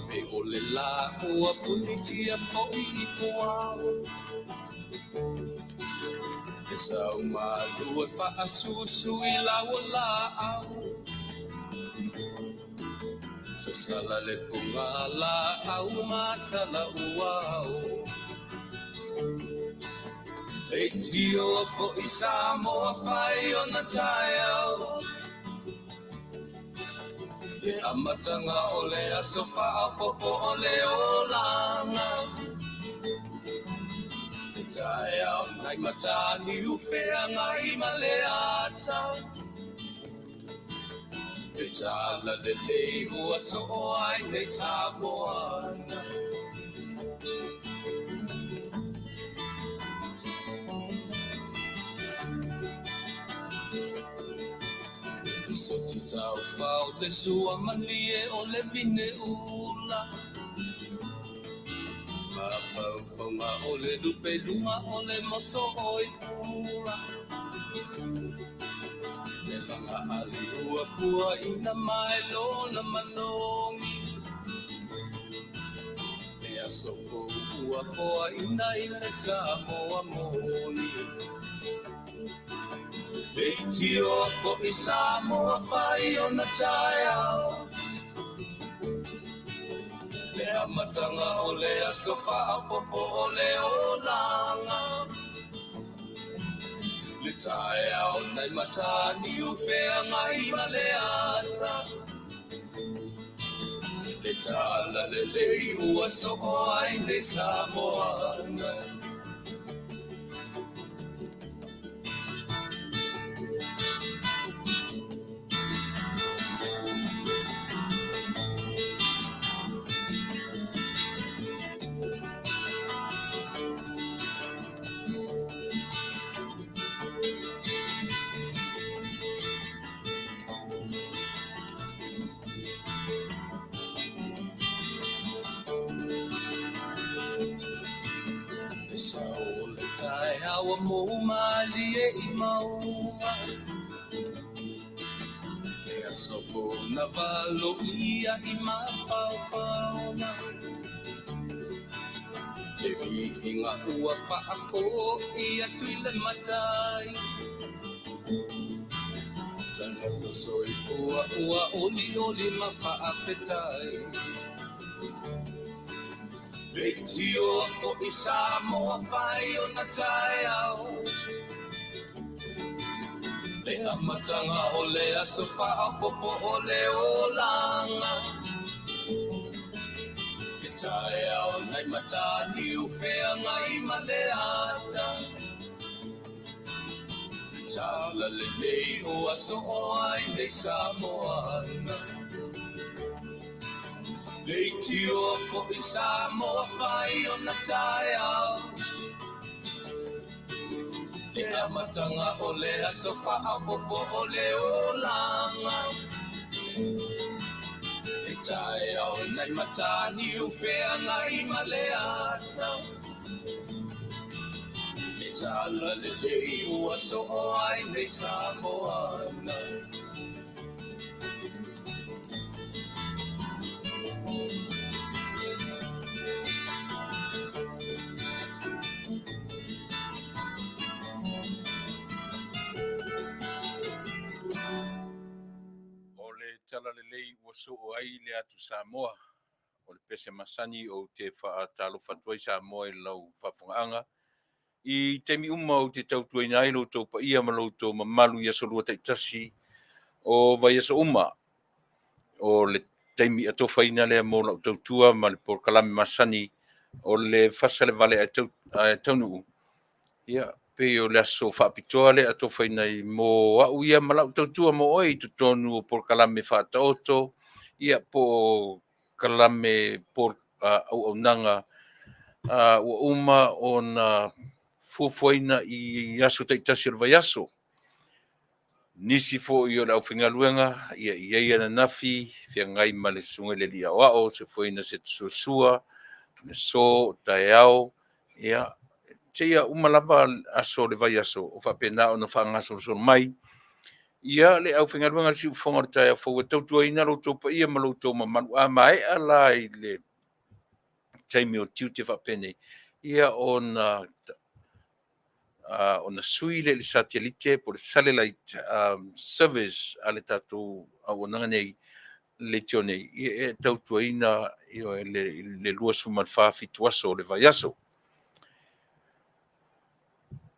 Ave o le lā ua punitia foʻi i puao. E sau malu e faasusu i lau o laau. Sasala le fugalaau ma talauao. Leitioa foi Samoa fai ona taeao. Le amataga o le aso faaopoopo o le olaga. Le taeao nai Mataniu Feagai ma le ata. Le talalelei ua soo ai nei Samoa. Soti taufao le sua malie o le vine ula. Mafaufauga o le lupeluga o le moso oi pula. Le laga ali ua puaina mai lona malogi. Le aso fou ua foaina i le Samoa moni. Leitioa foi Samoa fai ona taeao. Le amataga o le aso faaopoopo o le olaga. Le taeao nai Mataniu Feagai ma le ata. Le talalelei ua soo ai nei Samoa. Le sao o le taeao ua mou malie i mauga. Le aso fou na valoia i mafaufauga. Le viiga ua faafoi atu i le Matai. Tagata soifua ua olioli ma faafetai. Leitioa foi Samoa fai ona taeao. Le amataga o le aso faaopoopo o le olaga. Le taeao nai Mataniu Feagai ma le ata. Le talalelei ua soo ai nei Samoa. Leitioa foi Samoa fai ona taeao. Le amataga o le aso faaopoopo o le olaga. Le taeao nai Mataniu Feagai ma le ata. Le talalelei ua soo ai nei Samoa. O le talalelei ua soo ai le atu Samoa. O le pese masani ou te faatalofa atu ai Samoa i lau faafofogaaga. I taimi uma ou te tautuaina ai lo outou paia ma lo outou mamalu i aso lua taitasi o vaiaso uma. O le taimi atofaina lea mo lau tautua ma le polokalame masani o le fasa le vale ae taunuu. Ia, pei o le aso faapitoa lea atofaina i mo au ia ma lau tautua mo oe i totonu o polokalame faataoto, ia po o kalame auaunaga ua uma ona fuafuaina i aso taitasi o le vaiaso. Nisi foi o le aufaigaluega, ia i ai ananafi, feagai ma le susuga i le alii aoao, soifuaina se suasua, le aso, taeao, ia, seia uma lava aso o le vaiaso o faapena ona faagasolosolo mai. Ia, le aufaigaluega a le Siufofoga o le Taeao Fou e tautuaina lo outou paia ma lo outou mamalu. A maea la i le taimi o tiute faapenei, ia ona sui lea i le satelite po o le satellite service a le tatou auaunaga nei, leitio nei, e tautuaina le 24 fitu aso o le vaiaso.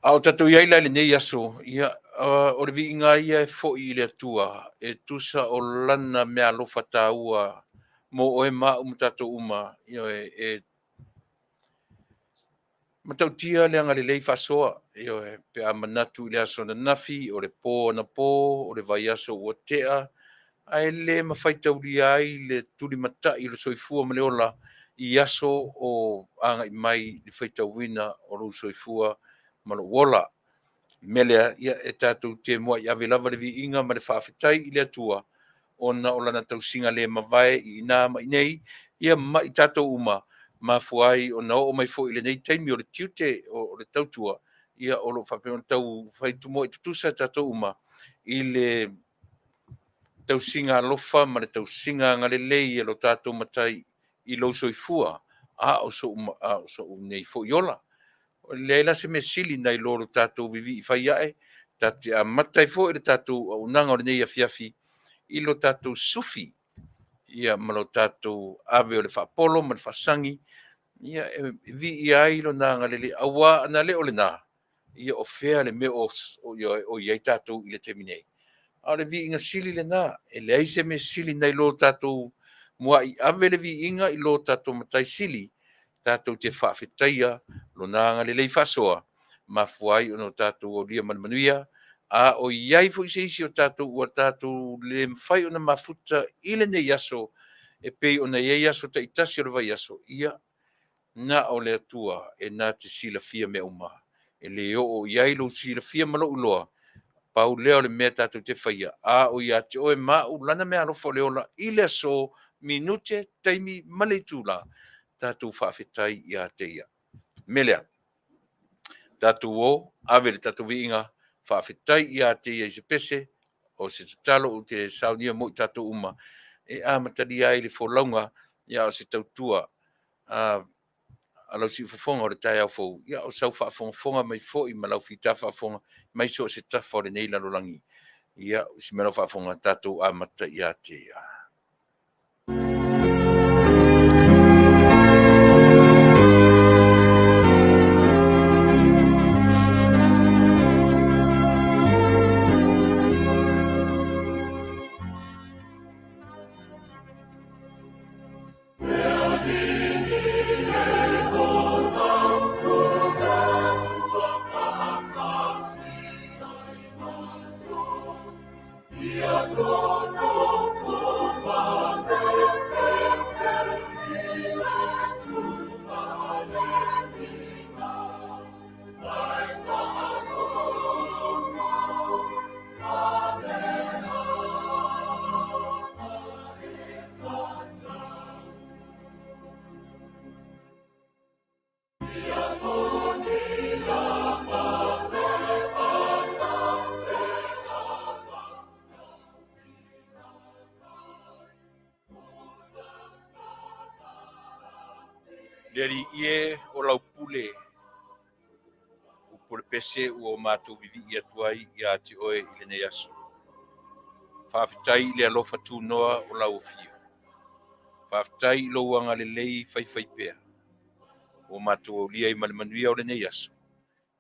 A o tatou i ai la i lenei aso, ia, o le viiga lava ia e foi i le Atua e tusa o lana meaalofa taua mo oe ma au ma tatou uma, ioe, e matautia le agalelei faasoa, ioe, pe a manatu i le aso ananafi, o le po anapo, o le vaiaso ua tea, ae le mafai taulia ai le tulimatai o le soifua ma le ola i aso o agai mai i le faitauina o lou soifua ma lou ola. O le mea lea, ia, e tatou te muai ave lava le viiga ma le faafetai i le Atua ona o lana tausiga le mavae i ina ma inei, ia ma i tatou uma, mafua ai ona oo mai foi i lenei taimi o le tiute o le tautua, ia o lo o faapea ona tau fai tumuai tutusa tatou uma i le tausiga alofa ma le tausiga agalelei a lo tatou Matai i lou soifua a o so'u nei foi ola. E leai la se mea sili nai lo lo tatou vivii fai ae, tatou te amata ai foi le tatou auaunaga o lenei afiafi i lo tatou sufi, ia ma lo tatou ave o le faapolo ma le faasagi, ia e viia ai lona agalelei, aua ana le o lena, ia o fea le mea o i ai tatou i le taimi nei. A o le viiga sili lena, e leai se mea sili nai lo tatou muai ave le viiga i lo tatou Matai Sili, tatou te faafetaia lona agalelei faasoa, mafua ai ona tatou aulia ma le manuia. A o i ai foi se isi o tatou ua tatou le mafai ona mafuta i lenei aso e pei ona i ai aso taitasi o le vaiaso, ia, na o le Atua e na te silafia mea uma. E le oo i ai lou silafia ma lou iloa, pau lea o le mea tatou te faia, a o ia te oe ma au lana meaalofa o le ola i le aso, minute, taimi ma le itula, tatou faafetai ia te ia. O le mea lea, tatou o, ave le tatou viiga, faafetai ia te ia i se pese, o se tatalo ou te saunia mo i tatou uma, e amatalia ai le folauga, a o se tautua a lau siufofoga o le taeao fou, ia o sau faafogafoga mai foi ma lau fita faafofoga mai so o se tafa o lenei lalolagi. Ia, o si mea lau faafofoga, tatou amata ia te ia. Le Alii e, o lau pule, upu o le pese ua o matou vivii atu ai ia te oe i lenei aso. Faafetai i le alofa tunoa o lau afio. Faafetai i lou agalelei faifaipea. Ua matou aulia ai ma le manuia o lenei aso,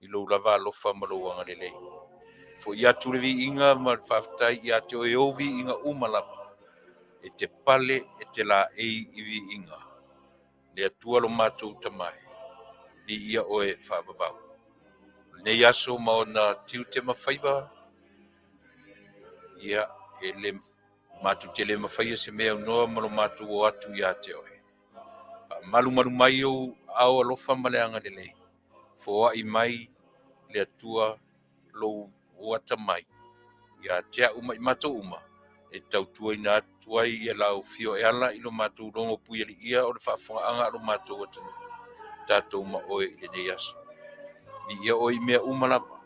i lou lava alofa ma lou agalelei. Fo'i atu le viiga ma le faafetai ia te oe ou viiga uma lava, e te pale, e te laei i viiga. Le Atua lo matou Tama e, viia oe faavavau. O lenei aso ma ona tiute ma faiva, ia, e le matou te le mafaia se mea aunoa ma lo matou o atu ia te oe. Faamalumalu mai ou aao alofa ma le agalelei, foai mai le Atua lou atamai ia te au ma i matou uma, e tautuaina atu ai ia lau afio e ala i lo matou logo puialiia o le faafofogaaga a lo matou atunuu, tatou ma oe i lenei aso. Viia oe i mea uma lava,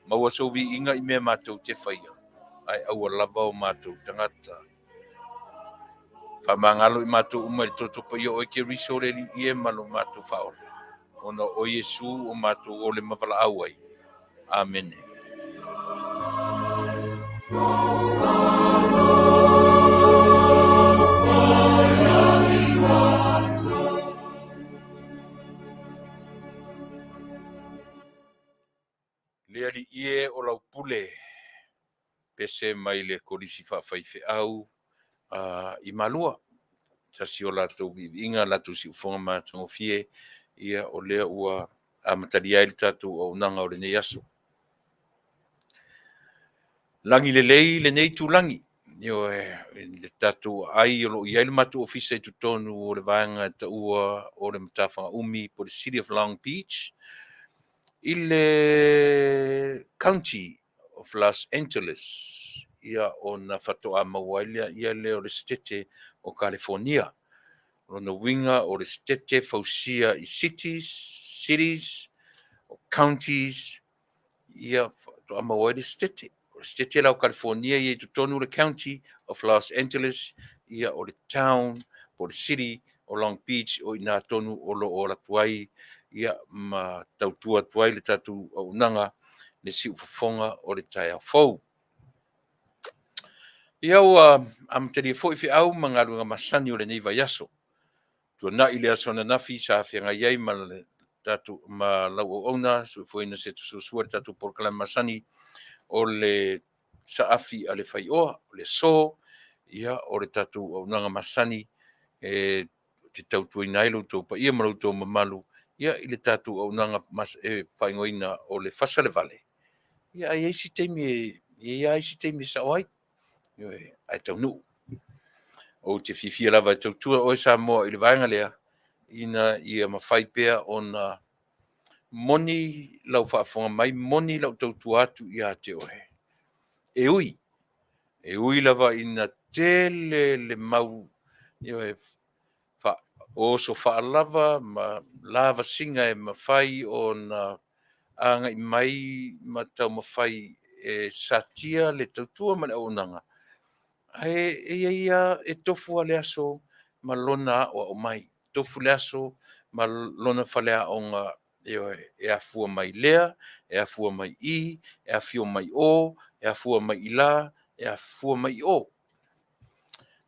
maua sou viiga i mea matou te faia. Ae aua lava o matou tagata. Faamagalo i matou uma i le toto paia o oe Keriso le Alii e ma lo matou Faaola, ona o Iesu o matou ole ma valaau ai. Amene. Le Alii e o lau pule, pese mai le Kolisi Faafaifeau i Malua. Tasi o latou viiviiga, latou siufofoga matagofie, ia o lea ua amatalia ai le tatou auaunaga o lenei aso. Lagi lelei lenei itulagi, ioe, i le tatou aai o lo o i ai le matou ofisa i totonu o le vaega e taua o le Matafaga Umi po o le City of Long Beach, i le County of Los Angeles, ia ona faatoa maua ai lea lea o le Setete o Kalifonia. O lona uiga o le Setete fausia i cities, cities, o counties, ia faatoa maua ai le Setete. O le Setete la o Kalifonia e i ai i totonu le County of Los Angeles, ia o le town po o le city o Long Beach, o i ina tonu o lo o alu atu ai ia ma tautua atu ai le tatou auaunaga le siufofoga o le taeao fou. Ia ua amatalia foi feau ma galuega masani o lenei vaiaso. Tuanai le aso ananafi sa feagai ai ma le tatou ma lau auauna soifuaina Seto Suasua le tatou polokalame masani o le saafi a le faioa, o le aso, ia o le tatou auaunaga masani e te tautuaina ai lo outou paia ma lo outou mamalu ia i le tatou auaunaga e faaigoaina o le fasalevale. Ia ae i ai isi taimi e i ai lava isi taimi e sao ai, ioe, ae taunuu. Ou te fiafia lava e tautua oe Samoa i le vaega lea, ina ia mafai pea ona moni lau faafofoga mai, moni lau tautua atu ia te oe. E ui, e ui lava ina tele le mau ioe, oso faalava ma lavasiga e mafai ona agai mai ma taumafai e satia le tautua ma le auaunaga, ae e i ai lava, e tofu lava le aso ma lona aoao mai, tofu le aso ma lona faleaoga, ioe, e afua mai lea, e afua mai i, e afio mai o, e afua mai i la, e afua mai i o.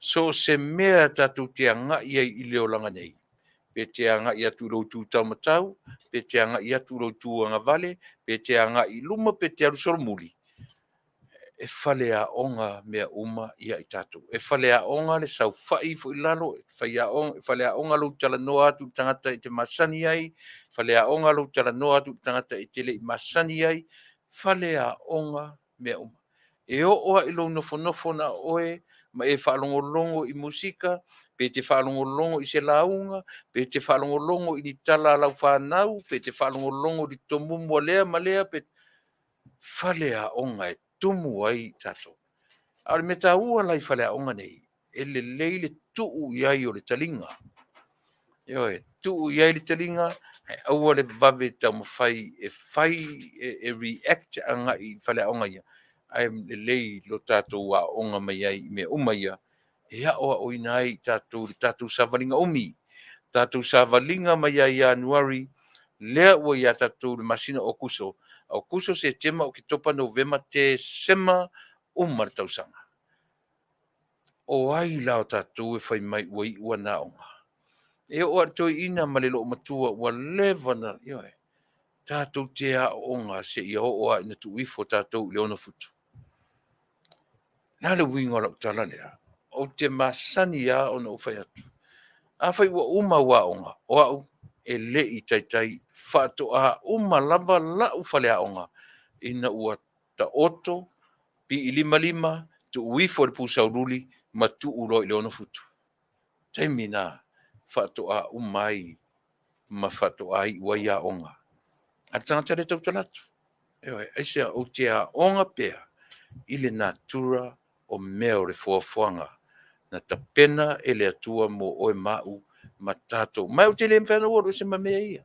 So o se mea tatou te agai ai i le olaga nei, pe te agai atu i lou tu taumatau, pe te agai atu i lou tu agavale, pe te agai i luma pe te alu solomuli, e faleaoga mea uma ia i tatou. E faleaoga le saofai ifo i lalo, e faleaoga lou talanoa atu i le tagata e te masani ai, faleaoga lou talanoa atu i le tagata e te le i masani ai, faleaoga mea uma. E oo lava i lou nofonofo na o oe ma e faalogologo i musika, pe te faalogologo i se lauga, pe te faalogologo i ni tala a lau fanau, pe te faalogologo i le tomumu a lea ma lea, pe faleaoga e tumu ai i tatou. A o le mea taua la i faleaoga nei, e lelei le tuu i ai o le taliga. Ioe, tuu i ai le taliga, ae aua le vave taumafai e fai e react agai i faleaoga ia, ae lelei lo tatou aooga mai ai i mea uma ia e aoaoina ai i tatou i le tatou savaliga umi. Tatou savaliga mai ia Ianuari, lea ua ia tatou le masina o Aokuso, Aokuso, Setema, Oketopa, Novema, Tesema, uma le tausaga. O ai la o tatou e fai mai ua iu ana aoga? E oo lava i le toeaina ma le loomatua ua leva ona, ioe, tatou te aooga seia oo lava ina tuu ifo tatou i le 6 futu. O le a le uiga o lau tala lea? Ou te masani lava ona ou fai atu, afai ua uma au aoga, o au e le i taitai faatoa uma lava lau faleaoga ina ua taoto, piilimalima, tuu ifo i le pusaaululi ma tuu loa i le 6 futu. O le taimi lena faatoa uma ai ma faatoa iu ai aoga a le tagata lea e tautala atu. Ioe, aisea? Ou te aoga pea i le natura o mea o le foafoaga na tapena e le Atua mo oe ma au ma tatou. Ma ou te le mafai ona ou alu ese ma mea ia.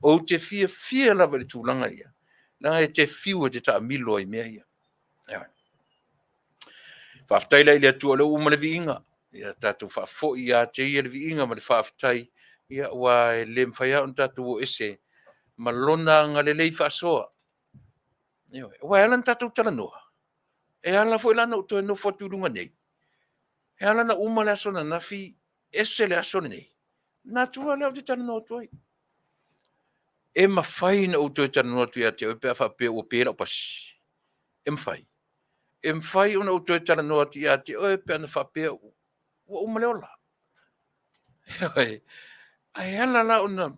Ou te fiafia lava i le tulaga ia, leaga e te fiu e te taamilo ai i mea ia. Ioe. Faafetai la i le Atua o lea ua uma le viiga. Ia tatou faafoi ia te ia le viiga ma le faafetai, ia aua e le mafai lava ona tatou o ese ma Lona agalelei faasoa. Ioe. Aua e ala ona tatou talanoa, e ala foi la ona ou toe nofo atu i luga nei, e ala ona uma le aso ananafi ese le aso lenei, natura lea ou te talanoa atu ai. E mafai ona ou toe talanoa atu ia te oe pe a faapea ua pe lau pasi? E mafai. E mafai ona ou toe talanoa atu ia te oe pe ana faapea ua uma le ola. Ae ala la ona,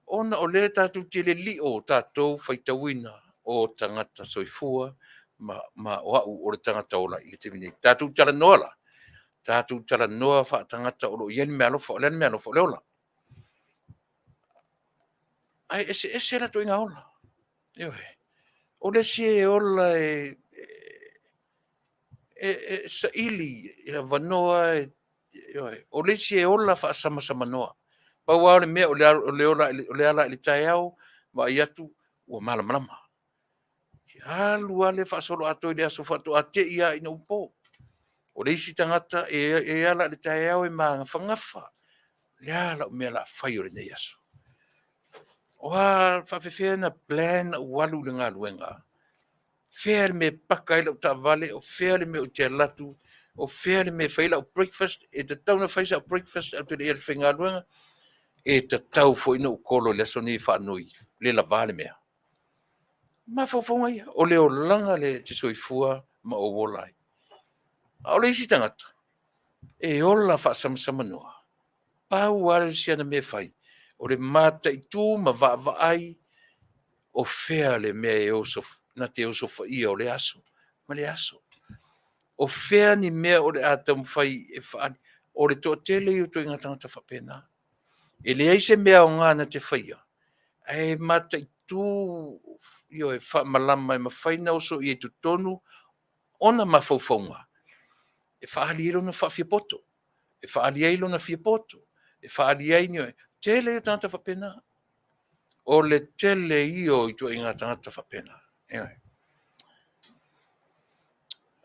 ona o lea tatou te lelio tatou faitauina o tagata soifua ma, ma o au o le tagata ola i le taimi nei. Tatou talanoa la, tatou talanoa faatagata o lo o i ai le meaalofa. O le a le meaalofa? O le ola. Ae eseese latou ituaiga ola. Ioe. O le isi e ola e, e, e saili e avanoa, ioe. O le isi e ola faasamasamanoa. Pau lava o le mea o le, o le, ola, o le ala i le taeao, vaai atu ua malamalama. Alu lava lea faasoloatoa i le aso faatoa te i lava ina ua po. O le isi tagata e, e ala i le taeao e magafagafa. O le a lau mea o le a fai o lenei aso? O a faapefea ona plan ou alu i le galuega? Fea le mea e paka ai lau taavale? O fea le mea ou te alu atu? O fea le mea e fai ai lau breakfast? E tatau ona fai sau breakfast ae ou te le i alu i le faigaluega. E tatau foi ona ou kolo i le aso lenei e faanoi, le lava le mea. Mafaufauga ia, o le olaga lea e te soifua ma ou ola ai. A o le isi tagata, e ola faasamasamanoa, pau lava le isi ana mea e fai, o le mataitu ma vaavaai o fea le mea e oso, na te osofaia o lea aso ma lea aso. O fea ni mea o le a taumafai e faaali. O le toatele ia o ituaiga tagata faapena. E leai se mea aoga na te faia, ae mataitu, ioe, faamalama e mafai ona oso i ai i totonu ona mafaufauga e faaali ai lona faafiapoto, e faaali ai lona fiapoto, e faaali ai ni... Tele ia o tagata faapena. O le tele ia o ituaiga tagata faapena. Ioe.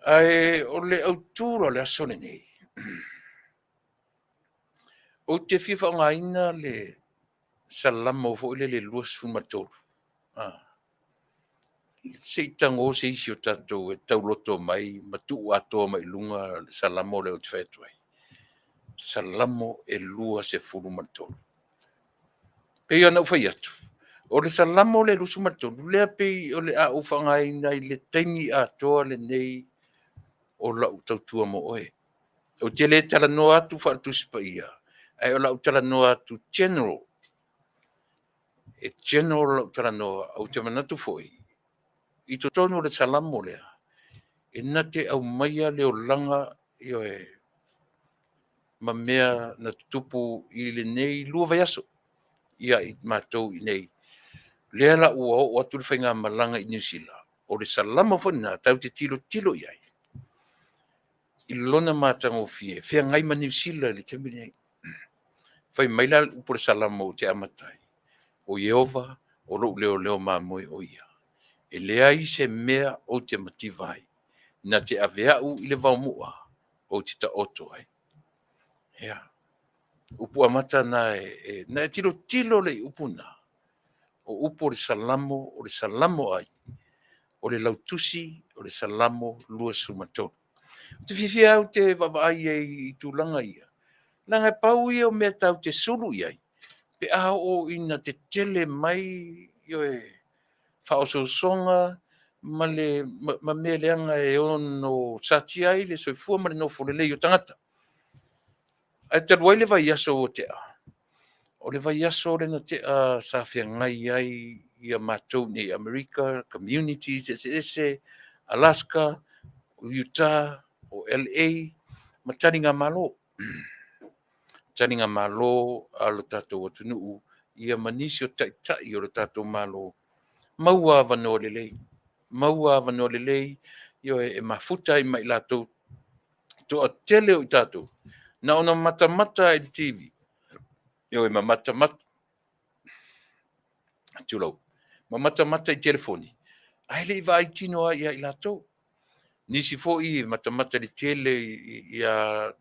Ae o le autu la o le aso lenei, ou te fia faaaogaina le Salamo foi lele 23, se i tago se isi o tatou e tauloto mai ma tuu atoa mai i luga le Salamo lea ou te fai atu ai. Salamo e 23. Pei ona ou fai atu, o le Salamo lea 23, lea pei o le a ou faaaogaina i le taimi atoa lenei o lau tautua mo oe. Ou te le talanoa atu faale-Tusi Paia, ae o lau talanoa atu general. E general lau talanoa, ou te manatu foi, i totonu o le Salamo lea, e na te aumaia le olaga, ioe, ma mea na tutupu i lenei 2 vaiaso ia i matou i inei. Lea la ua oo atu le faigamalaga i Niu Sila, o le Salamo foi lena tatou te tilotilo i ai i lona matagofie, feagai ma Niu Sila i le taimi lenei. Fai mai la le upu o le Salamo ou te amata ai, O Ieova o lou leoleo mamoe o ia, e leai se mea ou te mativa ai. Na te ave au i le vaomua ou te taoto ai. Ia, upu amata na e, na e tilotilo lea i upu na, o upu o le Salamo, o le Salamo ai, o le lautusi o le Salamo 23. Ou te fiafia au te vaavaai ai i tulaga ia, leaga e pau ia o mea tatou te sulu i ai, pe a oo ina tetele mai, ioe, faaosoosoga ma le ma mea leaga e ono satia ai le soifua ma le nofo lelei o tagata. Ae talu ai le vaiaso ua tea, o le vaiaso lea na tea sa feagai ai ia matou i Amerika, communities eseese, Alaska, Utah, o LA ma taligamalo. Taligamalo a lo tatou atunuu ia ma nisi o taitai o le tatou Malo, maua avanoa lelei, maua avanoa lelei, ioe, e mafuta ai ma i latou. Toatele o i tatou, na ona matamata i le TV, ioe, ma matamata, tulou, ma matamata i telefoni, ae le i vaai tino lava ia i latou. Nisi foi e matamata i le tele ia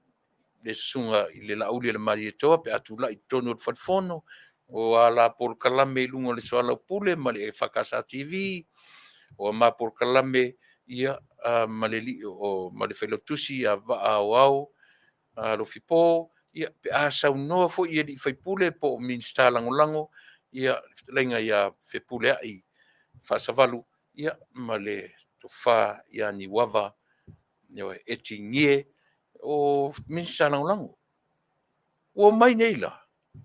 le susuga i le Laauli o le Malietoa pe a tulai i totonu o le Falefono, o a la polokalame i luga o le soalaupule ma le EFKS TV, o a ma polokalame ia ma le ma le Failautusi ia Vaa Aoao Alofipo, ia pe a saunoa foi i sui usufono po o Minisita Lagolago, ia le fetalaiga ia Fepuleai Faasavalu, ia ma le Tofa ia Niuava Eti Gie, o Minisita Lagolago. Ua omai nei la,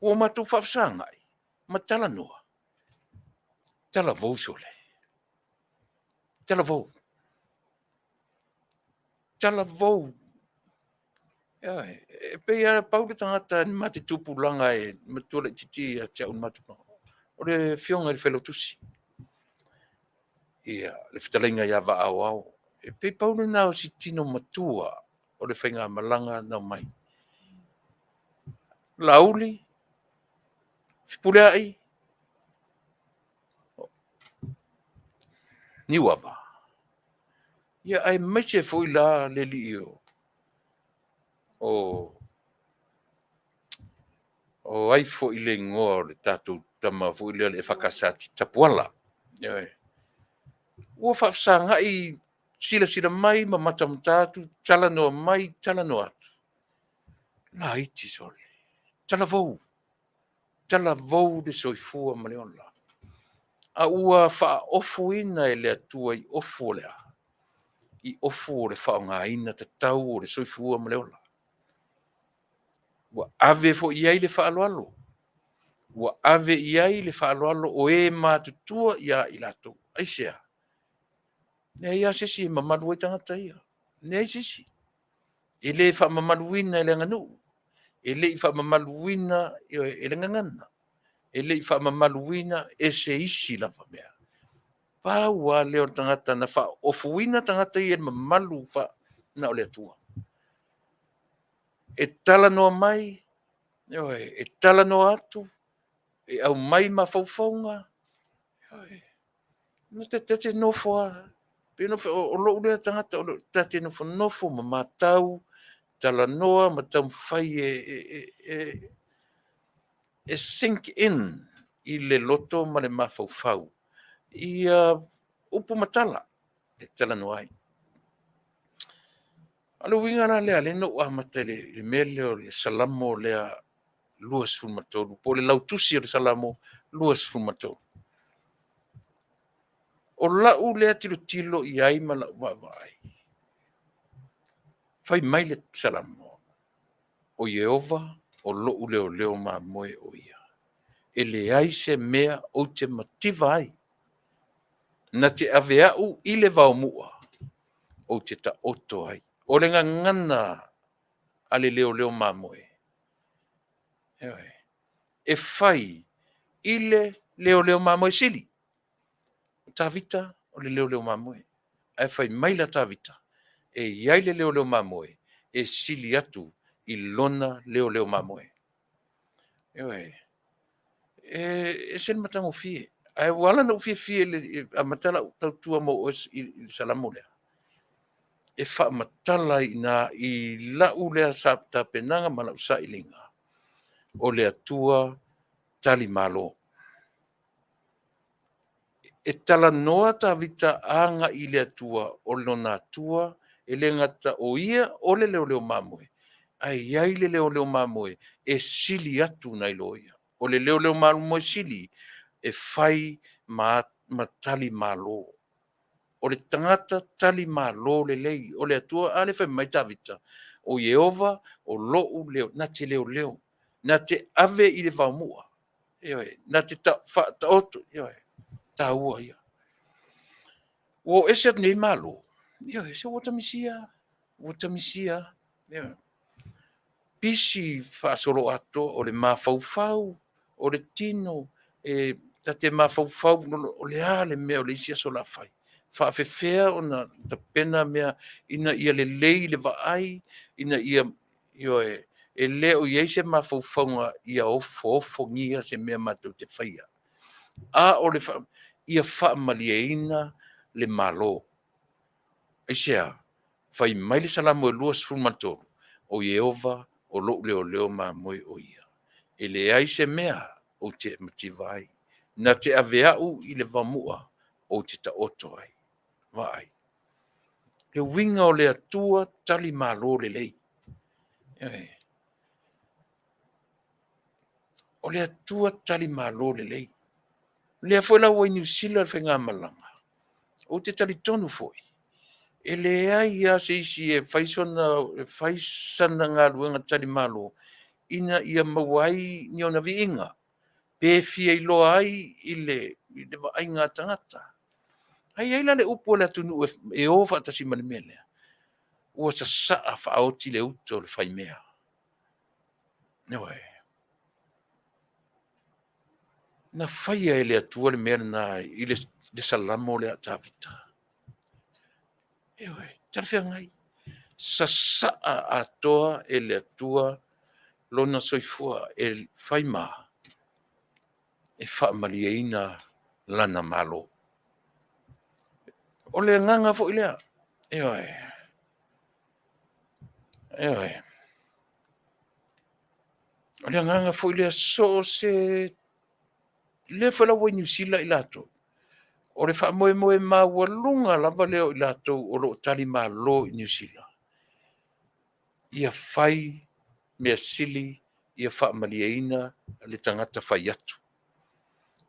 ua matou faafesagai ma talanoa, talavou sole, talavou, talavou. Ioe. E pei lava na pau le tagata na ma te tupulaga e matua laitiiti ia te au i le ma tupulaga, o le Afioga i le Failautusi, ia le fetalaiga ia Vaa Aoao. E pei pau lena o si tino matua o le faigamalaga na omai. Laauli, Fepuleai, Niuava, ia aemaise foi la le alii o ai foi le igoa o le tatou tama foi lea o le EFKS Tapuala. Ioe. Ua faafesagai, silasila mai ma matamata atu, talanoa mai, talanoa atu, laiti sole, talavou, talavou le soifua ma le ola. A ua faaofoina e le Atua i ofu o le a? I ofu o le faaaogaina tatau o le soifua ma le ola. Ua ave foi i ai le faaaloalo, ua ave i ai le faaaloalo o e matutua ia i latou. Aisea? E leai lava se isi e mamalu ai tagata ia, leai se isi. E le faamamaluina e le aganuu, e le i faamamaluina e le gagana, e le i faamamaluina e se isi lava mea. Pau lava lea o le tagata na faaofoina tagata ia i le mamalu na o le Atua. E talanoa mai, ioe, e talanoa atu, e aumai mafaufauga, ioe. Ta te nofo lava, o lou lea tagata ta te nofonofo ma matau, talanoa ma taumafai e sink in i le loto ma le mafaufau upu ma tala e talanoa ai. O le uiga la lea na ou amata ai i le mea lea o le Salamo lea 23, po o le lautusi o le Salamo 23. O lau lea tilotilo i ai ma lau vaavaai, fai mai le Salamo, “O Ieova o lou leoleo mamoe o ia, e leai se mea ou te mativa ai. Na te ave au i le vaomu'a, ou te taoto ai.” O le gagana a le leoleo mamoe, ioe, e fai i le leoleo mamoe sili. O Tavita o le leoleo mamoe, ae fai mai la Tavita, e i ai le leoleo mamoe e sili atu i lona leoleo mamoe. Ioe. E ese le matagofie. Ae ua ala ona ou fiafia e amata lau tautua mo oe i le Salamo lea, e faamatala ai i ina i lau lea tapenaga ma lau sailiga, o le Atua talimalo. E talanoa Tavita agai i le Atua o lona Atua, e le gata o ia o le leoleo mamoe, ae i ai le leoleo mamoe e sili atu nai lo ia. O le leoleo mamoe sili e fai ma talimalo. O le tagata talimalo lelei, o le Atua. A lea e fai mai Tavita, “O Ieova o lou na te leoleo, na te ave i le vaomu'a, ioe, na te faataoto”, ioe, taua ia. Ua oo ese atu nei Malo, ioe, se ua ta misia lava, ua ta misia lava. Ioe. Pisi faasoloatoa, o le mafaufau, o le tino, e ta te mafaufau, o le a le mea o le isi aso o le a fai? E faapefea ona tapena mea ina ia lelei le vaai, ina ia, ioe, e le o i ai se mafaufauga ia ofoofogia se mea matou te faia, a o le ia faamalieina le Malo. Aisea? Fai mai le Salamo e 23, o Ieova o lou leoleo mamoe o ia. E leai se mea ou te mativa ai. Na te ave au i le vamu'a ou te taoto ai. Vaai. Le uiga o le Atua tali malo lelei. O le Atua tali malo lelei. Lea foi la ua i Niu Sila le faigamalaga, ou te talitonu foi, e leai lava se isi e fai sana galuega talimalo ina ia maua ai ni ona viiga, pe fia iloa ai i le vaaiga a tagata. Ae i ai la le upu a le atunuu e o faatasi ma le mea lea, ua sasaa faaoti le uta o le faimea. Ioe. Na faia e le Atua le mea lena i le Salamo lea a Tavita. Ioe, talafeagai. Sasaa atoa e le Atua lona soifua e fai ma e faamalieina lana Malo. O le agaga foi lea, ioe, ioe. O le agaga foi lea, so o se... lea foi la ua i Niu Sila i latou, o le faamoemoe maualuga lava lea o i latou o lo o talimalo i Niu Sila, ia fai mea sili ia faamalieina le tagata fai atu.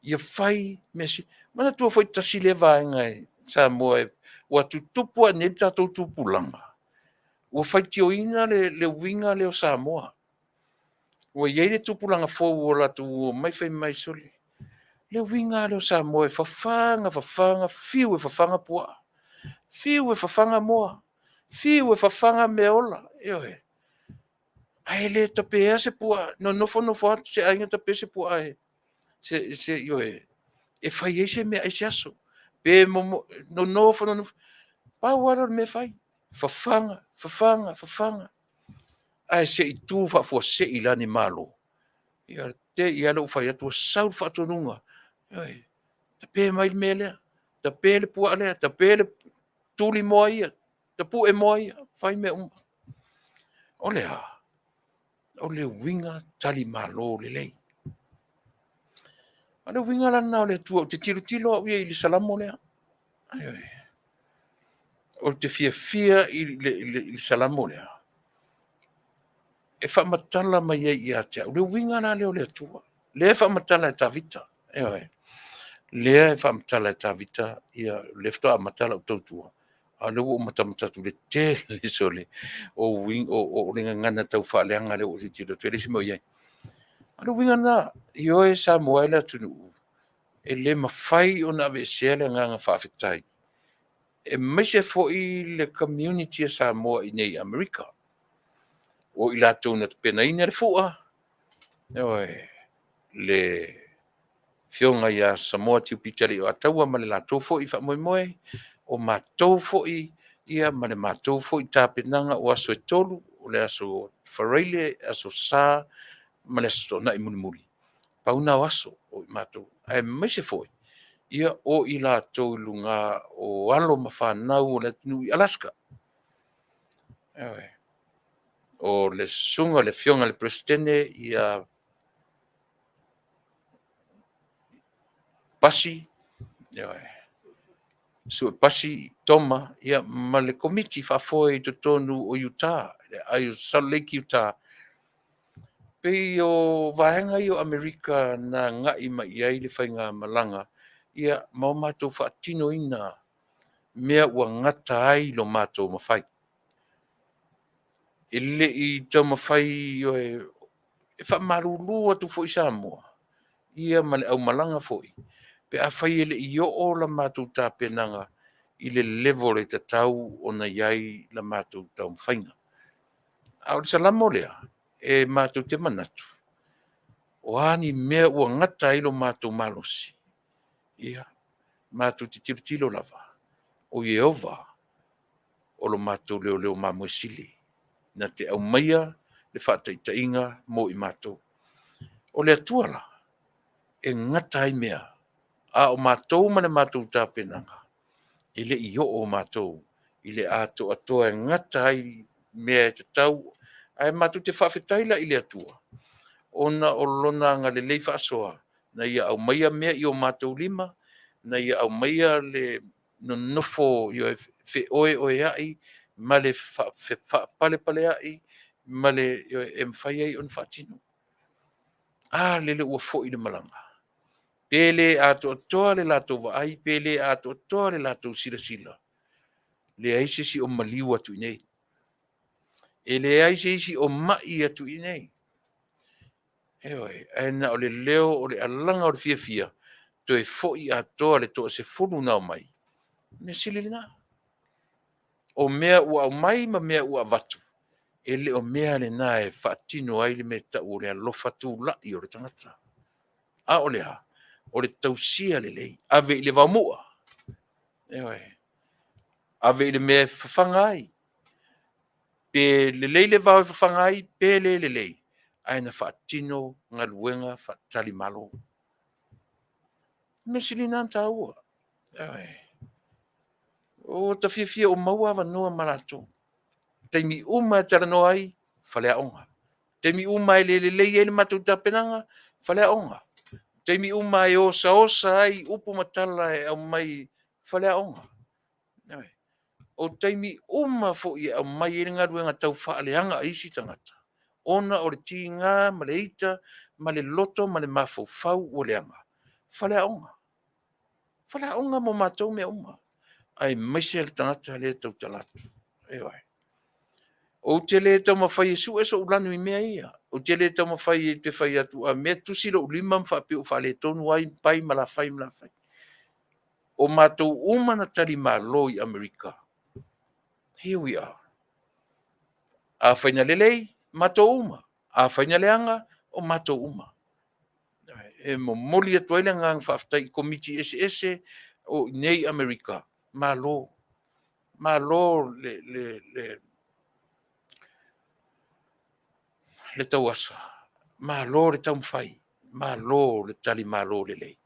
Ia fai mea sili. Manatua foi tasi lea vaega e Samoa ua tutupu ae nei le tatou tupulaga, ua faitioina le uiga lea o Samoa. Ua i ai le tupulaga fou ua latou omai fai mai, sole, le uiga lava lea o Samoa e fafaga fafaga, fiu e fafaga puaa, fiu e fafaga moa, fiu e fafaga meaola, ioe, ae le tapeaina se puaa, nonofo nofo atu se aiga tape se puaa ioe, e fai ai se meaai i se aso. Pe nonofo nonofo, pau lava lea o le mea e fai, fafaga, fafaga, fafaga, ae se i tu faafuasei la ni malo, ia te i lava lea ua fai atu ua sau le faatonuga, ioe, tape mai le mea lea, tape le puaa lea, tape le tuli moa ia, tapue moa ia, fai mea uma. O le a? O le uiga talimalo lelei. O le uiga la lena o le Atua, ou te tilotilo au ia i le Salamo lea. Ioe. Ou te fiafia i le Salamo lea, e faamatala mai ai ia te au le uiga la lea o le Atua, lea e faamatala e Tavita. Ioe. Lea e faamatala e Tavita, ia lea faatoa amata lau tautua, a o lea ua ou matamata atu i le tele sole o o le gagana tau faaleaga lea ua ou tilotilo atu ai, e leai se mea o i ai. O le uiga lena, ioe Samoa e le atunuu, e le mafai ona aveesea le agaga faafetai, aemaise foi le community a Samoa i inei i Amerika, o i latou na tapenaina le fua, ioe, le Afioga ia Samoa Tiu Pita Leiataua ma le latou foi faamoemoe, o matou foi ma le matou foi tapenaga o aso e 3, o le aso Faraile, aso Sa ma le aso Toonai mulimuli, pau na o aso o i matou, aemaise foi o i latou i luga o alo ma fanau o le atunuu i Alaska. Ioe. O le susuga i le Afioga i le Peresetene ia Pasi, ioe, Sue Pasi Toma ma le Komiti Faafoe i totonu o Utah, o Salt Lake Utah. Pei o vaega ia o Amerika na agai mai i ai le faigamalaga ma o matou faatinoina mea ua gata ai lo matou mafai. E le i taumafai, ioe, e faamalulu atu foi Samoa ia ma le aumalaga foi pe afai e le i oo la matou tapenaga i le level e tatau ona i ai la matou taumafaiga. A o le Salamo lea, e matou te manatu, o a ni mea ua gata ai lo matou malosi, ia, matou te tilotilo lava, o Ieova o lo matou leoleo mamoe sili, na te aumaia le faataitaiga mo i matou. O le Atua la, e gata ai mea, a o matou ma le matou tapenaga, e le i oo matou i le atoatoa e gata ai mea e tatau. Ae matou te faafetai la i le Atua ona o lona agalelei faasoa na ia aumaia mea i o matou lima, na ia aumaia le nonofo feoeoeai ma le faapalepaleai ma le e mafai ai ona faatino. A lele ua foi le malaga. Pe le atoatoa le latou vaai, pe le atoatoa le latou silasila, leai se isi o maliu atu i inei. E leai se isi o mai atu i inei. Ioe, ae na o le leo o le alaga o le fiafia, toe foi atoa le toasefulu na omai, mea sili lena. O mea ua aumai ma mea ua avatu, e le o mea lena e faatino ai le mea e tau o le alofa tulai o le tagata. A o le a? O le tausia lelei, ave i le vaomu'a, ioe, ave i le mea e fafaga ai, pe lelei le vao e fafaga ai pe le lelei, ae na faatino galuega faatalimalo. O le mea sili lena ona taua. Ioe. Ua ta fiafia ua maua avanoa ma latou. Taimi uma lava e talanoa ai, faleaoga. Taimi uma lava e le lelei ai le matou tapenaga, faleaoga. Taimi uma lava e osaosa ai upu ma tala e aumai, faleaoga. Ioe. O taimi uma foi e aumai ai le galuega taufaaleaga a isi tagata, ona o le tiga ma le ita ma le loto ma le mafaufau ua leaga, faleaoga. Faleaoga mo matou mea uma, aemaise le tagata lea e tautala atu. Ioe. Ou te le taumafai e sue sou lanu i mea ia. Ou te le taumafai ou te fai atu a mea e tusi lou lima ma faapea ua faaletonu ai pai ma la fai ma la fai. O matou uma na talimalo i Amerika, here we are. Afai na lelei, matou uma. Afai na leaga, o matou uma. E momoli atu ai le agaga faafetai i Komiti eseese o i inei i Amerika, malo, malo le tauasa, malo le taumafai, malo le talimalo lelei.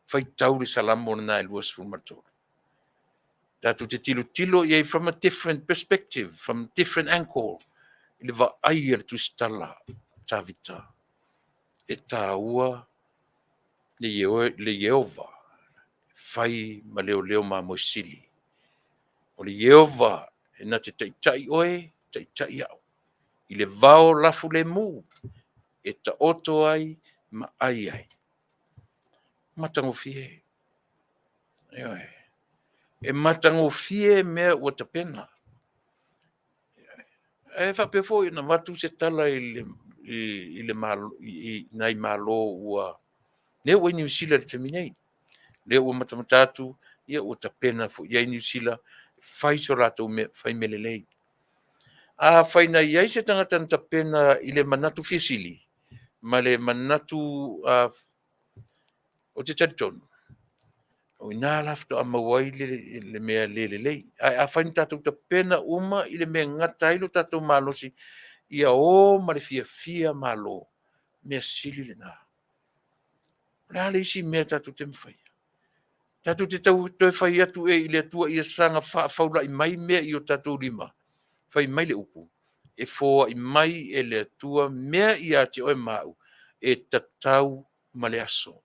Faitau le Salamo lena e 23. Tatou te tilotilo i ai from a different perspective, from different angle, i le vaai a le tusitala a Tavita. E taua le Ieova fai ma leoleo mamoe sili. O le Ieova e na te taitai oe, taitai au i le vao lafulemu e taoto ai ma ai ai. Matagofie. Ioe. E matagofie mea ua tapena. Ae faapea foi ona avatu se tala i nai Malo ua lea ua i Niu Sila i le taimi nei, lea ua matamata atu ua tapena foi i ai Niu Sila e fai so latou mea, fai mea lelei. Afai na i ai se tagata na tapena i le manatu fia sili ma le manatu ou te talitonu, o i ina la faatoa maua ai le mea le lelei. Ae afai na tatou tapena uma i le mea e gata ai lo tatou malosi, ia o ma le fiafia Malo, mea sili lena. O le a le isi mea tatou te mafaia? Tatou te toe fai atu ea i le Atua ia saga faafaulai mai mea i o tatou lima? Fai mai le upu, e foai mai e le Atua mea ia te oe ma au e tatau ma le aso.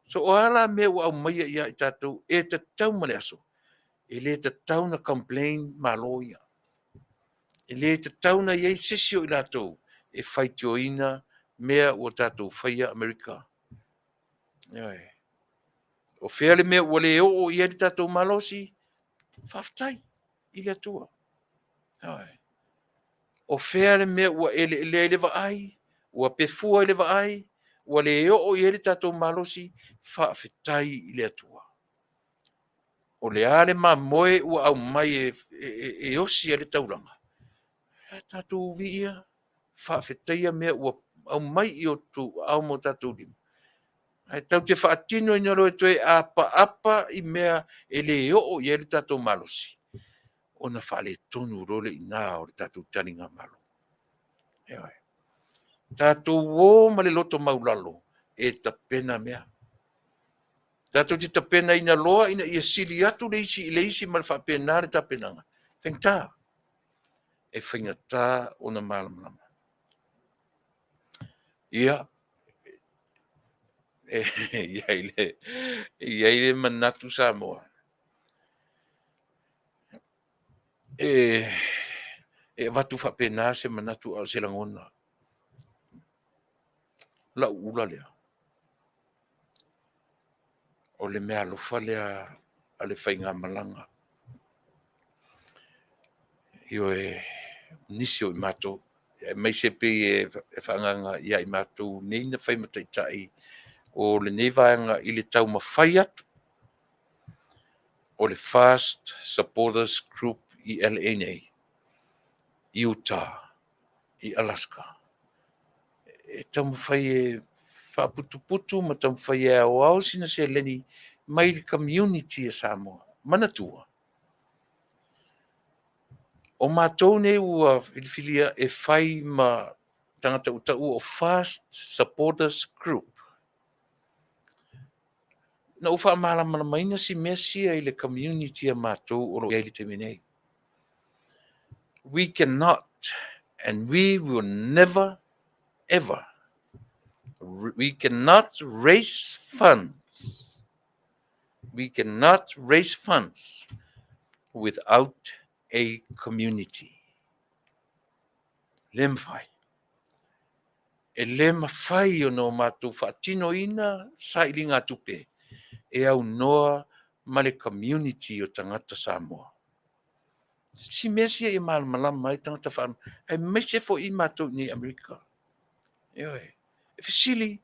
So o a la mea ua aumaia ia i tatou e tatau ma le aso, e le tatau ona complain Malo ia. E le tatau ona i ai se isi o i latou e faitioina mea ua tatou faia Amerika. Ioe. O fea le mea ua le oo i ai le tatou malosi? Faafetai i le Atua. Ioe. O fea le mea ua eleelea ai le vaai, ua pefua ai le vaai, ua le oo i ai le tatou malosi? Faafetai i le Atua. O le a le mamoe ua aumai e osi ai le taulaga? Ae tatou viia, faafetaia mea ua aumai i o outou aao ma o tatou lima, ae tatou te faatinoina loa e toe apaapa i mea e le oo i ai lo tatou malosi, ona faaletonu loa lea i ina o le tatou taligamalo. Ioe. Tatou o ma le loto maualalo e tapena mea. Tatou te tapenaina loa ina ia sili atu le isi i le isi ma le faapena le tapenaga, e faigata, e faigata ona malamalama. Ia, e i ai le manatu Samoa, e avatu faapena se manatu a o se lagona, o lau ula lea, o le meaalofa lea a le faigamalaga. Ioe, o nisi o i matou, aemaise pei e faaagaaga ia i matou nei na fai ma taitai o lenei vaega i le taumafai atu o le FAST Supporters Group i LA nei, i Utah, i Alaska, e taumafai e faaputuputu ma taumafai e aoao sina seleni mai le community a Samoa. Manatua, o matou nei ua filifilia e fai ma tagata ua taua o FAST Supporters Group. Na ou faamalamalamaina si mea sia i le community a matou o lo o i ai i le taimi nei. We cannot and we will never ever, we cannot raise funds, we cannot raise funds without a community. Le mafai. E le mafai ona o matou faatinoina sailigatupe e aunoa ma le community o tagata Samoa. Si mea sia ia malamalama ai tagata aemaise foi i matou i inei i Amerika. Ioe. E fesili,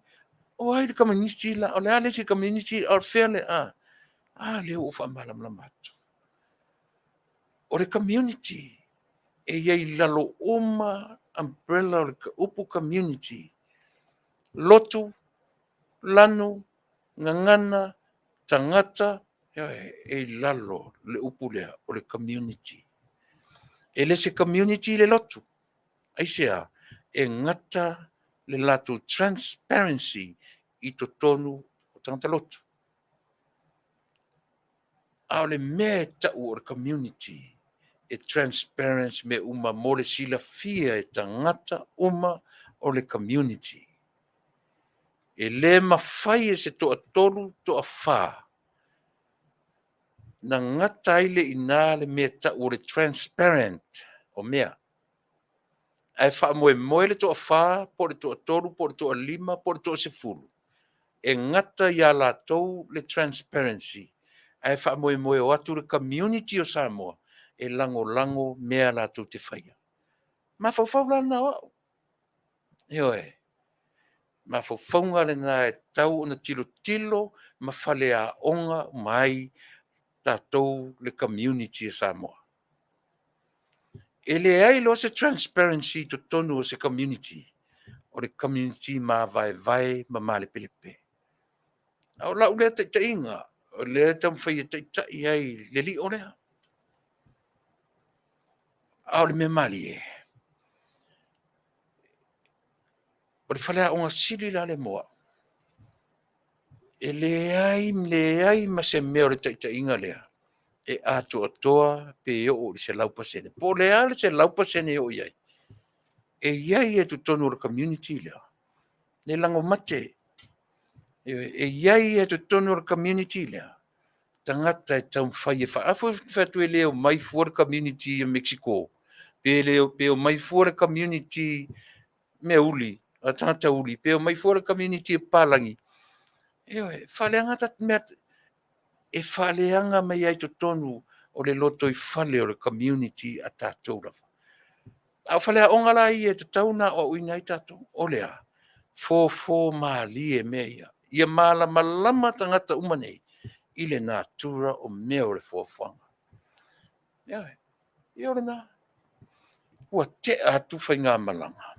o ai le community la? O le a le isi community? O fea le a? A lea ua ou faamalamalama atu. O le community e i ai i lalo uma umbrella o le upu community, lotu, lanu, gagana, tagata, ioe, e i lalo le upu lea o le community. E le se community le lotu. Aisea? E gata le latou transparency i totonu o tagata lotu. A o le mea e tau o le community, e transparent mea uma mo le silafia e tagata uma o le community. E le mafai e se toatolu, toafa na gata ai le i ina le mea e tau o le transparent o mea. Ae faamoemoe le toafa po o le toatolu po o le toalima po o le toasefulu e gata ia latou le transparency, ae faamoemoe o atu le community o Samoa e lagolago mea latou te faia. Mafaufau la lena o au. Ioe. Mafaufauga lena e tatau ona tilotilo ma faleaoga uma ai tatou le community a Samoa. E leai loa se transparency i totonu o se community, o le community mavaevae ma malepelepe. A o lau lea taitaiga, o lea e taumafai e taitai ai le lio lea. A o le mea malie, o le faleaoga sili la lea mo au, e leai leai ma se mea o le taitaiga lea e atoatoa pe oo i le 100%. Po o le a le 100% e oo i ai, e i ai i totonu o le community lea le lagomate. E i ai i totonu o le community lea tagata e taumafai e A foi fai atu e le omai fua le community i Mexico, pe le pe omai fua le community mea uli, a tagata uli, pe omai fua le community e papalagi. Ioe, faaleaga mea e faaleaga mai ai totonu o le lotoifale o le community a tatou lava. A o faleaoga la ia e tatau ona aoaoina ai tatou, o le a? Fofo malie mea ia. Ia malamalama tagata uma nei i le natura o mea o le foafoaga. Ioe, ia o lena. Ua tea atu faigamalaga.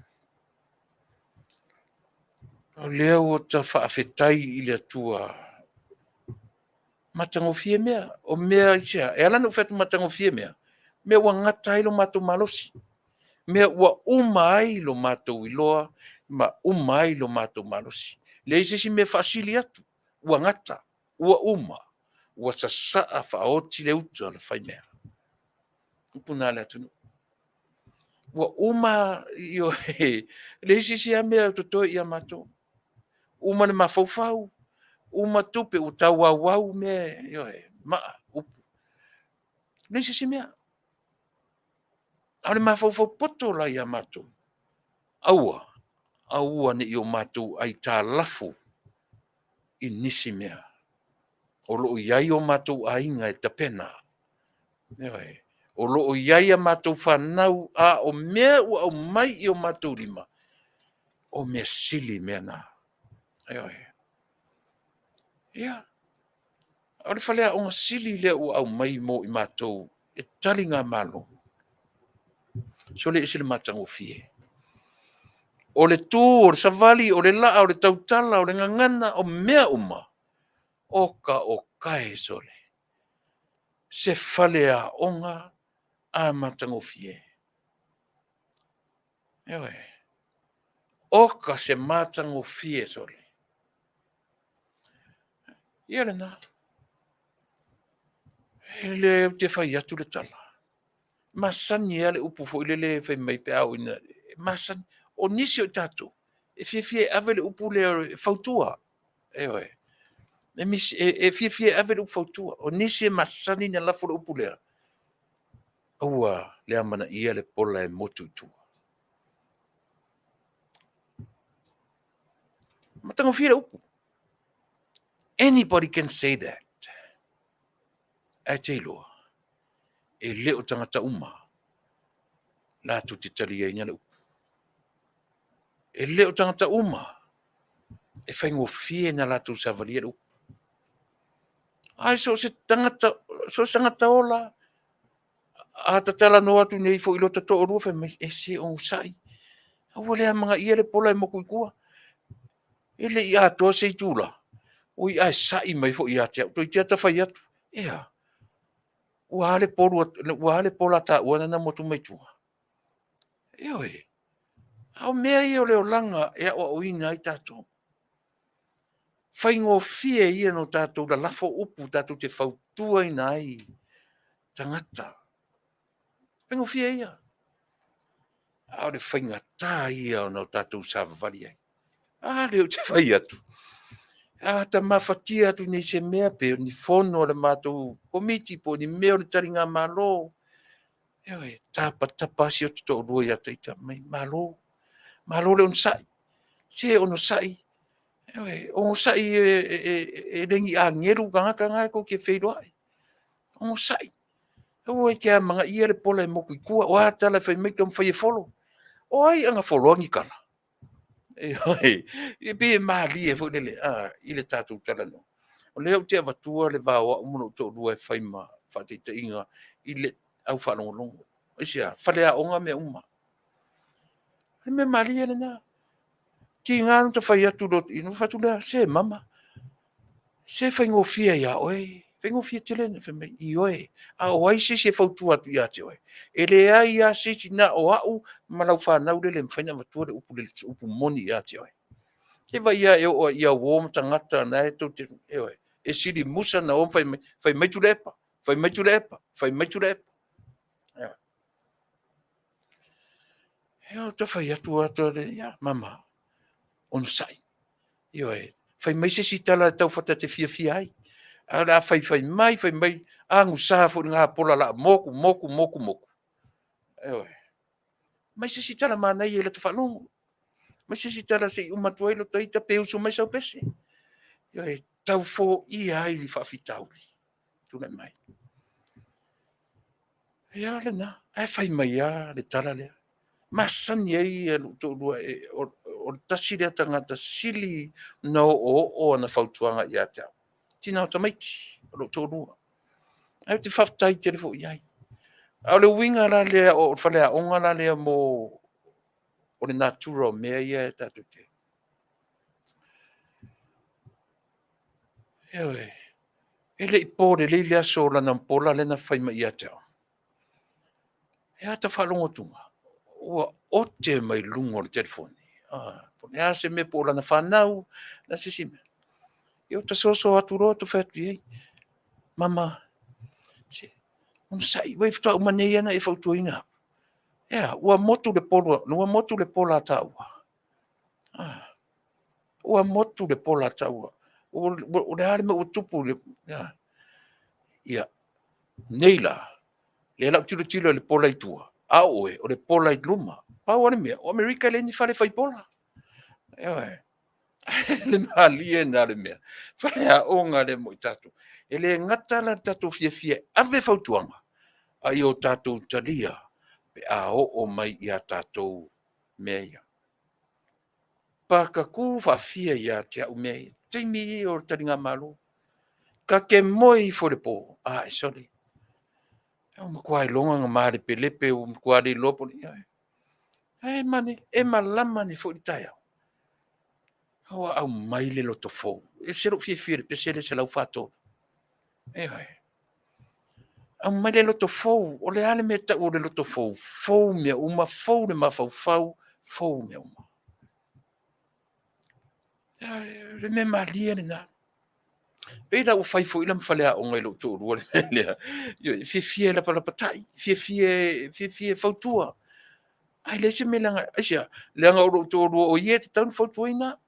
O lea ua ta faafetai i le Atua, matagofie mea. O mea aisea? E ala ona ou fai atu matagofie mea, mea ua gata ai lo matou malosi, mea ua uma ai lo matou iloa ma uma ai lo matou malosi. Leai se isi mea e faasili atu, ua gata. Ua uma, ua sasaa faaoti le uta a le faimea. Upu na a le atunuu. Ua uma, ioe, leai se isi lava mea o totoe ia matou. Uma le mafaufau, uma tupe, ua tauauau mea, ioe, maa, upu. Leai se isi mea. A o le mafaufau poto la ia matou, aua, aua ne i o matou aitalafu i nisi mea. O lo o i ai o matou aiga e tapena. Ioe. O lo o i ai a matou fanau, a o mea ua aumai i o matou lima, o mea sili mea na. Ioe. Ia, o le faleaoga sili lea ua aumai mo i matou e taligamalo. Sole, e ese le matagofie. O le tu, o le savali, o le laa, o le tautala, o le gagana, o mea uma, oka oka e sole, se faleaoga a matagofie. Ioe. Oka se matagofie sole. Ia lena. E le ou te fai atu le tala, masani lava le upu foi lele fai mai pe a oo ina masani. O nisi o tatou, e fiafia e ave le upu lea e fautua. Ioe. E fiafia e ave le upu fautua. O nisi e masani ona lafo le upu lea, aua le amanaia le pola e motu i tua. Matagofie le upu. Anybody can say that. Ae te iloa, e le o tagata uma latou te taliaina le upu. E le o tagata uma e faigofie ona latou savalia le upu. Ae so o se tagata, so o se tagata ola, a ta talanoa atu nei foi i lo ta toalua, fai mai, e se onosai, aua le amanaia le pola e motu i tua. E le i atoa se itula, oi ae sai mai foi ia te au, toeitiiti lava ta fai atu, e a? Ua a le pola a taua lena na motu mai tua? Ioe, a o mea ia o le olaga e aoaoina ai tatou. Faigofie ia ona tatou lalafo upu tatou te fautuaina ai tagata. Faigofie ia. A o le faigata ia ona tatou savavali ai. A lea ou te fai atu, a ta mafatia atu nei i se mea, pe o ni fono a le matou komiti po o ni mea o le taligamalo, ioe, e tapatapa lava si ota toalua ia te ita, fai mai, malo, malo le onosai. Se onosai, ioe, onosai e le ni agelu tagata na tou te feiloai. Onosai, aua e te amanaia le pola e motu i tua. O a tala e fai mai, taumafai e follow. O ai a na foloa ni tala? Ioe, e pei e malie foi lele i le tatou talanoa. O lea ou te avatua le va o au ma lou toalua e fai ma faataitaiga i le au faalogologo. Aisea? Faleaoga mea uma. O le mea malie lena. Tiga ona ta fai atu loa, ona ou fai atu lea, se mama, se faigofie ia oe, faigofie tele. Fai mai, ioe, a o ai se isi e fautua atu ia te oe? E leai lava se isi, na o au ma lau fanau lele e mafai ona avatua le upu moni ia te oe. Se i vaai lava e oo ia uo ma tagata na e tou te, ioe, e sili musa ona o ma fai mai, fai mai Tuilaepa, fai mai Tuilaepa, fai mai Tuilaepa. Ia, ou te fai atu lava, ia mama, onosai, ioe, fai mai se isi tala e tau fiafia ai. Ae o le a fai fai mai fai mai, agusa foi i lena pola o le a motu, motu, motu, motu. Ioe. Aumai se isi tala manaia i lata faalogo. Aumai se isi tala se i uma atu ai lota ita pe usu mai sau pese. Ioe, tau foia ai le faafitauli tulai mai. Ia lena, ae fai mai lava le tala lea. Masani ai lou toalua, o le tasi lea tagata sili ona oooo ana fautuaga ia te au. Tina o tamaiti, o lou toalua. Ae ou te faafetai tele foi i ai. A o le uiga la lea o le faleaoga la lea mo o le natura o mea ia e tatou te... Ioe. E le i po lelei le aso o lana pola lea na fai mai ia te au, e a ta faalogo atu ua ote mai luga o le telefoni. Po o le a se mea po o lana fanau, o le a se isi mea. Ia ota soso atu loa ta fai atu i ai, mama, se onosai, uai faatoa uma nei lava ona e fautuaina au. E a, ua motu le polo, ua motu le pola a taua. Ua motu le pola a taua. O le a le mea ua tupu i le... Ia, nei la, lea o le a ou tilotilo i le pola i tua, a o oe, o le pola i luma. Pau lava le mea, o Amerika e leai ni fale fai pola. Ioe. Le malie lena o le mea, faleaoga lea mo i tatou. E le gata la i le tatou fiafia e ave fautuaga, a ia o tatou talia pe a oo mai ia tatou mea ia. Patatu faafia ia te au mea ia, taimi ia o le taligamalo. Ta te moe ifo i le po, ae sole, ua matua iloga ona malepelepe ua matua le iloa po o le a. Ae e malama ane foi le taeao, ua aumai le loto fou. E ese lou fiafia i le pese lea 143. Ioe. Aumai le loto fou. O le a le mea e tau o le loto fou? Fou mea uma, fou le mafaufau, fou mea uma. O le mea malie lena. Pei la ua fai foi la ma faleaoga i lou toalua le mea lea. Ioe, fiafia e lapalapatai, fiafia e fautua. Ae leai se mea leaga, aisea? Leaga o lou toalua o ia e tatau ona fautuaina au.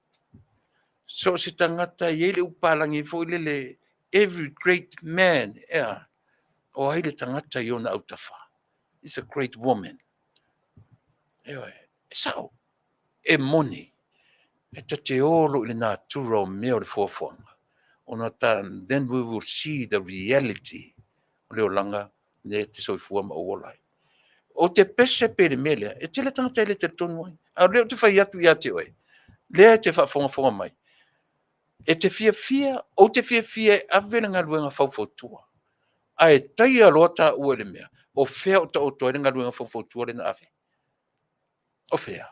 So o se tagata e i ai le upu papalagi foi lele, every great man, ea? O ai le tagata i ona autafa? Is a great woman. Ioe, e sao, e moni, e ta te o loa i le natura o mea o le foafoaga, ona ta, then we will see the reality o le olaga lea e te soifua ma ou ola ai. Ou te pese pea i le mea lea, e tele tagata e le talitonu ai, a o lea ou te fai atu ia te oe, lea e te faafogafoga mai, e te fiafia, ou te fiafia e ave le galuega faufautua, ae taia loa taua i le mea, o fea o taoto ai le galuega faufautua lea na ave? O fea?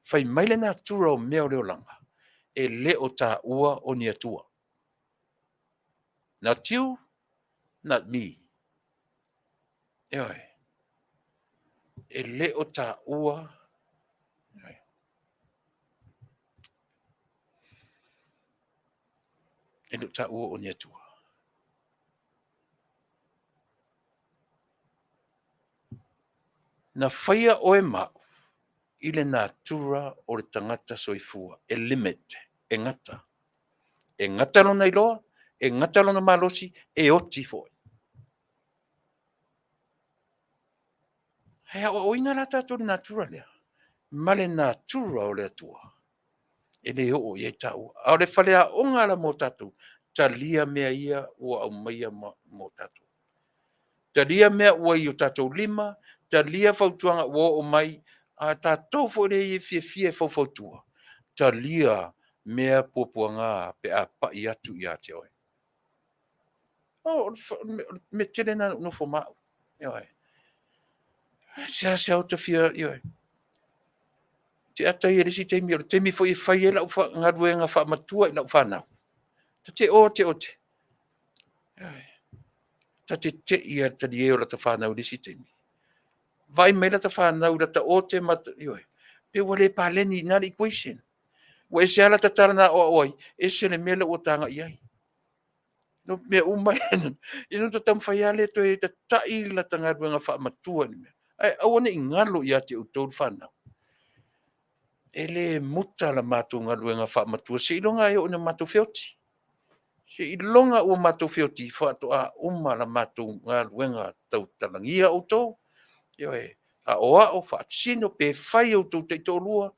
Fai mai le natura o mea o le olaga, e le o taua o ni Atua. Not you, not me. Ioe. E le o taua. Ioe. E le o taua o ni Atua. Na faia oe ma au i le natura o le tagata soifua, e limit, e gata. E gata lona iloa, e gata lona malosi, e oti foi. E aoaoina la tatou i le natura lea, ma le natura o le Atua, e le oo i ai taua. A o le faleaoga la mo tatou, talia mea ia ua aumaia mo tatou. Talia mea ua i o tatou lima, talia fautuaga ua oo mai, a tatou foi lea e fiafia e faufautua, talia mea puapuaga pe a pai atu ia te oe. O le mea tele lena na ou nofo ma au. Ioe. Seasea ou ta fia, ioe. Te ata ia i le isi taimi, o le taimi foi e fai ai lau galuega faamatua i lau fanau. Ta te o te ote. Ioe. Ta te tei i le talie o lata fanau i le isi taimi. Vaai mai lata fanau i lata ote ma, ioe, pe ua le paleni i ina le equation. Ua ese lava lata tala na aoao ai, ese le mea lea ua tagai i ai. No mea uma, ina ta taumafai lava lea toe tatai lata galuega faamatua i le mea. Ae aua ne i galo ia te outou le fanau. E le muta la matou galuega faamatua seiloga e oo ina matou feoti. Seiloga ua matou feoti faatoa uma la matou galuega tautalagia outou, ioe, aoao, faasino, pe fai outou taitoalua,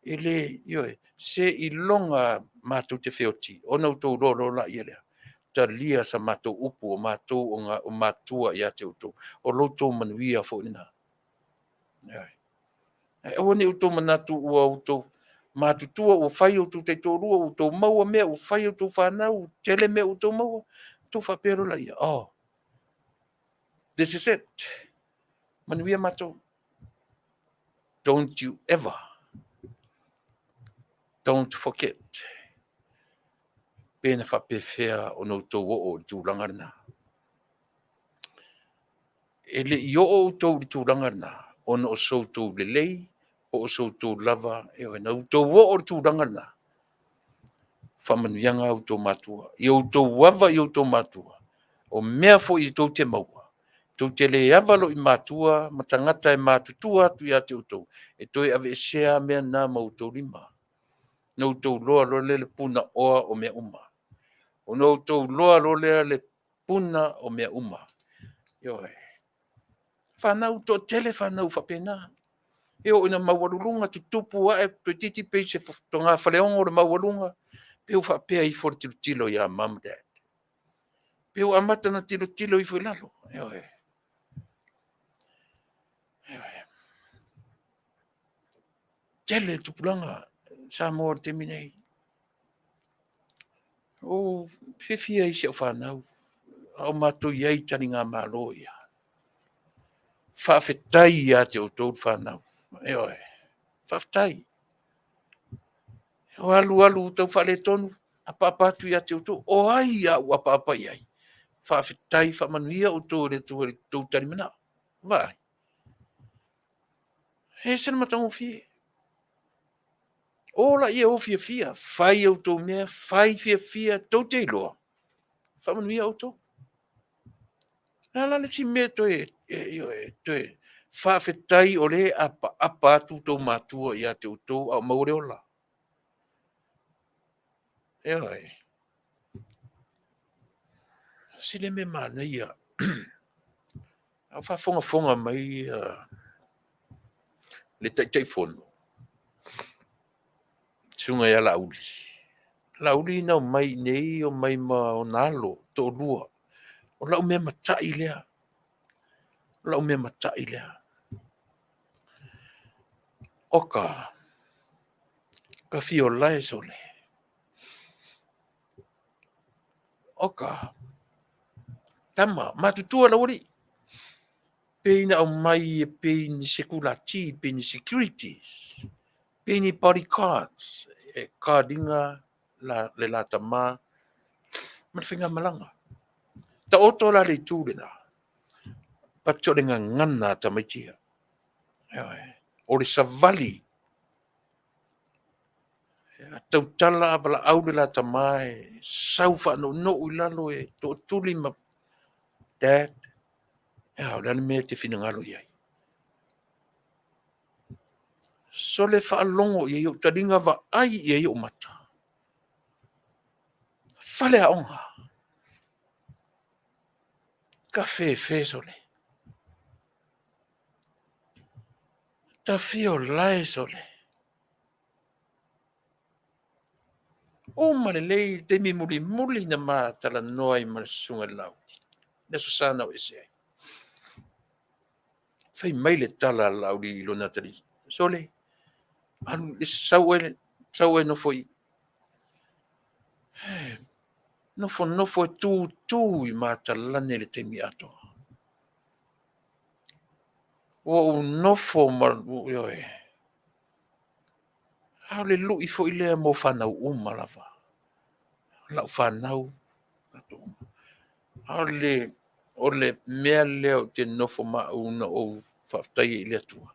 e le, ioe, seiloga matou te feoti ona outou iloa loa lea, talia sa matou upu o matou o matua ia te outou. O lo outou manuia foi lena. Ioe. Ae aua ne i outou manatu ua outou matutua ua fai outou taitoalua, ua outou maua mea, ua fai outou fanau, ua tele mea ua outou maua, outou faapea loa laia, oh, this is it. Manuia matou. Don't you ever, don't forget, pe na faapefea ona outou oo i le tulaga lena. E le i oo outou i le tulaga lena ona o so outou lelei po o so outou lava, ioe, na outou oo i le tulaga lena. Faamanuiaga a outou matua. Ia outou ava i outou matua, o mea foi e tou te maua, tou te le ava loa i matua ma tagata e matutua atu ia te outou, e toe aveesea mea na ma outou lima. Na outou iloa loa lea le punaoa o mea uma. Ona outou iloa loa lea le puna o mea uma. Ioe. Fanau, toatele fanau faapena. E oo ina maualuluga tutupu ae toeitiiti pei se togafaleogo le maualuga, pei ua faapea ifo le tilotilo ia mom ma dad. Pei ua amata ona tilotilo ifo i lalo. Ioe. Ioe. Tele tupulaga Samoa i le taimi nei. Ua ou fiafia i si au fanau, a o matou i ai i taligamalo ia. Faafetai ia te outou le fanau. Ioe, faafetai. Ua alu alu tau faaletonu, apaapa atu ia te outou. O ai a ou apaapa i ai? Faafetai, faamanuia outou e le Atua i lo outou talimanao. Vaai. E ese le matagofie. O laia o fiafia, fai a outou mea, fai fiafia, tou te iloa, faamanuia outou. O le a la le isi mea e toe faafetai o lea e apaapa atu outou matua ia te outou a o maua le ola. Ioe. Tasi lea mea manaia, a o faafogafoga mai le Taitaifono, le Susuga ia Laauli, o Laauli na omai i inei omai ma ona alo e toalua. O lau mea matai lea. O lau mea matai lea. Oka, ka fia ola e sole. Oka, tama, matutua le aualii. Pei na aumai e pei ni sekulati, pei ni securities, pei ni bodyguards e guard ina le la tama ma le faigamalaga. Taoto la le itu lena, but o le gagana a tamaiti ia. Ioe. O le savali, a tautala a valaau le la tama e sau faanounou i lalo e tootuli ma dad, a o le a le mea e te finagalo i ai? Sole faalogo i ai ou taliga, vaai i ai ou mata. Faleaoga, tafefe sole, ta fia ola e sole. Uma lelei le taimi mulimuli na ma talanoa ai ma le susuga i le Laauli, le Aso Sa na o ese ai. Fai mai le tala a Laauli i lona atalii, “Sole, alu, sau oe, sau oe e nofo i i.” Nofo nofo e tutu i matalane i le taimi atoa. Ua ou nofo ma, ioe, a o le lui foi lea mo fanau uma lava. Lau fanau, a o le mea lea ou te nofo ma au na ou faafetai ai i le Atua,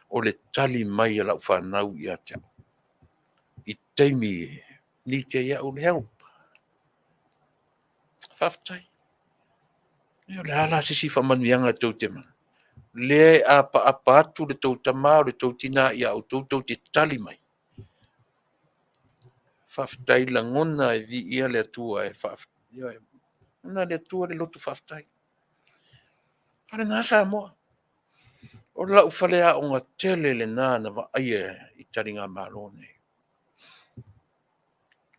o le tali mai a lau fanau ia te au i taimi e need ai au le help. Faafetai. O le a la se isi faamanuiaga tou te manao? Lea e apaapa atu le tou tama o le tou tina ia outou tou te tali mai. Faafetai, lagona e viia le Atua, e lagona e le Atua le loto faafetai. A lena Samoa. O lau faleaoga tele lena na vaaia i taligamalo nei.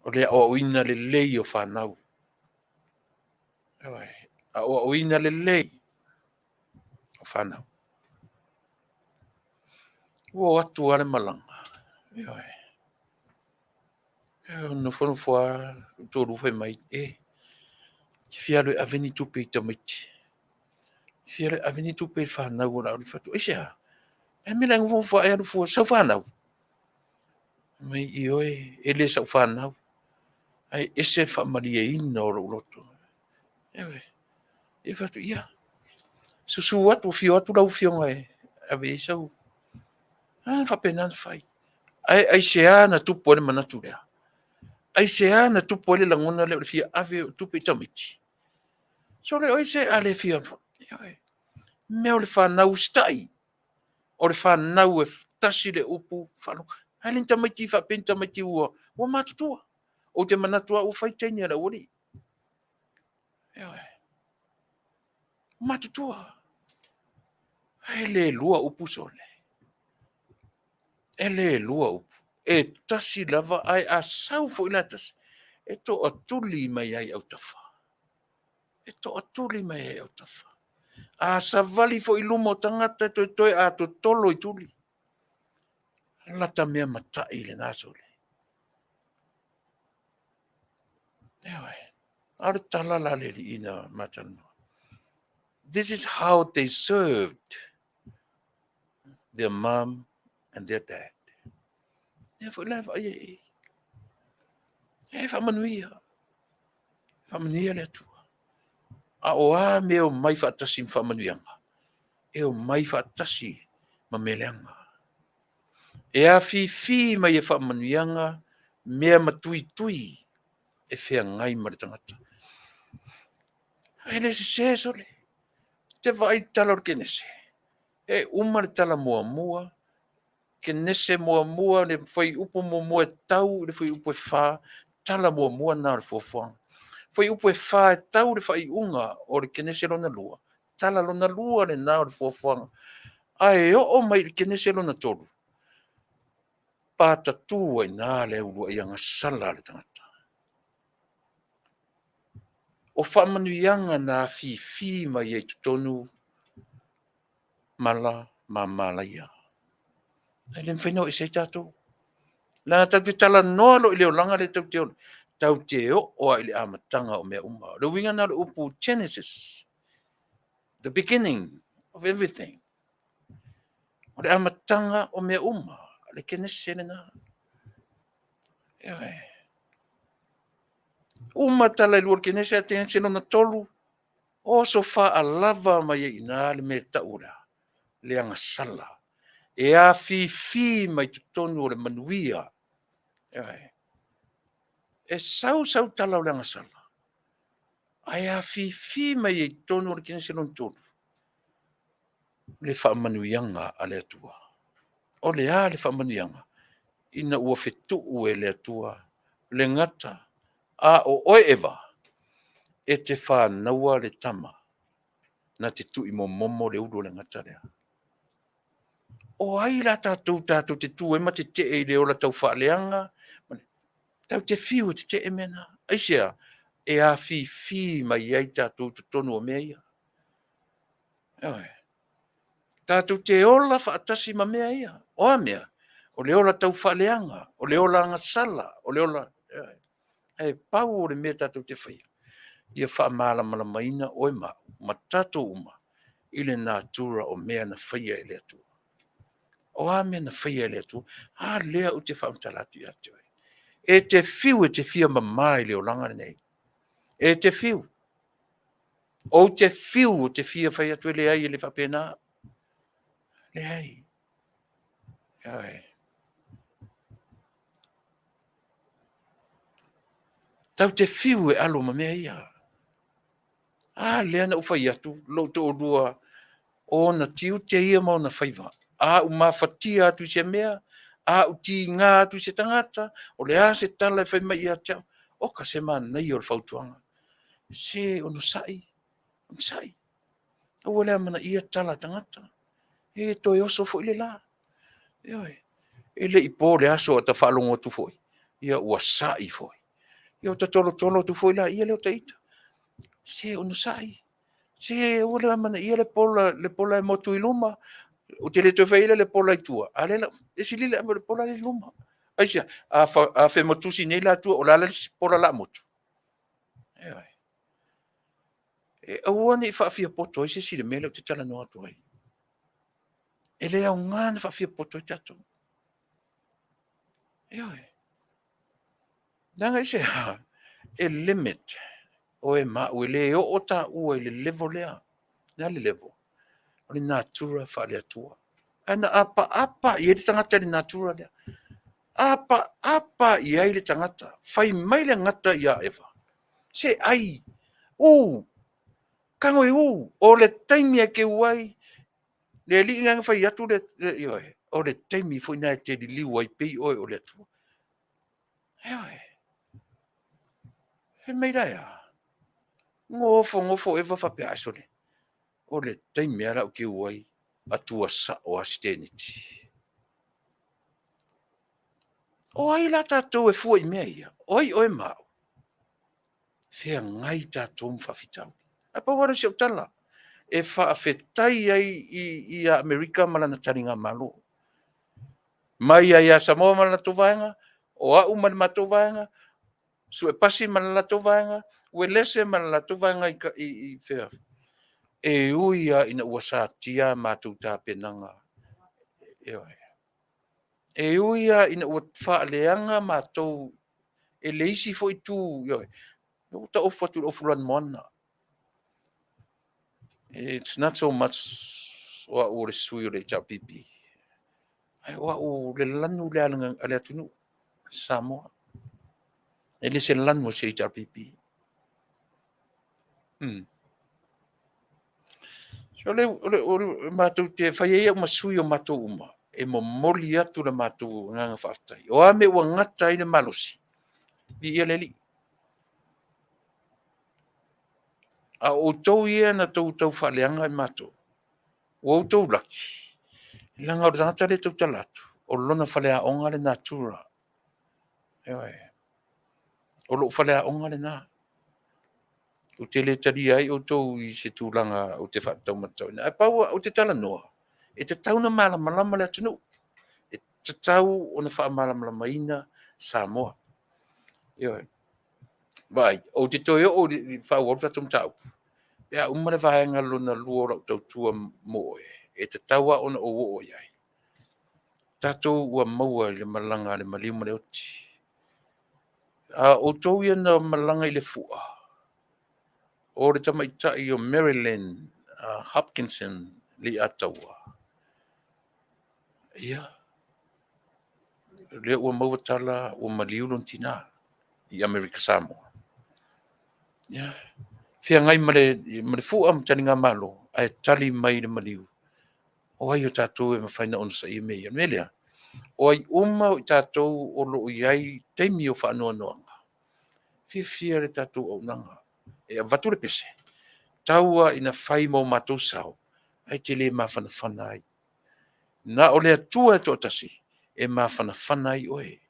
O le aoaoina lelei o fanau. Aoaoina lelei o fanau. Ua o atu lava le malaga. Ioe. Nofonofo lava lou toalua fai mai, e, ou te fia alu e ave ni tupe i tamaiti. Ou te fia alu e ave ni tupe i le fanau a Laauli. Ou fai atu, aisea? O le a le mea o le a e nofonofo lava e alu fua i sau fanau? Fai mai, ioe, e le sau fanau, ae ese le faamalieina o lou loto. Ioe. Ia fai atu, ia, susu atu, afio atu lau Afioga e ave i ai sau. A, faapena ona fai. Ae aisea na tupu ai le manatu lea? Aisea na tupu ai le lagona lea o le fia ave o tupe i tamaiti? Sole, o ai se a le fia, ioe, mea o le fanau usitai, o le fanau e tasi le upu faalogo. Ae le ni tamaiti faapea ni tamaiti ua matutua. Ou te manatu lava ua fai teine a le aualii. Ioe. Matutua. Ae le lua upu sole. E le lua upu. E tasi lava, ae a sau foi la tasi, e toatuli mai ai autafa. E toatuli mai ai autafa. A savali foi i luma o tagata, e toetoe a totolo i tuli. Lata mea matai lena sole. Ioe. A o le tala la le alii na ma talanoa. This is how they served their mom and their dad. Ia foi la e vaai ai. E faamanuia. Faamanuia le Atua. A o a mea o mai faatasi ma faamanuiaga? E o mai faatasi ma mea leaga. E afifi mai e faamanuiaga mea matuitui e feagai ma le tagata. E le sese sole. Te vaai i tala o le Kenese. E uma le tala muamua, Kenese muamua, le fuaiupu muamua e tau i le fuaiupu e 4, tala muamua lena o le fuafuaga. Fuaiupu e 4 e tau i le faaiuga o le Kenese lona lua, tala lona lua lena o le fuafuaga. Ae oo mai i le Kenese lona tolu, patatū ai i ina le uluai agasala a le tagata. O faamanuiaga na afifi mai ai totonu mala ma malaia. E le mafai ona o ese ai tatou. Leaga tatou te talanoa loa i le olaga lea tatou te ola, tatou te oo lava i le amataga o mea uma. O le uiga lena o le upu Genesis, the beginning of everything. O le amataga o mea uma, le Kenese lena. Ioe. Uma tala e lua o le Kenese, ae Kenese lona tolu, oso faalava mai ai i ina le mea e tau o le a? Le agasala. E afifi mai totonu o le manuia. Ioe. E sau sau tala o le agasala, ae afifi mai ai totonu o le Kenese lona tolu, le faamanuiaga a le Atua. O le a le faamanuiaga? Ina ua fetuu e le Atua le gata, a o oe Eva, e te fanaua le tama na te tuuimomomo le ulu o le gata lea. O ai la tatou tatou te tu ai ma tetee i le ola tau faaleaga? Tatou te fiu e tetee mea na. Aisea? E afifi mai ai tatou i totonu o mea ia. Ioe. Tatou te ola faatasi ma mea ia. O a mea? O le ola tau faaleaga, o le ola agasala, o le ola... Ae pau o le mea tatou te faia, ia faamalamalamaina oe ma au, ma tatou uma, i le natura o mea na faia e le Atua. O a mea na faia e le Atua? A lea ou te faamatala atu ia te oe. E te fiu e te fia mama i le olaga lenei. E te fiu. Ou te fiu ou te fia fai atu e leai e le faapena. Leai. Ioe. Tatou te fiu e alo ma mea ia. A lea na ou fai atu, lou toalua, o ona tiute ia ma ona faiva. A ou mafatia atu i se mea, a ou tiga atu i se tagata, o le a se tala e fai mai ia te au, oka se manaia o le fautuaga. Se onosai, onosai. Aua le amanaia tala a tagata. E toe oso foi le la. Ioe. E le i po le aso a o ta faalogo atu foi, ia ua sai foi. Ia ota tolotolo atu foi laia lea o ta ita. Se onosai, se aua le amanaia le pola, le pola e motu i luma. Ou te le toe fai ai lea le pola i tua, a lea la, e sili le ave o le pola lea i luma. Aisea? A femotusi nei la tua, o le a la le isi pola o le a motu? Ioe. E aua ne i faafiapoto ai se isi i le mea lea ou te talanoa atu ai. E le aoga na faafiapoto ai tatou. Ioe. Leaga aisea? E limit oe ma au, e le oo taua i le level lea. O le a le level? O le natura faale-Atua. Ae na apaapa i ai le tagata i le natura lea. Apa apa i ai le tagata, fai mai le gata ia Eva, se ai, u, tago e u, o le taimi e keu ai, le alii na fai atu le, ioe, o le taimi foi na e te liliu ai pei oe o le Atua. Ioe. Fai mai la e a? Gofo gofo Eva faapea, ai sole, o le taimi lava la ou keu ai, Atua sao a si teineiti. O ai la tatou e fua i mea ia? O ai oe ma au? Feagai tatou ma faafitauli. Ae pau lava lea o si au tala e faafetai ai i Amerika ma lana taligamalo. Mai lava ia Samoa ma le latou vaega, o au ma le matou vaega, Suepasi ma le latou vaega, Uelese ma le latou vaega i fea. E ui lava ina ua satia a matou tapenaga, ioe, e ui lava ina ua faaleaga matou e le isi foi itu, ioe, ua taofu atu i le ofu lanumoana. It's not so much o au o le sui o le HRPP, ae o au le lanu lea a le atunuu, Samoa. E le se lanu o se HRPP. So o le matou te fai ai au ma sui o matou uma e momoli atu le matou agaga faafetai. O a mea ua gata ai le malosi, viia le Alii. A o outou ia na outou tau faaleaga i matou, ua outou laki, leaga o le tagata lea e tautala atu, o lona faleaoga le natura. Ioe. O lou faleaoga lena. Ou te le talia ai outou i se tulaga ou te faataumatauina. Ae pau ou te talanoa, e tatau ona malamalama le atunuu. E tatau ona faamalamalamaina Samoa. Ioe. Vaai, ou te toe oo i faaauau le tatou mataupu, pe a uma le vaega lona lua o lau tautua mo oe, e tatau lava ona ou oo i ai. Tatou ua maua i le malaga a le maliu ma le oti. A o outou ia na malaga i le fua, o le tamaitai o Marilyn Hopkinson Leiataua, ia, lea ua maua tala ua maliu lona tina i Amerika Samoa. Ia, feagai ma le fua ma taligamalo, ae tali mai le maliu. O ai o tatou e mafai ona onosaia mea ia? O le mea lea, o ai uma o i tatou o lo o i ai taimi o faanoanoaga, fiafia le tatou auaunaga e avatu le pese, tau lava ina fai ma o matou sao, ae te le mafanafana ai. Na o le Atua e toatasi e mafanafana ai oe.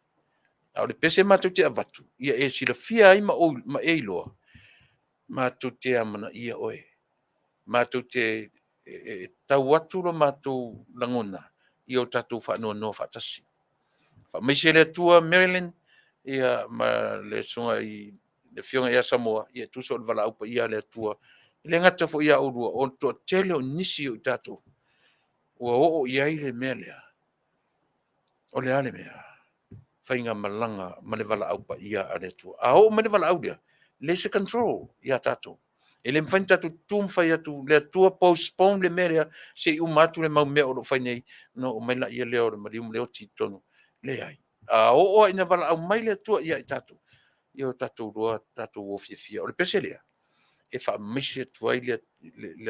A o le pese matou te avatu, ia e silafia ai ma e iloa, matou te amanaia oe. Matou te tau atu lo matou lagona ia o tatou faanoanoa faatasi. Faamaise le Atua Marilyn, ia ma le susuga i le Afioga ia Samoa, ia tusa o le valaau paia a le Atua. E le gata foi ia oulua, o le toatele o nisi o i tatou ua oo i ai le mea lea. O le a le mea? Faigamalaga ma le valaau paia a le Atua. A oo mai le valaau lea, leai se control ia tatou. E le mafai ona tatou tutu ma fai atu, le Atua postpone le mea lea se i uma atu le mau mea o lo o fai nei, ona oo mai lea o le maliu ma le oti i totonu. Leai. A oo lava ina valaau mai le Atua ia i tatou, ia o tatou iloa, tatou o fiafia. O le pese lea, e faamaise atu ai le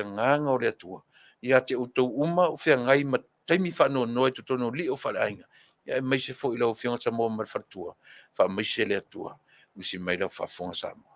agaga o le Atua ia te outou uma o feagai ma taimi faanoanoa i totonu o lio faaleaiga, aemaise foi lau Afioga Samoa ma le faletua, faamaise le Atua. Usi mai lau faafofoga Samoa.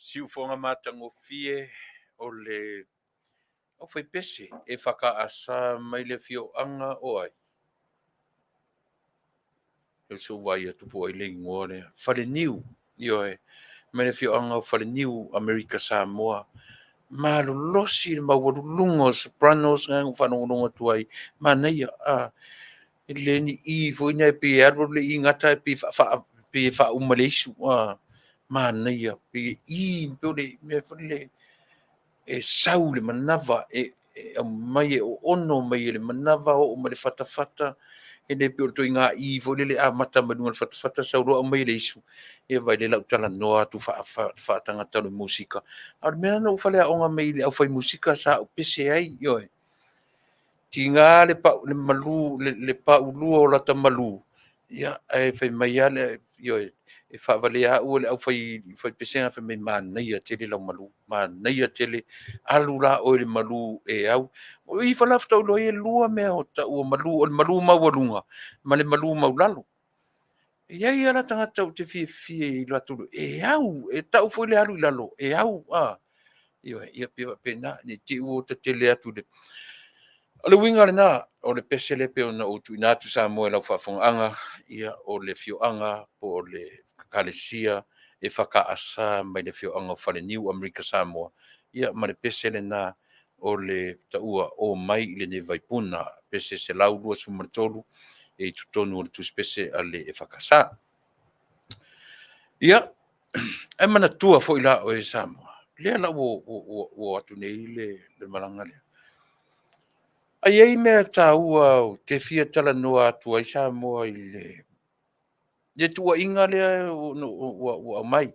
Siufoga matagofie o le aufaipese e whakaasa mai le fioanga o ai. E so vai atu po ai le ingoa lea. Faleniu, ioe. Mai le fioanga o Faleniu, Amerika Samoa. Malolosi le maualuluga o sopranos nga whanongonongo atu ai. Manaia, a e le ni i foi nei pe alu le i ngata pe fa pe fa umale isu a manaia pe i pe le me foi le e sau le manava e mai e o ono mai e le manava o ma le fatafata e le pe o toi ngā i foi le a mata mai lunga le fatafata sau loa mai le isu e vai le lau tala noa atu whaatangata le musika. A le mea na ufale a onga mai le au whai musika sa o pese ai, ioe. Ti ngā le pa, le malu, le pa ulua o lata malu. Ia, e whai mai a le, ioe, e whaavale a ua le au whai, whai pesenga whai mai manaia tele lau malu. Manaia tele, alu la oe le malu e au. O i whalafta ulo e lua mea o ta ua malu, o le malu maualunga, ma le malu maulalo. Ia ia la tangata o te fie fie i latu e au, e tau foi le alu i lalo, e au, a. Ia, ia pe pena, ni te ua te tele atu le. O le uiga lena o le pese lea pei ona ou tuuina atu Samoa i lau faafofogaaga, ia o le afioaga po o le Ekalesia EFKS mai le afioaga o Faleniu, Amerika Samoa, ia ma le pese lena o le taua o mai i lenei vaipuna, pese 123 e i totonu o le tusipese a le EFKS. Ia, ae manatua foi la oe Samoa, lea la ua o atu nei le malaga lea. Ae i ai mea taua ou te fia talanoa atu ai Samoa i le tuuaiga lea ua aumai.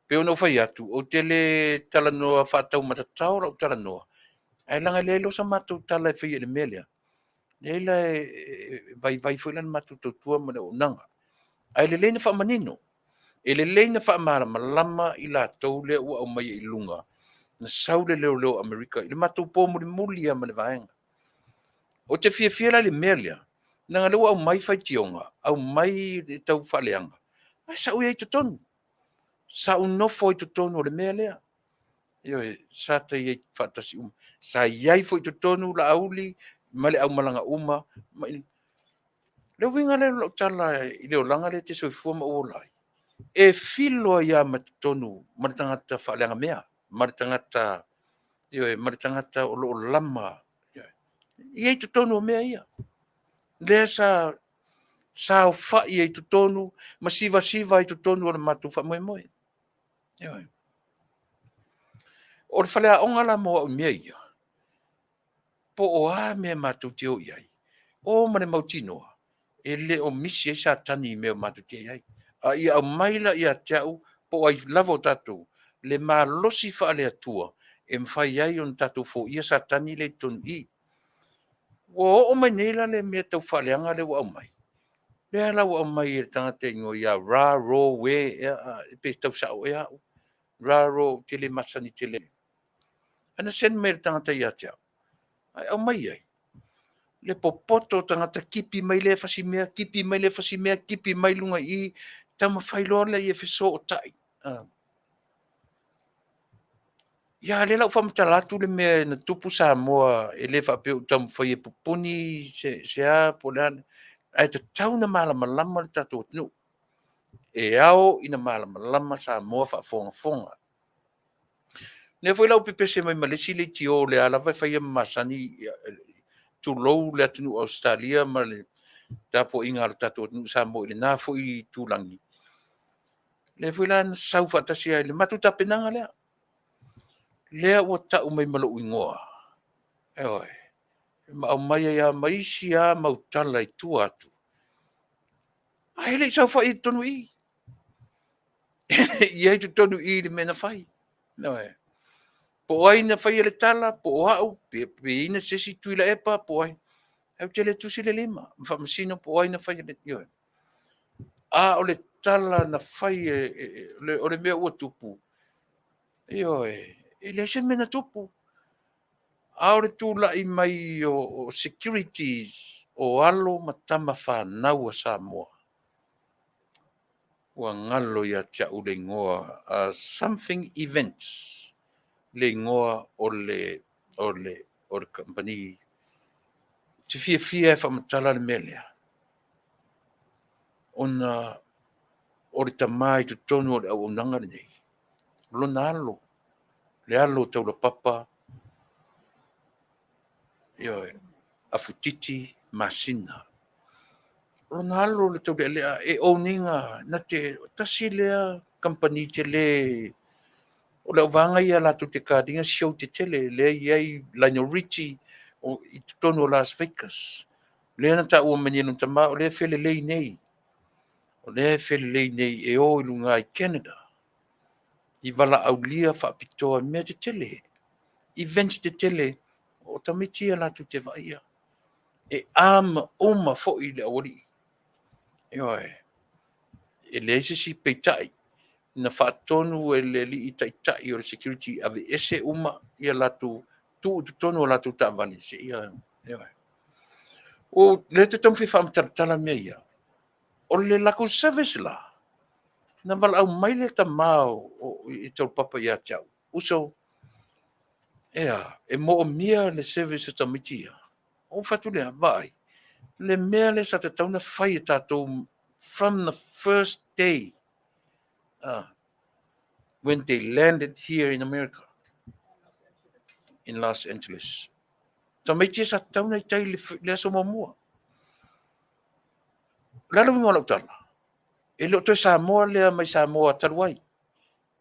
Pei ona ou fai atu, ou te le talanoa faataumatatao lau talanoa, ae leaga e leai loa sa matou tala e faia i le mea lea, leai la e vaivai foi la le matou tautua ma le auaunaga. Ae lelei ona faamanino, e lelei ona faamalamalama i latou lea ua aumaia i luga, na sau le leoleo Amerika i le matou po mulimuli lava ma le vaega. Ou te fiafia la i le mea lea, leaga o lea ua aumai faitioga, aumai e tau faaleaga, ae sa ou i ai i totonu. Sa ou nofo ai i totonu o le mea lea. Ioe, sa ta i ai faatasi uma. Sa i ai foi i totonu Laauli ma le aumalaga uma. Le uiga lea o lau tala i le olaga lea e te soifua ma ou ola ai, e filo ai lava ma totonu ma le tagata faaleagamea, ma le tagata, ioe, ma le tagata o lo o lama, e i ai i totonu o mea ia. Lea sa saofai ai i totonu ma sivasiva ai i totonu o le matou faamoemoe. Ioe. O le faleaoga la mo au i mea ia, po o a mea matou te o i ai, o ma le mautinoa e le o misi ai Satani i mea matou te i ai. A ia aumai la ia te au po o ai lava o tatou le malosi faale-Atua e mafai ai ona tatou foia Satani lea i totonu i i. Ua oo mai nei la le mea tau faaleaga lea ua aumai, lea la ua aumai e le tagata e igoa ia Ra Ro We ea pe tau sao ea au, Ra Ro, ou te le masani tele. Ae na send mai e le tagata ia te au, ae aumai ai le popoto o tagata, tipi mai lea fasi mea, tipi mai lea fasi mea, tipi mai luga i i, taumafai loa lea ia fesootai. Ia, a o lea o le a ou faamatala atu le mea na tupu Samoa, e le faapea ua ou taumafai e pupuni se a po o le a, ae tatau ona malamalama le tatou atunuu. E ao ina malamalama Samoa faafogafoga. O lea foi la ua pepese mai ma le isi leitio o lea lava e fai ma masani, tulou le atunuu o Ausetalia ma le tapuaiga a lo tatou atunuu Samoa i lena foi itulagi, lea foi la na sau faatasi ai i le matou tapenaga lea, lea ua tau mai ma lou igoa, ioe, ma aumai ai lava ma isi mau tala i tua atu, ae le i saofai i totonu i i. E le i i ai i totonu i i i le mea na fai. Ioe. Po o ai na faia le tala, po o au, pe i ai se isi Tuilaepa po o ai, ae ou te le tusi le lima ma faamasino po o ai na faia le… Ioe. A o le tala na fai, o le mea ua tupu, ioe, e leai se mea na tupu. A o le tulai mai o securities o alo ma tama fanau a Samoa, ua galo ia te au le igoa, something events le igoa o le kamupani. Ou te fiafia e faamatala le mea lea, ona o le tama i totonu o le auaunaga lenei, o lona alo, le alo o Taulapapa, ioe, Afu Titi Masina. O lona alo le Taulealea e own ina, na te, tasi lea kamupani tele o le auvaega ia latou te card ina show tetele lea e i ai Lionel Richie i totonu o Las Vegas. Lea na taua mai nei e lona tama o lea e felelei nei, o lea e felelei nei e o i luga i Canada i valaaulia faapitoa i mea tetele, events tetele o tamaiti ia latou te vaaia. E arm uma foi le aualii. Ioe. E leai se isi, peitai na faatonu e le alii taitai o le security e aveese uma ia latou, tuu i totonu o latou taavale seia… Ioe. O lea ou te taumafai e faamatalatala mea ia, o le latou service la, na valaau mai le tama i Taulapapa ia te au, uso, e a, e moomia le service a tamaiti ia? Ou fai atu lea, vaai, le mea lea sa tatau ona fai e tatou from the first day when they landed here in America, in Los Angeles. Tamaiti e sa tatau ona i tai i le aso muamua. O le a le uiga o lau tala? E le o toe Samoa lea mai Samoa talu ai.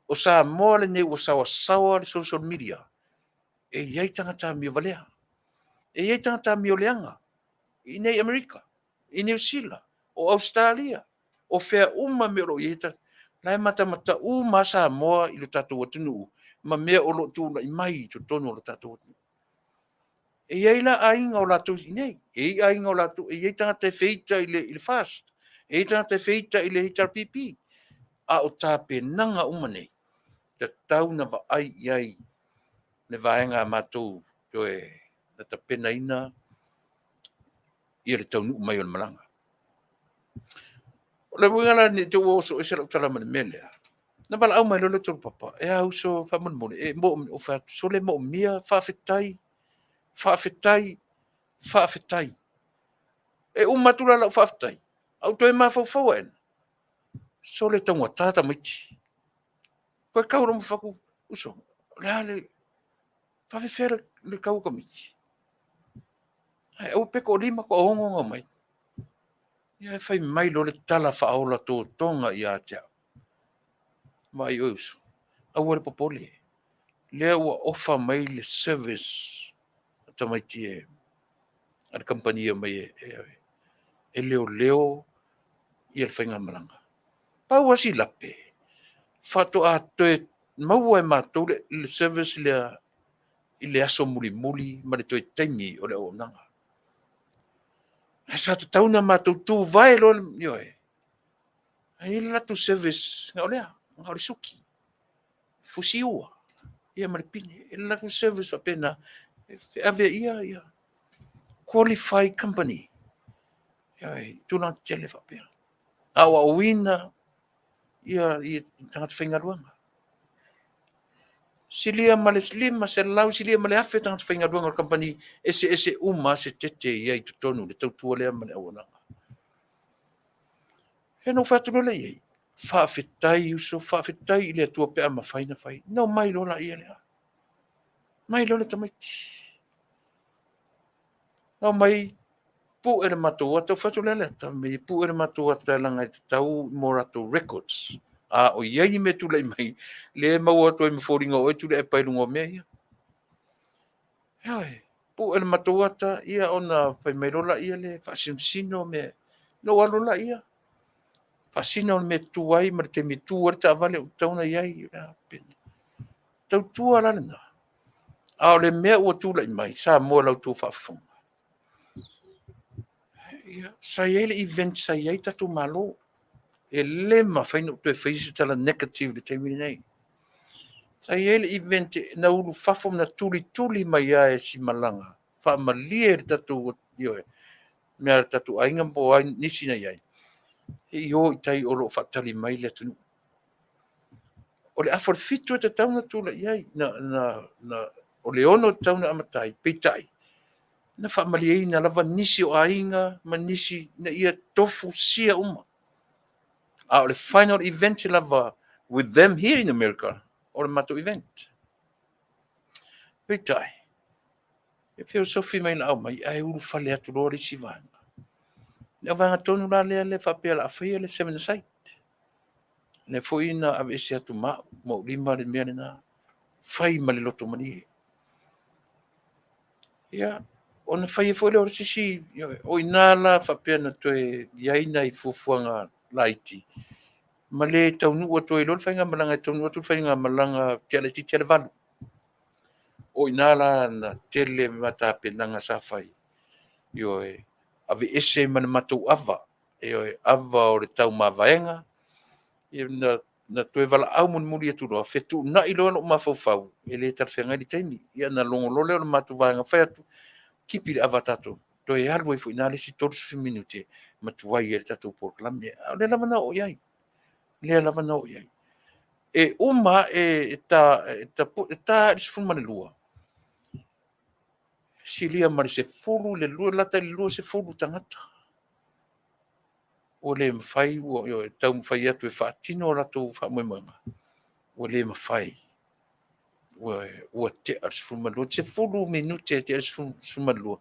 O Samoa lenei ua saoasaoa le social media. E i ai tagata amio valea. E i ai tagata amio leaga i inei i Amerika, i Niu Sila, o Ausetalia, o fea uma mea o lo o i ai. La e matamata uma lava Samoa i lo tatou atunuu ma mea o lo o tulai mai i totonu o lo tatou atunuu. E i ai la aiga o latou i inei, e i ai aiga o latou, e i ai tagata e feita i le FAST, e i ai tagata e feita i le HRPP. A o tapenaga uma nei, e tatau ona vaai i ai le vaega a matou toe na tapenaina ia le taunuu mai o le malaga. O le uiga la ne i te i ua oso ese lau tala ma le mea lea, na valaau mai loa lea o Tolepapa, e a uso, faamolemole, e fai atu, sole, e moomia, faafetai, faafetai, faafetai. E uma atu la lau faafetai, ae ou toe mafaufau ae, sole, e taugata tamaiti. Toe tau loa ma fai atu, uso, o le a le… e faapefea le tau o tamaiti? Ae aua pe toa-5 toa-6 ona omai. Ae fai mai loa le tala faaola totoga ia te au, vaai oe uso, aua le popole, lea ua ofa mai le service a tamaiti a le kamupani e omai e leoleo le faigamalaga. Pau lava si lape, faatoa toe maua e matou le service lea i le aso mulimuli ma le toe taimi o le auaunaga. Ae sa tatau ona matou tuvae loa, ioe, ae i ai le latou service na o lea, na o le suki, fusiua ia ma le pine. E alu atu le service faapena, e feaveaia qualified company, ioe, tulaga tetele faapea. Aoaoina ia tagata faigaluega. Silia ma le 500, silia ma le 1,000 tagata faigaluega o le kamupani, e eseese uma lava se tete e i ai i totonu o le tautua lea ma le auaunaga. Ia ona ou fai atu loa lea i ai, faafetai uso, faafetai i le Atua pe a mafai ona fai. Ona omai loa lea, omai loa le tamaiti. Na omai pue le matou ata, ou fai atu, o le a le ata? Fai mai e pue le matou ata leaga e tatau mo latou records. A o i ai ni mea e tulai mai, lea e maua atu ai ma foliga o oe Tuilaepa i luga o mea ia. Ioe, pue le matou ata, ia ona fai mai loa lea, faasinosino mea. Ona ou alu loa lea, faasino le mea e tu ai ma le taimi e tu ai le taavale ua tatau ona i ai. Tautua la lena. A o le mea ua tulai mai Samoa i la outou faafofoga, sa i ai le event sa i ai tatou Malo. E le mafai ona ou toe faia se tala negative i le taimi lenei. Sa i ai le event na ulufafo ma na tulituli mai lava e si malaga faamalie le tatou, ioe, mea a le tatou aiga po o ai nisi na i ai, se i o i tai o lo o faatali mai le atunuu. O le afa o le 7 e tatau ona tulai ai, o le 6 e tatau ona amata ai, peitai, na faamalieina lava nisi o aiga ma nisi ina ia tofusia uma. A o le final event lava with them here in America, o le matou event. Peitai, e feosofi mai laau mai, ae ulufale atu loa le isi vaega. Le vaega tonu la lea e faapea o le a faia le seven a side. Lea foi na aveese atu ma au, ma ou lima le mea lena, fai ma le loto malie. Ia, ona fai ai foi lea o se isi, o i ina la faapea na toe i ai nai fuafuaga laiti, ma le taunuu atu ai loa le faigamalaga, e taunuu atu le faigamalaga tea laitiiti lava le 8. O i ina la na tele ma tapenaga sa fai, ioe, aveese ma le matou ava, ioe, ava o le taumavaega, na toe valaau mulimuli atu loa, fetuunai loa lou mafaufau, e le talafeagai le taimi. Ia ona logo loa lea o le matou vaega fai atu, tipi le ava a tatou, toe alu ai foi i ina le isi 30 minute ma tuai ai le tatou polokalame. A o lea lava na oo i ai, lea lava na oo i ai. E uma ae, e ta lava i le 12, Silia ma le 12, lata i le 20 tagata ua le mafai, ua taumafai atu e faatino o latou faamoemoega, ua le mafai, ua tea le 12, 10 minute e tea le 12.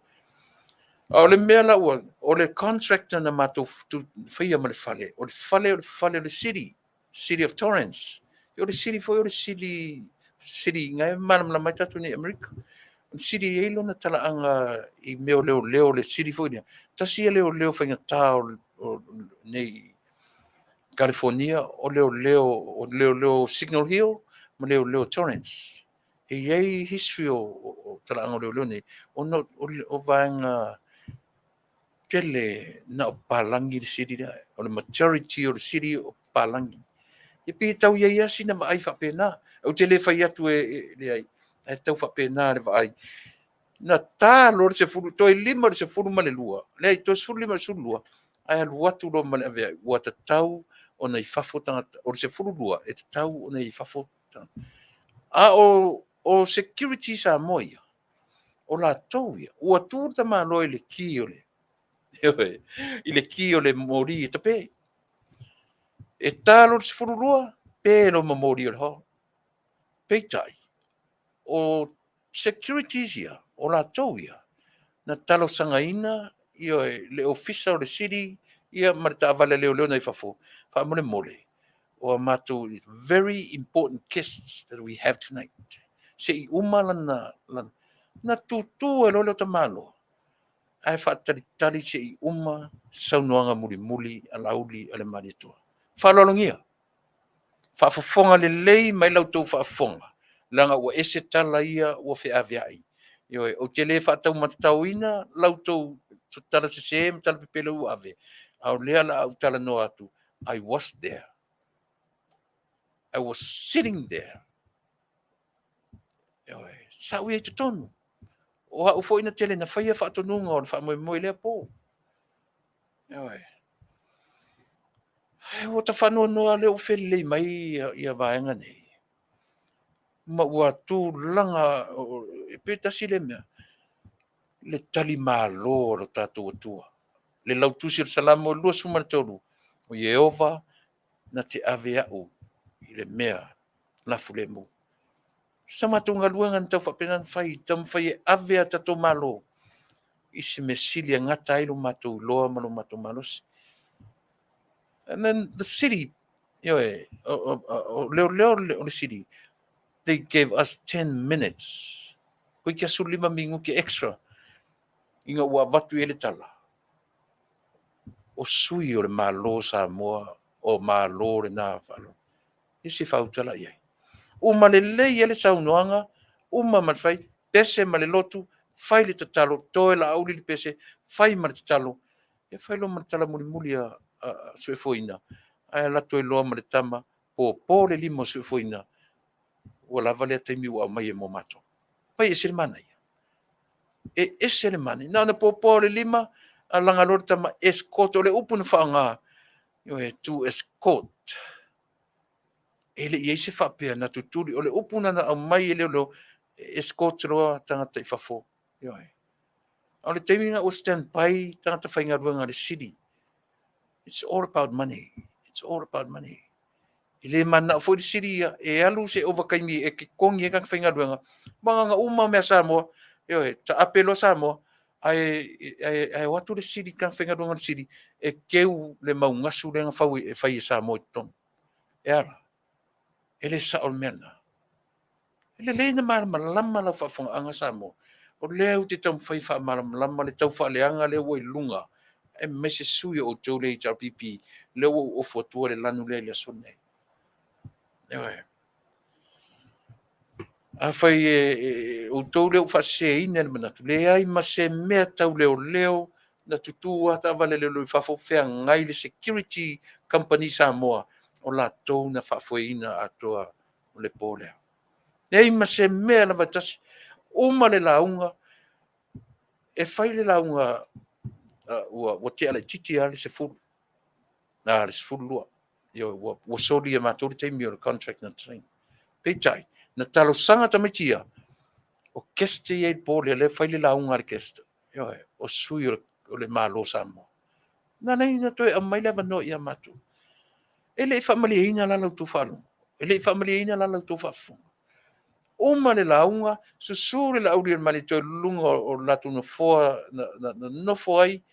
A o le mea la ua, o le contractor na matou faia ma le fale, o le fale o le fale o le city, City of Torrance. O le city foi o le city, city ngai malamalama ai tatou nei Amerika. O le city e i ai lona talaaga i mea o leoleo, le city foi lea. Tasi ia leoleo faigata o nei California, o leoleo, o leoleo Signal Hill ma leoleo Torrance. E i ai history o talaaga o leoleo nei, ona o vaega tele na o papalagi le city lea. O le majority o le city o papalagi. E pei e tau iai lava sina vaai faapena. Ou te le fai atu e leai, ae tau faapena le vaai. Na ta loa le 10, toe 5 i le 12, leai, toe 15 i le 12, ae alu atu loa ma le aveai, ua tatau ona i fafo tagata. O le 12, e tatau ona i fafo tagata. A o security Samoa ia, o latou ia, ua tu le tamaloa i le ki o le, i le ki o le moli e tape. E ta loa le 12, pe loa ma moli o le hall. Peitai, o securities ia, o latou ia, na talosagaina ia le ofisa o le city ia ma le taavale leoleo na i fafo, faamolemole, o a matou very important guests that we have tonight. Se i uma lana, na tutu ai loa le o tamaloa, ae faatalitali se i uma saunoaga mulimuli a Laauli a le Malietoa. Faaaloalogia, faafofoga lelei mai la outou faafofoga, leaga ua ese tala ia ua feaveai. Ioe, ou te le faataumatataoina la outou tala sese ma tala pepelo ua ave, a o lea o le a ou talanoa atu, I was there. I was sitting there. Ioe, sa ou i ai i totonu. O au foi na tele na faia faatonuga o le faamoemoe i lea po. Ioe. Ai, ua ta faanoanoa lea ua felelei mai ia vaega nei. Ma ua tulaga, e pe tasi le mea, le talimalo o lo tatou Atua. Le lautusi o le Salamo 23, o Ieova na te ave au i le mea lafulemu. Sa matou galuega na tau faapena ona fai, taumafai e ave a tatou Malo i se mea sili e gata ai lo matou iloa ma lo matou malosi. And then the city, ioe, o leoleo o le city, they gave us 10 minutes. Koe kia 15 minuti extra ina ua avatu i ai le tala. O sui o le Malo Samoa, o Malo lena faalogo. E se fautala i ai. Uma lelei ai le saunoaga, uma ma le fai, pese ma le lotu, fai le tatalo, toe Laauli le pese, fai ma le tatalo, e fai loa ma le tala mulimuli a Suefoina, ae alu atu ai loa ma le tama, po le lima o Suefoina, ua lava lea taimi ua aumai e mo matou. Pai ese le manaia. E ese le manaia. Na ona popo o le lima, a laga loa le tama escort, o le upu na faaaoga, to escort. E le i ai se faapea na tutuli, o le upu na aumai e leoleo, escort loa tagata i fafo. Ioe. A o le taimi na ua stand by tagata faigaluega a le city. It's all about money. It's all about money. E le manao foi le city ia, e alu se ovataimi e totogi ai tagata faigaluega. Ma uma mea Samoa, ioe, taape loa Samoa, ae o atu le city, tagata faigaluega o le city, e teu le maugasu lea na fau e fai e Samoa i totonu. E ala, e le sao le mea lena. E lelei na malamalama lau faafofogaaga Samoa. O lea ou te taumafai faamalamalama le tau faaleaga lea ua i luga, aemaise sui o outou le HRPP, lea ua ou ofu atua le lanu lea i le aso nei. Ioe. Afai e outou lea ua faaseseina le manatu, leai ma se mea tau leoleo na tutu a taavale leoleo i fafo, feagai le security company Samoa, o latou na faafoeina atoa o le po lea. Leai ma se mea lava e tasi. Uma le lauga, e fai le lauga ua tea laitiiti lava le 10, le 12. Io, ua soli e matou le taimi o le contract na sign. Peitai, na talosaga tamaiti ia, O guest ia i le po lea, lea e fai le lauga a le guest, ioe, o sui o le Malo o Samoa. Na ala ai ona toe aumai le avanoa ia matou. E le i faamalieina la la outou faalogo, e le i faamalieina la la outou faafofoga. Uma le lauga, susu le Laaulialemalietoa i luga o le latou nofoa na nonofo ai,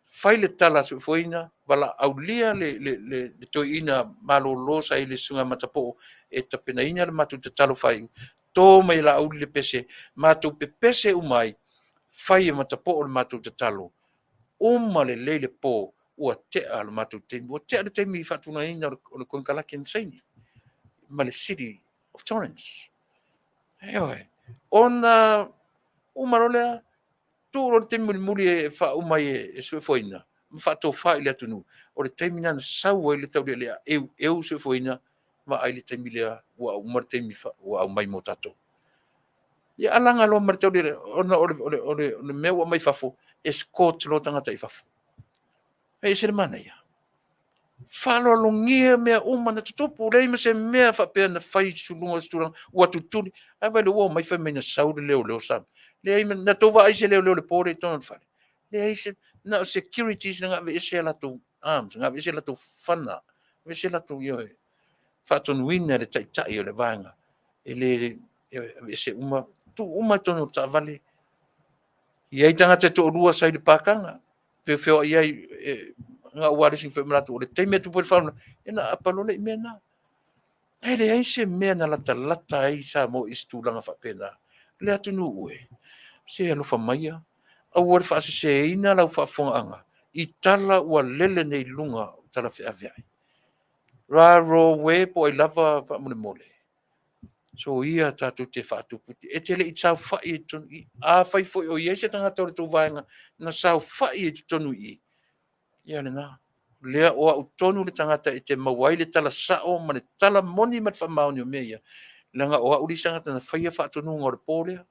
fai le tala a Soifua valaaulia le toeaina malolo sa i ai le susuga ia Matapoo e tapenaina le matou tatalo faaiu, to mai e Laauli le pese, matou pepese uma ai, fai e Matapoo le matou tatalo, uma lelei le po, ua tea le matou taimi, ua tea le taimi i le faatulagaina o le konekarate na saini ma le City of Torrens. Ioe. Ona uma loa lea, tuu loa le taimi mulimuli e faauma ai e Suefoina ma faatofa i le atunuu, o le taimi lena na sau ai le taulealea eueu Suefoina, vaai le taimi lea ua uma le taimi ua aumai mo tatou. Ia alaga loa ma le taulealea, ona o le mea ua aumai fafo, escort loa tagata i fafo. E ese le manaia. Faaaloalogia mea uma na tutupu, leai ma se mea faapea na fai i luga o se tulaga ua tutuli. Ae vaai o lea ua omai fai mai na sau le leoleo sa… Leai, na outou vaai i se leoleo i le po lea i totonu o le fale? Leai se… Na o securities na aveese a latou arms, na aveese a latou fana, aveese latou, ioe, faatonuina e le taitai o le vaega e le, ioe, aveese uma, tuu uma i totonu o taavale. E i ai tagata e toalua sa i le pakaga, feofeoai ai, na ou alu ese foi ma latou, o le taimi e tupu ai le faalavelave, ia ona aapa loa lea i mea na. Ae leai se mea na latalata ai Samoa i se tulaga faapena. Le atunuu e, se alofa maia, aua le faaseseina lau faafofogaaga i tala ua lele nei i luga o tala feaveai. Raro e po o ai lava faamolemole, soia tatou te faatupu, e te le i saofai i totonu i i. Afai foi o i ai se tagata o le tou vaega na saofai ai i totonu i i, ia o lena. O lea o au tonu le tagata e te maua ai le tala sao ma le tala moni ma le faamaoni o mea ia, leaga o au le isi tagata na faia faatonuga o le po lea.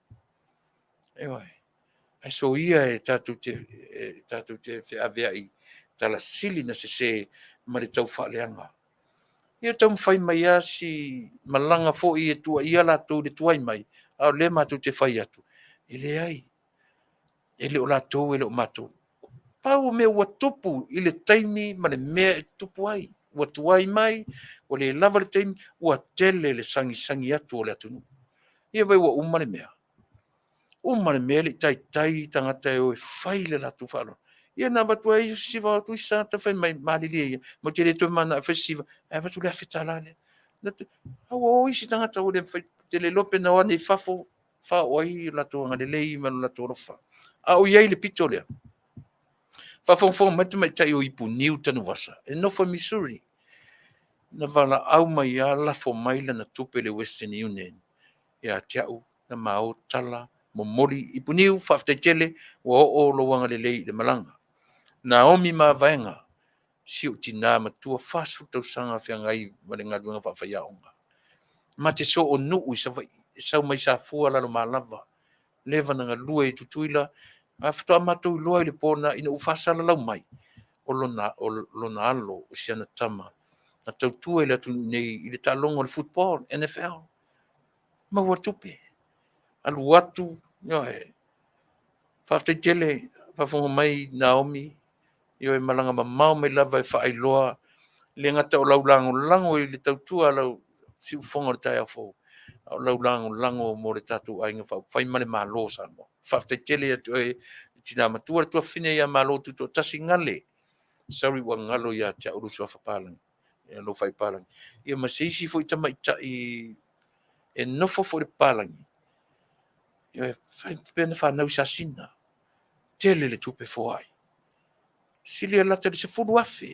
Ioe. Ae soia e tatou te feaveai i tala sili ona sese ma le taufaaleaga. Ia taumafai mai lava si malaga foi e tuuaia latou i le tuai mai, a o lea matou te fai atu, e leai, e le o latou e le o matou. Pau o mea ua tupu i le taimi ma le mea e tupu ai, ua tuai mai, ua le lava le taimi, ua tele le sagisagi atu o le atunuu. Ia vaai ua uma le mea. Uma le mea e le i taitai tagata e o e fai le latou faaaloalo. Ia na avatu ai isi tagata fai mai, malilie ia, matou te le toe mananao e fai se siva, ae avatu le $1,000 lea. A ua o isi tagata ua le mafai, ou te le iloa pe na o ane i fafo faaoo ai lo latou agalelei ma lo latou alofa. A ou i ai i le pito lea, faafogafoga mai le tamaitai o Ipuniu Tanuvasa, e nofo i Missouri, na valaau mai lava lafo mai lana tupe i le Western Union ia te au, na ma o tala momoli. Ipuniu, faafetai tele, ua oo lou agalelei i le malaga. Naomi Mavaega, si ou tina matua, 40 tausaga feagai ma le galuega faafaiaoga. Ma te soonuu i Savaii, e sau mai Safua Lalomalava, leva na galue i Tutuila, ae faatoa matou iloa i le po lena ina ua faasalalau mai, o lona alo, o si ana tama, na tautua i le atunuu nei i le taaloga o le football, NFL, maua tupe, alu atu, ioe. Faafetai tele, faafofoga mai Naomi, ioe, malaga mamao mai lava e faailoa, e le gata o lau lagolago i le tautua a lau siufofoga o le taeao fou, a o lau lagolago mo le tatou Aiga Faaupufai ma le Malo o Samoa. Faafetai tele ia te oe le tina matua, le tuafafine ia Malo Tutoatasi Gale, sorry ua galo ia te au lou suafa Palagi, lou fai Palagi, ia ma se isi foi tamaitai e nofo foi i le papalagi, faapea na fanau i Sasina, tele le tupe foai, silia lata i le $10,000.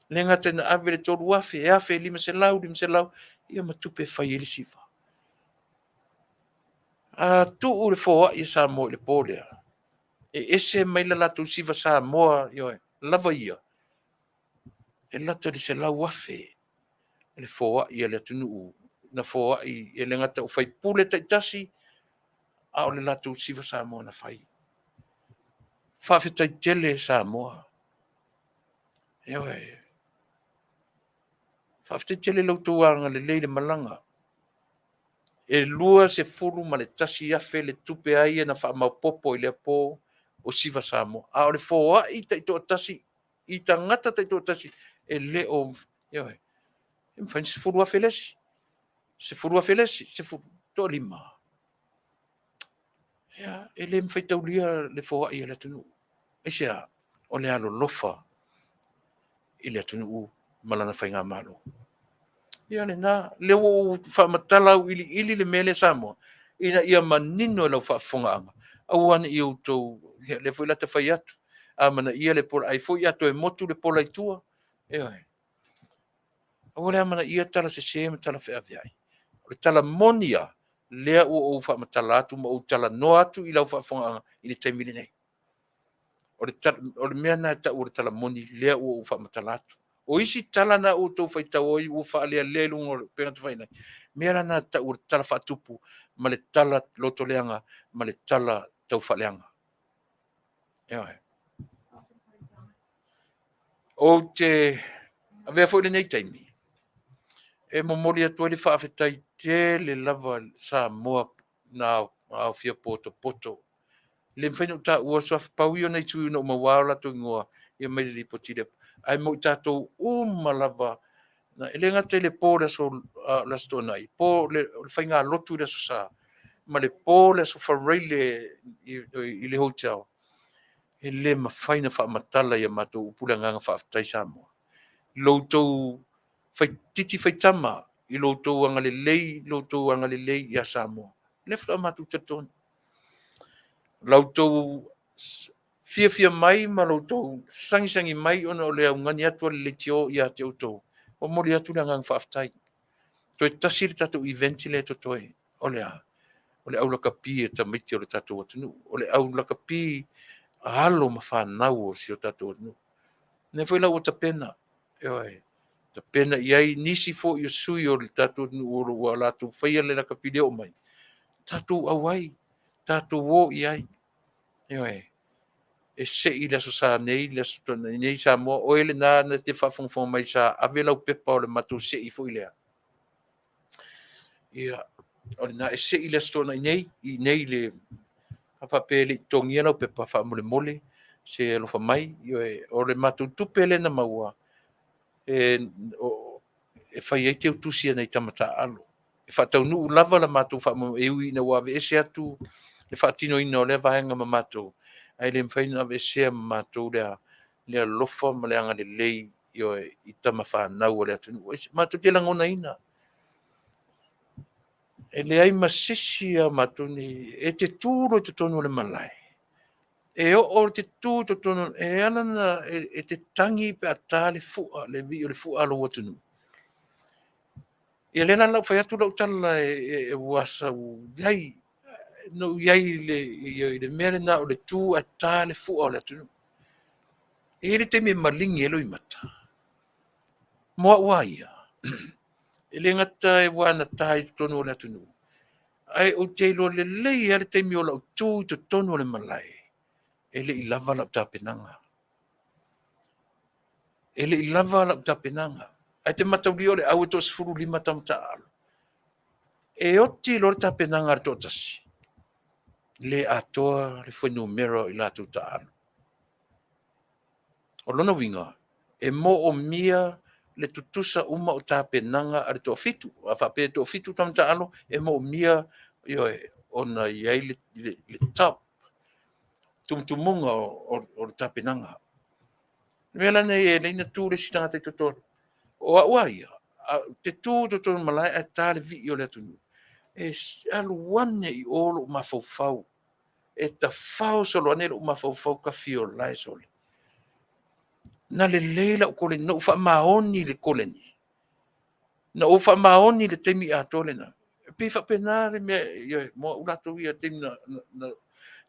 E le gata ina ave le $3,000, $1,500, $500, ia ma tupe e fai ai le siva. A tuu le foai a Samoa i le po lea, e ese mai le latou siva Samoa, ioe, lava ia, e lata i le $100,000 le foai a le atunuu na foai, e le gata o faipule taitasi, a o le latou siva Samoa na fai. Faafetai tele Samoa. Ioe. Faafetai tele i lo outou agalelei i le malaga. E 21,000 le tupe ai ia na faamaopoopo i lea po o Siva Samoa. A o le foai taitoatasi i tagata taitoatasi e le o, ioe, e mafai ona 10,000 le isi, 10,000 le isi, toalima. Ia, e le mafai taulia le foai a le atunuu. Aisea? O le alolofa i le atunuu ma lana faigamalo. Ia lena, lea ua ou faamatala auiliili le mea lea Samoa, ina ia manino i lau faafofogaaga, aua ne i outou, ia lea foi la ta fai atu, amanaia le pola, ai foi a toe motu le pola i tua, ioe. Aua le amanaia tala sese ma tala feaveai. O le tala moni lava, lea ua ou faamatala atu ma ou talanoa atu i lau faafofogaaga i le taimi lenei. O le mea lena e tau o le tala moni lea ua ou faamatala atu. O isi tala na outou faitau ai ua faalealea i luga o upega tafailagi, mea la na e tau o le tala faatupu ma le tala lotoleaga ma le tala taufaaleaga. Ioe. Ou te avea foi lenei taimi e momoli atu ai le faafetai tele lava Samoa na aofia potopoto. E le mafai ona ou taua suafa, pau ia o nai sui usufono na ou mauā o latou igoa mai le lipoti lea. Ae mo i tatou uma lava, e le gata i le po o le Aso Toonai, po o le faigalotu i le Aso Sa, ma le po o le Aso Faraile i le hotel, e le mafai ona faamatala i a matou upu le agaga faafetai Samoa. I lo outou titi faitama, i lo outou agalelei, lo outou agalelei ia Samoa. O lea faatoa matou talitonu. La outou fiafia mai ma lo outou sagisagi mai ona o le augani atu a le leitio ia te outou, momoli atu le agaga faafetai. Toe tasi le tatou event lea e totoe, o le a? O le aulakapi a tamaiti o le tatou atunuu. O le aulakapi a alo ma fanau o si o tatou atunuu. O lea foi la ua tapena, ioe, tapena i ai nisi foi o sui o le tatou atunuu o lo o ua latou faia le lakapi le oo mai, tatou auai, tatou o i ai. Ioe, e sei le Aso Sa nei, le Aso Toonai nei Samoa, oe lena na te faafogafoga mai sa ave lau pepa o le matou sei foi lea. Ia, o lena e sei le Aso Toonai nei, i nei le a faapea e le i totogia lau pepa, faamolemole se alofa mai. Ioe, o le matou tupe lea na maua e fai ai teutusi a nai tama taaalo. E faataunuu lava la matou faamoemoe, e ui ina ua aveese atu le faatinoina o lea vaega ma matou, ae le mafai ona aveesea ma matou le alofa ma le agalelei, ioe, i tama fanau a le atunuu. Matou te lagonaina, e leai ma se isi o matou nei, e te tu loa i totonu o le malae, e oo te tu i totonu, e ala ona e te tagi pe a ta le fua, le vii o le fua a lou atunuu. Ia lea la na ou fai atu lau tala ua sau i ai, na ou i ai i le mea lena o le tu ae ta le fua o le atunuu. E i ai le taimi e maligi ai loimata. Mo au lava ia, e le gata ua na ta i totonu o le atunuu, ae ou te iloa lelei lava le taimi o lau tu i totonu o le malae, e le i lava lau tapenaga. E le i lava lau tapenaga. Ae te mataulia o le au e toa-15 tama taaalo. E oti loa le tapenaga a le toatasi, le atoa le fuainumera o i latou taaalo. O lona uiga, e moomia le tutusa uma o tapenaga a le toafitu. A faapea e toafitu tama taaalo, e moomia, ioe, ona i ai le top tumutumuga o le tapenaga. O le mea la lenei e ala ai ona tu le isi tagata i totonu. O au lava ia, te tu i totonu o le malae ae ta le vii o le atunuu, e alu ane i o lou mafaufau, e tafao solo ane lou mafaufau tafiola e sole. Na lelei lau koleni, na ou faamaoni i le koleni, na ou faamaoni i le taimi atoa lena. E pei e faapena le mea, ioe, mo au latou ia i le taimi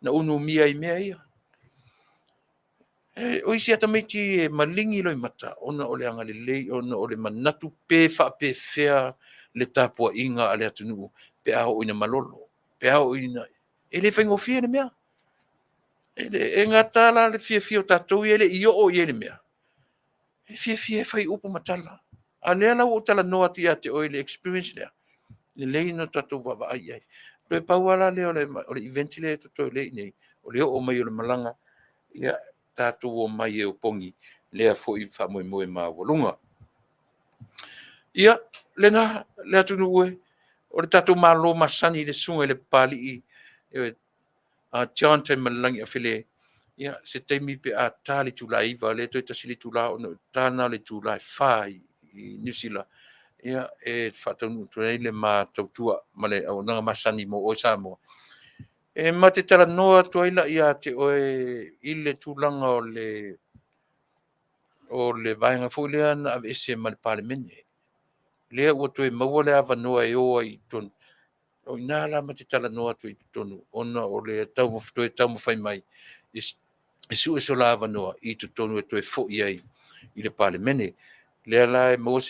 na unumia ai i mea ia. O isi lava tamaiti e maligi loimata ona o le agalelei, ona o le manatu pe faapefea le tapuaiga a le atunuu pe a oo ina malolo, pe a oo ina... E le faigofie le mea. E gata la le fiafia o tatou ia e le i oo i ai le mea, e fiafia e fai upu ma tala. A o lea la ua ou talanoa atu ia te oe i le experience lea, Lelei ona tatou vaavaai i ai. Toe pau lava la lea o le event lea e totoe lea e i inei, o le oo mai o le malaga, ia tatou omai e opogi lea foi faamoemoe maualuga. Ia, lena le atunuu e, o le tatou Malo masani i le susuga i le Papalii John Taimalelagi Afelé, ia, se taimi pe a ta le itula e 9, o lea toe tasi le itula ona ta lena o le itula e 4 i Niu Sila, ia, e faataunuu atu ai le ma tautua ma le auaunaga masani mo oe Samoa. E ma te talanoa atu ai la ia te oe i le tulaga o le vaega foi lea na aveese ma le Palemene, lea ua toe maua le avanoa e o ai i totonu. O i ina la ma te talanoa atu ai i totonu, ona o le toe taumafai mai e sue so la avanoa i totonu e toe foi ai i le Palemene. O lea la e maua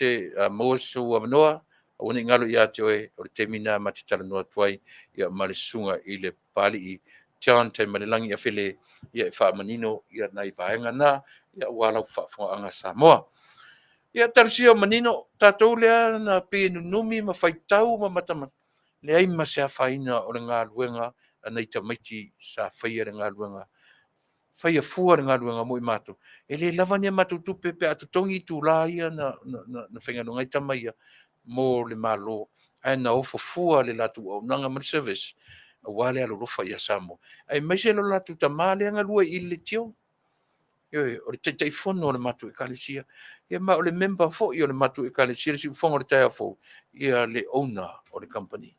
sou avanoa, aua ne i galo ia te oe, o le taimi lena ma te talanoa atu ai ma le susuga i le Papalii John Taimalelagi Afelé, e faamanino nai vaega na aua lau faafofogaaga Samoa. Ia talosia ia manino, tatou lea na pei e nunumi ma faitau ma matamata, leai ma se afaina o le galuega a nai tamaiti sa faia le galuega, faia fua le galuega mo i matou. E le lava ni a matou tupe pe a totogi itula ia na faigaluega ai tama ia mo le Malo, ae na ofo fua le latou auaunaga ma le service aua le alolofa ia Samoa, aemaise lo latou tama lea e galue i le leitio. Ioe, o le Taitaifono o le matou Ekalesia, ia ma o le member foi o le matou Ekalesia i le Siufofoga o le Taeao Fou, ia le owner o le kamupani.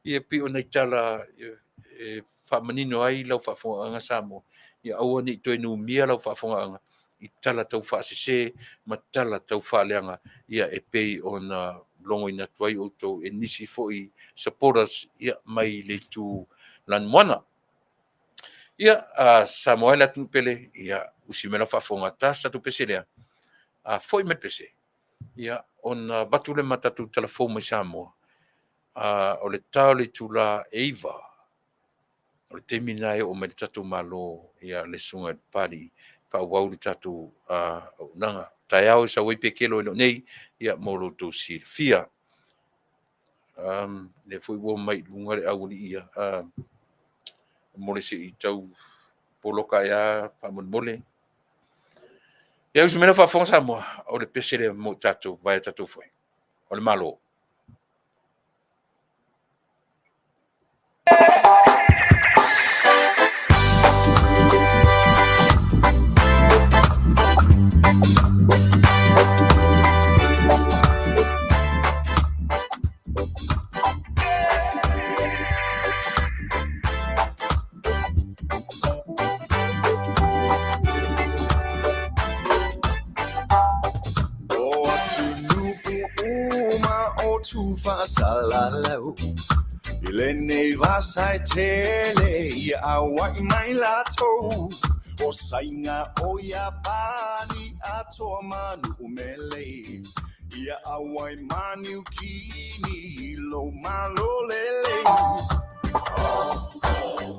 Ia pei o nai tala e faamanino ai lau faafofogaaga Samoa, ia aua ne i toe numia lau faafofogaaga i tala taufaasese ma tala taufaaleaga e pei ona logoina atu ai outou e nisi foi supporters mai le itu lanumoana. Ia, Samoa e le atunuu pele, ia usi mai lau faafofoga, ta se tatou pese lea, a foi mai le pese, ia ona avatu lea ma tatou tala fou mai Samoa, o le ta o le itula e 9, o le taimi lena e oo mai ai le tatou Malo le susuga i le Papalii, faaauau le tatou auaunaga. O taeao e sau ai Pekelo e le o nei, mo lo outou silafia. O lea foi ua omai i luga le aualii ia, se i tau poloka ai lava faamolemole. Ia usu mai lau faafofoga Samoa, o le pese lea mo i tatou vaea tatou foe, o le Malo. O atunuu uma o tufaasalalau i lenei vasa e tele ia auai mai latou o Saina o Iapani atoa ma Nuumele ia auai ma Niukini lo malo lele.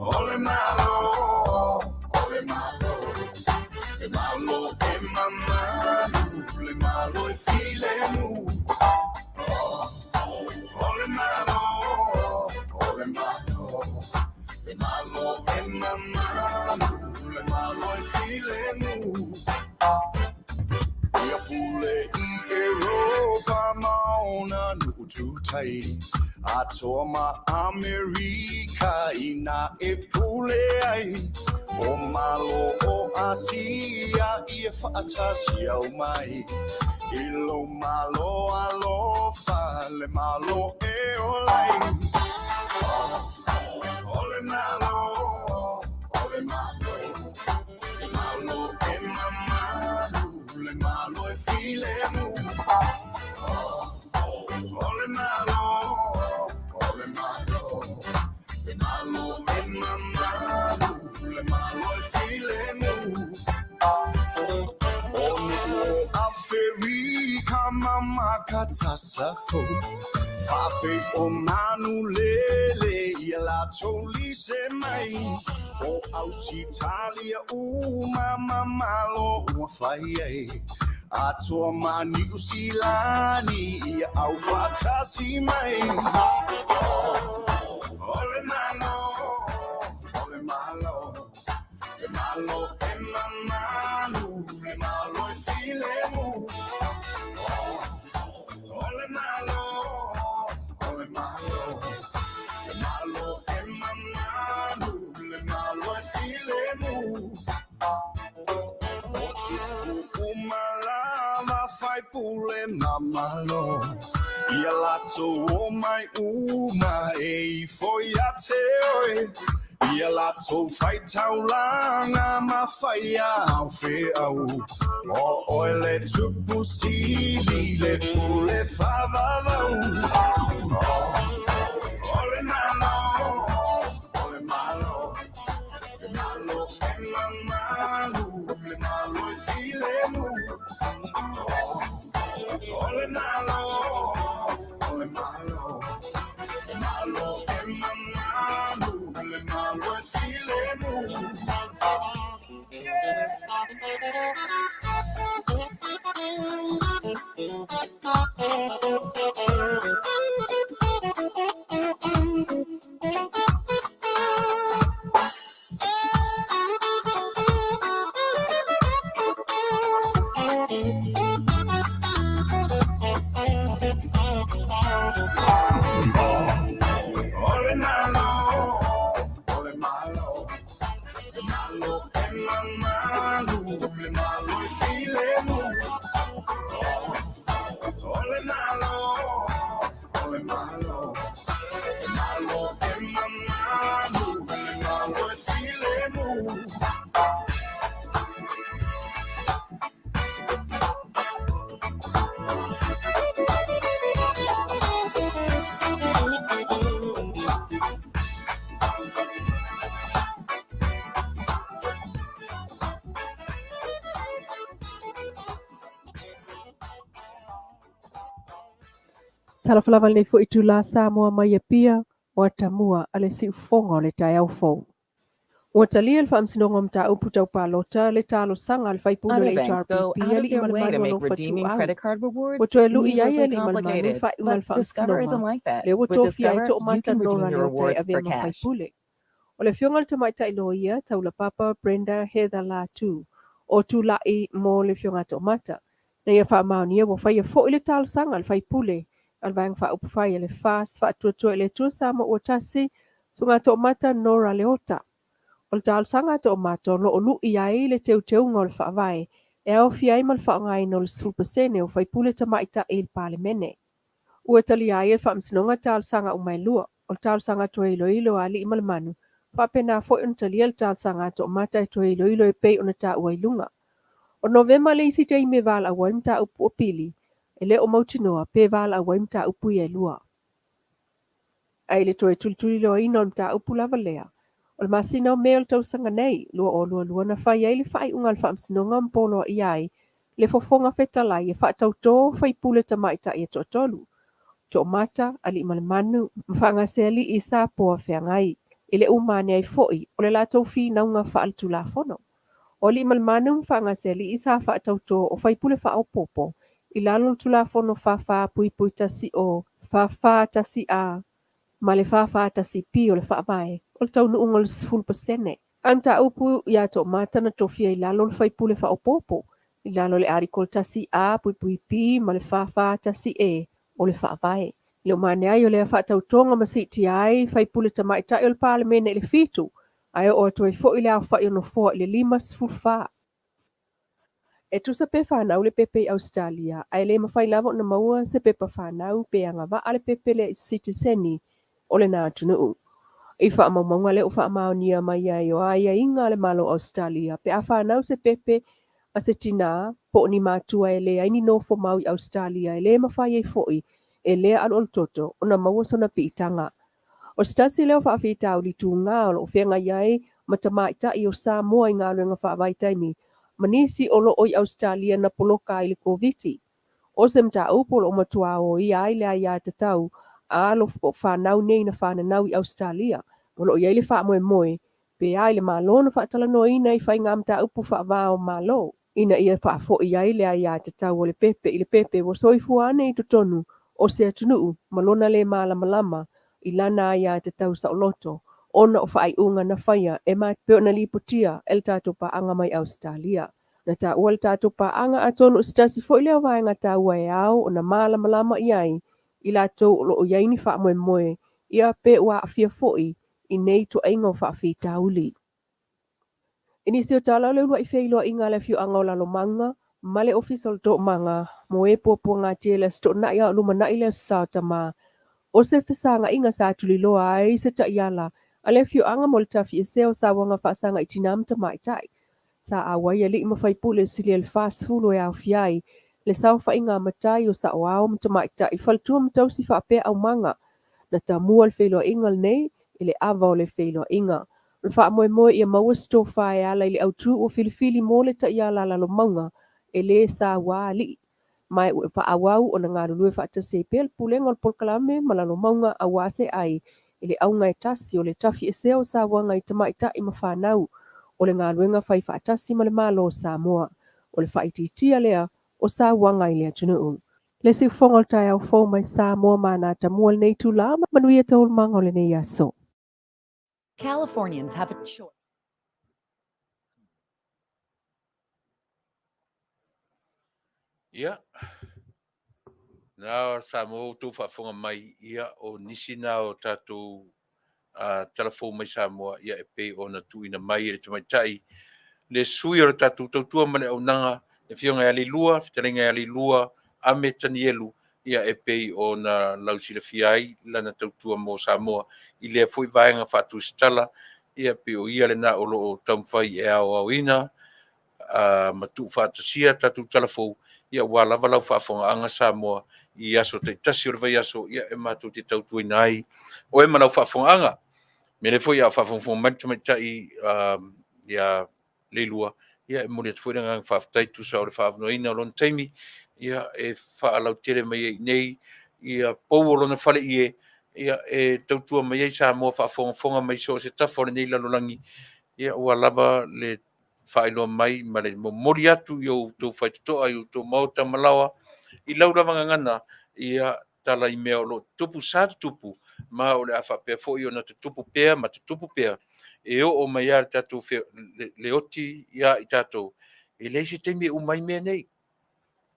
O le malo, o le malo, le malo e mamalu, le malo e filemu. O le malo, o le malo, le malo e mamalu, le malo e filemu. Ia pule i Europa ma ona nuu tutai atoa ma Amerika ina e pule ai o malo o Asia ia faatasi au mai i lo malo alofa le malo e olai. O le malo, o le malo, le malo e mamalu, le malo e filemu. O le malo, o le malo, le malo e mamalu, le malo e filemu. O nuu o Aferika ma Makatasafo faapei o manulele ia latou lise mai o Ausitalia uma ma malo ua fai ai. Atoa ma Niu Silani ia au faatasi mai. O le Malo, o le Malo, le Malo e mamalu, le Malo e filemu. O le Malo, o le Malo, le Malo e mamalu, le Malo e filemu. O tupu uma lava faipule ma Malo, ia latou omai uma e ifo ia te oe, ia latou faitaulaga ma faia au feau. O oe le Tupu Sili, le pule faavavau. O le Malo, o le Malo, le Malo e mamalu, le Malo e filemu. O le Malo, o le Malo, le Malo e mamalu, le Malo e filemu. O le Malo, o le Malo, le Malo e mamalu, le Malo e filemu. O le Malo, o le Malo, le Malo e mamalu, le Malo e filemu. Talofa lava lenei foi itulā Samoa mai Apia o atamua a le siufofoga o le taeao fou. Ua talia le Faamasinoga o Mataupu Tau Palota le talosaga a le faipule o Other le banks go HRPP out of Alii their ma le way to Manu make Alofa redeeming Tuuau. credit card Ua rewards toe lui ai needlessly Alii ma le Manu i le complicated. faaiuga a le But Discover Faamasinoga isn't like that. lea ua With tofia ai Discover, you toomata can redeem Nora your Leota e rewards avea for ma cash. faipule. O le afioga i le Tamaitai Loia, Taulapapa Brenda Heather Latu, o tula'i mo le afioga Toomata. Na ia faamaonia ua faia foi le talosaga a le faipule a le Vaega Faaupufai a le FAST Faatuatua i le Atua Samoa ua tasi, Susuga Toomata Nora Leota. O le talosaga a Toomata o lo o lui ai le teuteuga o le Faavae e aofia ai ma le faaaogaina o le 10% o faipule tamaitai i le Palemene. Ua talia ai e le Faamasinoga talosaga uma e lua, o le talosaga toe iloilo a Alii ma le Manu, faapena foi ona talia le talosaga a Toomata e toe iloilo e pei ona taua i luga. O Novema le isi taimi e valaau ai le mataupu o pili, e le o mautinoa pe valaau ai mataupu ia e lua. Ae i le toe tulituliloaina o le mataupu lava lea, o le masina o Me o le tausaga nei, 2022 na fai ai le faaiuga a le Faamasinoga ma poloaia ai le fofoga fetalai e faatautō faipule tamaitai e toatolu, Toomata, Aliimalemanu ma Faagasealii Sapoa Feagai, i le uma ane ai foi o le latou finauga faaletulafono. O Aliimalemanu ma Faagasealii sa faatautō o faipule faaopoopo i lalo o le Tulafono 44.10, 441A ma le 441P o le Faavae, o le taunuuga o le 10%. A o le mataupu ia Toomata na tofia i lalo o le faipule faaopoopo i lalo o le Article 1A.P ma le 441E o le Faavae. I le uma ane ai o lea faatautoga ma siitia ai faipule tamaitai o le Palemene i le 7, ae oo atu ai foi le aofai o nofoa i le 54. E tusa pe fanau le pepe i Ausetalia, ae le mafai lava ona maua se pepa fanau pe agavaa le pepe lea i se sitiseni o lena atunuu. I faamaumauga lea ua faamaonia mai ai o aiaiga a le Malo o Ausetalia pe a fanau se pepe a se tinā po o ni matua e leai ni nofo mau i Ausetalia e le mafai ai foi e lea alualutoto ona maua sona piitaga. O se tasi lea o faafitauli tuga o lo o feagai ai ma tamaitai o Samoa i galuega faavaitaimi ma nisi o lo o i Ausetalia na poloka ai i le Koviti. O se mataupu o lo o matua oia ai le aiatatau a alo po o fanau nei na fananau i Ausetalia. O lo o i ai le faamoemoe pe a i le Malo na faatalanoaina i faiga mataupu faava o Malo. ina ia faafoi ai le aiatatau a le pepe i le pepe ua soifua ane i totonu o se atunuu ma lona le malamalama i lana aiatatau saoloto ona o faaiuga na faia e pei ona lipotia e le tatou paaga mai Ausetalia. Na taua le tatou paaga atonu o se tasi foi lea o vaega taua e ao ona malamalama i ai i latou o lo o i ai ni faamoemoe ia pe ua aafia foi i nei ituaiga o faafitauli. I nisi o tala o le uluai feiloaiga a le afioaga o Lalomauga ma le Ofisa o le Toomaga mo e puapuagatia i le Aso Toonai a o lumanai le Aso Sa o Tama, o se fesagaiga sa tuliloa ai se taiala a le afioaga mo le tafiesea o sauaga faasaga i tinā ma tamaitai. Sa auai alii ma faipule silia i le 40 e aofia ai le saofaiga a matai o saoao ma tamaitai, faletua ma tausi faapea aumaga. Na tamua le feiloaiga lenei i le ava o le feiloaiga. O le faamoemoe ia maua se tofa e ala i le autū ua filifili mo le taiala a Lalomauga e lē saua alii. Ma ua faaauau ona galulue faatasi ai pea le Pulega o le Polokalame ma Lalomauga aua se ai i le auga e tasi o le tafiesea o sauaga i tamaitai ma fanau o le galuega fai faatasi ma le Malo o Samoa. O le faaitiitia lea o sauaga i le atunuu. Le siufofoga o le taeao fou mai Samoa ma ana atamua i lenei itula, manuia taualumaga o lenei aso. Californians have a choice. Ia, na Samoa outou faafofoga mai, ia o nisi na o tatou tala fou mai Samoa, ia e pei ona tuuina mai e le tamaitai le sui o le tatou tautua ma le auaunaga, le Afioga ia Leilua, fetalaiga ia Leilua Ame Tanielu, ia e pei ona lausilafia ai lana tautua mo Samoa i lea foi vaega faatusitala, ia pei o ia lena o lo o taumafai e aoaoina ma tuufaatasia tatou tala fou, ia aua lava lau faafofogaaga Samoa i aso taitasi o le vaiaso, ia e matou te tautuaina ai oe ma lau faafofogaaga. Mea lea foi a o faafogafoga mai le tamaitai ia Leilua, ia e momoli atu foi le agaga faafetai tusa o le faaavanoaina o lona taimi, ia e faalautele mai ai i inei ia pou o lona faleie, ia e tautua mai ai Samoa faafogafoga mai so o se tafa o lenei lalolagi, ia ua lava le faailoa mai ma le momoli atu i outou faitotoa i outou maota ma laoa i lau lava gagana ia tala i mea o lo o tutupu sa tutupu ma o le a faapea foi ona tutupu pea ma tutupu pea e oo mai lava le tatou le oti ia i tatou e leai se taimi e uma ai mea nei.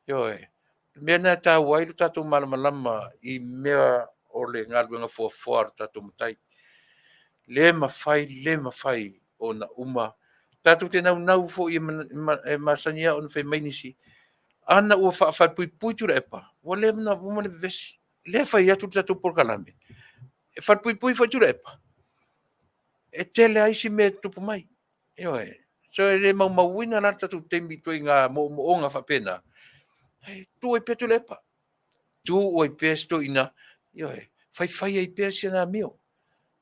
Ioe. O le mea lena e taua ai lo tatou malamalama i mea o le galuega foafoa a lo tatou Matai. Le mafai, le mafai ona uma. Tatou te naunau foi e masani lava ona fai mai nisi, ana ua faafalepuipui Tuilaepa, ua leva ona uma le vevesi. Lea e fai atu le tatou polokalame, e falepuipui foi Tuilaepa, e tele lava isi mea e tutupu mai. Ioe. So e le maumauina la le tatou taimi i ituaiga moomooga faapena. Tuu ai pea Tuilaepa, tuu ai pea si toeaina, ioe, faifai ai pea si ana amio,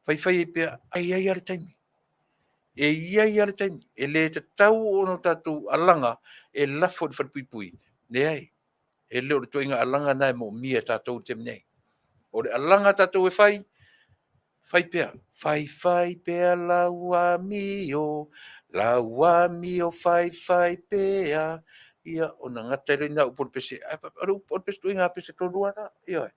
faifai ai pea, ae i ai lava le taimi. E i ai lava le taimi. E le tatau ona tatou alaga e lafo i le falepuipui. Leai, e le o le ituaiga alaga lena e moomia e tatou i le taimi nei. O le alaga a tatou e fai, fai pea, faifai pea lau amio, lau amio faifai pea. Ia, ona gata ai lea i ina upu o le pese, o le upu o le pese ituaiga pese tonu lava lena. Ioe.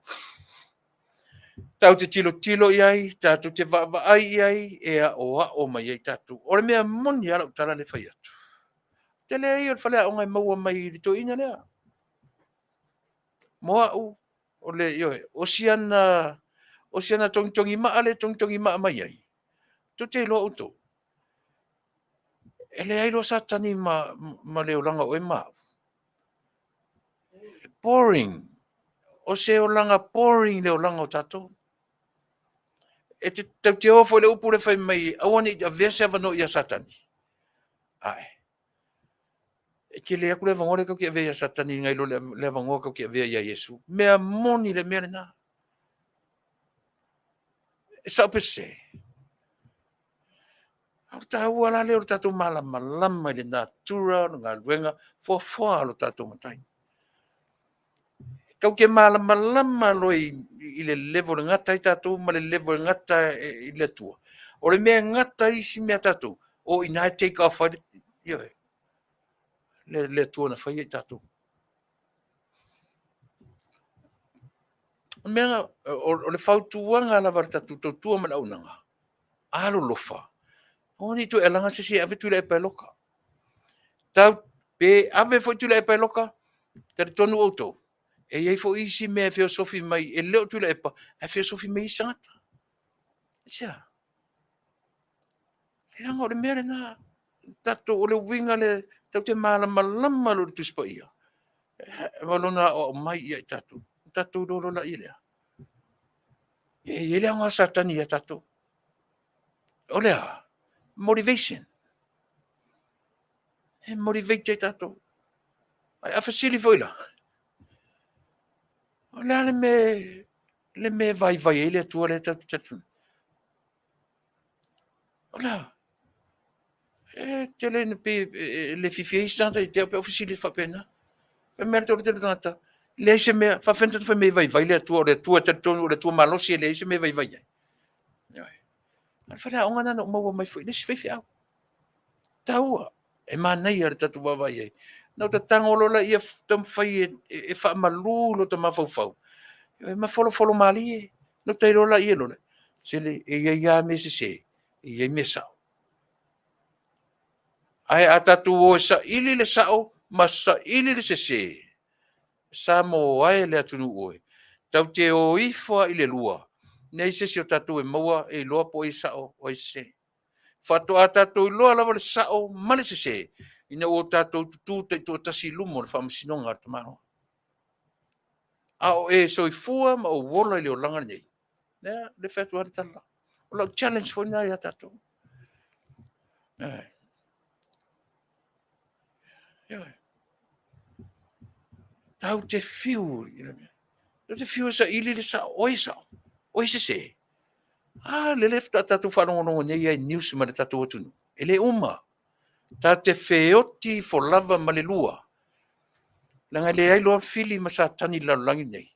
Tatou te tilotilo i ai, tatou te vaavaai i ai, e aoao mai ai tatou. O le mea moni lava lau tala lea e fai atu. Tele ia o le faleaoga e maua mai i le toeaina lea. Mo au, o le, ioe, o si ana, o si ana togitogimaa lea e togitogimaa mai ai, tou te iloa outou, e leai loa Satani ma, ma le olaga o oe ma au. Boring. O se olaga boring le olaga o tatou. E te, tatou te o foi i le upu lea fai mai, aua ne i avea se avanoa ia Satani. Ae, e tele atu le avanoa lea tatou te avea ia Satani nai lo le avanoa tatou te avea ia Iesu. Mea moni le mea lena. E sao pe sese? A o le taua la lea o le tatou malamalama i le natura o le galuega foafoa a lo tatou Matai. Tatou te malamalama loa i le level e gata ai tatou ma le level e gata i le Atua. O le mea e gata ai isi mea a tatou, o i ina e take off ai le, ioe. le, le Atua na faia i tatou. O mea, o, o le fautuaga lava a le tatou tautua ma le auaunaga, alolofa, aua ne i toe alaga se isi e ave Tuilaepa e loka. Tau, pe ave foi Tuilaepa e loka, talitonu outou, e i ai foi isi mea e feosofi mai, e le o Tuilaepa, ae feosofi mai isi tagata. Aisea? Leaga o le mea lena, tatou, o le uiga lea, tatou te malamalama loa i le Tusi Paia, ma Lona aoao mai ia i tatou, ona tatou iloa loa lea. E i ai le aoga a Satani ia tatou. O le a? Motivation. E motivate ai tatou. Ae a fesili foi la, o le a le mea, le mea e vaivai ai le Atua lea tatou te talitonu? O le a? E tele ina pei e le fiafia ai isi tagata ia te au pe a ou fesili atu faapena. Fai mai lava le toatele o tagata, leai se mea, e faapefea ona tatou fai mai e vaivai le Atua, o le Atua e talitonu o le Atua malosi e leai se mea e vaivai ai. Ioe. A o le faleaoga lena na ou maua mai foi i le isi faifeau. Taua, e manaia le tatou vaavaai i ai. Na ou tatago loa lea, taumafai e faamalu lota mafaufau ma folofolo malie. Ona ota iloa lea, sele, e i ai lava mea sese, e i ai mea sao. Ae a tatou o e saili le sao ma saili le sese, Samoa e le atunuu e, tatou te o ifo lava i le lua, leai se isi o tatou e maua e iloa po o ai e sao o ai e sese. Faatoa tatou iloa lava le sao ma le sese ina ua tatou tutu taitoatasi i luma o le faamasinoga a le tamaloa. A o e soifua ma ou ola i le olaga lenei, lea e fai atu lava le tala. O lau challenge foi lena ia tatou. Tatou te fiu, tatou te fiu e saili le sao, o ai e sao, o ai e sese? A lea faatoa tatou faalogologo nei lava i news ma le tatou atunuu, e le uma. Tatou te feoti ifo lava ma le lua, leaga e leai loa fili ma Satani i le lalolagi lenei,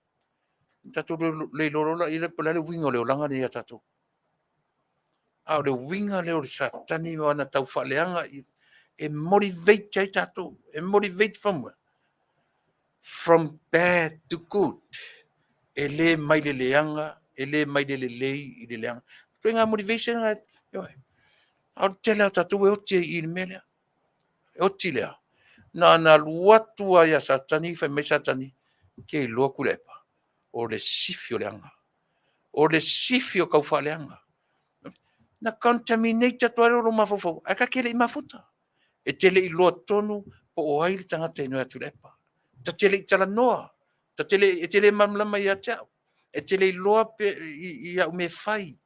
ona tatou le iloa loa lea po o le a le uiga o le olaga lenei ia tatou. A o le uiga lea o le Satani ma ana taufaaleaga e motivate ai tatou, e motivate from where? From bad to good. E le mai le leaga, e le mai le lelei i le leaga. Ituaiga motivation lena, ioe. A o le tele lava o tatou e oti ai i i le mea lea. E oti lea, na ona alu atu lava ia Satani, fai mai Satani, e te iloa Tuilaepa, o le sifi o le aga, o le sifi o taufaaleaga. Na contaminate atu lava lea o lou mafaufau, ae ta te le i mafuta. E te le i iloa tonu po o ai le tagata e iloa ia Tuilaepa. Ta te le i talanoa, e te le malamalama ia te au, e te le iloa i au mea e fai.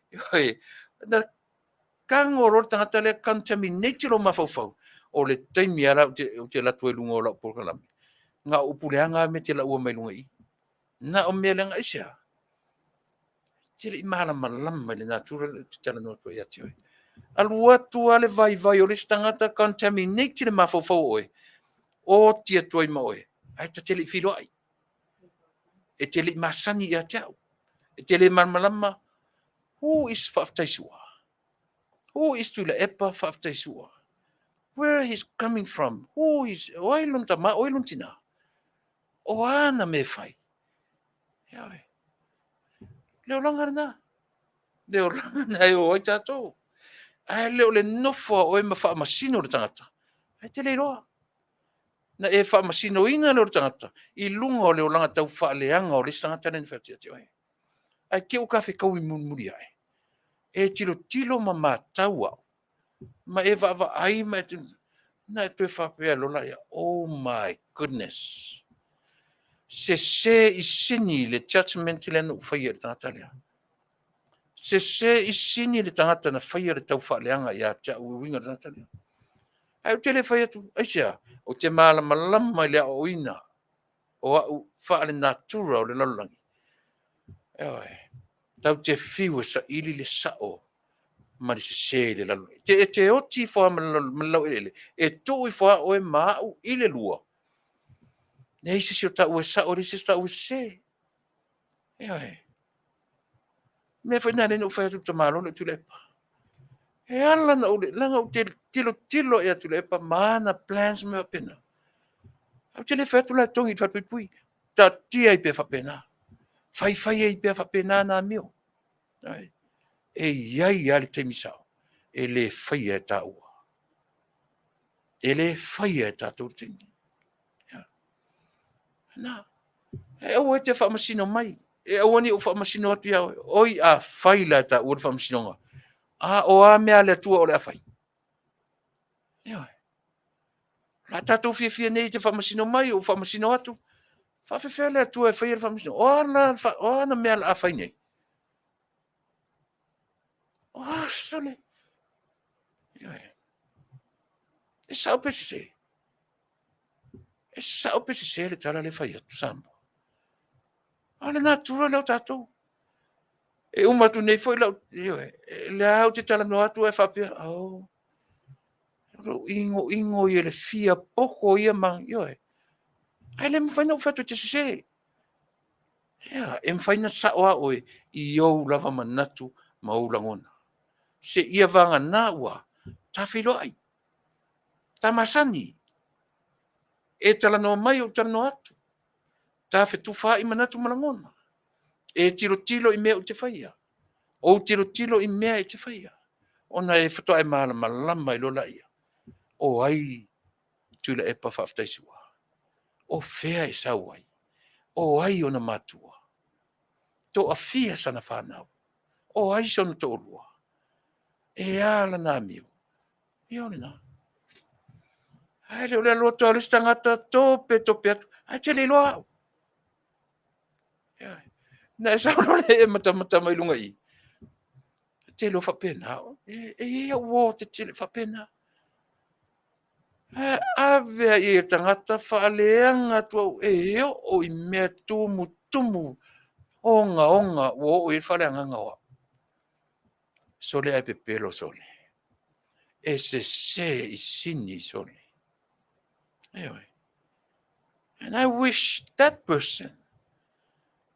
Ioe. Na tago loa le tagata lea contaminate lou mafaufau, o le taimi lava la ou te alu atu ai i luga o lau polokalame, na o upu leaga lava mea e te laua mai luga i i. Na o mea leaga. Aisea? E te le i malamalama i le natura lea ou te talanoa atu ai ia te oe. Alu atu lava le vaivai o le isi tagata contaminate le mafaufau o oe, oti atu ai ma oe, ae ta te le i feiloai. E te le i masani ia te au. E te le malamalama who is Faafetai Sua? Who is Tuilaepa Faafetai Sua? Where he's coming from? Who is, o ai lona tama, o ai lona tina? O a ana mea e fai? Ioe. Le olaga lena. Le olaga lena e o ai tatou. Ae le o le nofo a oe ma faamasino le tagata, ae te le iloa. Na e faamasinoina lea o le tagata i luga o le olaga taufaaleaga o le isi tagata lea na fai atu ia te oe. Ae te i ua ta fetaui mulimuli ae, e tilotilo ma matau au, ma e vaavaai ma e, ona e toe faapea loa lea, oh my goodness, sese i sini le judgement lea na ou faia i le tagata lea. Sese i sini le tagata na faia le taufaaleaga ia te au e uiga i le tagata lea. Ae ou te le fai atu, aisea? Ou te malamalama i le aoaoina o au faale-natura o le lalolagi. Ioe. Tatou te fiu e saili le sao ma le sese i le lalolagi. E te oti ifo lava ma le laueleele, e tuu ifo lava oe ma au i le lua. Leai se isi o taua e sao, leai se isi o taua e sese. Ioe. O le mea foi lena na ala ai ona ou fai atu i le tamaloa lea o Tuilaepa. E ala na ou le, leaga ou te tilotilo ia Tuilaepa ma ana plans ma mea faapena. Ae ou te le fai atu la e togi i le falepuipui. Taatia ai pea faapena. Faifai ai pea faapena ana amio. E i ai lava le taimi sao e le faia e taua. E le faia e tatou le taimi. Na, e aua e te faamasino mai. E aua ne i ou faamasino atu ia oe. Oi a fai la e taua le faamasinoga. A o a mea a le Atua o le a fai? Ioe. O le a tatou fiafia nei e te faamasino mai, ou faamasino atu. Faafefea le Atua e faia le faamasinoga? O a la, o a ana mea o le a fai nei? O a sole? Ioe. E sao pe sese? E sao pe sese le tala lea e fai atu Samoa? A o le natura lea o tatou. E uma atu nei foi lau, ioe, lea ou te talanoa atu ae faapea, oh, lou inoino ia le fia poto ia ma, ioe. Ae le mafai ona ou fai atu e te sese. Ia, e mafai ona sao lava oe i ou lava manatu ma ou lagona. Seia vagana ua ta feiloai, ta masani, e talanoa mai ou talanoa atu, ta fetufaai manatu ma lagona, e tilotilo i mea ou te faia, ou tilotilo i mea e te faia, ona e faatoa e malamalama ai loa laia, o ai Tuilaepa Faafetai Su'a, o fea e sau ai, o ai ona matua, toafia sana fanau, o ai sona toalua, e a lana amio. Ia o lena. Ae le o le alu atu lava o le isi tagata tope tope atu, ae te le iloa au. Na e sau loa lea e matamata mai luga i i, e te iloa faapena au. E i ai au uo tetele faapena. Ae ave lava i ai e le tagata faaleaga atu au e oo i mea tumutumu ogaoga ua oo i ai le faaleagaga o au. Sole ae pepelo sole. E sese i sini sole. Ioe. And I wish that person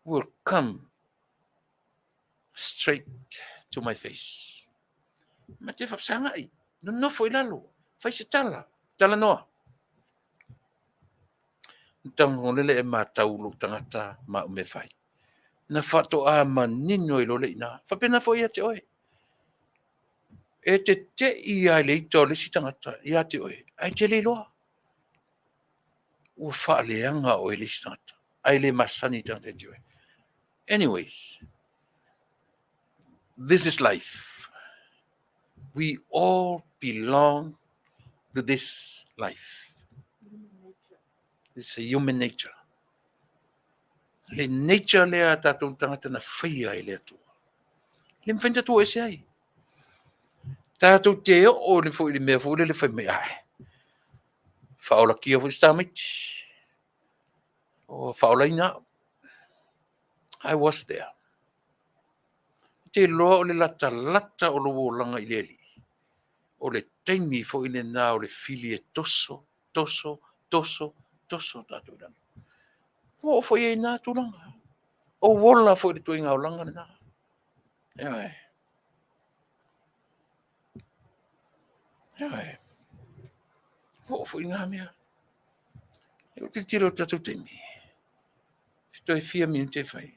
will come straight to my face. Ma te whapsangai, nonofo i lalo, fai se tala, talanoa. Tangolele e mātau lou tagata ma au mea fai. Na faatoa manino ai loa le i ina. Faapena foi ia te oe. E tetei lava i le ita o le isi tagata ia te oe, ae te le iloa. Ua faaleaga oe e le isi tagata, ae le masani le tagata ia te oe. Anyways, this is life. We all belong to this life. This is human nature. Le nature lea a tatou tagata na faia e le Atua. Le mafai ona tatou ese ai. Tatou te oo le foi i le mea foi lele fai mai, ai, faaolatia foi se tamaiti. O faaolaina au. I was there. Ou te iloa o le latalata o lou olaga i le Alii, o le taimi foi lena o le fili e toso, toso, toso, toso tatou i lalo. Ua oo foi i ai i na tulaga. Ou ola foi i le ituaiga olaga lena. Ioe. Ioe. Ua oo foi i na mea. E ou tilotilo i le tatou taimi. Toe fia minute e fai.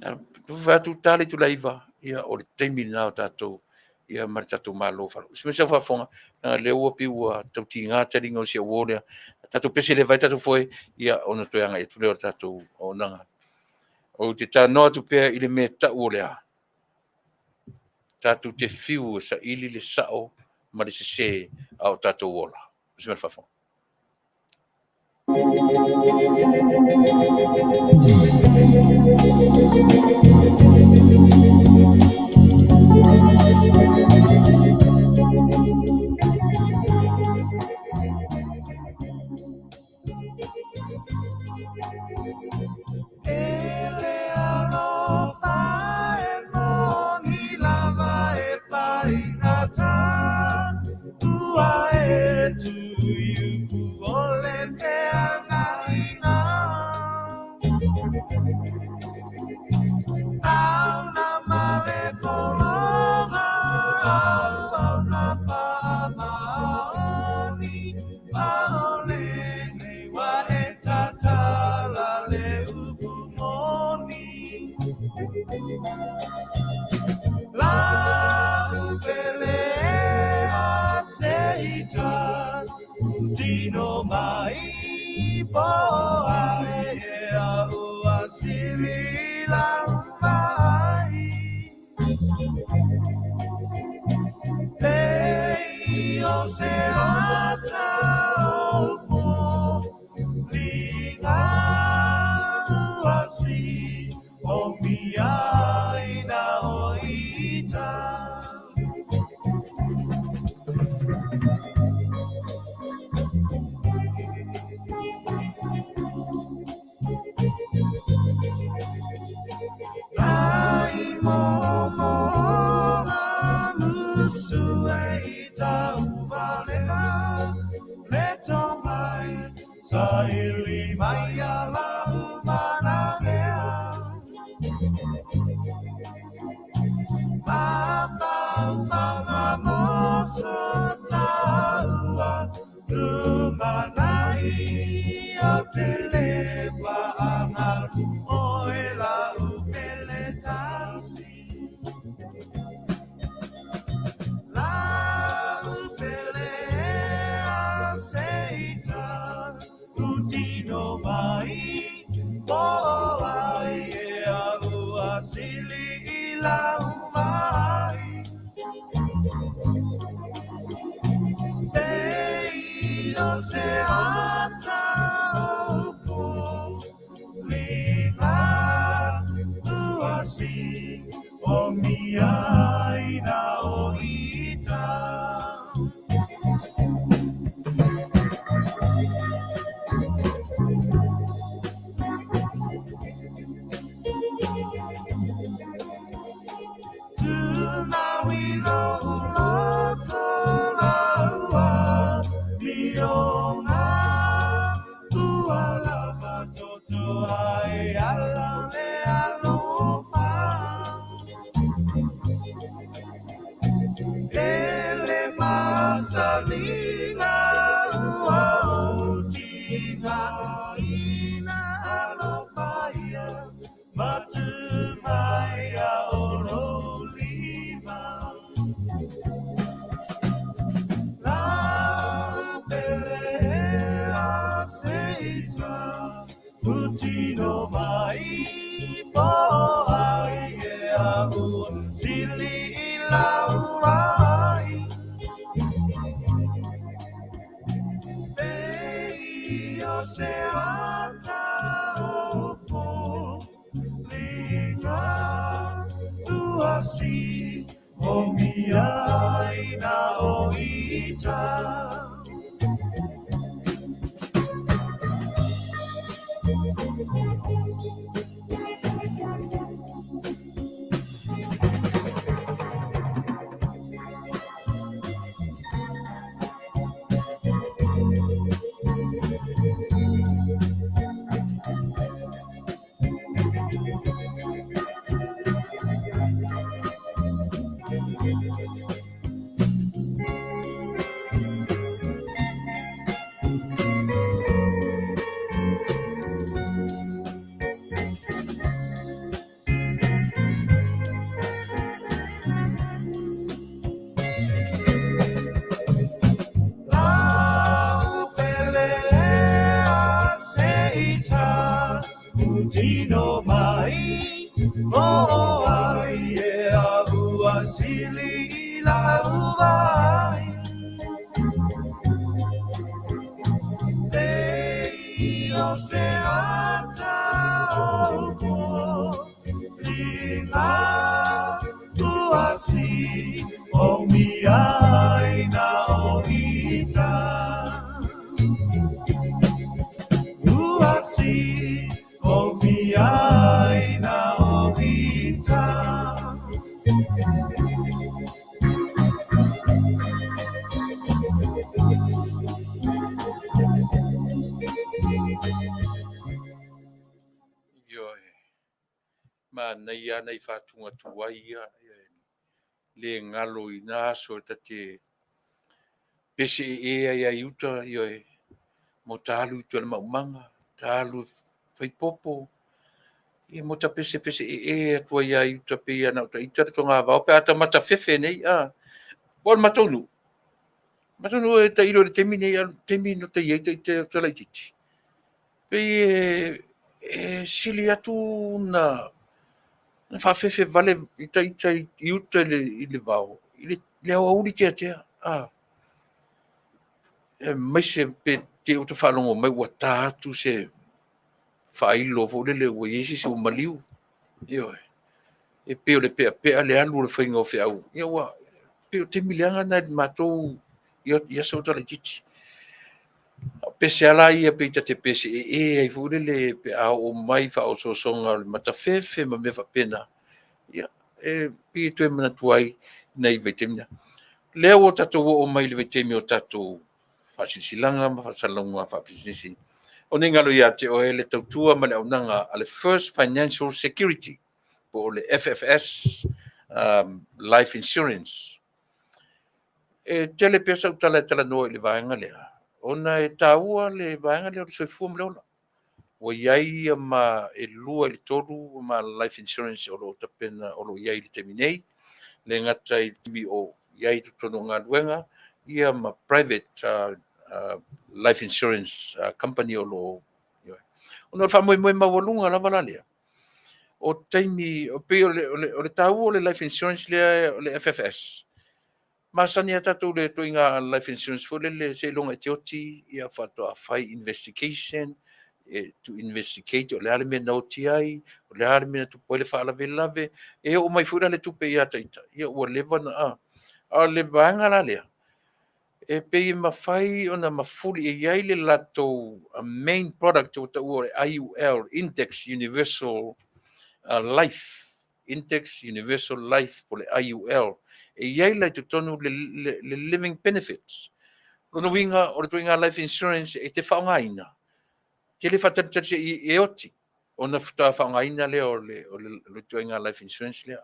Fai atu ta le itula e 9, ia o le taimi lena o tatou ia ma le tatou Malo. Se mea faafofoga, leaga lea ua pei ua tau tiga taliga o si au uo lea. Tatou pese leva ai tatou foe, ia ona toe agai atu lea o le tatou auaunaga. Ou te talanoa atu pea i le mea tau o le a? Tatou te fiu e saili le sao ma le sese a o tatou ola. Se mea faafofoga. Lau pele a seita tino mai po ai e au a sili lau mai. Lei o se ata o fo linga uasi o mia ina o ita. Ai mo mo musu e ita uvalega le tomai sa ili mai ala umana mea. Mafaufaga mo so taua lumanai o te le waangalu o e lau pele tasi. Lau pele a seita utino mai po ai e au a sili i lau mai. Ei o se ata o fo linga uasi o mia ina o ita. Tūmaui lo uloto laua i o ngā ua lava toto ai ala le alofa. E le masalinga ua o tinga ina alofa ia matu mai a o lo lima. Lau pele a seita utino mai po ai e au sili i lau ai. Ei o se ata o fo linga uasi o mia ina o ita. Lau pele a seita utino mai mo ai e au a sili i lau vai. Ei o se ata o fo linga uasi o mia ina o ita. Uasi o mia ina o ita. Ioe. Ma nei ana i whātunga tuaia, le ngalo i nā aso e tate pese e e ai ai uta, ioe, mo tālu i tuana maumanga, tālu whaipopo, Ia mo ta pesepese ee atu ai lava i uta pei lava na o ita le togavao pe a ta matafefe nei a. Aua o le matou nuu, matou nuu e tailo i le taimi nei a o le taimi na ta i ai ita e laitiiti, pei e sili atu na faafefe vale ita i uta i le vao i le aoauli tiatia a. Aemaise pe te i ua ta faalogo mai ua ta atu se faailo foi lele ua i ai se isi ua maliu. Ioe. E pei o le peapea le alu o le faiga o feau, ia ua pei o taimi leaga na i le matou i aso a o laitiiti. O pese lava la ia pei ta te pese ee ai foi lele pe a oo mai faaosoosoga o le matafefe ma mea faapena, ia e pei e toe manatu ai nai vaitaimi na. Lea ua tatou oo mai i le vaitaimi o tatou faasilasilaga ma faasalalauga faapisinisi. O ne i galo ia te oe le tautua ma le auaunaga a le First Financial Security po o le FFS Life Insurance. E tele pea sau tala e talanoa i le vaega lea, ona e taua le vaega lea o le soifua ma le ola. Ua i ai ma e 2 i le 3 ma life insurance o lo o tapena o lo o i ai i le taimi nei, e le gata i le taimi o i ai i totonu o galuega, ia ma private life insurance company o lo o. Ona o le faamoemoe maualuga lava la lea, o taimi, pei o le taua o le life insurance lea o le FFS, masani lava tatou i le ituaiga life insurance foi lele seiloga e te oti ia faatoa fai investigation, to investigate o le a le mea na oti ai, o le a le mea na tupu ai le faalavelave, e oo mai foi la le tupe ia ita, ia ua leva ona a. A o le vaega la lea, e pei e mafai ona mafuli e i ai le latou main product ua taua o le IUL, Index Universal Life, Index Universal Life po o le IUL. E i ai la i totonu le living benefits. O lona uiga o le ituaiga life insurance e te faaaogaina, e te le faatalitali se i e oti ona faatoa faaaogaina lea o le ituaiga life insurance lea.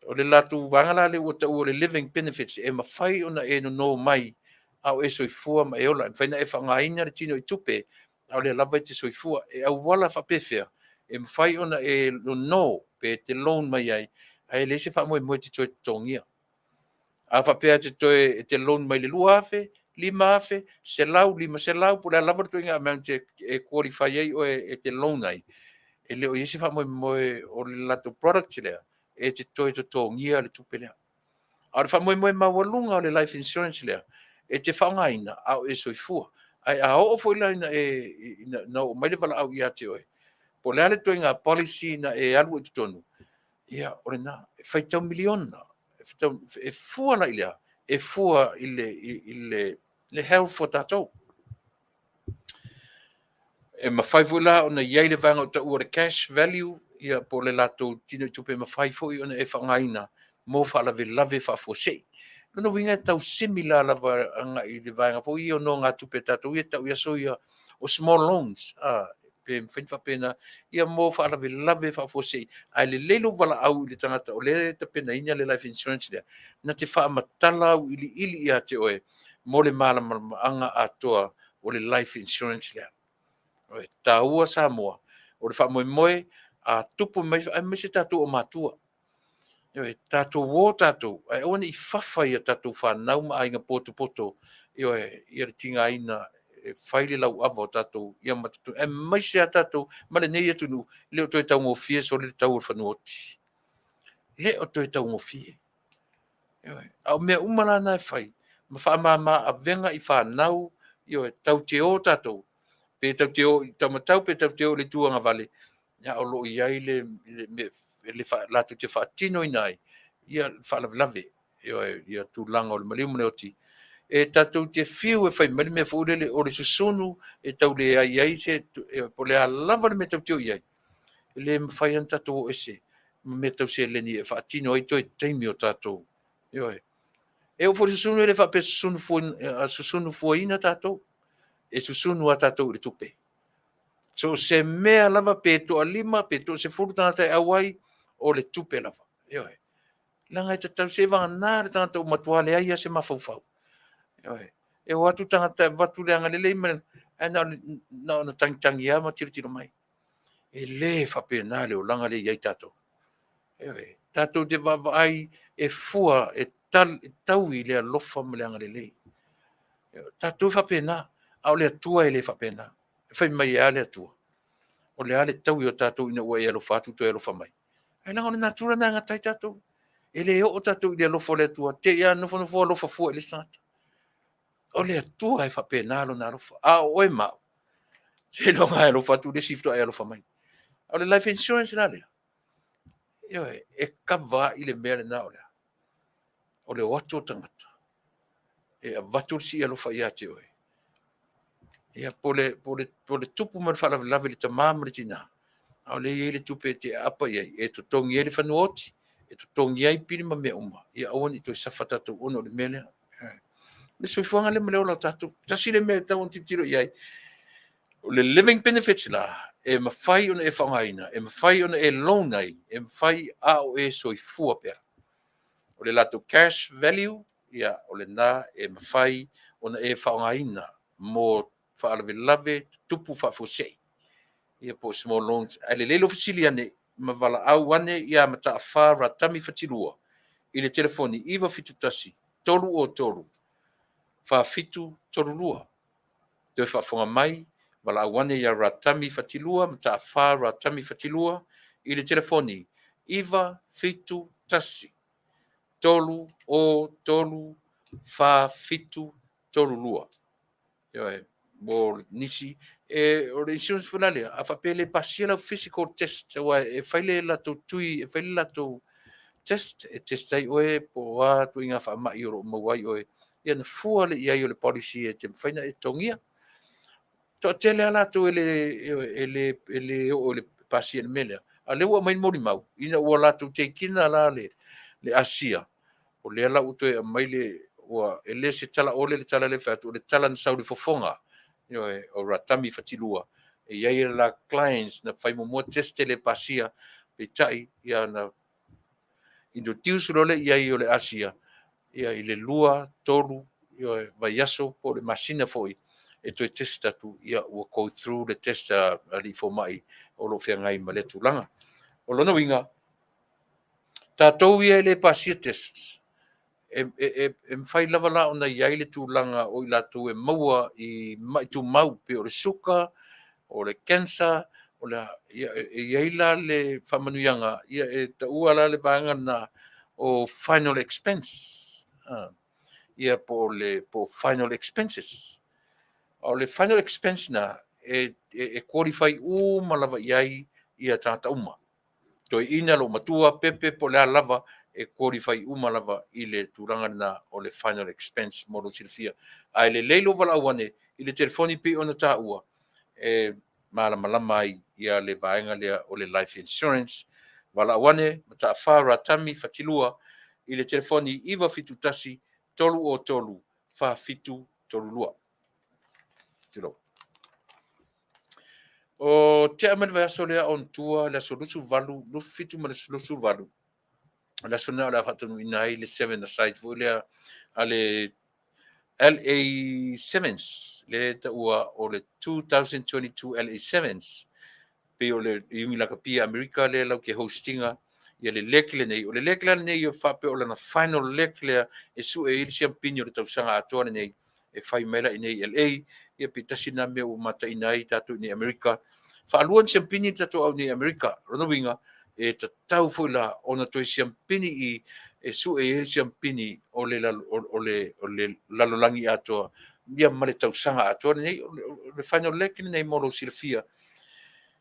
O le latou vaega la lea ua taua o le living benefits, e mafai ona e nono mai a o e soifua ma e ola. E mafai ona e faaaogaina le tino i tupe a o lea lava e te soifua. E auala faapefea e mafai ona e nono pe te loan mai ai, ae leai se faamoemoe e te toe totogia. A faapea e te loan mai le 2,000, 5,000, 100, 500, po o le a lava le ituaiga amount e qualify ai oe e te loan ai, e le o i ai se faamoemoe o le latou product lea e te toe totogia le tupe lea. A o le faamoemoe maualuga o le life insurance lea, e te faaaogaina a o e soifua. Ae a oo foi la ina oo mai le valaau ia te oe, po o le a le ituaiga policy na e alu ai i totonu, ia o lena, e faitau miliona, e fua la i le a? E fua i le health o tatou. E mafai foi la ona i ai le vaega o taua o le cash value, ia po o le latou tino i tupe e mafai foi ona e faaaogaina mo faalavelave faafuasei. O lona uiga e tau similar lava agai i le vaega foi ia o nogatupe a tatou ia e tau i aso ia o small loans, pe mafai ona faapena, ia mo faalavelave faafuasei. Ae lelei lou valaau i le tagata o lea e tapenaina le life insurance lea, na te faamatala auiliili ia te oe mo le malamalamaaga atoa o le life insurance lea. E taua Samoa, o le faamoemoe a tupu mai, aemaise tatou o matua. Ioe, tatou o tatou, ae aua ne i fafa i a tatou fanau ma aiga potopoto, ioe, ia le tigaina e fai le lauava o tatou, ia aemaise lava tatou ma lenei atunuu, e le o toe taugofie sole le tau o le fanua oti. E le o toe taugofie. Ioe. A o mea uma la na e fai, ma faamama avega i fanau, ioe, tatou te o tatou, pe tatou te o i taumatau pe tatou te o i le itu agavale, ia o lo o i ai le mea latou te faatinoina ai ia faalavelave, ioe, ia tulaga o le maliu ma le oti. E tatou te fiu e fai mai le mea foi lele o le susunu e tau leai ai se, po o le a lava le mea tatou te o i ai, e le mafai lava ona tatou o ese ma mea tau seleni e faatino ai toe taimi o tatou. Ioe. E oo foi i le susunu e le faapea e susunu fuaina tatou. E susunu lava tatou i le tupe. So o se mea lava pe toalima pe toasefulu tagata e auai, o le tupe lava. Ioe. Leaga e tatau seivagana le tagata ua matua leai lava se mafaufau. Ioe. E o atu tagata e avatu le agalelei mai, ae na ona tagitagi lava ma tilotilo mai. E lē faapena le olaga lea e i ai tatou. Ioe, tatou te vaavaai e fua, e taui i le alofa ma le agalelei. Ioe, tatou e faapena, a o le Atua e le faapena. E fai mai e a le Atua? O le a le taui o tatou ina ua e alofa atu toe alofa mai? Ae leaga o le natura lena e gata ai tatou. E le oo tatou i le alofa o le Atua, te i lava nofonofo alofa fua i le isi tagata. O le Atua e faapena lona alofa. A o oe ma au, seiloga lava e alofa atu le isi faatoa e alofa mai. O le life insurance la lea, ioe, e kava ai le mea lena o le a? O le o atu o tagata e avatu le sii alofa ia te oe. Ia, po o le tupu mai le faalavelave i le tama ma le tina, a o lea e i ai le tupe e te aapa i ai, e totogi ai le fanua oti, e totogi ai pili ma mea uma, ia aua ne i toe suffer tatou ona o le mea lea. Le soifuaga lea ma le ola o tatou. Tasi le mea e tatau ona tilotilo i ai, o le living benefits la, e mafai ona e faaaogaina, e mafai ona e loan ai, e mafai a o e soifua pea. O le latou cash value, ia, o lena e mafai ona e faaaogaina mo faalavelave tutupu faafuasei. Ia po o small loans. Ae lelei lou fesili ane ma valaau ane ia Mataafa Ratami Fatilua i le telefoni 971 303 4732. Toe faafofoga mai, valaau ane ia Ratami Fatilua, Mataafa Ratami Fatilua i le telefoni 971 303 4732. Ioe, mo nisi e o le insurance foi la lea, a faapea e le pasia lau physical test, aua e fai le latou tui, e fai le latou test e test ai oe po o a ituaiga faamai o lo o maua ai oe, ia ona fua lea i ai o le policy e te mafai ona e totogia. Toatele lava latou e le oo i le pasia i le mea lea, a o lea ua aumai le molimau ina ua latou take ina la le asia, o lea la ua toe aumai le ua e le se tala ole le tala lea e fai atu, o le tala na sau i le fofoga, ioe, o Ratami Fatilua, e i ai la clients na fai muamua test e le pasia, peitai ia na introduce loa lea i ai o le asia, ia i le 2, 3, ioe, vaiaso po o le masina foi e toe test atu, ia ua go through le test a alii fomai o lo o feagai ma lea tulaga. O lona uiga, tatou ia e le pasia test, e mafai lava la ona i ai le tulaga o i latou e maua i mai tumau, pei o le suka, o le cancer, o le, ia, e i ai la le faamanuiaga, ia e taua la le vaega lena o final expense. Ia po o final expenses. O le final expense na, e qualify uma lava i ai ia tagata uma. Toeaina, matua, pepe, po o le a lava, e qualify uma lava i le tulaga lena o le final expense mo lou silafia. Ae lelei lou valaau ane i le telefoni pei ona taua, e malamalama ai ia le vaega lea o le life insurance. Valaau ane Mataafa Ratami Fatilua i le telefoni 971 303 4732. Tulou. O tea mai le vaiaso lea on tua, le aso 28, 27 ma le 28, o le aso lena o le a faataunuuina ai le seven aside foi lea a le LA Sevens, le taua o le 2022 LA Sevens, pei o le Iuni Lakapi Amerika lea lau te hostinga ia le leg lenei. O le leg la lenei e faapea o lana final leg lea e sue ai le siampini o le tausaga atoa lenei e fai mai la i nei LA. Ia pe tasi na mea ua mataina ai tatou i nei Amerika. Faalua ni siampini tatou au nei Amerika. Lona uiga, e tatau foi la ona toe siampini i e sue ai le siampini o le lalolagi atoa ia ma le tausaga atoa lenei, o le final leg lenei mo lou silafia.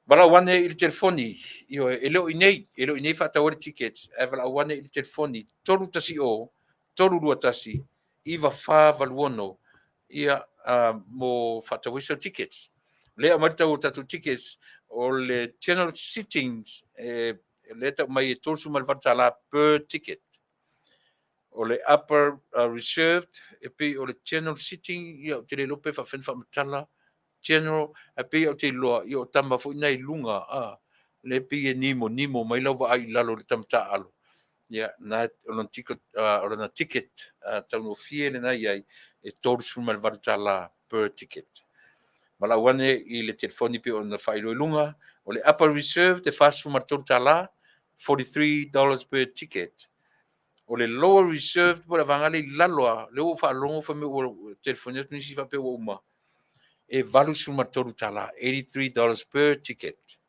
Valaau ane i le telefoni, ioe, e le o i nei, e le o i nei faatau ai le ticket, ae valaau ane i le telefoni 310 321 9486 ia mo faatau ai sau tickets. O lea aumai le tau o tatou tickets, o le general sittings, lea tau mai e $38 per ticket. O le upper reserved, e pei o le general sitting, ia ou te le iloa pe faafefea ona faamatala general, ae pei ou te iloa, ia o tama foi na i luga, lea pei e nimo nimo mai lau vaai i lalo i le tama taaalo. Ia, na o lona ticket, o lona ticket taugofie lena i ai, e $38 per ticket. Valaau ane i le telefoni pei ona faailoa i luga. O le upper reserved e $43, $43 per ticket. O le lower reserved po o le vaega lea i lalo lava, lea ua ou faalogo fai mai ua telefoni atu nisi faapea ua uma, e $83, $83 per ticket.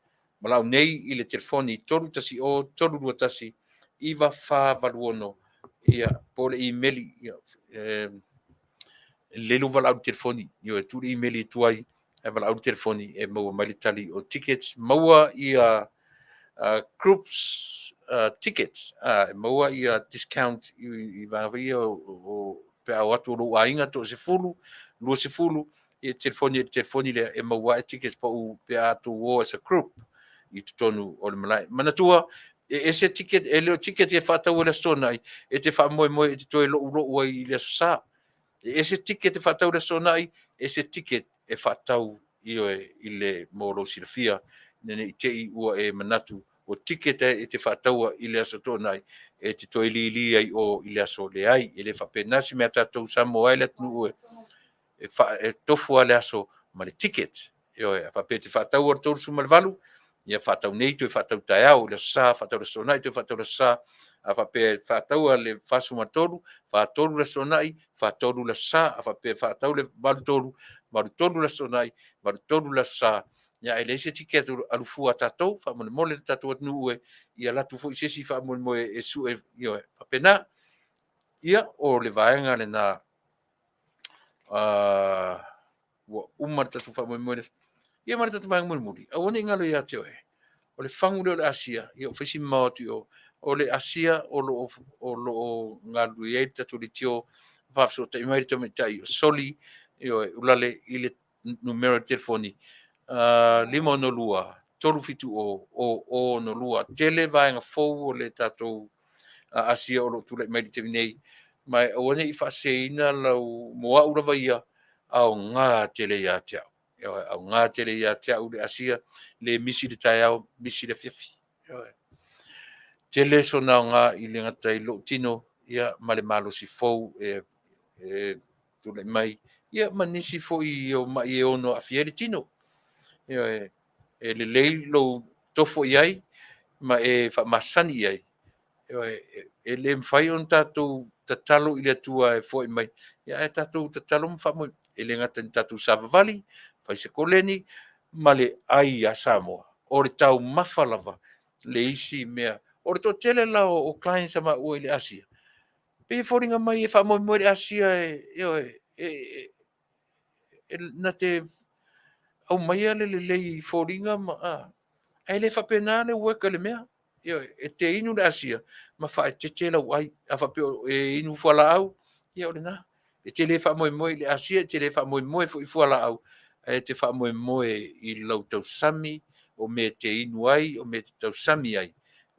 Valaau nei i le telefoni 310 321 9486 ia, po o le imeli. Ia, e lelei lou valaau i le telefoni, ioe, tuu le imeli e tuai, ae valaau i le telefoni e maua mai le tali o tickets. Maua ia groups tickets, e maua ia discount i vaega foi ia o pe a o atu o lou aiga toa-10, 20, ia telefoni i le telefoni lea e maua ai tickets pau pe a tou o as a group i totonu o le malae. Manatua, e ese ticket, e le o ticket e faatau i le Aso Toonai, e te faamoemoe e te toe loulou ai i le Aso Sa. E ese ticket e faatau i le Aso Toonai, ese ticket e faatau ioe i le mo lou silafia, ina ne i te i ua e manatu o ticket e te faataua i le Aso Toonai e te toe lili ai o i le aso leai. E le faapena se mea a tatou Samoa e le atunuu e tofu lava le aso ma le ticket. Ioe, a faapea e te faataua le 38, ia faatau nei toe faatau taeao i le Aso Sa, faatau le Aso Toonai toe faatau le Aso Sa. A faapea e faataua le 43, 43 le Aso Toonai, 43 le Aso Sa. A faapea e faatau le 83, 83 le Aso Toonai, 83 le Aso Sa. Ia ae leai se ticket alu fua a tatou, faamolemole le tatou atunuu e, ia alu atu foi se isi faamoemoe e sue, ioe, faapena. Ia, o le vaega lena ua uma le tatou faamoemoe. Ia ma le tatou vaega mulimuli, aua ne i galo ia te oe, o le fagu lea o le Asia, ia ua fai si mamao atu i o, o le Asia o lo o galulue ai le tatou leitio, faafesootai mai le tamaitai o Soli, ioe, Ulale i le numera o le telefoni, 562 370 0062. Tele vaega fou o le tatou Asia o lo o tulai mai i le taimi nei, ma aua ne i faaseseina lau, mo au lava ia, aoga tele ia te au. Ioe, aoga tele ia te au le Asia, le misi le taeao, misi le afiafi. Ioe. Tele sona aoga i le gata i lou tino, ia, ma le malosi fou e tulai mai, ia, ma nisi foi o mai e ono aafia ai le tino. Ioe, e lelei lou tofo i ai ma e faamasani i ai. Ioe, e le mafai ona tatou tatalo i le Atua e foai mai, ia ae tatou tatalo ma faamoemoe. E le gata ina tatou savavali, fai se koleni ma le ai a Samoa. O le taumafa lava le isi mea. O le toatele la o clients a maua i le Asia, pei e foliga mai e faamoemoe le Asia e, ioe, e na te aumaia le lelei i foliga ma, ae le faapena le work a le mea. Ioe, e te inu le Asia ma faaeteete lau ai. A faapea e inu fualaau, ia o lena. E te le faamoemoe i le Asia, e te le faamoemoe foi i fualaau, ae te faamoemoe i lau tausami, o mea e te inu ai, o mea e te tausami ai,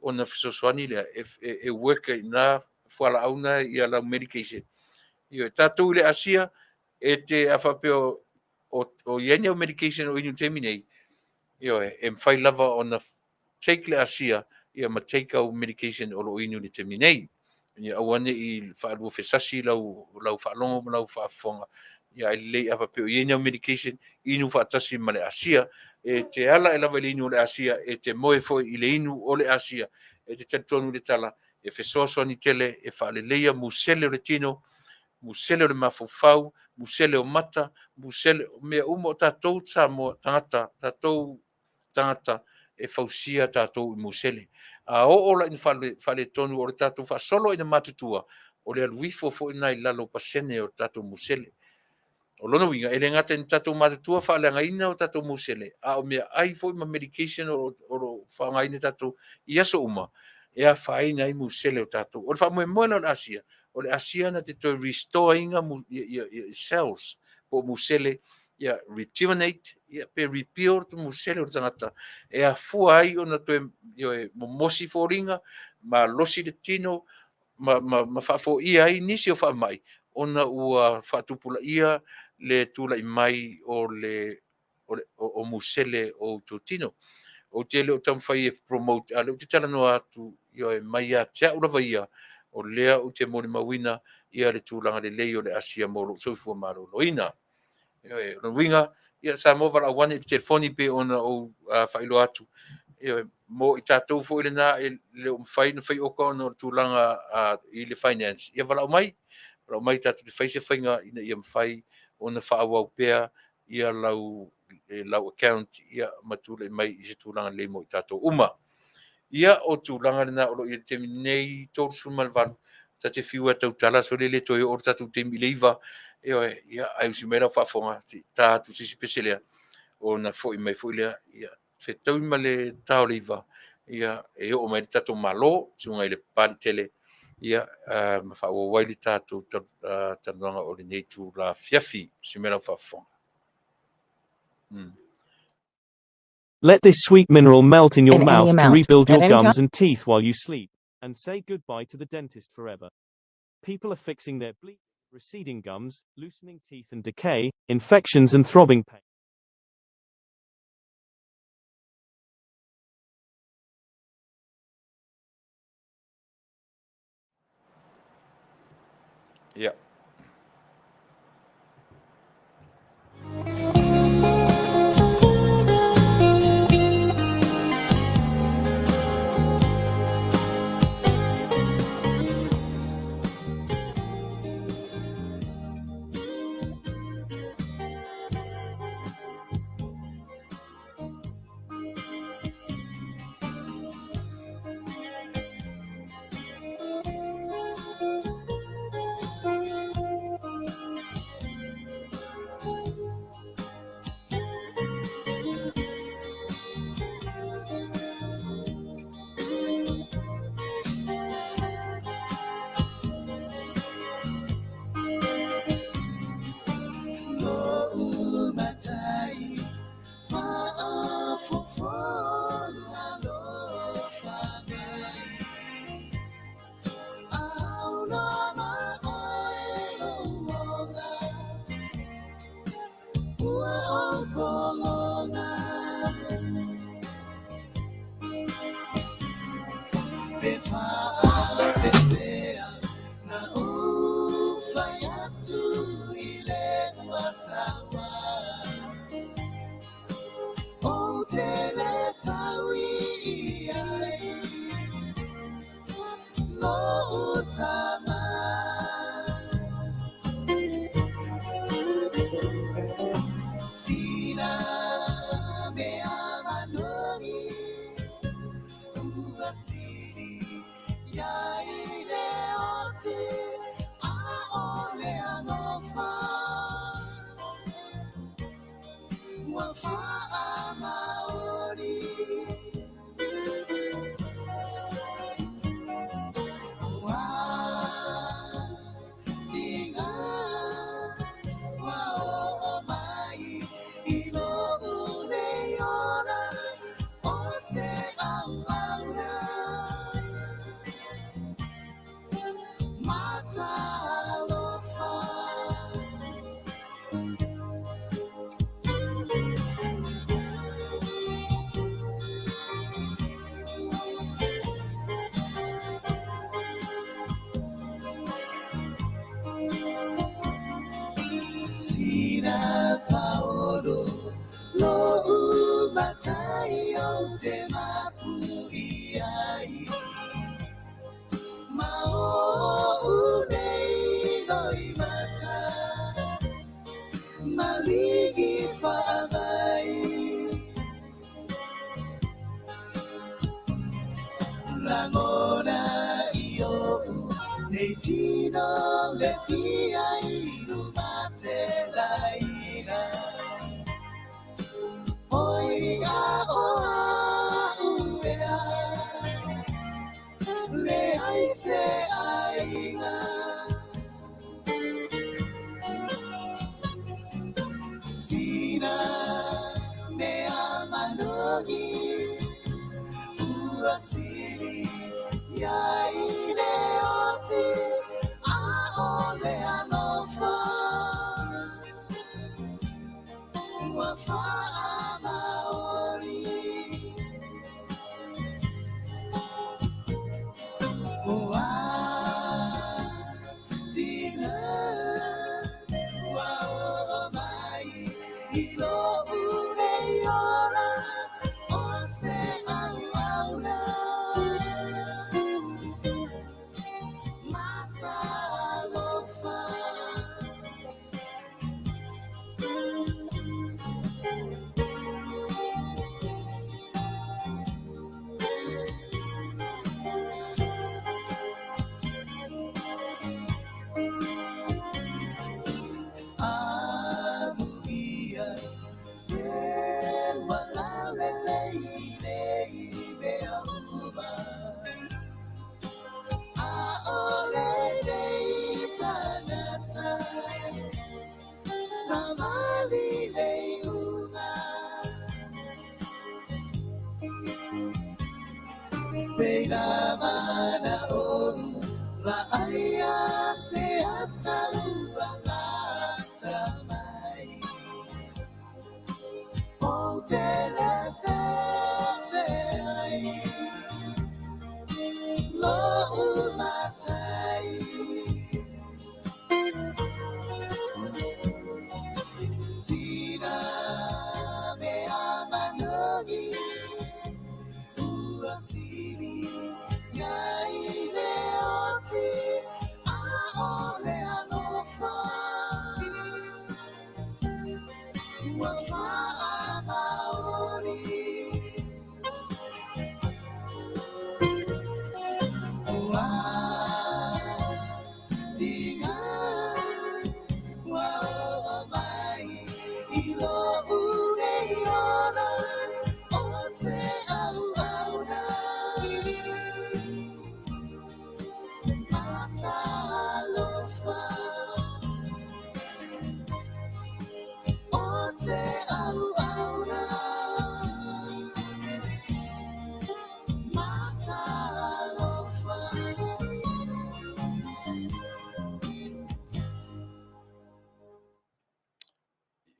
ona fesoasoani lea e work ai i ina fualaau na ia lau medication. Ioe, tatou i le Asia, e te, a faapea o i ai ni au medication o inu i le taimi nei, ioe, e mafai lava ona take le Asia ia ma take au medication o lo o inu i le taimi nei. Ia aua ne i faaluafesasi lau faalogo ma lau faafofoga, ia ae lelei a faapea o i ai ni au medication, inu faatasi ma le Asia. E te ala ae lava i le inu o le Asia, e te moe foi i le inu o le Asia. E te talitonu i le tala, e fesoasoani tele, e faaleleia musele o le tino, musele o le mafaufau, musele o mata, musele o mea uma o tatou Samoa, tagata, tatou tagata e fausia tatou i musele. A oo la ina faaletonu o le tatou faasolo ina matutua, o le alu ifo foi lena i lalo o pasene o tatou musele. O lona uiga, e le gata ina tatou matutua faaleagaina o tatou musele, a o meaai foi ma medication o lo o faaaogaina tatou i aso uma, e afaina ai musele o tatou. O le faamoemoe la o le Asia, o le Asia na te toe restore ina cells po o musele, ia rejuvenate, ia pe rebuild musele o le tagata, e afua ai ona toe, ioe, momosi foliga, malosi le tino, ma faafoia ai nisi o faamai, ona ua faatupulaia le tulai mai o le o musele o outou tino. Ou te le o taumafai e promote, a o lea ou te talanoa atu, ioe, mai ia te au lava ia, o lea ou te molimauina ia le tulaga lelei o le Asia mo lou soifua maloloina. Ioe, o lona uiga, Ia, Samoa valaau ane i le telefoni pei ona ou faailoa atu. Ioe, mo i tatou foi lena e le o mafai ona fai oka ona o le tulaga i le finance, ia valaau mai, valaau mai tatou te fai se faiga ina ia mafai ona faaauau pea ia lau, lau account ia ma tulai mai i se tulaga lelei mo i tatou uma. Ia, o tulaga lena o lo o i ai i le taimi nei, 38, ta te fiu e tautala sole le toe oo le tatou taimi i le 9. Ioe, ia, ae usi mai lau faafofoga, se i ta atu se isi pese lea, ona foi mai foi lea, ia, fetaui ma le ta o le 9, ia, e oo mai le tatou Malo, susuga i le Papaliitele, ia, ma faaauau ai le tatou talanoaga o lenei itula afiafi. Usi mai lau faafofoga. Let this sweet mineral melt in your In any mouth to amount, rebuild at your any time. gums and teeth while you sleep, and say goodbye to the dentist forever. People are fixing their bleeding, receding gums, loosening teeth and decay, infections and throbbing pain. Ia.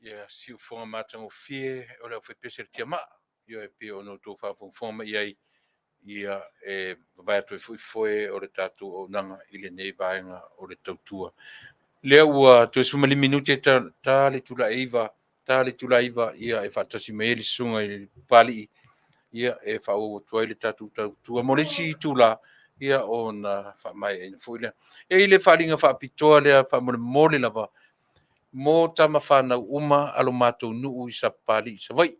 Ia, siufofoga matagofie o le aufaipese a le Tiamaa, ioe, e pei ona outou faafogafoga mai i ai, ia, e vavae atu ai foi foe o le tatou auaunaga i lenei vaega o le tautua. Lea ua toe 15 minute ta, ta le itula e 9, ta le itula e 9, ia e faatasi mai ai le susuga i le Papalii, ia e faaauau atu ai le tatou tautua mo le isi itula, ia ona faamaeaina foi lea. E i ai le faaaliga faapitoa lea faamolemole lava mo tama fanau uma a lo matou nuu i Sapapalii i Savaii.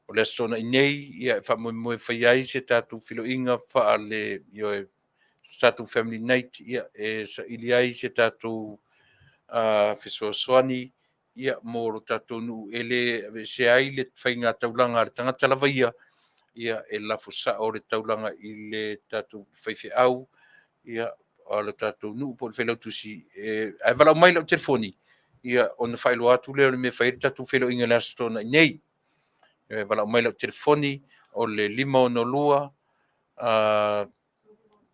O le Aso Toonai nei, ia e faamoemoe e fai ai se tatou feloiga faale, ioe, se tatou family night, ia, e saili ai se tatou fesoasoani ia, mo lo tatou nuu e le aveesea ai le faiga taulaga a le tagata lava ia, ia e lafo sao le taulaga i le tatou faifeau ia, o le tatou nuu po o le failautusi e, ae valaau mai i lau telefoni ia, ona faailoa atu lea o le mea e fai ai le tatou feiloaiga i le Aso Toonai nei. E valaau mai i lau telefoni o le 562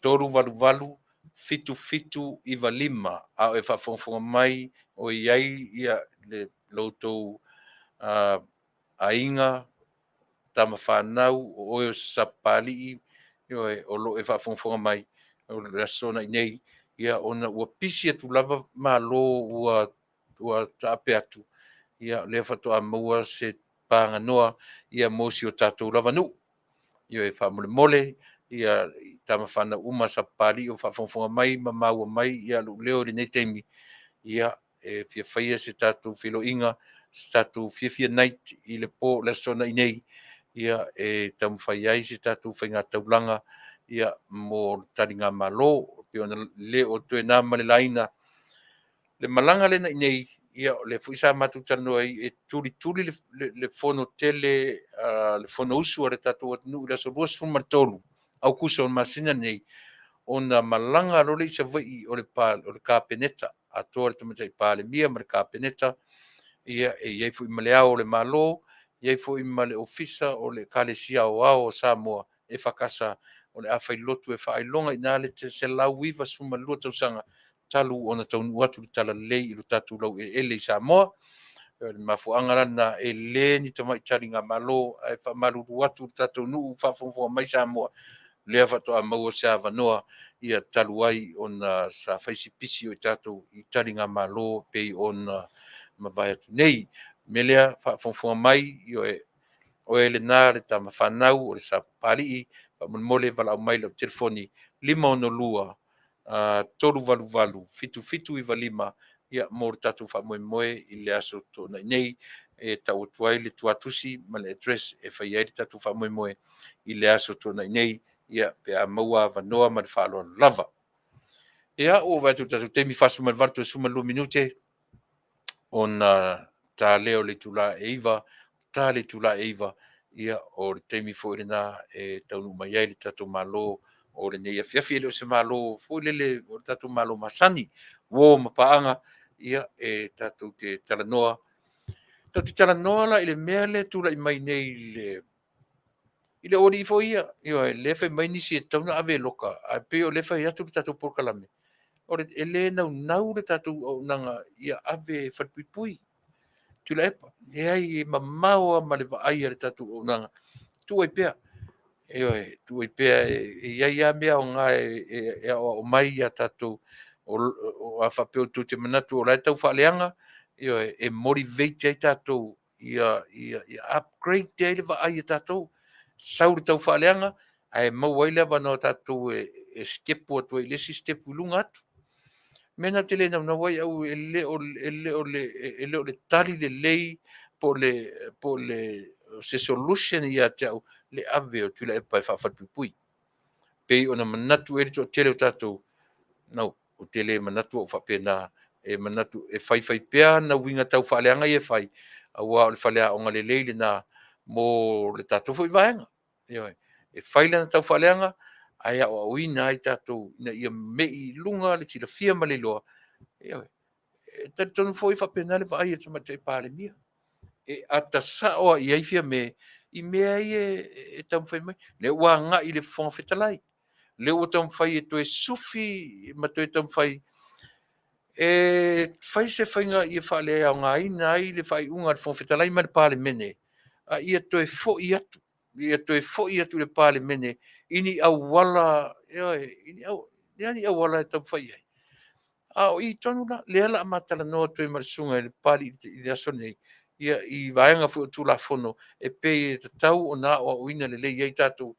388 7795 a o e faafogafoga mai o i ai ia le lo outou aiga, tama fanau, o oe o se Sapapalii, ioe, o lo o e faafogafoga mai o le Aso Toonai nei, ia ona ua pisi atu lava Malo ua ua taape atu, ia lea faatoa maua se paganoa ia mo si o tatou lava nuu. Ioe, faamolemole ia tama fanau uma a Sapapalii o faafogafoga mai ma maua mai ia lou leo i lenei taimi, ia e fia faia se tatou feiloaiga, se tatou fiafia night i le po o le Aso Toonai nei, ia e taumafai ai se tatou faigataulaga ia mo le taligamalo, pei ona le o toe na ma le laina le malaga lea na i nei, ia o lea foi sa matou talanoa ai e tulituli le, le, le fono tele, le fonousu a le tatou atunuu i le aso 23 Aukuso o le masina nei, ona malaga loa lea i Savaii o le, pa, o le Kapeneta, atoa le Tamaitai Palemia ma le Kapeneta, ia e i ai foi ma le Ao o le Malo, e i ai foi ma le Ofisa o le Ekalesia Aoao o Samoa, EFKS, o le a fai lotu e faailoga i ina le 192 tausaga talu ona taunuu atu le Talalelei i lo tatou laueleele i Samoa. O le mafuaaga la lena e le ni tamai taligamalo, ae faamalulu atu i le tatou nuu faafogafoga mai Samoa, lea faatoa maua se avanoa ia talu ai ona sa fai si pisi o i tatou i taligamalo pei ona mavae atu nei. O le mea lea, faafogafoga mai, ioe, oe lena le tama fanau o le Sapapalii, faamolemole valaau mai i lau telefoni 562 388 7795 ia, mo le tatou faamoemoe i le Aso Toonai nei e tau atu ai le tuatusi ma le address e fai ai le tatou faamoemoe i le Aso Toonai nei, ia, pe a maua avanoa ma le faaaloalo lava. Ia, ua vaai atu i le tatou taimi, 48 toe 12 minute ona ta lea o le itula e 9, ta le itula e 9, ia o le taimi foi lena e taunuu mai ai le tatou Malo o lenei afiafi. E le o se Malo foi lele o le tatou Malo masani, uo ma paaga, ia e tatou te talanoa. Tatou te talanoa la i le mea lea e tulai mai nei i le I le aualii foi ia, ioe, lea e fai mai nisi e tatau ona ave e loka, ae pei o lea e fai atu le tatou polokalame, o le, e le naunau le tatou auaunaga ia ave e falepuipui. Tuilaepa, leai, e mamao lava ma le vaai a le tatou auaunaga. Tuu ai pea, ioe, tuu ai pea, e i ai lava mea aoga e aoao mai ia tatou, a faapea tou te manatu o la e tau faaleaga, ioe, e motivate ai tatou ia upgrade ai le vaai a tatou, sau le tau faaleaga, ae maua ai le avanoa o tatou e sitepu atu ai i le isi sitepu i luga atu. O le mea lena ou te le naunau ai au, e le o le tali lelei po o se solution ia te au le ave o Tuilaepa e faafalepuipui. Pei ona manatu ai le toatele o tatou, no, ou te le manatu au faapena, e manatu e faifai pea ana uiga tau faaleaga ia e fai, aua o le faleaoga lelei lena mo le tatou foi vaega. Ioe, e fai lana taufaaleaga, ae aoaoina ai tatou ina ia mei i luga le silafia ma le iloa. Ioe, e talitonu foi e faapena le vaai a le Tamaitai Palemia, e ata sao lava i ai Fiame i mea ia e taumafai mai. Lea ua agai i le Fofoga Fetalai, lea ua taumafai e toe sufi ma toe taumafai e fai se faiga ia faaleaogaina ai le faaiuga a le Fofoga Fetalai ma le Palemene, a ia toe foi atu, ia toe foi atu i le Palemene i ni auala, ioe, i a ni auala e taumafai i ai. A o i tonu la, lea o le a ma talanoa atu ai ma le susuga i le Papalii i le aso nei, i vaega foi o Tulafono e pei e tatau ona aoaoina lelei ai tatou.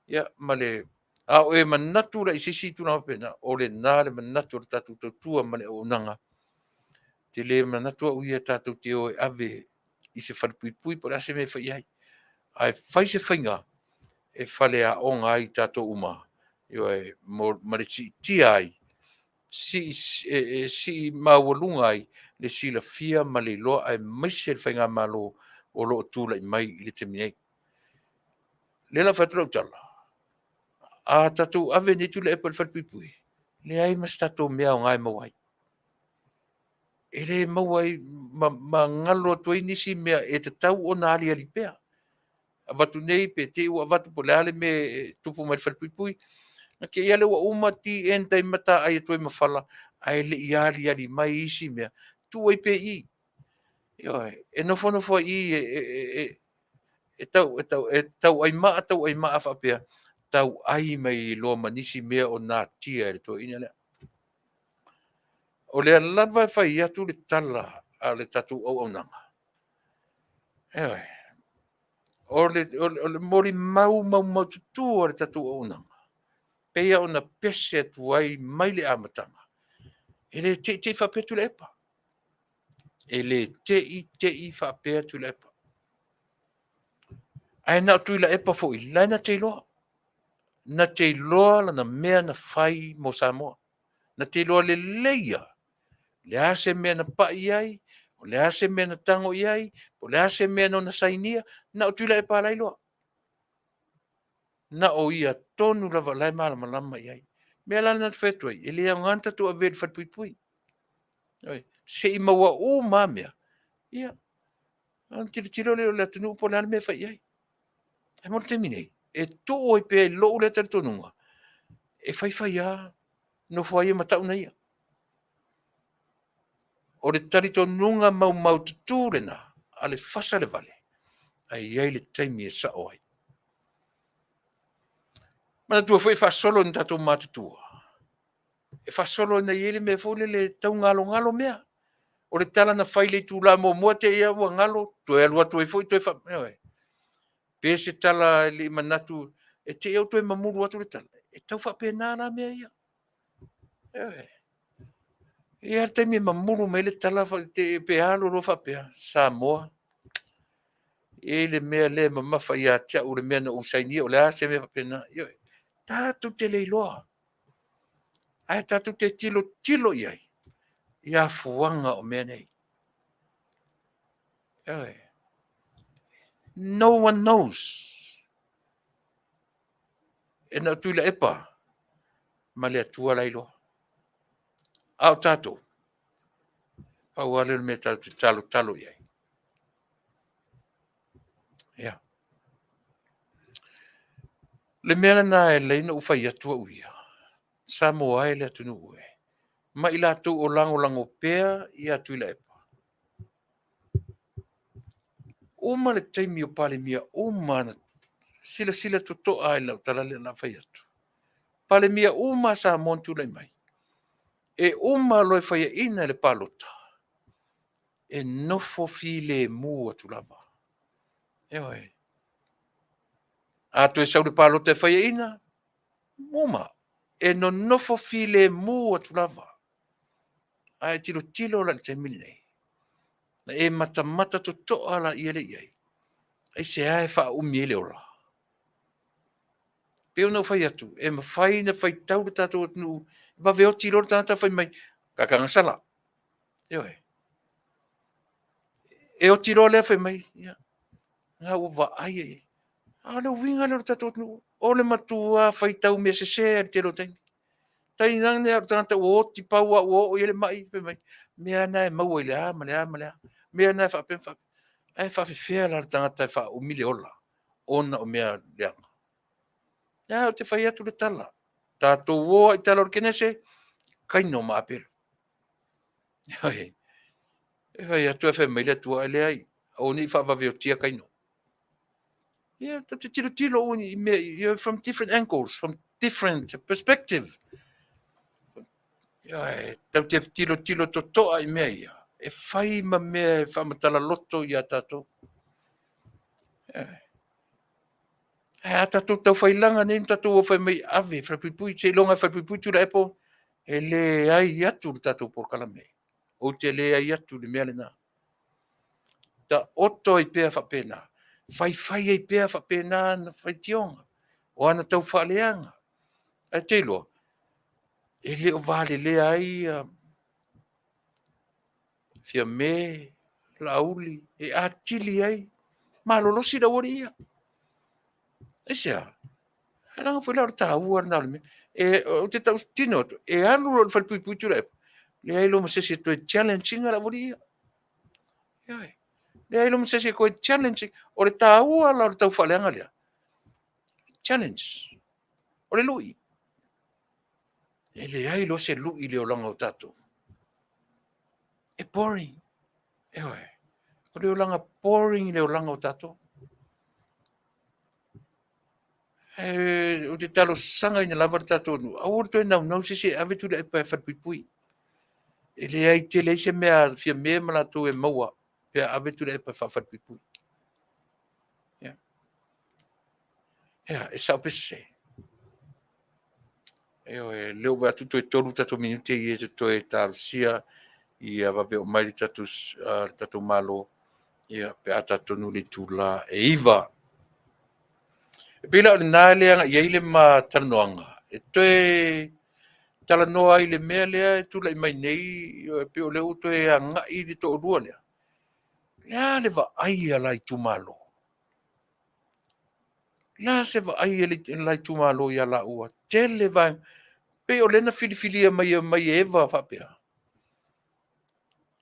Ia, ma le, a o e manatu la i se isi tulaga faapena, o lena le manatu o le tatou tautua ma le auaunaga. Ou te le manatu au ia tatou te o e ave i se falepuipui po o le a se mea e fai i ai, ae fai se faiga e faleaoga ai tatou uma, ioe, ma le siitia ai, e sii maualuga ai le silafia ma le iloa aemaise le faigamalo o lo o tulai mai i le taimi nei. O lea o le a fai atu lau tala, a tatou ave nei Tuilaepa i le falepuipui, leai ma se tatou mea aoga e maua ai. E le maua ai ma galo atu ai nisi mea e tatau ona aliali pea. Avatu nei pe te i ua avatu po o le a le mea e tupu mai i le falepuipui, na te i lava lea ua uma TN taai atu ai ma fala, ae le i aliali mai isi mea, tuu ai pea i i. Ioe, e nofonofo ai i i e tauai maa tauai maa faapea, tauai mai loa ma nisi mea o natia e le toeaina lea. O lea lava e fai atu le tala a le tatou auaunaga, ioe, o le molimau maumaututu a le tatou auaunaga, pei lava ona pese atu ai mai le amataga, e le te i te i faapea Tuilaepa. E le te i te i faapea Tuilaepa. Ae na o Tuilaepa foi la e na te iloa. Na te iloa lana mea na fai mo Samoa. Na te iloa lelei lava, o le a se mea na pai i ai, o le a se mea na tago i ai, o le a se mea na ona sainia, na o Tuilaepa lava la e iloa. Na o ia tonu lava o la e malamalama i ai. O le mea la lena ou te fai atu ai, e le aoga ona tatou avea i le falepuipui. Se i maua uma lava mea, ia, ona tilotilo lea o le atunuu po o le a le mea e fai i ai. Ae mo le taimi nei, e tuu ai pea i lou lea talitonuga, e fai fai lava, nofo lava ia ma tau ia. O le talitonuga maumaututu lena a le fasa le vale, ae i ai le taimi e sao ai. Manatua foi e faasolo ina tatou matutua, e faasolo ina i ai le mea foi lele e tau galogalo mea. O le tala na fai i le itula muamua te i lava ua galo, toe alu atu ai foi toe fai. Ioe. Pe se tala e le i manatu, e te i lava ua toe mamulu atu le tala. E tau faapena la mea ia. Ioe. E i ai lava le taimi e mamulu mai ai le tala pe alu loa faapea, Samoa, e i ai le mea lea e mamafa ia te au le mea na ou sainia, o le a se mea faapena. Ioe. Tatou te le iloa, ae tatou te tilotilo i ai i afuaga o mea nei. Ioe. No one knows. E na o Tuilaepa ma le Atua la e iloa. A o tatou, pau lava lea o le mea tatou te talotalo i ai. Ia. Le mea lena e lei na ou fai atu au ia, Samoa e le atunuu e, ma i latou o lagolago pea ia Tuilaepa. Uma le taimi o Palemia uma na silasila totoa i lau tala lea na fai atu. Palemia uma a Samoa na tulai mai, e uma loa e faiaina i le palota, e nofo filemu atu lava. Ioe. A toe sau le palota e faiaina, uma, e nonofo filemu atu lava. Ae tilotilo la i le taimi lenei, na e matamata totoa laia lea i ai, aisea e faaumi ai le ola? Pei ona ou fai atu, e mafai ona faitau le tatou atunuu, vave oti loa le tagata fai mai, kakagasala. Ioe. E oti loa lea fai mai, ia, na ua vaai i ai. A o le uiga lea o le tatou atunuu, o le matua faitau mea sese lava i le tele o taimi. Tainane lava o le tagata ua oti pau lava ua oo i ai le mai, fai mai, mea lava na e maua i le a ma le a ma le a, mea na e faapea ma faapea. Ae faapefea la le tagata e faaumi le ola ona o mea leaga? Lea ou te fai atu le tala, tatou o lava i tala o le Kenese, Kaino ma Apelu. E fai atu ae fai mai le Atua, e leai, aua ne i faavaveotia Kaino. Ia, tatou te tilotilo aua i mea, you know, from different angles, from different perspective. Ia, tatou te tilotilo totoa i mea ia, e fai ma mea e faamatala loto ia tatou. Ae a tatou taufailaga nei ma tatou o fai mai ave falepuipui, seiloga e falepuipui Tuilaepa, e leai atu le tatou polokalame. Ou te leai atu i le mea lena. Taoto ai pea faapena, faifai ai pea faapena ana faitioga, o ana taufaaleaga. Ae te iloa, e le o valelea ai Fiame, Laauli, e atili ai malolosi le aualii ia. Aisea? Leaga foi la o le taua lena o le mea. E, ou te tautino atu, e alu loa i le falepuipui Tuilaepa, leai loa ma se isi e toe challenge ina le aualii ia. Ioe. Leai loa ma se isi e toe challenge. O le taua la o le taufaaleaga lea, challenge. O le lui. E leai loa se lui i le olaga o tatou. E boring. Ioe. O le olaga boring i le olaga o tatou. E, ou te talosagaina lava le tatou nuu, aua le toe naunau se isi e ave Tuilaepa e falepuipui. E leai tele ai se mea a Fiame ma latou e maua pe a ave Tuilaepa e faafalepuipui. Ia, ia e sao pe sese? Ioe, lea ua vaai atu toe 3 tatou minute ia e totoe e talosia ia vave oo mai le tatou, le tatou Malo, ia, pe a tatou taunuu i le itula e 9. E pei la o lena lea e agai i ai le ma talanoaga, e toe talanoa ai i le mea lea e tulai mai nei, e pei o lea ua toe agai le toalua lea. O le a le vaai a la itumalo? O le a se vaai a le la itumalo ia laua? Tele vaega. Pei o lea na filifilia mai e omai e eva faapea. O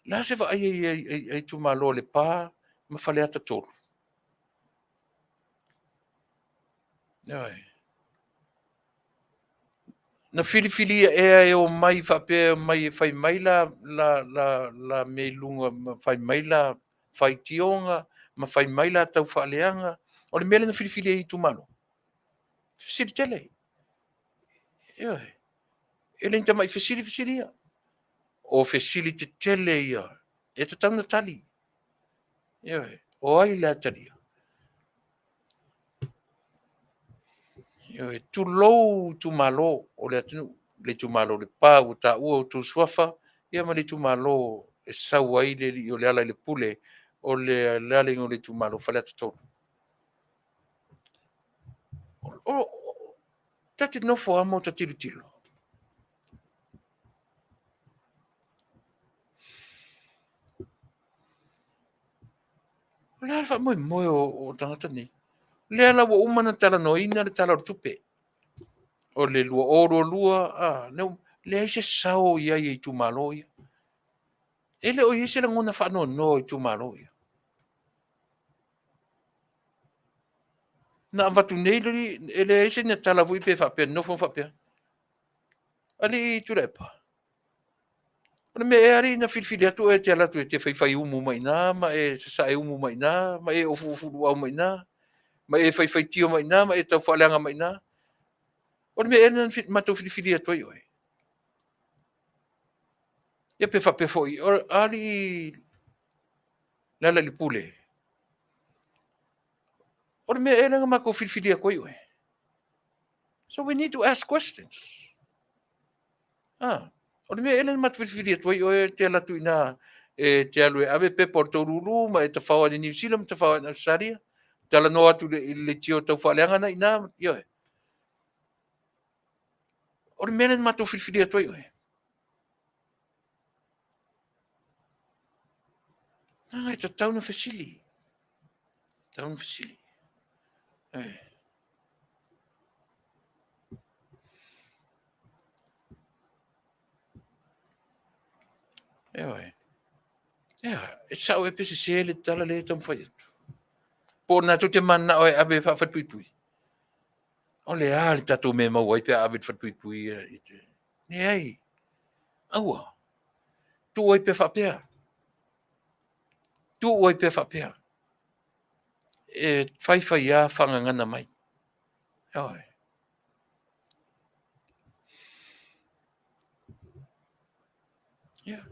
le a se vaai a itumalo o Lepa ma Faleata 3? Ioe. Na filifilia ea e omai faapea e omai e fai mai la, la, la, la mea i luga, ma fai mai la faitioga, ma fai mai la taufaaleaga. O le mea lea na filifili ai e itumalo. Fesili tele. Ioe. E le ni tamai fesili fesili ia. O fesili tetele ia e tatau ona tali. Ioe. O ai la e talia? Ioe. Tulou itumalo o le atunuu, le itumalo o Lepa ua taua outou suafa, ia ma le itumalo e sau ai le alii o Lealailepule, o le alaiga o le itumalo o Faleata 3. O, ta te nofo lava ma ta tilotilo. O le a le faamoemoe o tagata nei? Lea la ua uma ona talanoaina le Tala o le Tupe o le 2022, a, leai se sao o i ai a itumalo ia. E le o i ai se lagona faanoanoa o itumalo ia. Na avatu nei le e leai se tala foi pe faapea nofo faapea. Alii Tuilaepa, o le mea ea alii na filifili atu oe e te alu atu e te faifai umu mai i ina ma e sasae umu mai i ina ma e ofuofu luau mai i ina ma e faifaitio mai i ina ma e taufaaleaga mai i ina. O le mea ea lena na matou filifili atu ai oe? Ia pe faapea foi, o alii Lealailepule, o le mea ea lea na matou filifili atu ai oe? So we need to ask questions. Ah, o le mea ea lea na matou filifili atu ai oe e te alu atu i ina e te alu e ave pepa o le tou lulu ma e tafao ane i Niu Sila ma tafao ane i Ausetalia, talanoa atu i le leitio taufaaleaga na i ina, ioe. O le mea lea na matou filifili atu ai oe. Ah, e tatau na fesili. Tatau na fesili. Eh. Ioe. Ia, e sao e pe sese le tala lea e taumafai atu. Po o na tou te mananao e ave e faafalepuipui. O le a le tatou mea e maua ai pe a ave i le falepuipui ia. Leai. Aua. Tuu ai pea faapea. Tuu ai pea faapea. E faifai lava faagagana mai. Ioe. Ia.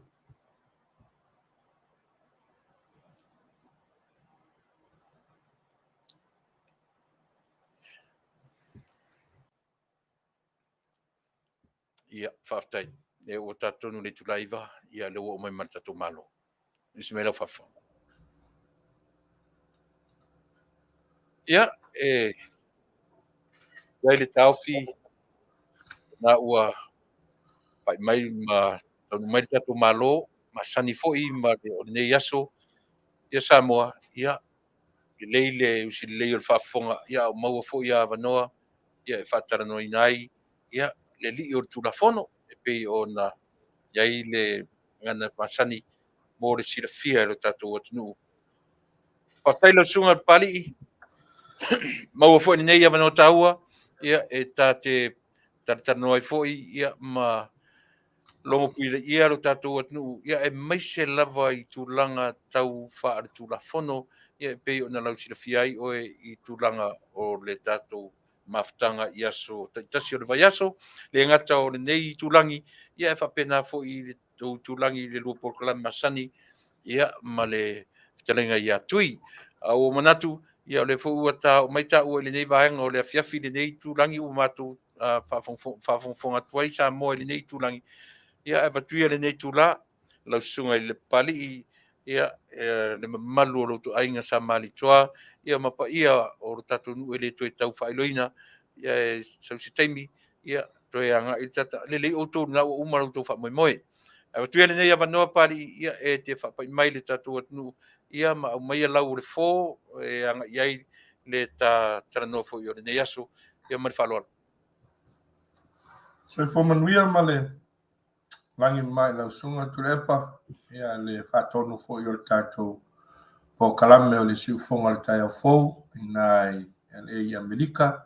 Ia, faafetai. E ua tatou taunuu i le itula e 9, ia lea ua oo mai ma le tatou Malo. Usi mai lau faafofoga. Ia, e i ai le taofi na ua pai mai ma taunuu mai le tatou Malo, masani foi ma le, o lenei aso, ia Samoa, ia, lelei le usi lelei o le faafofoga, ia a o maua foi avanoa ia e faatalanoaina ai ia le alii o le Tulafono e pei ona i ai le gagana masani mo le silafia e lo tatou atunuu. Faafetai lau Susuga i le Papalii, maua foi lenei avanoa taua ia e ta te talatalanoa ai foi ia ma logo puileia lo tatou atunuu ia aemaise lava i tulaga tau faaletulafono ia e pei ona lausilafia ai oe i tulaga o le tatou mafutaga i aso taitasi o le vaiaso, le gata o lenei itulagi, ia e faapena foi i le tou itulagi i le lua polokalame masani ia ma le fetalaiga ia Tui. A ua manatu, ia o lea foi ua ta oo mai taua i lenei vaega o le afiafi i lenei itulagi ua matou faafogafoga atu ai Samoa i lenei itulagi, ia ae avatu ia lenei itula lau susuga i le Papalii, ia, le mamalu o lo outou aiga Sa Malietoa, ia ma paia o lo tatou nuu e le toe tau faailoaina, ia e sau se taimi, ia toe agai le tata. Lelei outou lena ua uma lo outou faamoemoe. Ae avatu ia lenei avanoa Papalii, ia e te faapai mai le tatou atunuu, ia ma aumaia lau o le fo e agai ai le ta talanoa foi o lenei aso, ia ma le faaaloalo. Soifua manuia ma le lagi mama i lau susuga Tuilaepa, ia le faatonu foi o le tatou polokalame o le siufofoga o le taeao fou i ina i LA i Amerika.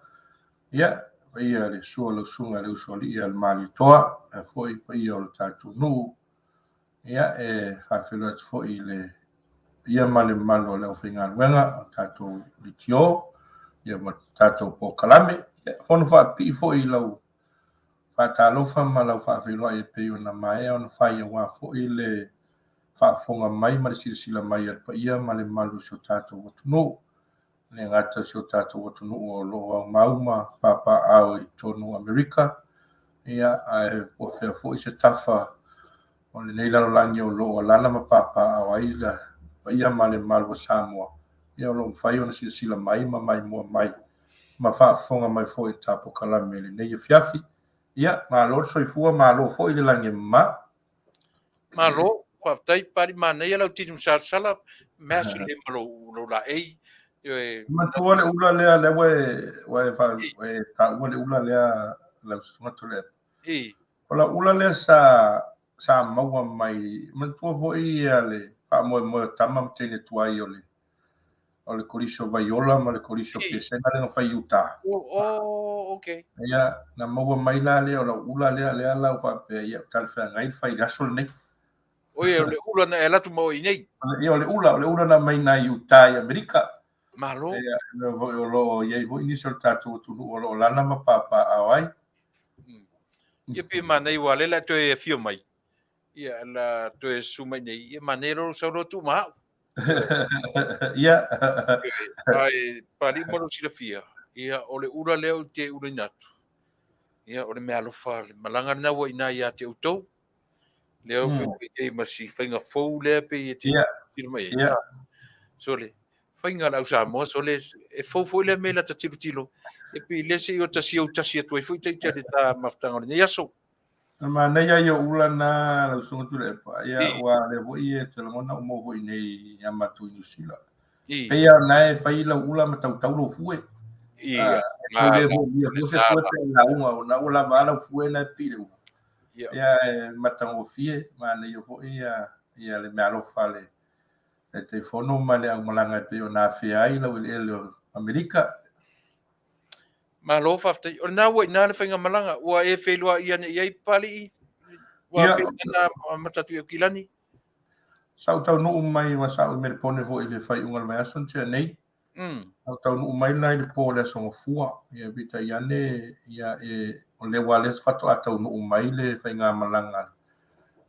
Ia, paia le susu o lau susuga i le Usoalii a le Malietoa, ae foi paia o le tatou nuu. Ia, e faafeiloai atu foi i le paia ma le mamalu o le aufaigaluega o le tatou leitio, ia ma le tatou polokalame. Ia, fono faapipii foi i lau faatalofa ma lau faafeiloai e pei ona maea ona fai aua foi le faafofoga mai ma le silasila mai a le paia ma le mamalu o si o tatou atunuu. E le gata i si o tatou atunuu o lo o aumau ma papaaao i totonu o Amerika, ia, ae po o fea foi se tafa o lenei lalolagi o lo o alaala ma papaaao ai le paia ma le mamalu o Samoa, ia o lo o mafai ona silasila mai ma maimoa mai ma faafofoga mai foi i le tapokalame i lenei afiafi. Ia, malo le soifua, malo foi le lagi e mama. Malo, faafetai Pali, manaia lau tino masalasala, mea le ma lou, lou laei. E Manatua le ula lea, lea ua e, ua e, fa, ua e taua le ula lea lau susuga Tuilaepa. O lau ula lea sa, sa maua mai, manatua foi ia le faamoemoe o tama ma teine tuai o le, o le Kolisi o Vaiola ma le Kolisi o Piesega lea na fai i uta. Oh, okay. Ia, na maua mai la lea o lau ula lea, lea la ua faapea, ia, ua talafeagai le fai i le aso lenei. Oi, o le ula na e alu atu ma oe i inei. Ia, o le ula na aumai nai uta i Amerika. Malo. Ia, mea foi o lo o i ai foi nisi o le tatou atunuu o lo o lana ma papaaao ai. Ia, pei e manaia aua o lea o le a toe afio mai. Ia, la toe susu mai nei, ia manaia loa lou sau loa tuu ma au. Ia. Ae Papalii mo lou silafia, ia o le ula lea ou te ulaina atu, ia o le meaalofa, le malaga lena ua i ina ia te outou. Lea ua pei ma si faiga fou lea pei e te tilotilo mai ai. Sole, faiga a le au Samoa, sole, e fou foi lea mea i lata tilotilo, e pei lea se i o ta siou tasi atu ai foi ita i le ta mafutaga o lenei aso. O le manaia ia o ula na lau Susuga Tuilaepa, ia ua lea foi e te lagona ua maua foi nei ia matou i Niu Sila. Pei lava na e fai lau ula ma tautau lou fue. Ia, le foi ia se fue pe lauga o na ua lava lau fue na e pili le ula. Ia e matagofie, manaia foi ia ia le meaalofa a le Taitaifono ma le aumalaga e pei ona afea ai lau eleele o Amerika. Malo faafetai. O lena ua i ina le faigamalaga. Ua e feiloai ane i ai Papalii? Ua Ia. pei ona amata atu i Aukilani? Sa ou taunuu mai ua sa ou i Melepone foi i le faaiuga o le vaiaso na tea nei. Sa ou taunuu mai la i le po o le Aso Gafua. Ia peitai ane, ia e, o lea ua lea faatoa taunuu mai le faigamalaga a le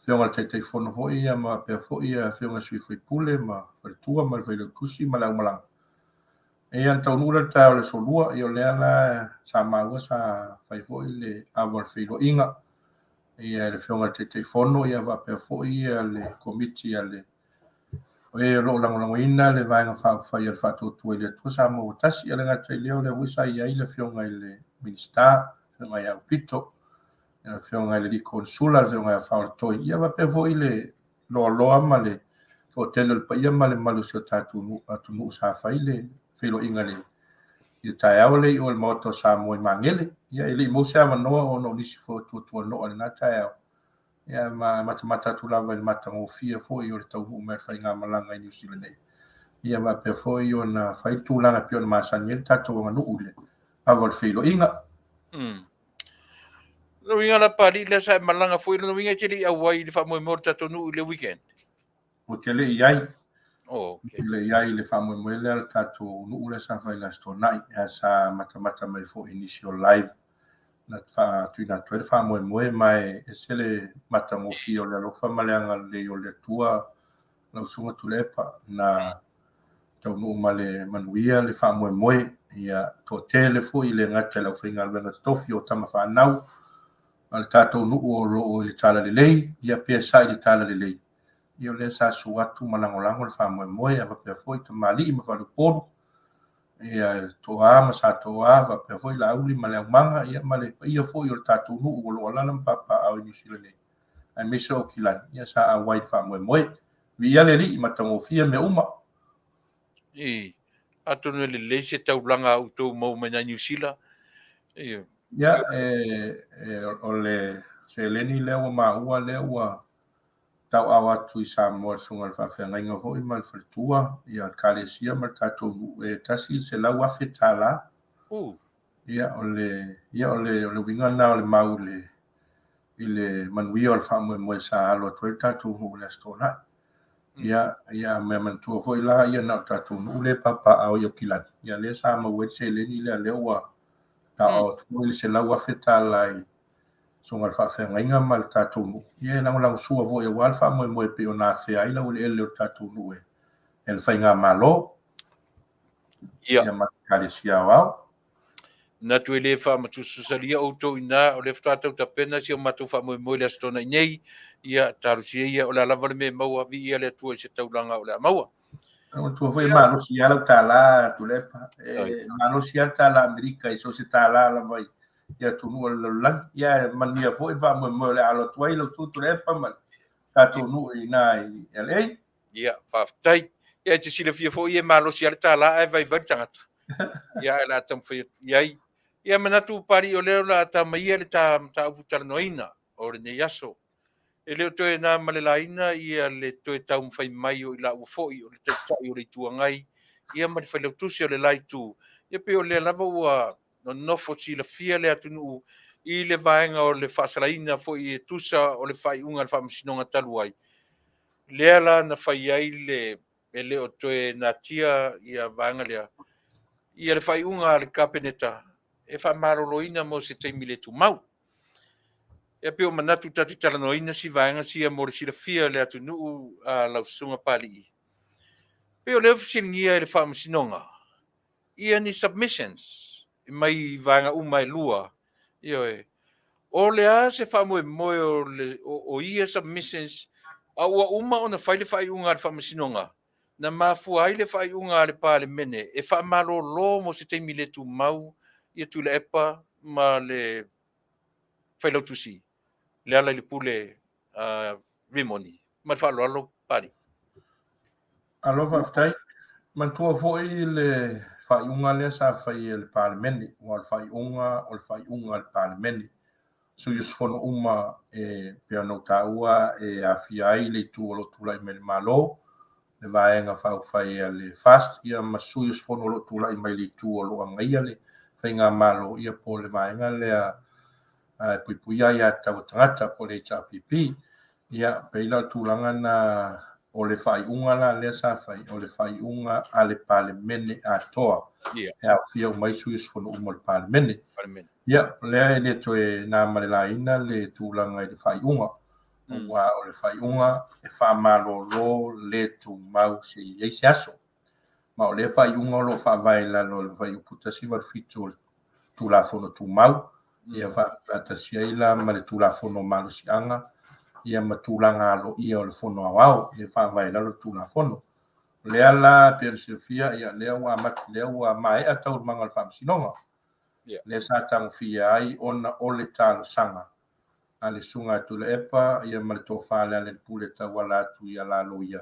Afioga i le Taitaifono foi ia ma faapea foi ia Afioga i sui usufono ma faletua ma le Failautusi ma le aumalaga. Ia, na taunuu la i le taeao o le Aso Lua, ia o lea la sa maua sa fai foi le ava o le feiloaiga ia le Afioga i le Taitaifono ia faapea foi ia le Komiti a le o e o lo o lagolagoina le Vaega Faaupufai a le Faatuatua i le Atua Samoa ua Tasi. Ia le gata i lea, o lea foi sa i ai le Afioga i le Minisita, le Afioga ia Aupito, le Afioga i le Alii Konesula, le Afioga ia Faolatoi, ia faapea foi le loaloa ma le toatele o le paia ma le mamalu o si o tatou atunuu sa fai le feiloaiga i le taeao lea i o i le Maota o Samoa i Magele. Ia, e le i maua se avanoa ona o nisi foi o tuatuanoa i lena taeao, ia ma matamata atu lava i le matagofie foi o le taunuu mai o le faigamalaga i Niu Sila nei. Ia faapea foi ona fai le tulaga e pei ona masani ai le tatou aganuu i le ava o le feiloaiga. Lona uiga la Papalii lea sa e malaga foi, lona uiga e te le i auai i le faamoemoe o le tatou nuu i le weekend? Ou te le i ai. Oh, okay. Ou te le i ai i le faamoemoe lea o le tatou nuu lea sa fai i le Aso Toonai, ae sa matamata mai foi i nisi o live na tuuina atu ai le faamoemoe, ma e ese le matagofie o le alofa ma le agalelei o le Atua lau Susuga Tuilaepa na taunuu ma le manuia le faamoemoe, ia toatele foi e le gata i le aufaigaluega totofi o tama fanau a le tatou nuu o lo o i le talalelei, ia pea sa i le talalelei. Ia o lea sa susu atu ma lagolago le faamoemoe, a faapea foi tamalii ma faleupolu, ia Toa ma Sa Toa, faapea foi Laauli ma Leaumaga, ia ma le paia foi o le tatou nuu o lo o alaala ma papaaao i Niu Sila nei, aemaise o Aukilani, ia sa auai i le faamoemoe. Viia le Alii, matagofie mea uma. I, atonu e lelei se taulaga a outou maua mai nai Niu Sila. Ia. Ia, e, e, o le seleni lea ua maua lea ua tauaao atu i Samoa i le Susuga i le Faafeagaiga foi ma le Faletua, ia le Kalesia ma le tatou nuu e $100,000. Ia, o le, ia, o le, o le uiga lena o le mau i le, i le manuia o le faamoemoe sa alo atu ai le tatou nuu i le Aso Toonai. Ia, ia, mea manatua foi la, ia na o tatou nuu lea e papaaao i Aukilani, ia lea sa maua ai le seleni lea, lea ua tauaao atu foi le $100,000 i Susuga i le Faafeagaiga ma le tatou nuu, ia e lagolagosua foi aua le faamoemoe e pei ona afea ai laueleele o le tatou nuu e le Faigamalo. Ia. Ia ma le Ekalesia Aoao. Manatu e le faamatusasalia outou i ina, o lea faatoa tau tapena si o matou faamoemoe i le Aso Toonai nei. Ia, talosia ia, o le a lava le mea e maua, viia le Atua i se taulaga o le a maua. Manatua foi e malosi lava lau tala Tuilaepa. E malosi lava le tala Amerika i so o se tala lava i atunuu o le lalolagi. Ia e manuia foi le faamoemoe o le a alo atu ai lau Susuga Tuilaepa ma le tatou nuu i ina i LA. Ia, faafetai. Ia, e te silafia foi e malosi lava le tala ae vaivai le tagata. Ia, ae o le a taumafai atu i ai. Ia, manatu Papalii o lea o le a tamaia le ta mataupu talanoaina o lenei aso. E le o toe na ma le laina ia le toe taumafai mai o i laua foi o le Taitai o le Itu Agai ia ma le Failautusi o le la itu, ia pei o lea lava ua nonofo silafia le atunuu i le vaega o le faasalaina foi e tusa o le faaiuga a le Faamasinoga talu ai, lea la na fai ai le e le o toe natia ia vaega lea, ia le faaiuga a le Kapeneta e faamaloloina mo se taimi le tumau. E pei o manatu ta te talanoaina si vaega sia mo le silafia e le atunuu a lau Susuga Papalii. Pei o lea ua fesiligia e le Faamasinoga ia ni submissions mai vaega uma e lua. Ioe. O le a se faamoemoe o ia submissions a ua uma ona fai le faaiuga a le Faamasinoga na mafua ai le faaiuga a le Palemene e faamalolo mo se taimi le tumau ia Tuilaepa ma le Failautusi Lealailepule Rimoni. Ma le faaaloalo Papalii. Alo, faafetai. Manatua foi le faaiuga lea sa fai e le Palemene, aua o le faaiuga o le faaiuga a le Palemene. Sui usufono uma e pei ona ou taua e aafia ai le itu o lo o tulai mai le Malo, le Vaega Faaupufai a le FAST, ia ma sui usufono o lo o tulai mai le itu o lo o agaia le Faigamalo, ia po o le vaega lea e puipuia aiatatau a tagata po o le HRPP. Ia, pei la o le tulaga lena o le faaiuga la lea sa fai, o le faaiuga a le Palemene atoa. E aofia uma ai sui usufono uma o le Palemene. Ia, o lea e le toe na ma le laina le tulaga i le faaiuga, aua o le faaiuga e faamalolo le tumau seia i ai se aso. Ma o lea faaiuga o lo o faavae i lalo o le Fuaiupu 187 o le Tulafono Tumau, ia faatasi ai la ma le Tulafono o Malosiaga, ia ma tulaga aloaia o le Fono Aoao, e faavae i lalo le Tulafono. O lea la, pei ona silafia, ia lea ua amata, lea ua maea taualumaga o le Faamasinoga. Lea sa tagofia ai ona o le talosaga a le Susuga a Tuilaepa ia ma le Tofa Lealailepule e tauala atu i ala loia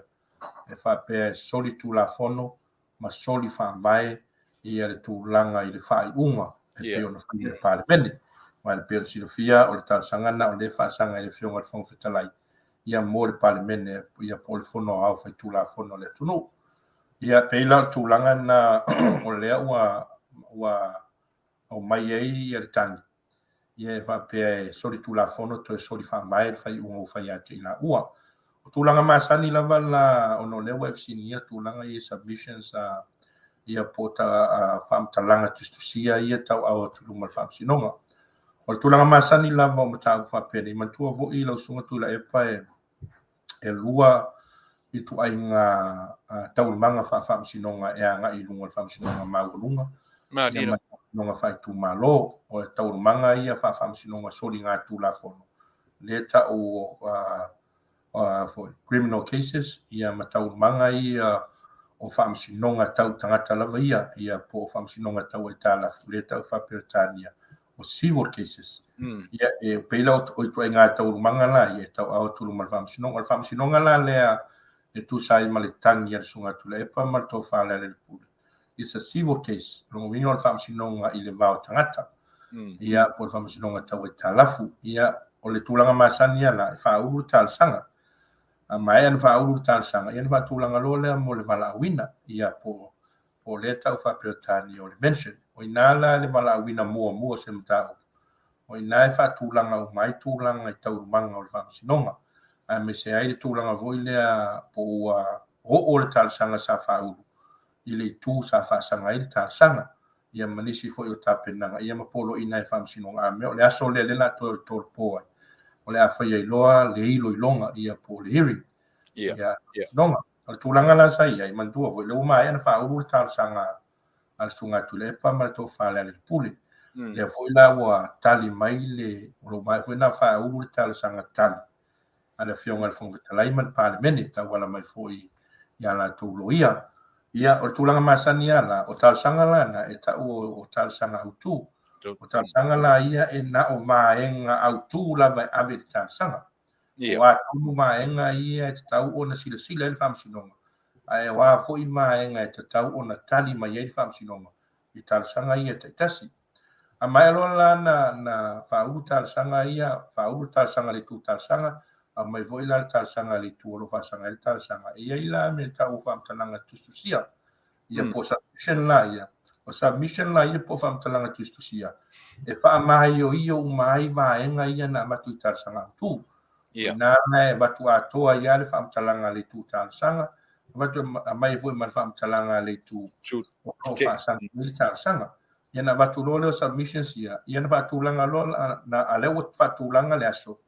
e faapea e soli Tulafono ma soli faavae ia le tulaga i le faaiuga e pei ona faia e le Palemene. Aua e pei ona silafia o le talosaga lena o lea e faasaga i le Afioga i le Fofoga Fetalai ia mo le Palemene ia po o le Fono Aoao Faitulafono a le atunuu. Ia pei la o le tulaga lena o lea ua aumai ai ia le tagi ia e faapea e soli tulafono toe soli faavae le faaiuga ua fai ia te i laua. O tulaga masani lava la ona o lea ua e fesiligia tulaga ia i submissions a ia po o ta faamatalaga tusitusia ia tauau atu i luma o le Faamasinoga. O le tulaga masani lava o mataupu faapenei, manatua foi lau Susuga Tuilaepa e lua ituaiga taualumaga faa-faamasinoga e agai i luga o le Faamasinoga Maualuga ma le Faamasinoga Faaitumalo. O taualumaga ia faa-faamasinoga soligatulafono, lea e tau foi criminal cases, ia ma taualumaga ia o faamasinoga tau tagata lava ia, ia po o faamasinoga tau aitalafu, lea e tau faa-Peretania o civil cases. Ia, e pei la o ituaiga taualumaga la ia e tauau atu i luma o le Faamasinoga. O le Faamasinoga la lea e tusa ai ma le tagi a le Susuga Tuilaepa ma le Tofa Lealailepule, it's a civil case. O lona uiga o le Faamasinoga i le va o tagata, ia, po o le Faamasinoga tau aitalafu. Ia, o le tulaga masani lava la, e faaulu le talosaga. A maea ona faaulu le talosaga, ia ona faatulaga loa lea mo le valaauina, ia, po o lea e tau faa-Peretania o le mention. O i ina la le valaauina muamua o se mataupu, o i ina e faatulaga uma ai tulaga i taualumaga o le Faamasinoga, aemaise ai le tulaga foi lea po ua oo le talosaga sa faaulu i le itu sa faasaga ai le talosaga, ia ma nisi foi o tapenaga, ia ma poloaiina e Faamasinoga. A mea o le aso lea, lea o le a toe o i tolopo ai, o le a fai ai loa le iloiloga, ia po o le hearing. Ia, Faamasinoga. O le tulaga la sa i ai, manatua foi, lea ua maea ona faaulu le talosaga a le Susuga Tuilaepa ma le Tofa Lealailepule. Lea foi la ua tali mai le, o lo o maea foi ona faaulu le talosaga tali a le Afioga i le Fofoga Fetalai ma le Palemene, e tauala mai foi i a latou loia. Ia, o le tulaga masani lava la, o talosaga la na e tau o talosaga autu. O talosaga la ia e na o vaega autu lava e ave i le talosaga. O a tonu vaega ia e tatau ona silasila ai le Faamasinoga, ae o a foi vaega e tatau ona tali mai ai le Faamasinoga i talosaga ia taitasi. A maea loa la na faaulu talosaga ia, faaulu le talosaga a le itu talosaga, aumai foi la le talosaga a le itu o lo o faasaga ai le talosaga. E i ai la mea e tau o faamatalaga tusitusia. Ia po o submission la ia. O submission la ia po o faamatalaga tusitusia e faamaioio uma ai vaega ia na avatu i talosaga autu. Ia. O i ina la e avatu atoa ai lava le faamatalaga a le itu talosaga, avatu aumai foi ma le faamatalaga a le itu o lo o faasagi ai le talosaga. Ia ona avatu loa lea o submissions ia, ia ona faatulaga loa, a lea ua faatulaga le aso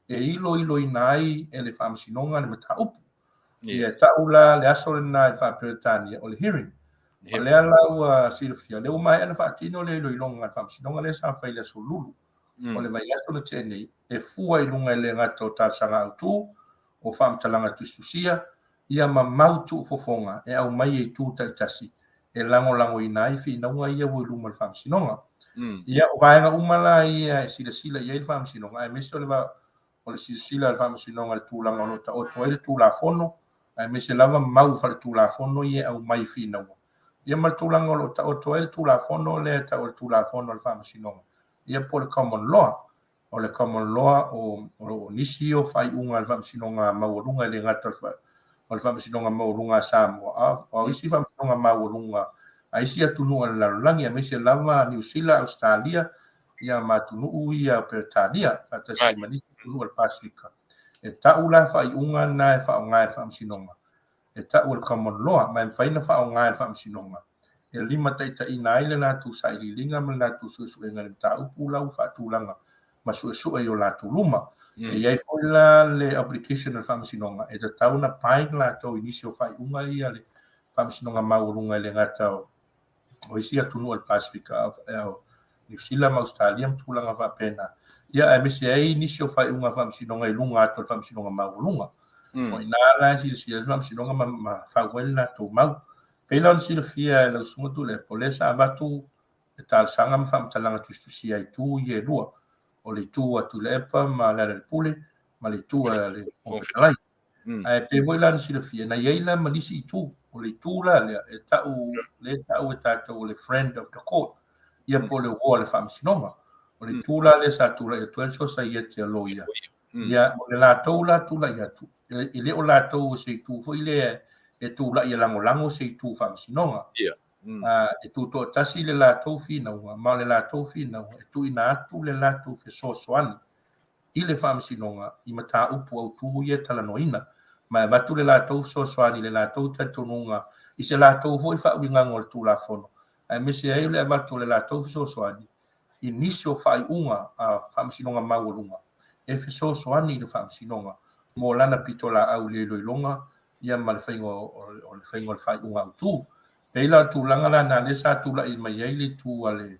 e iloiloina ai e le Faamasinoga le mataupu. Ia, e tau la le aso lena i le faa-Peretania o le hearing. O lea la ua silafia, lea ua maea ona faatino le iloiloga a le Faamasinoga lea sa fai i le aso Lulu o le vaiaso na tea nei, e fua i luga e le gata o talosaga autu, o faamatalaga tusitusia, ia ma mau tuufofoga e aumai e itu taitasi e lagolagoina ai finauga ia ua i luma o le Faamasinoga. Ia, o vaega uma la ia e silasila i ai le Faamasinoga, aemaise o le o le silasila a le Faamasinoga i le tulaga o lo o taoto ai le Tulafono, aemaise lava mau faaletulafono ia e aumai i finauga, ia ma le tulaga o lo o taoto ai le Tulafono lea e tau o le Tulafono a le Faamasinoga, ia po o le Common Law. O le Common Law, o nisi ia o faaiuga a le Faamasinoga Maualuga e le gata o le Faamasinoga Maualuga a Samoa, a o isi Faamasinoga Maualuga a isi atunuu o le lalolagi, aemaise lava Niu Sila, Ausetalia, ia ma atunuu ia o Peretania, faatasi ai ma nisi atunuu o le Pasefika. E tau la faaiuga na e faaaoga e le Faamasinoga, e tau o le Common Law, ma e mafai ona faaaoga e le Faamasinoga e limataitaiina ai le latou sailiiliga ma le latou suesuega i le mataupu la ua faatulaga ma suesue i o latou luma. E i ai foi la le obligation a le Faamasinoga e tatau ona bind latou i nisi o faaiuga ia a le Faamasinoga Maualuga e le gata o o isi atunuu o le Pasefika, o Niu Sila ma Ausetalia ma tulaga faapena, ia aemaise ai nisi o faaiuga a Faamasinoga i luga atu o le Faamasinoga Maualuga. O i ina la e silasila ai le Faamasinoga ma fau ai le latou mau. Pei la ona silafia e lau Susuga Tuilaepa, o lea sa avatu le talosaga ma faamatalaga tusitusia i itu ia e lua, o le itu a Tuilaepa ma Lealailepule ma le itu a le Fofoga Fetalai. Ae pei foi la ona silafia, na i ai la ma nisi itu. O le itu la lea, e tau, lea e tau e tatou o le friend of the court, ia po o le uo a le faamasinoga. O le itu la lea sa tulai atu ai le sosaiete a loia, ia, o le latou la tulai atu, e le o latou o se itu foi lea e tulai e lagolago se itu faamasinoga. E tutoatasi le latou finauga, ma o le latou finauga e tuuina atu le latou fesoasoani i le Faamasinoga i mataupu autu ia e talanoaina, ma e avatu le latou fesoasoani i le latou talitonuga i se latou foi faauigaga o le Tulafono, aemaise ai o le avatu o le latou fesoasoani i nisi o faaiuga a Faamasinoga Maualuga e fesoasoani i le Faamasinoga mo lana pitolaau i le iloiloga ia ma le faiga o le faiga o le faaiuga autu. Pei la o le tulaga lena lea sa tulai mai ai le itu a le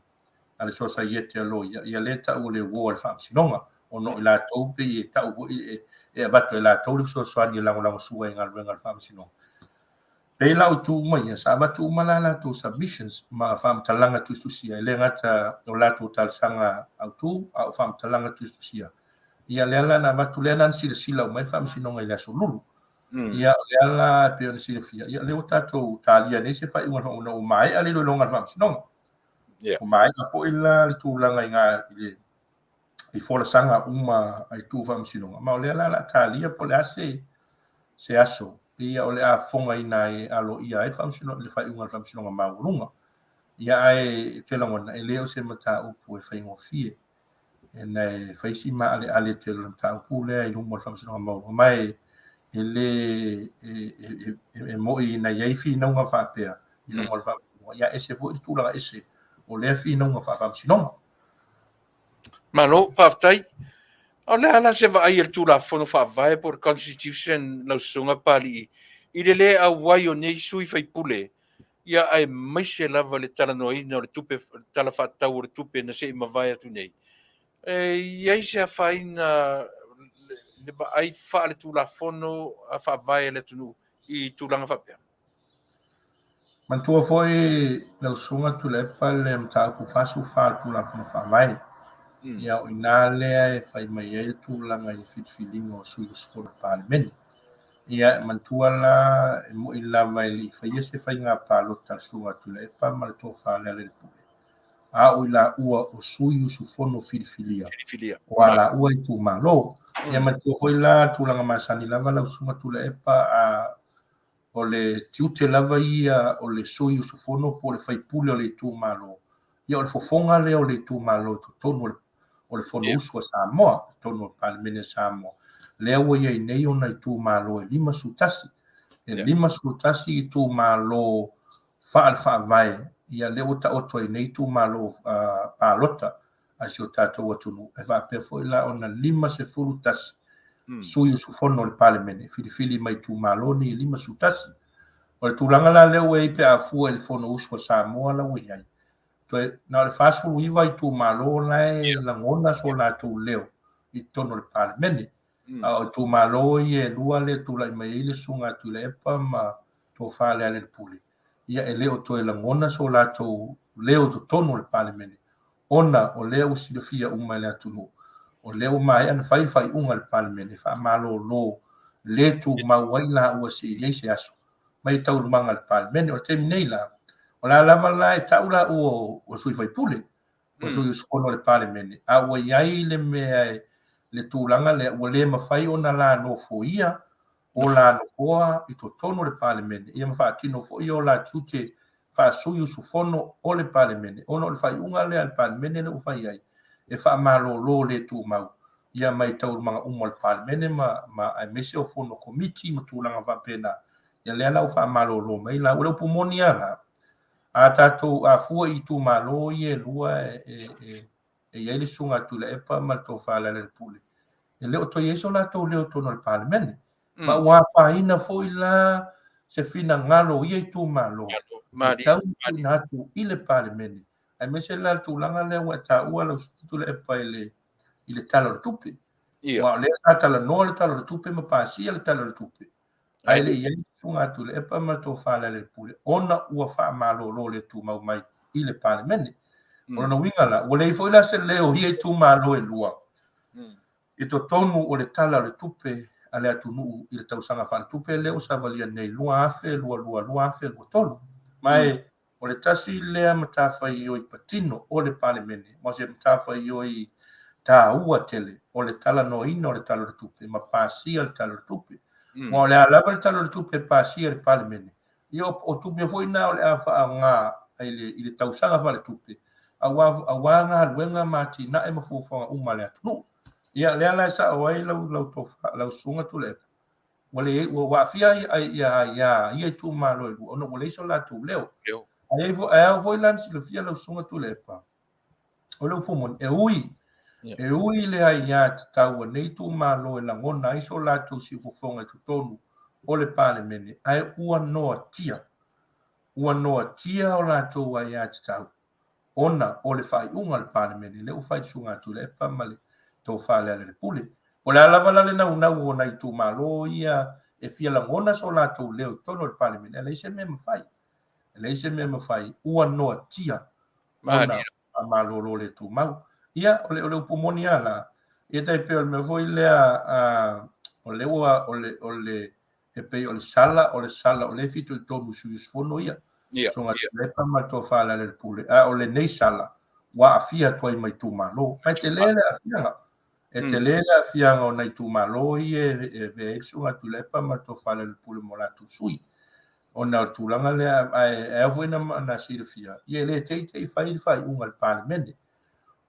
a le Sosaiete a Loia, ia lea e tau o le uo a le Faamasinoga, ona o i latou pei e tau foi e avatu e latou le fesoasoani e lagolagosua ai i galuega a le Faamasinoga. Pei la o itu uma ia, sa avatu uma la latou submissions ma faamatalaga tusitusia, e le gata o latou talosaga autu, a o faamatalaga tusitusia. Ia lea la na avatu, lea la na silasila uma ai le Faamasinoga i le Aso Lulu. Ia, o lea la e pei ona silafia, ia lea ua tatou talia nei se faaiuga a le Faamasinoga, ua maea le iloiloga a le Faamasinoga. Ua maea foi la le tulaga i le i folasaga uma a itu faamasinoga, ma o lea la o le a talia po o le a se se aso ia o le a fofogaina ai e aloaia ai le faaiuga a le Faamasinoga Maualuga. Ia ae ou te lagona e le o se mataupu e faigofie. Ona e fai si maaleale tele o le mataupu lea i luma o le Faamasinoga Maualuga, ma e le e moni na i ai finauga faapea i luma o le Faamasinoga, ia ese foi le tulaga ese o lea finauga faa-Faamasinoga. Malo, faafetai. O le a la se vaai a le Tulafono Faavae po o le Constitution lau Susuga Papalii i le le auai o nei sui faipule ia aemaise lava le talanoaina o le tupe, le Tala Faatatau o le Tupe na se i mavae atu nei. E i ai se afaina le vaai faaletulafono faavae a le atunuu i tulaga faapea? Manatua foi lau Susuga Tuilaepa le mataupu 44 o le Tulafono Faavae. Ia o i ina lea e fai mai ai le tulaga i le filifiliga o sui usufono o le Palemene. Ia, e manatua la, e moni lava e le i faia se faiga palota a le Susuga Tuilaepa ma le Tofa a Lealailepule, a o i laua o sui usufono filifilia o a laua itumalo. Ia, manatua foi la tulaga masani lava lau Susuga Tuilaepa, a O le tiute lava ia o le sui usufono po o le faipule o le itumalo, ia o le fofoga lea o le itumalo i totonu o le o le Fonousu a Samoa, i totonu o le Palemene a Samoa, lea ua i ai nei ona itumalo e 51. E 51 itumalo faale-faavae, ia lea ua taoto ai nei itumalo palota a si o tatou atunuu, e faapea foi la ona 51 sui usufono o le Palemene, filifili mai itumalo nei e 51. O le tulaga la lea ua i ai pe a fua i le Fonousu a Samoa la ua i ai, toe na o le 49 itumalo la e lagona so latou leo i totonu o le Palemene. A o itumalo ia e lua lea e tulai mai ai le Susuga a Tuilaepa ma Tofa Lealailepule, ia e le o toe lagona so latou leo i totonu o le Palemene, ona o lea ua silafia uma e le atunuu, o lea ua maea ona fai le faaiuga a le Palemene e faamalolo le tumau ai laua seia i ai se aso mai taualumaga a le Palemene. O le taimi nei la, o le a lava la e tau laua o sui faipule, o sui usufono o le Palemene, a ua i ai le mea le tulaga lea ua le mafai ona la nofoia o la nofoa i totonu o le Palemene, ia ma faatino foi o la tiute faa-sui usufono o le Palemene, ona o le faaiuga lea a le Palemene lea ua fai ai, e faamalolo le tumau ia mai taualumaga uma o le Palemene ma, ma aemaise o fono komiti ma tulaga faapena. Ia lea la ua faamalolo mai la. O le upu moni lava la, a tatou a fua i itumalo ia e lua e, e, e i ai le Susuga a Tuilaepa ma le Tofa Lealailepule, e le o toe i ai so latou leo i totonu o le Palemene. Ma ua afaina foi la se finagalo o ia itumalo e tatau ona tuuina atu i le Palemene, aemaise la le tulaga lea ua e taua lau Susuga Tuilaepa i le i le Tala o le Tupe. Aua o lea sa talanoa le Tala o le Tupe ma pasia le Tala o le Tupe, ae le i ai le Susuga a Tuilaepa ma le Tofa Lealailepule ona ua faamalolo le tumau mai i le Palemene. O lona uiga la, ua leai foi la se leo o ia itumalo e lua i totonu o le Tala o le Tupe a le atunuu i le tausaga faaletupe lea ua savalia nei 2022, 2023. Ma e o le tasi lea matafaioi patino o le Palemene, ma o se matafaioi taua tele o le talanoaina o le Tala o le Tupe ma pasia le Tala o le Tupe. Aua o le a lava le Tala o le Tupe e pasia e le Palemene, Ia, o tupe foi na o le a faaaoga i le, i le tausaga faaletupe, aua, aua galuega ma atinae ma fuafuaga uma a le atunuu. Ia, lea la e sao ai lau, lau tofa, lau susuga Tuilaepa, ua le, ua, ua aafia ai, ai, ia, ia, ia itumalo e lua, ona ua leai so latou leo. Leo. Ae, ae ao foi la ona silafia lau susuga Tuilaepa, o le upu moni, e ui, e ui le aiatatau a nei itumalo e lagona ai so latou siufofoga i totonu o le Palemene, ae ua noatia, ua noatia o latou aiatatau ona o le faaiuga a le Palemene lea ua fai i le Susuga a Tuilaepa ma le Tofa Lealailepule. Po o le a lava la le naunau o nai itumalo ia e fia lagona so latou leo i totonu o le Palemene, ae leai se mea e mafai. E leai se mea e mafai, ua noatia ona faamalolo le tumau. Ia, o le, o le upu moni lava la, ia tai pei o le mea foi lea, o lea ua, o le, o le, e pei o le sala, o le sala o lea e fitoitonu i sui usufono ia. Ia, Susuga Tuilaepa ma le Tofa Lealailepule. A o lenei sala, ua aafia atu ai ma itumalo. Ma e tele le aafiaga. E tele le aafiaga o nai itumalo ia e avea ai le Susuga Tuilaepa ma le Tofa Lealailepule ma o latou sui. Ona o le tulaga lea, ae ao foi na silafia, ia e le te i te i fai le faaiuga a le Palemene.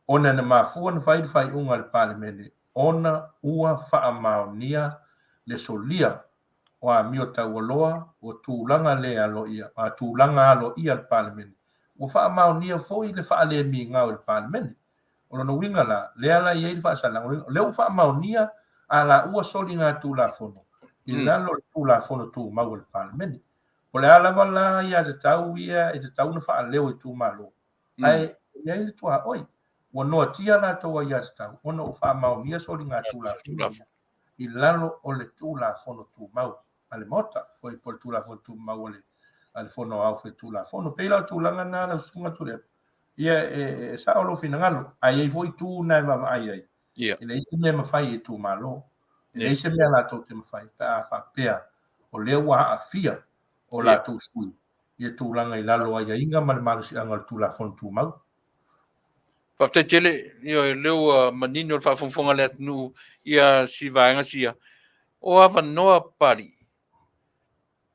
Ona na mafua ona fai le faaiuga a le Palemene, ona ua faamaonia le solia o amio taualoa o tulaga le aloaia, a tulaga aloaia a le Palemene. Ua faamaonia foi le faalemigao i le Palemene. O lona uiga la, lea la e i ai le faasalaga, o lea ua faamaonia a laua soligatulafono i lalo o le Tulafono Tumau a le Palemene. O le a lava la aiatatau ia e tatau ona faaleo e itumalo, ae i ai le tuaoi, ua noatia latou aiatatau ona ua faamaonia soligatulafono ia i lalo o le Tulafono Tumau a le Maota, po o le Tulafono Tumau a le Fono Aoao Faitulafono. E pei la o le tulaga lena lau Susuga Tuilaepa, ia e sao lou finagalo, ae i ai foi itu na e vaavaai ai. E leai se mea e mafai e itumalo, e leai se mea latou te mafai pe a faapea o lea ua aafia o latou sui i tulaga i lalo o aiaiga ma le malosiaga o le Tulafono Tumau. Faafetai tele, ioe, o lea ua manino le faafogafoga a le atunuu ia si vaega sia. O avanoa Papalii.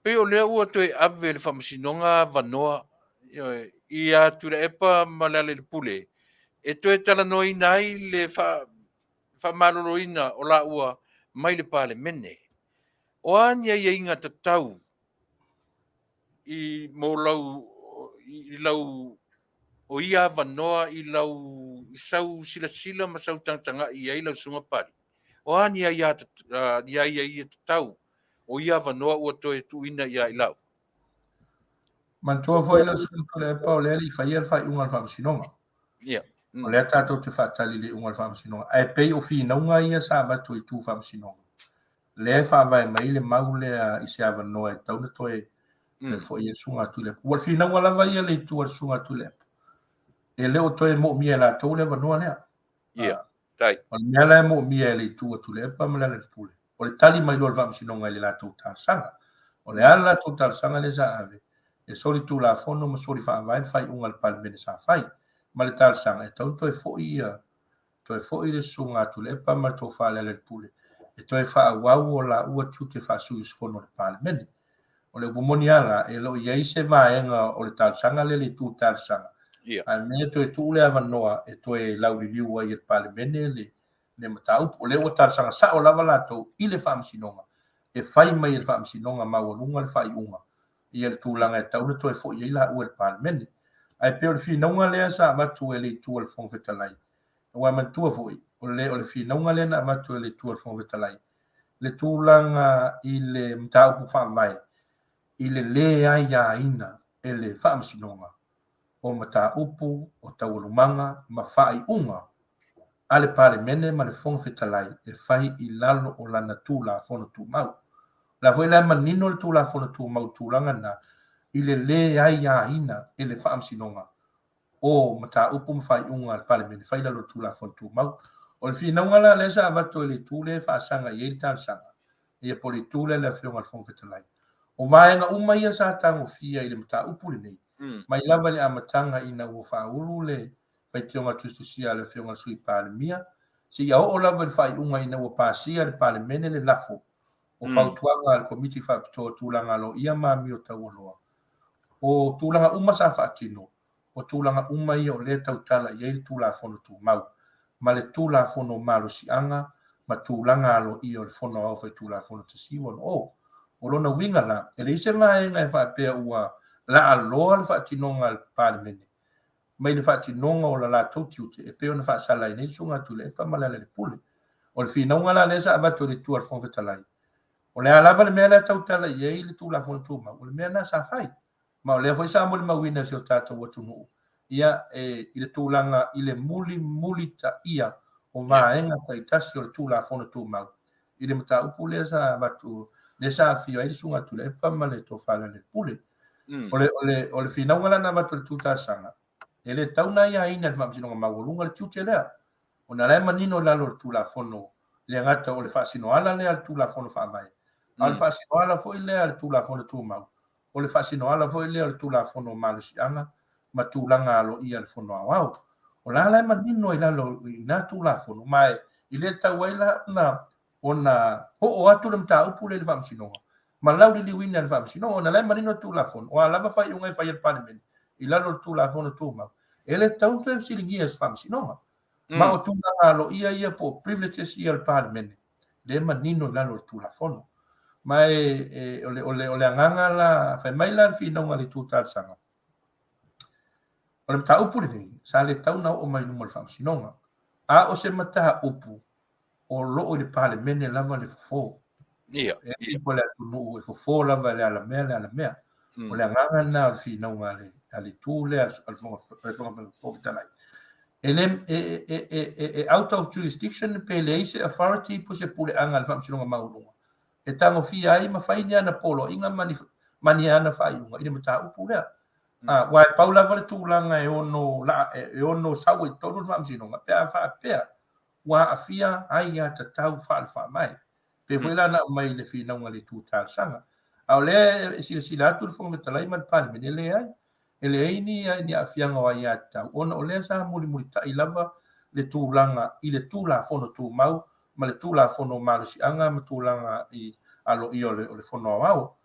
Pei o lea ua toe ave e le Faamasinoga avanoa, ioe, ia Tuilaepa ma Lealailepule e toe talanoaina ai le faamaloloina o laua mai le Palemene. O a ni aiaiga tatau i mo lau i lau o ia avanoa i lau i sau silasila ma sau tagatagai i ai lau Susuga Pali? O a ni aiaiga tatau o ia avanoa ua toe tuuina ia i lau? Manatua foi lau Susuga Tuilaepa o lea e le i faia le faaiuga a le Faamasinoga. Ia. O lea tatou te faatali i le iuga o le Faamasinoga. Ae pei o finauga ia sa avatu e itu Faamasinoga, lea e faavae mai le mau lea i se avanoa e tatau ona toe foi ai le Susuga a Tuilaepa. Ua o le finauga lava ia a le itu a le Susuga a Tuilaepa, e le o toe moomia e latou le avanoa lea. Ia. Tai. O le mea la e moomia e le itu a Tuilaepa ma Lealailepule, o le tali mai loa o le Faamasinoga i le latou talosaga. O le a le latou talosaga lea sa ave? E solitulafono ma solifaavae le faaiuga a le Palemene sa fai. Ma le talosaga, e tatau ona toe foi ia, toe foi le Susuga a Tuilaepa ma le Tofa a Lealailepule e toe faaauau o laua tiute faa-sui usufono o le Palemene. O le upu moni lava la, e le o i ai se vaega o le talosaga lea i le itu talosaga, a mea e toe tuu le avanoa e toe lauliliu ai e le Palemene le le mataupu. O lea ua talosaga sao lava latou i le Faamasinoga e fai mai e le Faamasinoga maualuga le faaiuga ia le tulaga e tatau ona toe foi ai laua i le Palemene. Ae pei o le finauga lea sa avatu e le itu a le Fofoga Fetalai, aua manatua foi, o le o le finauga lea na avatu e le itu a le Fofoga Fetalai, le tulaga i le mataupu faavae i le lē aiaina e le Faamasinoga o mataupu o taualumaga ma faaiuga a le Palemene ma le Fofoga Fetalai e fai i lalo o lana Tulafono Tumau. O la foi la e manino le Tulafono Tumau i le tulaga lena i le lē aiaina e le Faamasinoga o mataupu ma faaiuga a le Palemene fai i lalo o le Tulafono Tumau. O le finauga la lea sa avatu e le itu lea e faasaga i ai le talosaga, ia po o le itu lea a le Afioga i le Fofoga Fetalai, o vaega uma ia sa tagofia i le mataupu lenei, mai lava i le amataga ina ua faaulu le faitioga tusitusia a le Afioga i le Sui Palemia, seia oo lava i le faaiuga ina ua pasia e le Palemene le lafo o fautuaga a le Komiti Faapitoa o Tulaga Aloaia ma Amio Taualoa. O tulaga uma sa faatino, o tulaga uma ia o lea e tautala i ai le Tulafono Tumau ma le Tulafono o Malosiaga ma Tulaga Aloaia o le Fono Aoao Faitulafono 1960. O lona uiga la, e leai se vaega e faapea ua laaloa le faatinoga a le Palemene mai le faatinoga o la latou tiute e pei ona faasala ai nei le Susuga Tuilaepa ma Lealailepule. O le finauga la lea sa avatu e le itu a le Fofoga Fetalai, o le a lava le mea la e tautala i ai le Tulafono Tumau, o le mea lena sa fai. Ma o lea foi sa molimauina e si o tatou atunuu, ia, e, i le tulaga i le mulimulitaia o vaega taitasi o le Tulafono Tumau i le mataupu lea sa avatu, lea sa afio ai le Susuga Tuilaepa ma le Tofa Lealailepule. O le, o le, o le finauga la na avatu e le Tutasanga, e le tatau ona aiaina e le Faamasinoga Maualuga le tiute lea, ona la e manino i lalo o le Tulafono, le gata o le faasinoala lea a le Tulafono Faavae, a o le faasinoala foi lea a le Tulafono Tumau, o le faasinoala foi lea o le Tulafono o Malosiaga ma Tulaga Aloaia a le Fono Aoao. O la la e manino i lalo i na Tulafono, ma e le tatau ai la ona ona oo atu le mataupu lea i le Faamasinoga ma lauliliuina e le Faamasinoga, ona o la e manino le Tulafono, o a lava faaiuga e fai e le Palemene i lalo o le Tulafono Tumau, e le tatau ona toe fesiligia e se Faamasinoga. Ma o tulaga aloaia ia po o privileges ia o le Palemene, lea e manino i lalo o le Tulafono. Ma e, e, o, le, o, le, o le agaga la, fai mai la le finauga a le itu talosaga, o le mataupu lenei, sa le tatau ona oo mai i luma o le Faamasinoga, a o se mataupu o loo i le Palemene lava le fofo. Ia. E tipo le atunuu e fofo lava e le alamea le alamea. O le agaga lena o le finauga a le a le itu lea a le Fofoga Fetalai. E le e e e e out of jurisdiction pe leai se authority po se puleaga a le Faamasinoga Maualuga e tagofia ai ma fai ni ana poloaiga ma ni ma ni ana faaiuga i le mataupu lea. Aua e pau lava le tulaga e ono la e ono sau ai i totonu le Faamasinoga pe a faapea ua aafia aiatatau faale-faavae. Pei foi la na aumai i le finauga a le Itu Talosaga. A o lea e silasila atu le Fofoga Fetalai ma le Palemene, e leai, e leai ni, ni aafiaga o aiatatau, ona o lea sa mulimulitai lava le tulaga i le Tulafono Tumau ma le Tulafono o Malosiaga ma tulaga i aloaia o le, o le Fono Aoao.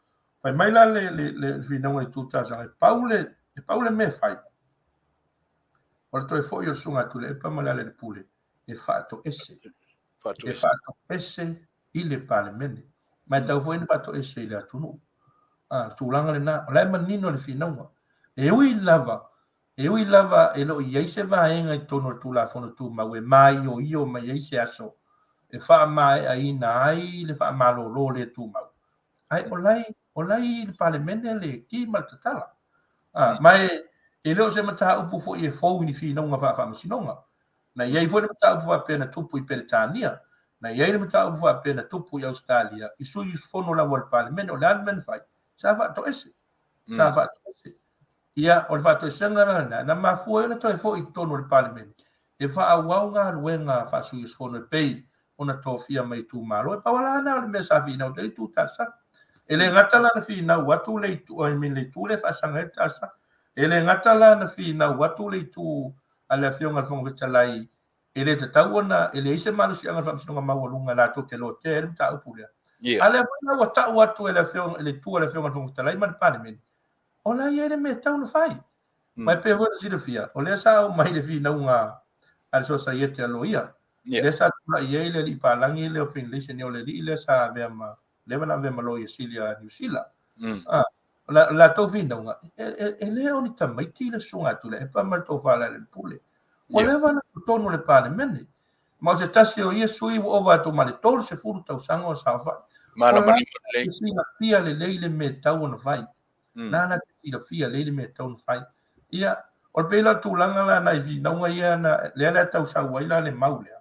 Fai mai la le, le, le, le finauga i tū talosaga, e pau le, e pau le mea e fai, o le toe foi o le Susuga a Tuilaepa ma Lealailepule e faatoese, e faatoese i le Palemene. Ma e tatau foi ona faatoese i le atunuu. A, le tulaga lena, o la e manino le finauga. E ui lava, e ui lava e le o i ai se vaega i totonu o le Tulafono Tumau e maioio mai ai se aso e faamaeaina ai le faamalolo le tumau, ae o la e, o la e i le Palemene le ki ma le tatala. A, ma e, e le o se mataupu foi e fou i ni finauga faafaamasinoga. Na i ai foi le mataupu faapea na tupu i Peretania, na i ai le mataupu faapea na tupu i Ausetalia, i sui usufono lava o le Palemene. O le a le mea na fai? Sa faatoese. Sa faatoese. Ia, o le faatoesega la lena, na mafua ai ona toe foi i totonu o le Palemene e faaauau galuega faa-sui usufono e pei ona tofia mai itumalo. E pau lava la lena o le mea sa finau atu ai le itu talosaga. E le gata la na finau atu le itu, I mean, le itu lea e faasaga ai le talosaga. E le gata la na finau atu le itu a le Afioga i le Fofoga Fetalai e le tatau ona, e leai se malosiaga o le Faamasinoga Maualuga latou te lotea ai le mataupu lea. A lea foi la ua tau atu e le Afioga, le itu a le Afioga i le Fofoga Fetalai ma le Palemene, o la e i ai le mea e tatau ona fai. Ma e pei foi ona silafia, o lea sa aumai le finauga a le Sosaiete a Loia, lea sa tulai ai le alii palagi lea o Finlayson, o le alii lea sa avea ma, leva ona avea ma Loia Sili a Niu Sila. O la latou finauga, e le o ni tamaiti le Susuga a Tuilaepa ma le Tofa Lealailepule. Ua leva ona i totonu o le Palemene. Ma o se tasi o ia sui ua ova atu ma le 30 tausaga o saofai. O la e silafia lelei le mea e tatau ona fai. Na la te silafia lelei le mea e tatau ona fai. Ia, o le pei la o le tulaga la nai finauga ia na, lea la e tau sau ai la le mau lea,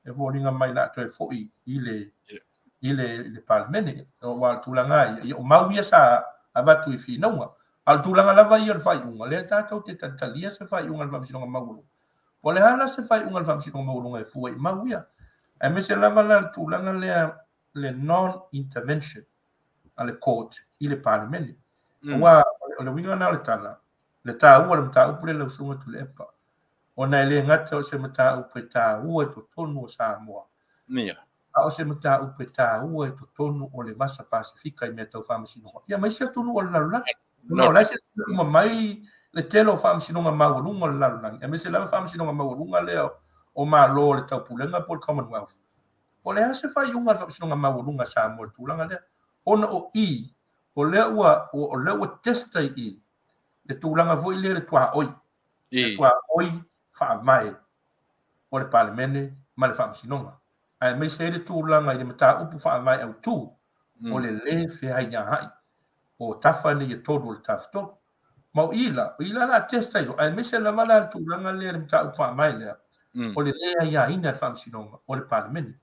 e foliga mai la toe foi i le i le, i le Palemene. Aua o le tulaga lava ia, ia o mau ia sa avatu i finauga. A o le tulaga lava ia o le faaiuga, lea tatou te talitalia se faaiuga a le Faamasinoga Maualuga. Po o le a la se faaiuga a le Faamasinoga Maualuga e fua i mau ia. Aemaise lava la le tulaga lea le non-intervention a le court i le Palemene. Aua o le uiga lena o le tala, le taua o le mataupu lea lau Susuga Tuilaepa, ona e le gata o se mataupu e taua i totonu o Samoa, a o se mataupu e taua i totonu o le Vasa Pasefika i mea tau faamasinoga, ia ma isi atunuu o le lalolagi. Ona o la e silasila uma mai le tele o faamasinoga maualuga o le lalolagi, aemaise lava faamasinoga maualuga lea o Malo o le Taupulega po o le Commonwealth. Po o le a se faaiuga a le Faamasinoga Maualuga a Samoa i le tulaga lea, ona o i, o lea ua, o lea ua test ai i le tulaga foi lea le tuaoi, le tuaoi faavae o le Palemene ma le Faamasinoga, aemaise ai le tulaga i le mataupu faavae autu o le lē feaiaai o tafa nei e tolu o le Tafatolu. Ma o i la, o i la la test ai loa, aemaise lava la le tulaga lea i le mataupu faavae lea, o le lē aiaina e le Faamasinoga o le Palemene.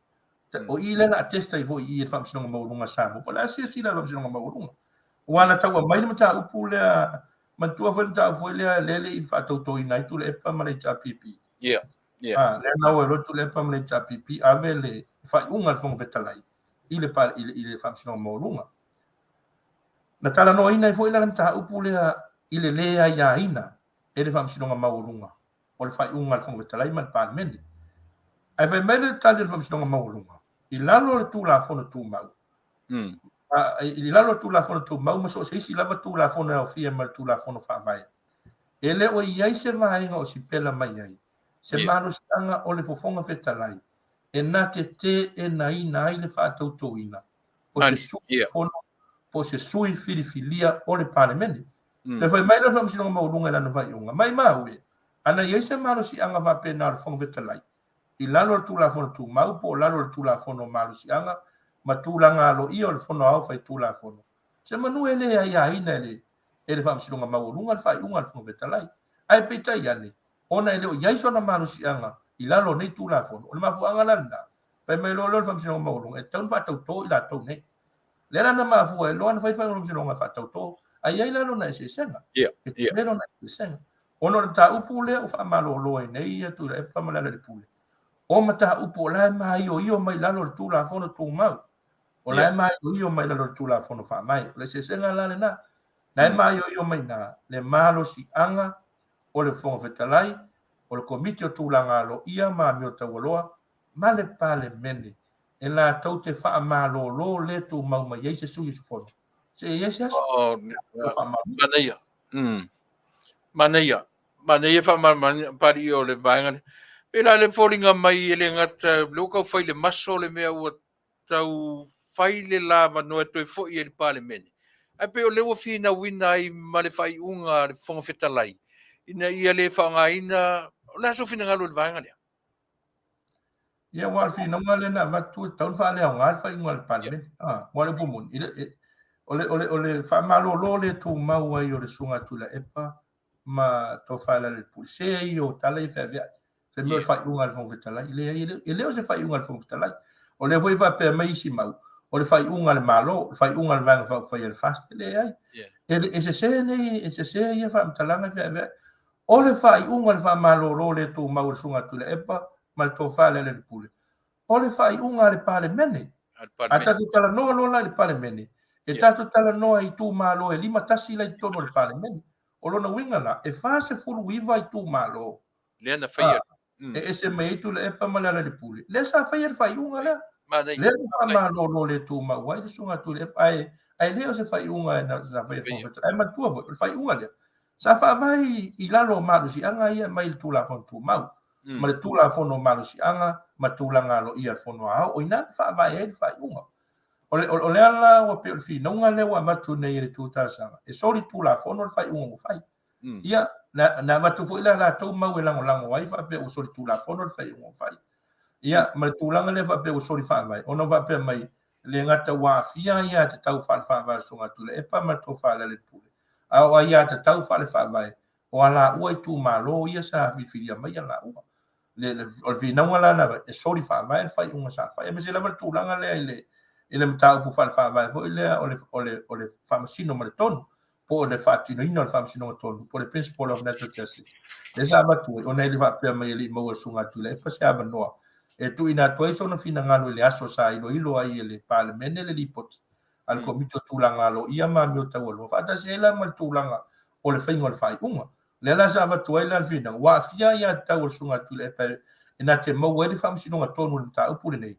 O i lea la test ai foi i i e le Faamasinoga Maualuga a Samoa, po o le a silasila le Faamasinoga Maualuga. Aua na tau aumai le mataupu lea, manatua foi le mataupu foi lea lea e le i faatautoina ai Tuilaepa ma le HRPP. Yeah. Lea na o ai loa Tuilaepa ma le HRPP ave le faaiuga a le Fofoga Fetalai i le, i le, i le Faamasinoga Maualuga. Na talanoaina ai foi la le mataupu lea i le lē aiaina e le Faamasinoga Maualuga o le faaiuga a le Fofoga Fetalai ma le Palemene. Ae fai mai le tali a le Faamasinoga Maualuga, i lalo o le Tulafono Tumau, i lalo o le Tulafono Tumau ma so o se isi lava Tulafono e aofia ma le Tulafono Faavae, e le o i ai se vaega o sipela mai ai se malosiaga o le Fofoga Fetalai e na te teenaina ai le faatautoina o se sui usufono po o se sui filifilia o le Palemene. Toe fai mai lea o le Faamasinoga Maualuga i lana faaiuga, Maimau e, ana i ai se malosiaga faapena o le Fofoga Fetalai i lalo o le Tulafono Tumau po o lalo o le Tulafono o Malosiaga ma Tulaga Aloaia o le Fono Aoao Faitulafono, semanu e le aiaina e le e le Faamasinoga Maualuga le faaiuga a le Fofoga Fetalai. Ae peitai ane, ona e le o i ai sona malosiaga i lalo o nei Tulafono, o le mafuaaga la lena, fai mai loa lea o le Faamasinoga Maualuga e tatau ona faatauto i latou nei. Lea la na mafua ai loa ona fai Faamasinoga e faatauto, ae i ai la lona eseesega. E tele lona eseesega. Ona o le mataupu lea ua faamalolo ai nei ia Tuilaepa ma Lealailepule, o mataupu o la e maioio mai lalo o le Tulafono Tumau, o la e maioio mai lalo o le Tulafono Faavae. O le eseesega la lena. La e maioio mai i ina le malosiaga o le Fofoga Fetalai, o le Komiti o Tulaga Aloaia ma Amio Taualoa ma le Palemene e latou te faamalolo le tumau mai ai se sui usufono. Seia i ai se aso. Oh, manaia. Manaia. Manaia faamalamalamaga Papalii o le vaega lea. Pei la le foliga mai e le gata lea ua tau fai le maso le mea ua tau fai le la avanoa e toe foi ai i le Palemene, ae pei o lea ua finauina ai ma le faaiuga a le Fofoga Fetalai ina ia le faaaogaina. O le a sou finagalo i le vaega lea? Ia, aua o le finauga lea na avatu e tatau ona faaleaoga le faaiuga a le Palemene. Ah, aua o le upu moni, i le, o le, o le, o le faamalolo le tumau ai o le Susuga Tuilaepa ma Tofa Lealailepule, se ia o tala ia feaveai. Fai mai o le faaiuga a le Fofoga Fetalai. Leai, e le, e le o se faaiuga a le Fofoga Fetalai. O lea foi e faapea mai isi mau, o le faaiuga a le Malo, o le faaiuga a le Vaega Faaupufai a le FAST. Leai. E, e sese nei, e sese ia faamatalaga e feaveai. O le faaiuga o le faamalolo le tumau o le Susuga Tuilaepa ma le Tofa Lealailepule, o le faaiuga a le Palemene. A tatou talanoa loa la i le Palemene, e tatou talanoa i itumalo e 51 la i totonu o le Palemene. O lona uiga la, e 49 itumalo lea na faia e ese mai ai Tuilaepa ma Lealailepule, lea sa faia le faaiuga lea. Lea na faamalolo le tumau ai le Susuga Tuilaepa, ae ae le o se faaiuga na faia e le Fofoga Fetalai. Ae manatua foi, o le faaiuga lea, sa faavae i lalo o malosiaga ia mai le Tulafono Tumau ma le Tulafono o Malosiaga ma Tulaga Aloaia a le Fono Aoao, o i ina na faavae ai le faaiuga. O le, o lea la ua pei o le finauga lea ua avatu nei e le itu talosaga, e solitulafono le faaiuga ua fai. Ia, na, na avatu foi la latou mau e lagolago ai faapea ua solitulafono le faaiuga ua fai. Ia, ma le tulaga lea faapea ua soli faavae, ona faapea mai, e le gata ua aafia aiatatau faale-faavae a le Susuga Tuilaepa ma le Tofa Lealailepule, a o aiatatau faale-faavae o alaua itumalo ia sa filifilia mai alaua. Le, le, o le finauga la na e soli faavae le faaiuga sa fai, aemaise lava le tulaga lea i le, i le mataupu faale-faavae foi lea o le, o le, o le faamasino ma le tonu, po o le faatinoina o le faamasinoga tonu, po o le principle of natural justice. Lea sa avatu ai, ona e le faapea mai e le i maua e le Susuga Tuilaepa se avanoa e tuuina atu ai sona finagalo i le aso sa iloilo ai e le Palemene le lipoti a le Komiti o Tulaga Aloaia ma Amio Taualoa, faatasi ai la ma le tulaga o le faiga o le faaiuga. Lea la sa avatu ai la le finau, ua aafia aiatatau a le Susuga Tuilaepa e na te maua ai le faamasinoga tonu i le mataupu lenei,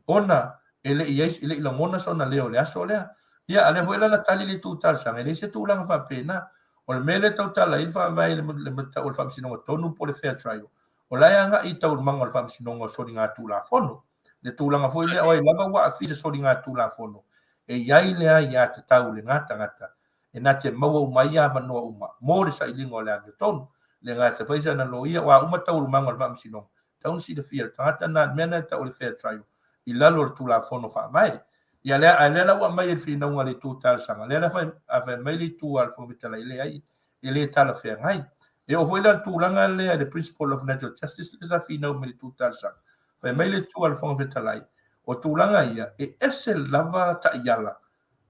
ona e le i i ai, e le i lagona sona leo i le aso lea. Ia, a o lea foi la na tali le itu talosaga, e leai se tulaga faapena. O le mea lea e tautala ai le faavae i le o le faamasinoga tonu po o le fair trial, o la e agai i taualumaga o le faamasinoga o soligatulafono. Le tulaga foi lea, o ai lava ua aafia i se soligatulafono, e i ai le aiatatau i lena tagata e na te maua uma ai avanoa uma mo le sailiga o le amiotonu. Le gata fai sana loia, o a uma taualumaga o le faamasinoga, tatau ona silafia e le tagata na le mea na e tau o le fair trial i lalo o le Tulafono Faavae. Ia lea, ae lea la ua aumai e le finauga a le itu talosaga, lea la fai, a fai mai le itu a le Fofoga Fetalai, e leai, e le talafeagai. E oo foi la le tulaga lea i le principle of natural justice lea sa finau mai le itu talosaga. Fai mai le itu a le Fofoga Fetalai, o tulaga ia, e ese lava taiala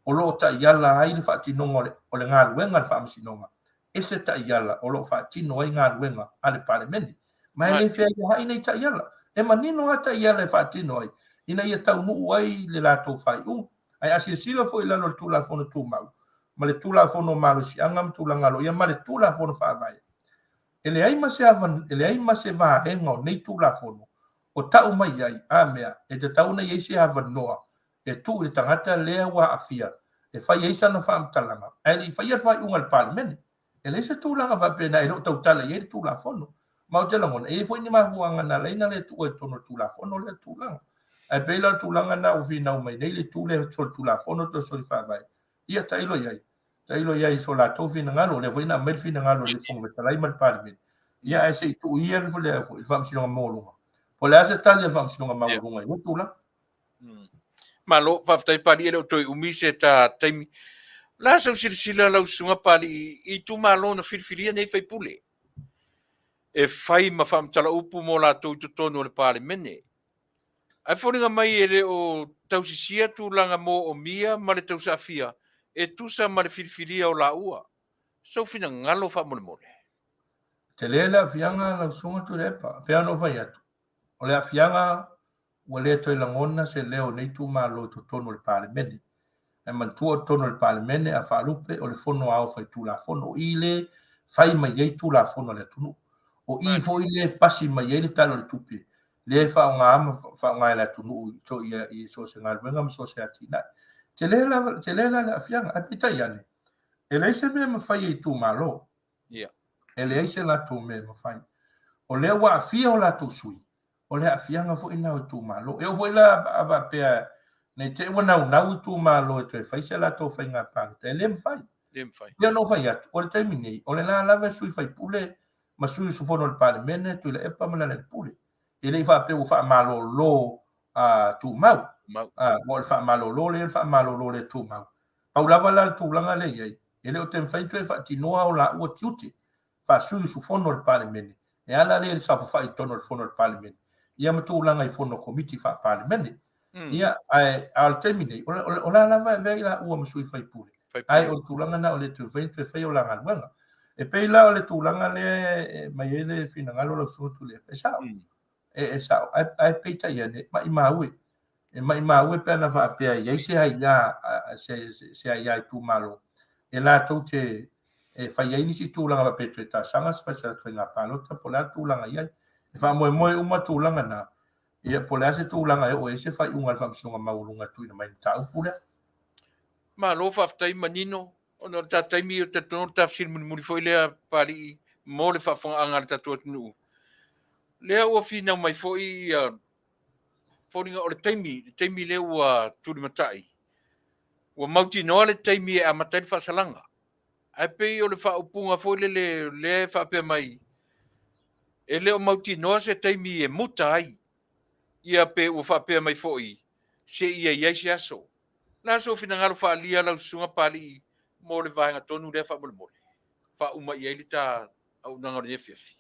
o lo o taiala ai le faatinoga o le, o le galuega a le Faamasinoga, ese taiala o lo o faatino ai galuega a le Palemene. Ma e le feaiaai nei taiala. E manino lava taiala e faatino ai, ina ia taunuu ai le latou faaiuga. Ae a silasila foi i lalo o le Tulafono Tumau, ma le Tulafono o Malosiaga ma Tulaga Aloaia ma le Tulafono Faavae, e leai ma se e leai ma se vaega o nei Tulafono o tau mai ai, a mea, e tatau ona i ai se avanoa e tuu i le tagata lea ua aafia e fai ai sana faamatalaga, ae le i faia le faaiuga a le Palemene. E leai se tulaga faapena e le o tautala i ai le Tulafono. Ma ou te lagona, e i ai foi ni mafuaaga na ala ai ona le tuua i totonu o le Tulafono lea tulaga. Ae pei la o le tulaga lena ua finau mai nei le itu lea solitulafono toe solifaavae, ia tailo i ai. Tailo i ai i so latou finagalo, o lea foi na aumai le finagalo o le Fofoga Fetalai ma le Palemene. Ia ae se i tuu ia le foi le Faamasinoga Maualuga. Po o le a se tali a le Faamasinoga Maualuga i lea tulaga. Malo, faafetai Papalii, e le o toe umi se ta taimi. O le a sau silasila lau susuga Papalii i itumalo na filifilia nei faipule e fai ma faamatala-upu mo latou i totonu o le Palemene. Ae foliga mai e le o tausisia tulaga moomia ma le tausaafia e tusa ma le filifilia o laua. Sou finagalo faamolemole. Tele le aafiaga lau susuga Tuilaepa, e pei ona ou fai atu, o le aafiaga ua le toe lagona se leo o nei itumalo i totonu o le Palemene. Ae manatua o totonu o le Palemene a faalupe o le Fono Aoao Faitulafono, o i le fai mai ai Tulafono a le atunuu. O i foi le pasi mai ai le Tala o le Tupe lea e faaaoga ma faaaoga e le atunuu i so o se galuega ma so o se atinae. Tele la, tele la le aafiaga. Ae peitai ane, e leai se mea e mafai e itumalo. Ia. E leai se latou mea e mafai. O lea ua aafia o latou sui, o le aafiaga foi lena o itumalo. E oo foi la a faapea ne i te i ua naunau itumalo e toe fai se latou faiga palota, e le mafai. Le mafai. Pei ona ou fai atu, o le taimi nei, o lena lava e sui faipule ma sui usufono o le Palemene, Tuilaepa ma Lealailepule. E le i faapea ua faamalolo tumau. Tumau. Aua o le faamalolo lea o le faamalolo le tumau. Pau lava la le tulaga lea e i ai, e le o toe mafai ona toe faatinoa o laua tiute faa-sui usufono o le Palemene, e ala lea i le saofafai i totonu o le Fono a le Palemene, ia ma tulaga i fono a Komiti faa-Palemene. Ia, ae a o le taimi nei, o, o, o la lava e avea i laua ma sui faipule, ae o le tulaga lena o le toe mafai ona toe faia o la galuega. E pei la o le tulaga lea e aumai ai le finagalo o lau Susuga Tuilaepa, e sao. E, e sao, ae, ae peitai ane, maimau e. E maimau e pe ana faapea e i ai se aia, se, se, se aia itumalo, e latou te e fai ai nisi tulaga faapea e toe talosaga se fai se latou faiga palota po o le a le tulaga e i ai. E faamoemoe uma tulaga na, ia po o le a se tulaga e oo i ai se faaiuga a le Faamasinoga Maualuga e tuuina mai i le mataupu lea. Malo faafetai manino ona o le ta taimi, ou te talitonu o le ta fesili mulimuli foi lea Papalii mo le faafofogaaga a le tatou atunuu. Lea ua finau mai foi ia foliga o le taimi, le taimi lea ua tulimatai, ua mautinoa le taimi e amata ai le faasalaga. Ae pei o le faaupuga foi lele lea e faapea mai, e le o mautinoa se taimi e muta ai, ia pe ua faapea mai foi seia i ai se aso. O le a sou finagalo faaalia lau Susuga Papalii mo le vaega tonu lea faamolemole? Faauma i ai le ta auaunaga o lenei afiafi.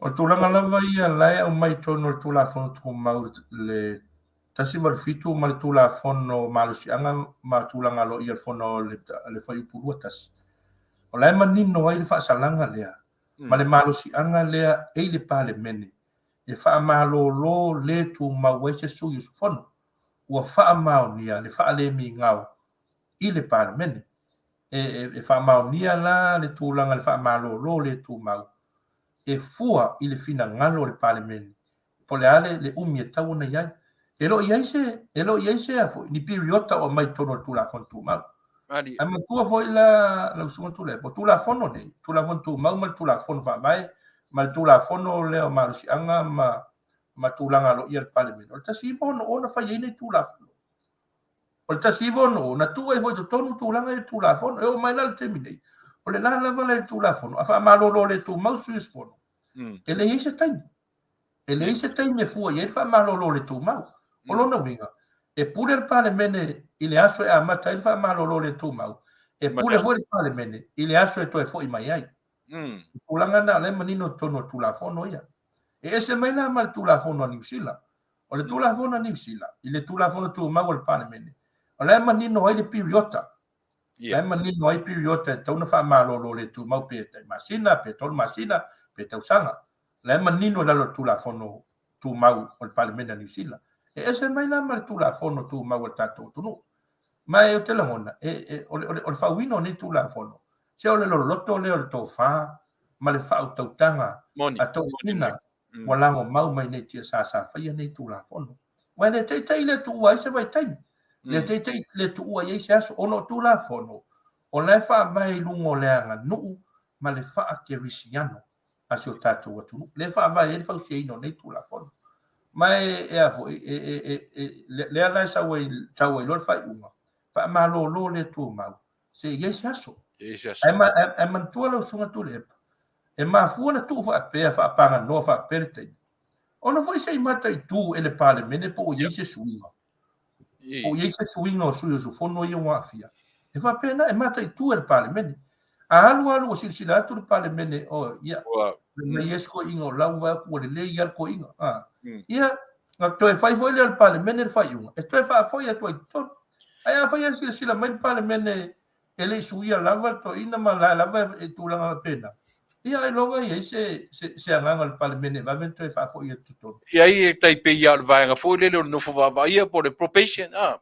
O le tulaga lava ia la e aumai i totonu o le Tulafono Tumau le 187 ma le Tulafono Malosiaga ma Tulaga Aloaia o le Fono o le Fuaiupu 21, o la e manino ai le faasalaga lea ma le malosiaga lea e i le Palemene e faamalolo le tumau ai se sui usufono ua faamaonia le faalemigao i le Palemene. E faamaonia la le tulaga i le faamalolo le tumau e fua i le finagalo o le Palemene po o le a le umi e tatau ona i ai. E le o i ai se, e le o i ai se a foi, ni piriota o aumai i totonu o le Tulafono Tumau. Ae manatua foi la lau Susuga Tuilaepa, o Tulafono nei, Tulafono Tumau ma le Tulafono Faavae ma le Tulafono lea o Malosiaga ma ma tulaga aloaia o le Palemene, o le 1960 na fai ai nei Tulafono. O le 1960 na tuu ai foi i totonu tulaga ia i le Tulafono. E oo mai la i le taimi nei, o le la lava lea i le Tulafono, a faamalolo le tumau sui usufono, e leai se taimi. E leai se taimi e fua i ai le faamalolo le tumau. O lona uiga, e pule le Palemene i le aso e amata ai le faamalolo le tumau, e pule foi le Palemene i le aso e toe foi mai ai. O tulaga na o lea e manino i totonu o le Tulafono ia. E ese mai la ma le Tulafono a Niu Sila. O le Tulafono a Niu Sila, i le Tulafono Tumau a le Palemene, o la e manino ai le piriota. La e manino ai piriota e tatau ona faamalolo le tumau pe tai masina, pe 3 masina, pe tausaga. La e manino i lalo o le Tulafono Tumau o le Palemene a Niu Sila. E ese mai la ma le Tulafono Tumau a le tatou atunuu. Ma e ou te lagona, e, e, o, le, o, le, o le faauiina o nei Tulafono, se o le loloto lea o le tofa ma le faautautaga a toeaiina ua lagomau mai nei tiasa sa faia nei Tulafono. Aua e le taitai le tuua ai se vaitaimi, le taitai le tuua i ai se aso, ona o Tulafono, o la e faavae i luga o le aganuu ma le faakerisiano a si o tatou atunuu, lea e faavae ai le fausiaina o nei Tulafono. Ma e, e a foi, e, e, e, e, lea la e sau ai, sau ai loa le faaiuga, faamalolo le tumau, se i ai se aso. Ae, ae manatua lau Susuga Tuilaepa, e mafua ona tuu faapea, faapaganoa faapea le taimi, ona foi se i mataitu e le Palemene po o i ai se suiga. Po o i ai se suiga o sui usufono ia ua aafia. E faapena, e mataitu e le Palemene. A alu alu ua silasila atu le Palemene, oh, ia, mai i ai se toeaina o la ua vaai atu ua lelei lava le toeaina. Ia, na toe fai foi lea e le Palemene le faaiuga, e toe faafoi atu ai i totonu. Ae afai e silasila mai le Palemene e le i suia lava le toeaina ma la lava e tulaga faapena, ia ailoga i ai se, se, se agaga o le Palemene e vave ona toe faafoi atu i totonu. I ai e tai pei lava o le vaega foi lele o le nofo vaavaaia po o le probation, a.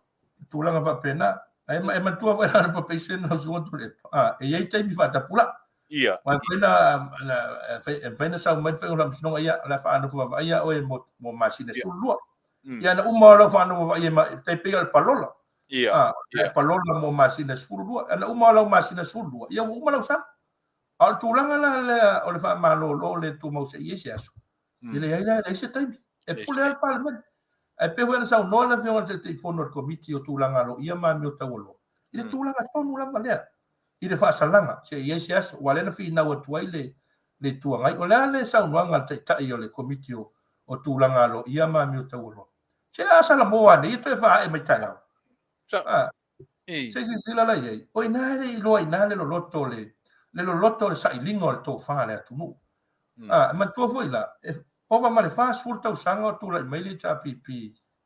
Tulaga faapena. Ae e manatua foi la le probation lau Susuga Tuilaepa, a, e i ai taimi faatapulaa. Ia. Aua e mafai ona, e mafai ona sau mai le faiga o le faamasinoga, ia, o le a faanofo vaavaaia oe mo masina e 12. Ia, na uma loa faanofo vaavaaia, e tai pei o le palola. Ia. E palola mo masina e 12. Ana uma o lau masina e 12, ia ua uma lau sala. A o le tulaga la lea o le faamalolo le tumau seia i ai se aso, e leai la, e leai se taimi. E pule lava le Palemene. Ae pei foi ona saunoa le Afioga i le Taitaifono o le Komiti o Tulaga Aloaia ma Amio Taualoa, i le tulaga tonu lava lea, i le faasalaga seia i ai se aso, aua o lea na finau atu ai le Itu Agai. O le a le saunoaga a le Taitai o le Komiti o Tulaga Aloaia ma Amio Taualoa? Se a salamo ane ia toe faaee mai taeao. Se i silasila la i ai, o i ina e le i iloa i ina le loloto o le, le loloto o le sailiga o le tofa a le atunuu. A, e manatua foi la, e ova ma le 40 tausaga o tulai mai le HRPP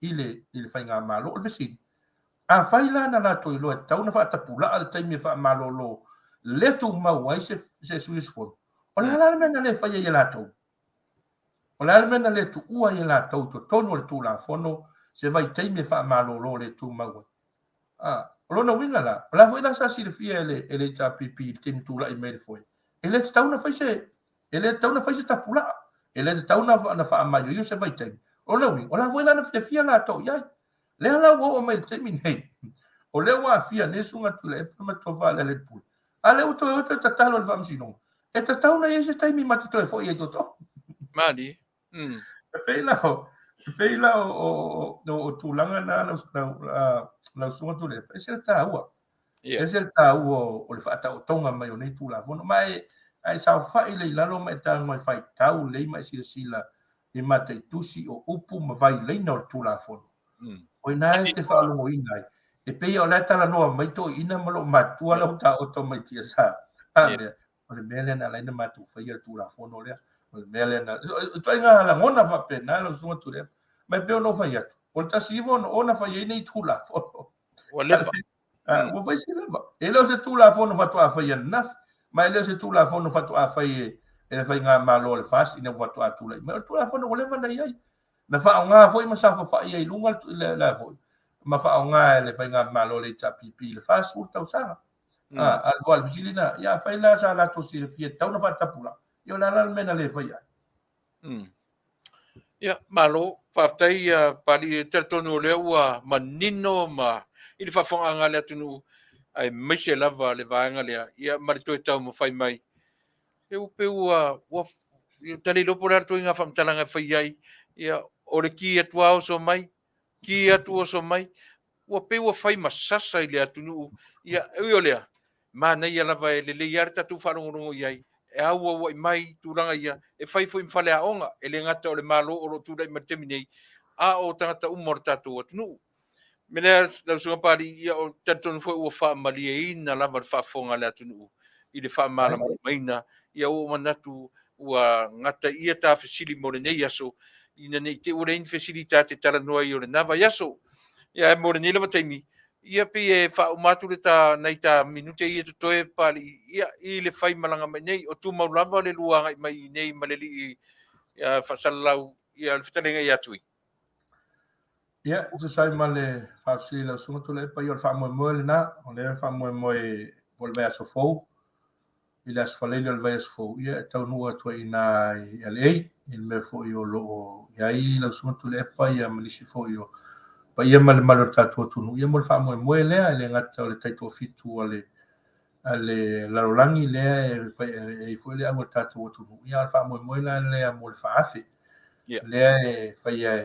i le, i le faigamalo. O le fesili, afai la na latou iloa e tatau ona faatapulaa le taimi e faamalolo le tumau ai se, se sui usufono, o le a la le mea na le fai ai e latou? O le a le mea na le tuua ai e latou i totonu o le Tulafono se vaitaimi e faamalolo le tumau ai? A, o lona uiga la, o le a foi la sa silafia e le, e le HRPP i le taimi tulai mai i le foe, e le tatau ona fai se, e le tatau ona fai se tapulaa, e le tatau ona, ona faamaioio se vaitaimi. O lona uiga, o le a foi la na fiafia latou i ai? Lea la ua oo mai i le taimi nei, o lea ua aafia nei Susuga Tuilaepa ma Tofa Lealailepule, A lea ua toe o toe tatalo i le faamasinoga, e tatau ona i ai se taimi ma te toe foi ai totonu. Malie. Mm. E pei la o, e pei la o, o, o, o tulaga na lau, lau, lau susuga Tuilaepa, e ese le taua. Yeah. E ese le taua o, o le faataotoga mai o nei Tulafono. Ma e, a e saofai lea i lalo ma e tago e faitau lelei ma e silasila i mataitusi o upu ma vailaina o le Tulafono. O i ina e te faalogoina ai, e pei o la e talanoa mai toeaiina ma lou matua la ua taoto mai tiasa. A mea, o le mea lea na ala ai ona matou faia le Tulafono lea, o le mea lea na... O ituaiga lagona faapena lau Susuga Tuilaepa. Ma e pei ona ou fai atu, o le 1960 na fai ai nei Tulafono. Ua leva. Ua fai si leva. E le o se Tulafono faatoa fai ananafi, ma e le o se Tulafono faatoa fai e le Faigamalo a le FAST ina ua faatoa tulai mai. O le Tulafono ua leva ona i ai. Na faaaoga foi ma saofafai ai i luga le la foi ma faaaoga e le Faigamalo a le HRPP i le 40 tausaga. A o le fesili lena, ia afai la sa latou silafia e tatau ona faatapulaa, ia o le a la le mea na le faia ai? Ia, malo, faafetai ia Papalii, e talitonu o lea ua manino ma i le faafofogaaga a le atunuu, aemaise lava le vaega lea, ia ma le toe taumafai mai. E pei ua, ua ta le iloa po o le a le ituaiga faamatalaga e fai ai, ia, o le ki atu lava oso mai, ki atu oso mai, ua pei ua fai ma sasa i le atunuu. Ia, e ui o lea, manaia lava e lelei lava le tatou faalogologo i ai, e auauai mai tulaga ia, e fai foi ma faleaoga, e le gata o le Malo o lo o tulai mai i le taimi nei, a o tagata uma o le tatou atunuu. O le mea lea lau Susuga Papalii, ia ou te talitonu foi ua faamalieina lava le faafofoga a le atunuu i le faamalamalamaina. Ia ua ou manatu ua gataia ta fesili mo lenei aso, ina ne i te i ua leai ni fesili ta te talanoa ai o lena vaiaso. Ia ae mo lenei lava taimi, ia pei e faauma atu le ta nai ta minute ia totoe Papalii, ia i le faimalaga mai nei, o tumau lava le lua agai mai i inei ma le alii faasalalau, ia le fetalaiga ia Tui. Ia, e tusa ai ma le faafesili i lau Susuga Tuilaepa, ia o le faamoemoe lena, o lea e faamoemoe mo le vaiaso fou, i le Aso Faraile o le vaiaso fou, ia e taunuu atu ai i ina i LA, i le mea foi o lo o i ai lau Susuga Tuilaepa, ia ma nisi foi o paia ma le mamalu o le tatou atunuu, ia mo le faamoemoe lea, e le gata o le taitoafitu a le a le lalolagi lea e fai ai foi le au a le tatou atunuu, ia a o le faamoemoe la lea mo le faaafe. Lea e faia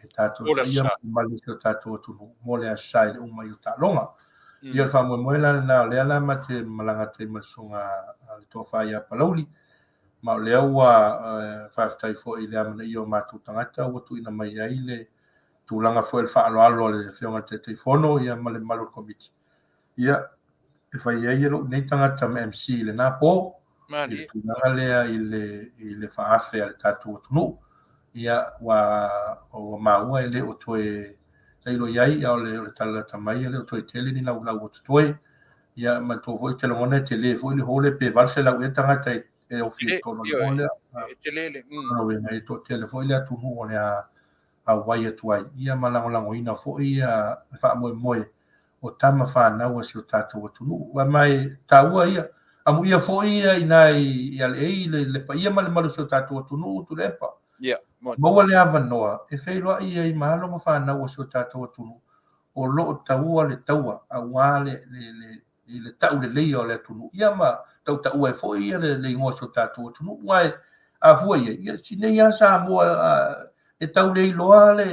e tatou paia ma le mamalu o si o tatou atunuu mo le Aso Sa i le uma ai o taaloga. Ia o le faamoemoe la lena, o lea la ma te malaga atu ai ma le susuga a le Tofa ia Palauli, ma o lea ua faafetai foi i le amanaia o matou tagata ua tuuina mai ai le tulaga foi o le faaaloalo a le Afioga i le Taitaifono ia ma le mamalu o le Komiti. Ia, e fai ai lou nei tagata ma MC i lena po, i le tulaga lea i le, i le faaafe a le tatou atunuu. Ia, ua, ua maua e le o toe tailo i ai, a o le, o le tala lata mai e le o toe tele ni laulau o totoe. Ia, manatua foi, ou te lagona e tele foi le hall pe 800 ea tagata e, e ofi i totonu o le hall lea. E tele le, mm. E toatele foi le atunuu o le a auai atu ai, ia ma lagolagoina foi le faamoemoe o tama fanau a si o tatou atunuu. Ua ma e taua ia, amuia foi ia ina i LA le, le paia ma le malu o si o tatou atunuu Tuilaepa. Yeah, maua le avanoa e feiloai ai ma alo ma fanau a si o tatou atunuu. o lo o taua le taua aua le, le, le, i le tauleleia o le atunuu, ia ma tautaua ai foi ia le, le igoa o si o tatou atunuu. Aua e, a fua i ai, ia si nei lava Samoa e tau le iloa le,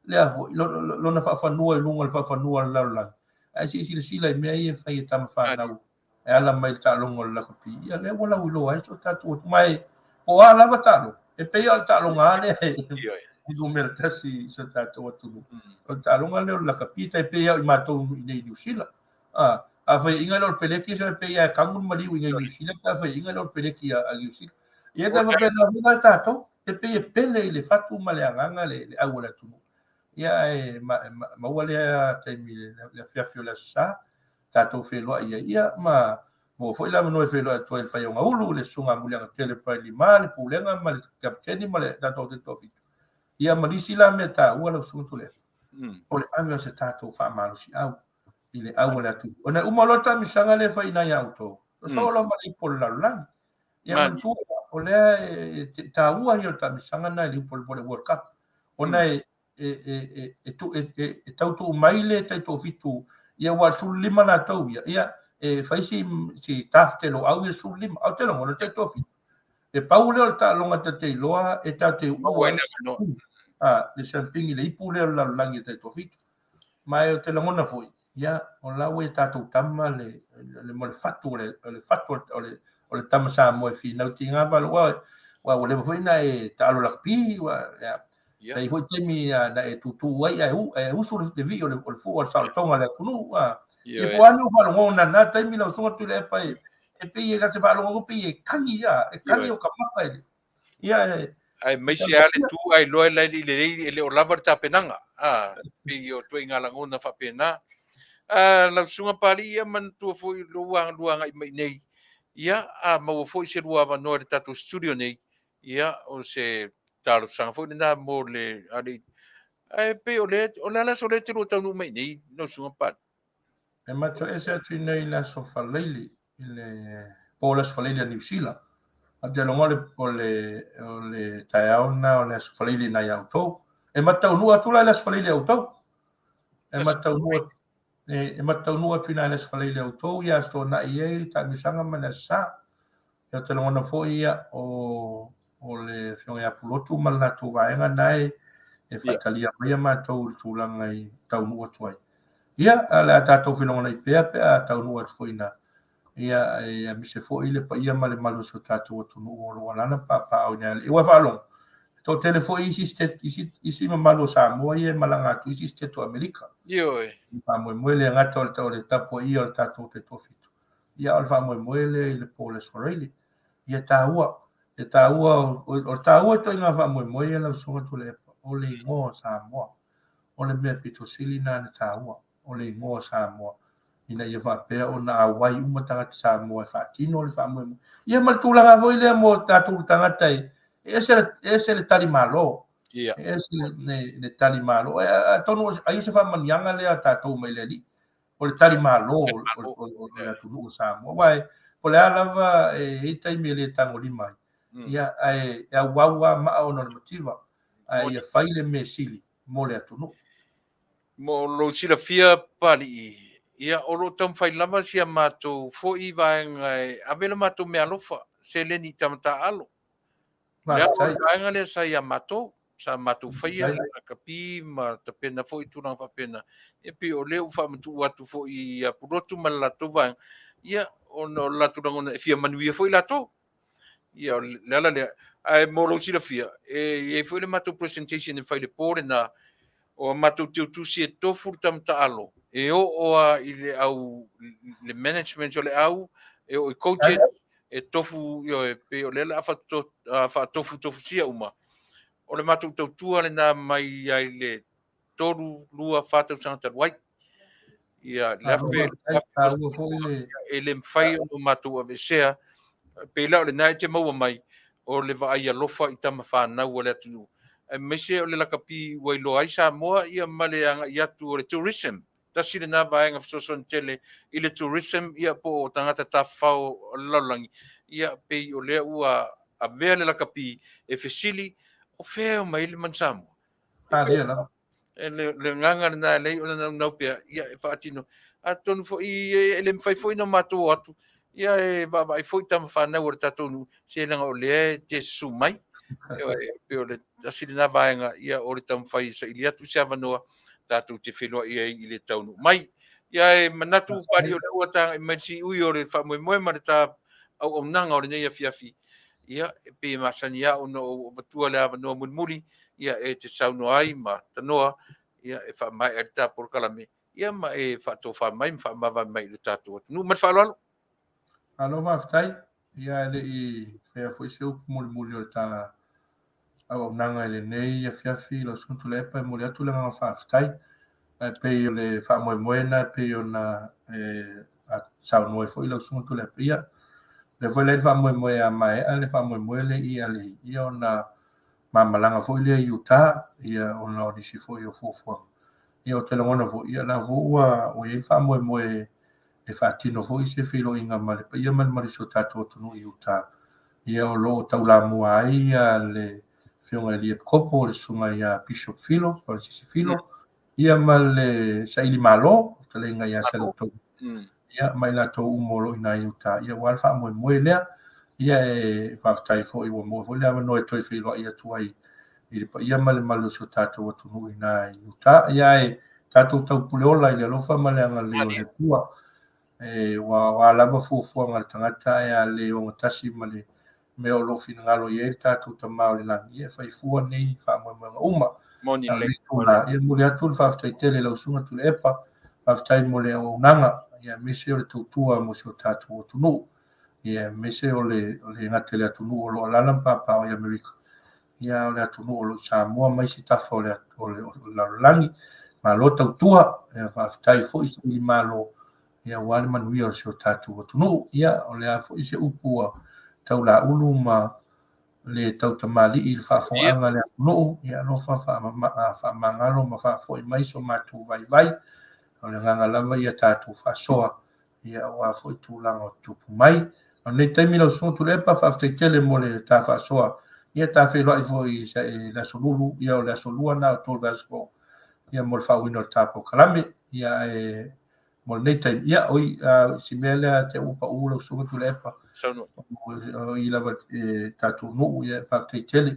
le a foi, lona faafanua i luga o le faafanua o le lalolagi. Ae se i silasila i mea ia e fai e tama fanau e ala mai i le taaloga o le lakapi, ia lea ua lauiloa ai si o tatou atunuu. Ma e, po o a lava taaloga, e pei lava o le taaloga lava lea e numera tasi i si o tatou atunuu. O le taaloga lea o le lakapi, e tai pei lava o i matou i inei i Niu Sila. A faiaina lea o le peleki, e pei lava e tagu le maliu i inei i Niu Sila pe a faiaina lea o le peleki a Niu Sila. Ia e tai faapena foi la tatou, e pei e pele i le fatu ma le agaga le au o le atunuu. Ia ae maua lea taimi i le afiafi o le Aso Sa, tatou feiloai ai, ia ma maua foi le avanoa e feiloai atu ai i le Faiogaulu, le Susuga a Muliagatele Pailima, le Pulega ma le Kapeteni ma le tatou Taitoafitu. Ia ma nisi la mea taua lau Susuga Tuilaepa, o le ave o se tatou faamalosiau i le au o le atunuu. Ona e uma loa le taamilosaga lea e fai i ina ia outou, sosoo loa ma le ipu o le lalolagi. Ia manatua, o lea e taua ia o le taamilosaga lena i le ipu o le World Cup, ona e e tau tuu mai le taitoafitu, ia aua o le 15 latou ia, ia e fai si si tough te loau ia 15. Ae ou te lagona o le taitoafitu, e pau lea o le taaloga ta te iloa e ta te uua ai le siamupini i le ipu lea o le lalolagi e taitoafitu. Ma ou te lagona foi, ia, o la ua ia tatou tama le, le, mo le fatu o le, o le fatu o le, o le tama Samoa e finau tiga valo, ua, ua, ua leva foi na e taalo lakapi, ua, ia, yeah. Tai foi taimi na e tūtū ai, ae, ae usu le vii o le, o le fua o le saolotoga o le atunuu, a, yeah. E po ane o faalogo na na taimi lau susuga Tuilaepa e, e pei e te faalogo pei e kagi ia, e kagi o ka maka e, ia, e, Aemaise lava le tu ae iloa e laili lelei e le o lava le tapenaga. A, pei o ituaiga lagona faapena. A, lau Susuga Papalii, ia manatua foi lou lua agai mai nei, ia, a maua foi se lua avanoa i le tatou studio nei, ia, o se talosaga foi lena mo le alii. Ae pei o le, o le a le aso lea e te lua taunuu mai nei, lau Susuga Papalii? E matou ese atu i nei i le aso Faraile, i le po o le aso Faraile a Niu Sila. Ou te lagona o le, o le taeao lena o le aso Faraile nai a outou. E matou taunuu atu la i le aso Faraile a outou. E matou taunuu atu, e matou taunuu atu i le aso Faraile a outou, ia Aso Toonai i ai le taamilosaga ma le Aso Sa. Ou te lagona foi ia, o, o le Afioga ia Pulotu ma le latou vaega na e, e faatalia mai a matou i le tulaga i taunuu atu ai. Ia, o le a tatou felogonai pea pe a taunuu atu foi ina. Ia, e aemaise foi le paia ma le malu o si o tatou atunuu o lo o alaala ma papaaao i nai alii. Ua faalogo, e toatele foi isi, isi, isi mamalu o Samoa ia e malaga atu i isi siteto o Amerika. Ioe. Faamoemoe le gata o le tapuaia o le tatou Taitoafitu. Ia, o le faamoemoe lea i le po o le Aso Faraile. Ia taua, e taua, o le taua o ituaiga faamoemoe ia lau Susuga Tuilaepa, o le igoa o Samoa. O le mea pito sili lena na taua, o le igoa o Samoa, ina ia faapea ona auai uma tagata Samoa e faatino le faamoemoe. Ia ma le tulaga foi lea mo tatou tagata e ese le, ese le tali malo. Ia. E ese le, le, le tali malo. Atonu ai se faamanuiaga lea a tatou mai le Alii, o le tali malo o le atunuu o Samoa. Aua po o le a lava e i ai taimi e le tagolima ai, ia, ae e auau lava maa ona o le mativa, ae ia fai le mea sili mo le atunuu. Mo lou silafia Papalii, ia o lo o taumafai lava si a matou foi vaega e ave le matou meaalofa, seleni i tama taaalo. Le ao o le vaega lea sa ia matou, sa matou faia le lakapi ma tapena foi tulaga faapena. E pei o lea ua faamatuu atu foi ia Pulotu ma le latou vaega, ia ona o le latou lagona e fia manuia foi latou. Ia o le ala lea. Ae mo lou silafia, e i ai foi le matou presentation e fai i le po lena, o a matou teutusi e tofu le tama taalo e oo lava i le au le management o le au, e oo i coaches, e tofu, ioe, pei o lea o le a faatofutofusia uma. O le matou tautua lena mai ai le 3, 2, 4 tausaga talu ai. Ia, le afe, e le mafai ona matou aveesea, pei la o lena e te maua mai, o le vaai alofa i tama fanau a le atunuu, aemaise o le lakapi ua iloa ai Samoa ia ma le agai atu o le tourism. Tasi lena vaega fesoasoani tele i le tourism ia po o tagata tafafao o le lalolagi, ia pei o lea ua avea le lakapi e fesili, o fea e omai ai le manu Samoa? Malie lava. Le agaga lena e leai ona naunau pea, ia e faatino. Atonu foi e le mafai foi ona matou o atu, ia e vaavaai foi tama fanau a le tatou nuu, se leaga o lea e te susu mai. E pei o le tasi lena vaega, ia o le taumafai e saili atu se avanoa tatou te feiloai ai i le taunuu mai. Ia e manatu Papalii o lea ua tagai mai le siui o le faamoemoe ma le ta auaunaga o lenei afiafi, ia e pei e masani lava ona ou avatua le avanoa mulimuli, ia e te saunoa ai ma tanoa, ia e faamaea ai le ta polokalame, ia ma e faatofa mai ma faamavae mai i le tatou atunuu. Ma le faaaloalo. Malo faafetai. Ia e le i faia foi se upu mulimuli o le ta auaunaga i lenei afiafi, lau Susuga Tuilaepa, e momoli atu le agaga faafetai. Ae pei o le faamoemoe lena e pei ona e saunoa ai foi lau Susuga Tuilaepa, ia, o lea foi la e i ai le faamoemoe a maea le faamoemoe lea i LA, ia ona ma malaga foi lea i Utah, ia, ona o nisi foi o fuafuaga. Ia, ou te lagona foi, ia, o la foi ua i ai le faamoemoe e faatino foi se feiloaiga ma le paia ma le mamalu o si o tatou atunuu i Utah, ia, o lo o taulamua ai le Afioga i le Epikopo, le Susuga ia Bishop Filo, Falasisi Filo, ia ma le Saili Malo, fetalaiga ia Saleutolu, ia ma i latou uma o lo o i ina i Utah, ia aua le faamoemoe lea. Ia e faafetai foi ua maua foi le avanoa e toe feiloai atu ai i le paia ma le mamalu o si o tatou atunuu i ina i Utah. Ia ae tatou taupule ola i le alofa ma le agalelei o le Atua. E, ua, o a lava fuafuaga a le tagata ae a le ogatasi ma le mea o lo o finagalo i ai le tatou Tama o le Lagi, ia e fai fua nei faamoemoega uma. Moni A o lelei. lenei itula, ia e momoli atu le faafetai tele i lau Susuga Tuilaepa, faafetai mo le auaunaga, ia aemaise o le tautua mo si o tatou atunuu, ia aemaise o le, o le gata i le atunuu o lo o alaala ma papaaao i Amerika, ia a o le atunuu o lo o i Samoa ma isi tafa o le, o le, o le lalolagi. Malo tautua, ia faafetai foi saili malo ia aua le manuia o si o tatou atunuu. Ia, o le a foi se upu ua taulaulu ma le tautamalii i le faafofogaaga a le atunuu, ia alofa faamagalo ma faafoi mai so matou vaivai. O le agaga lava ia tatou faasoa, ia aua foi tulaga o tutupu mai. O lenei taimi lau Susuga Tuilaepa, faafetai tele mo le ta faasoa. Ia ta feiloai foi i le aso Lulu, ia o le aso Lua lena o October vaiaso fou, ia mo le faaauauina o le ta polokalame. Ia ae mo lenei taimi, ia, oi, si mea lea te ua pau lau Susuga Tuilaepa, o i lava e tatou nuu, ia, faafetai tele.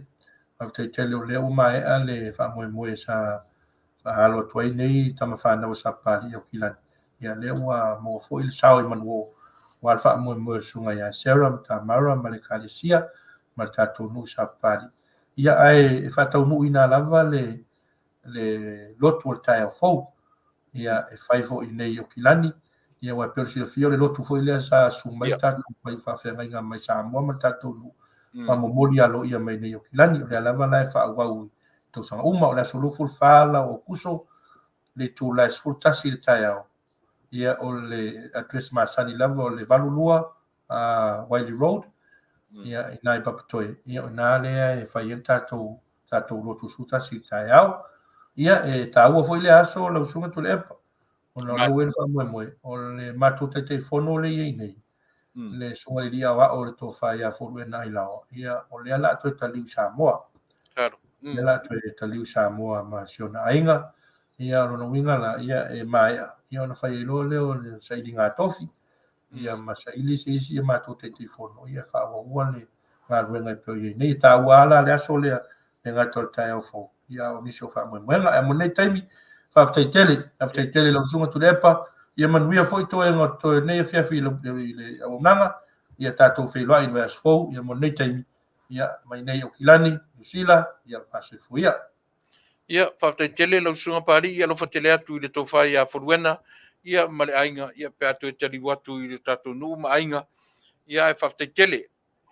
Faafetai tele o lea ua maea le faamoemoe sa alo atu ai nei tama fanau a Sapapalii o Aukilani. Ia, lea ua maua foi le sao i Manuo, aua le faamoemoe o le Susuga ia Sarah ma Tamara ma le Ekalesia ma le tatou nuu i Sapapalii. Ia, ae e faataunuuina lava le le lotu o le taeao fou, ia e fai foi i nei i Aukilani, ia aua e pei ona silafia o le lotu foi lea sa susu mai tatou mai faafeagaiga mai Samoa ma le tatou nuu, ma momoli aloaia mai nei i Aukilani. O lea lava la e faaauau i tausaga uma. O le aso 24 la o Aokuso, le itula e 11 i le taeao, ia o le address masani lava o le 82 Wylie Road, ia i ina i Papatoe, ia o ina lea e fai ai le tatou tatou lotu 11 i le taeao. Ia e taua foi lea aso lau Susuga Tuilaepa, ona o lea ua i ai le faamoemoe, o le matou Taitaifono lea e i ai nei, le Susuga i le Alii Aoao o le Tofa ia Foluena Ailaoa, ia o lea o le a toe taliu i Samoa. O lea o le a toe taliu i Samoa ma si ona aiga. Ia o lona uiga la, ia e maea, ia ona fai ai loa lea o le sailiga tofi, ia ma saili se isi a matou Taitaifono, ia e faaauaua le galuega e pei ona i ai nei. E taua lava la le aso lea, e le gata o le taeao fou, ia a o nisi o faamoemoega. Ae mo lenei taimi, faafetai tele, faafetai tele i lau Susuga Tuilaepa, ia manuia foi toega o totoe o lenei afiafi i le auaunaga, ia tatou feiloai i le vaiaso fou, ia mo lenei taimi, ia mai nei i Aukilani, Niu Sila, ia faasoifua ia. Ia, faafetai tele lau Susuga Papalii, alofa tele atu i le tofa ia Foluena, ia ma le aiga, ia pe a toe taliu atu i le tatou nuu ma aiga. Ia ae faafetai tele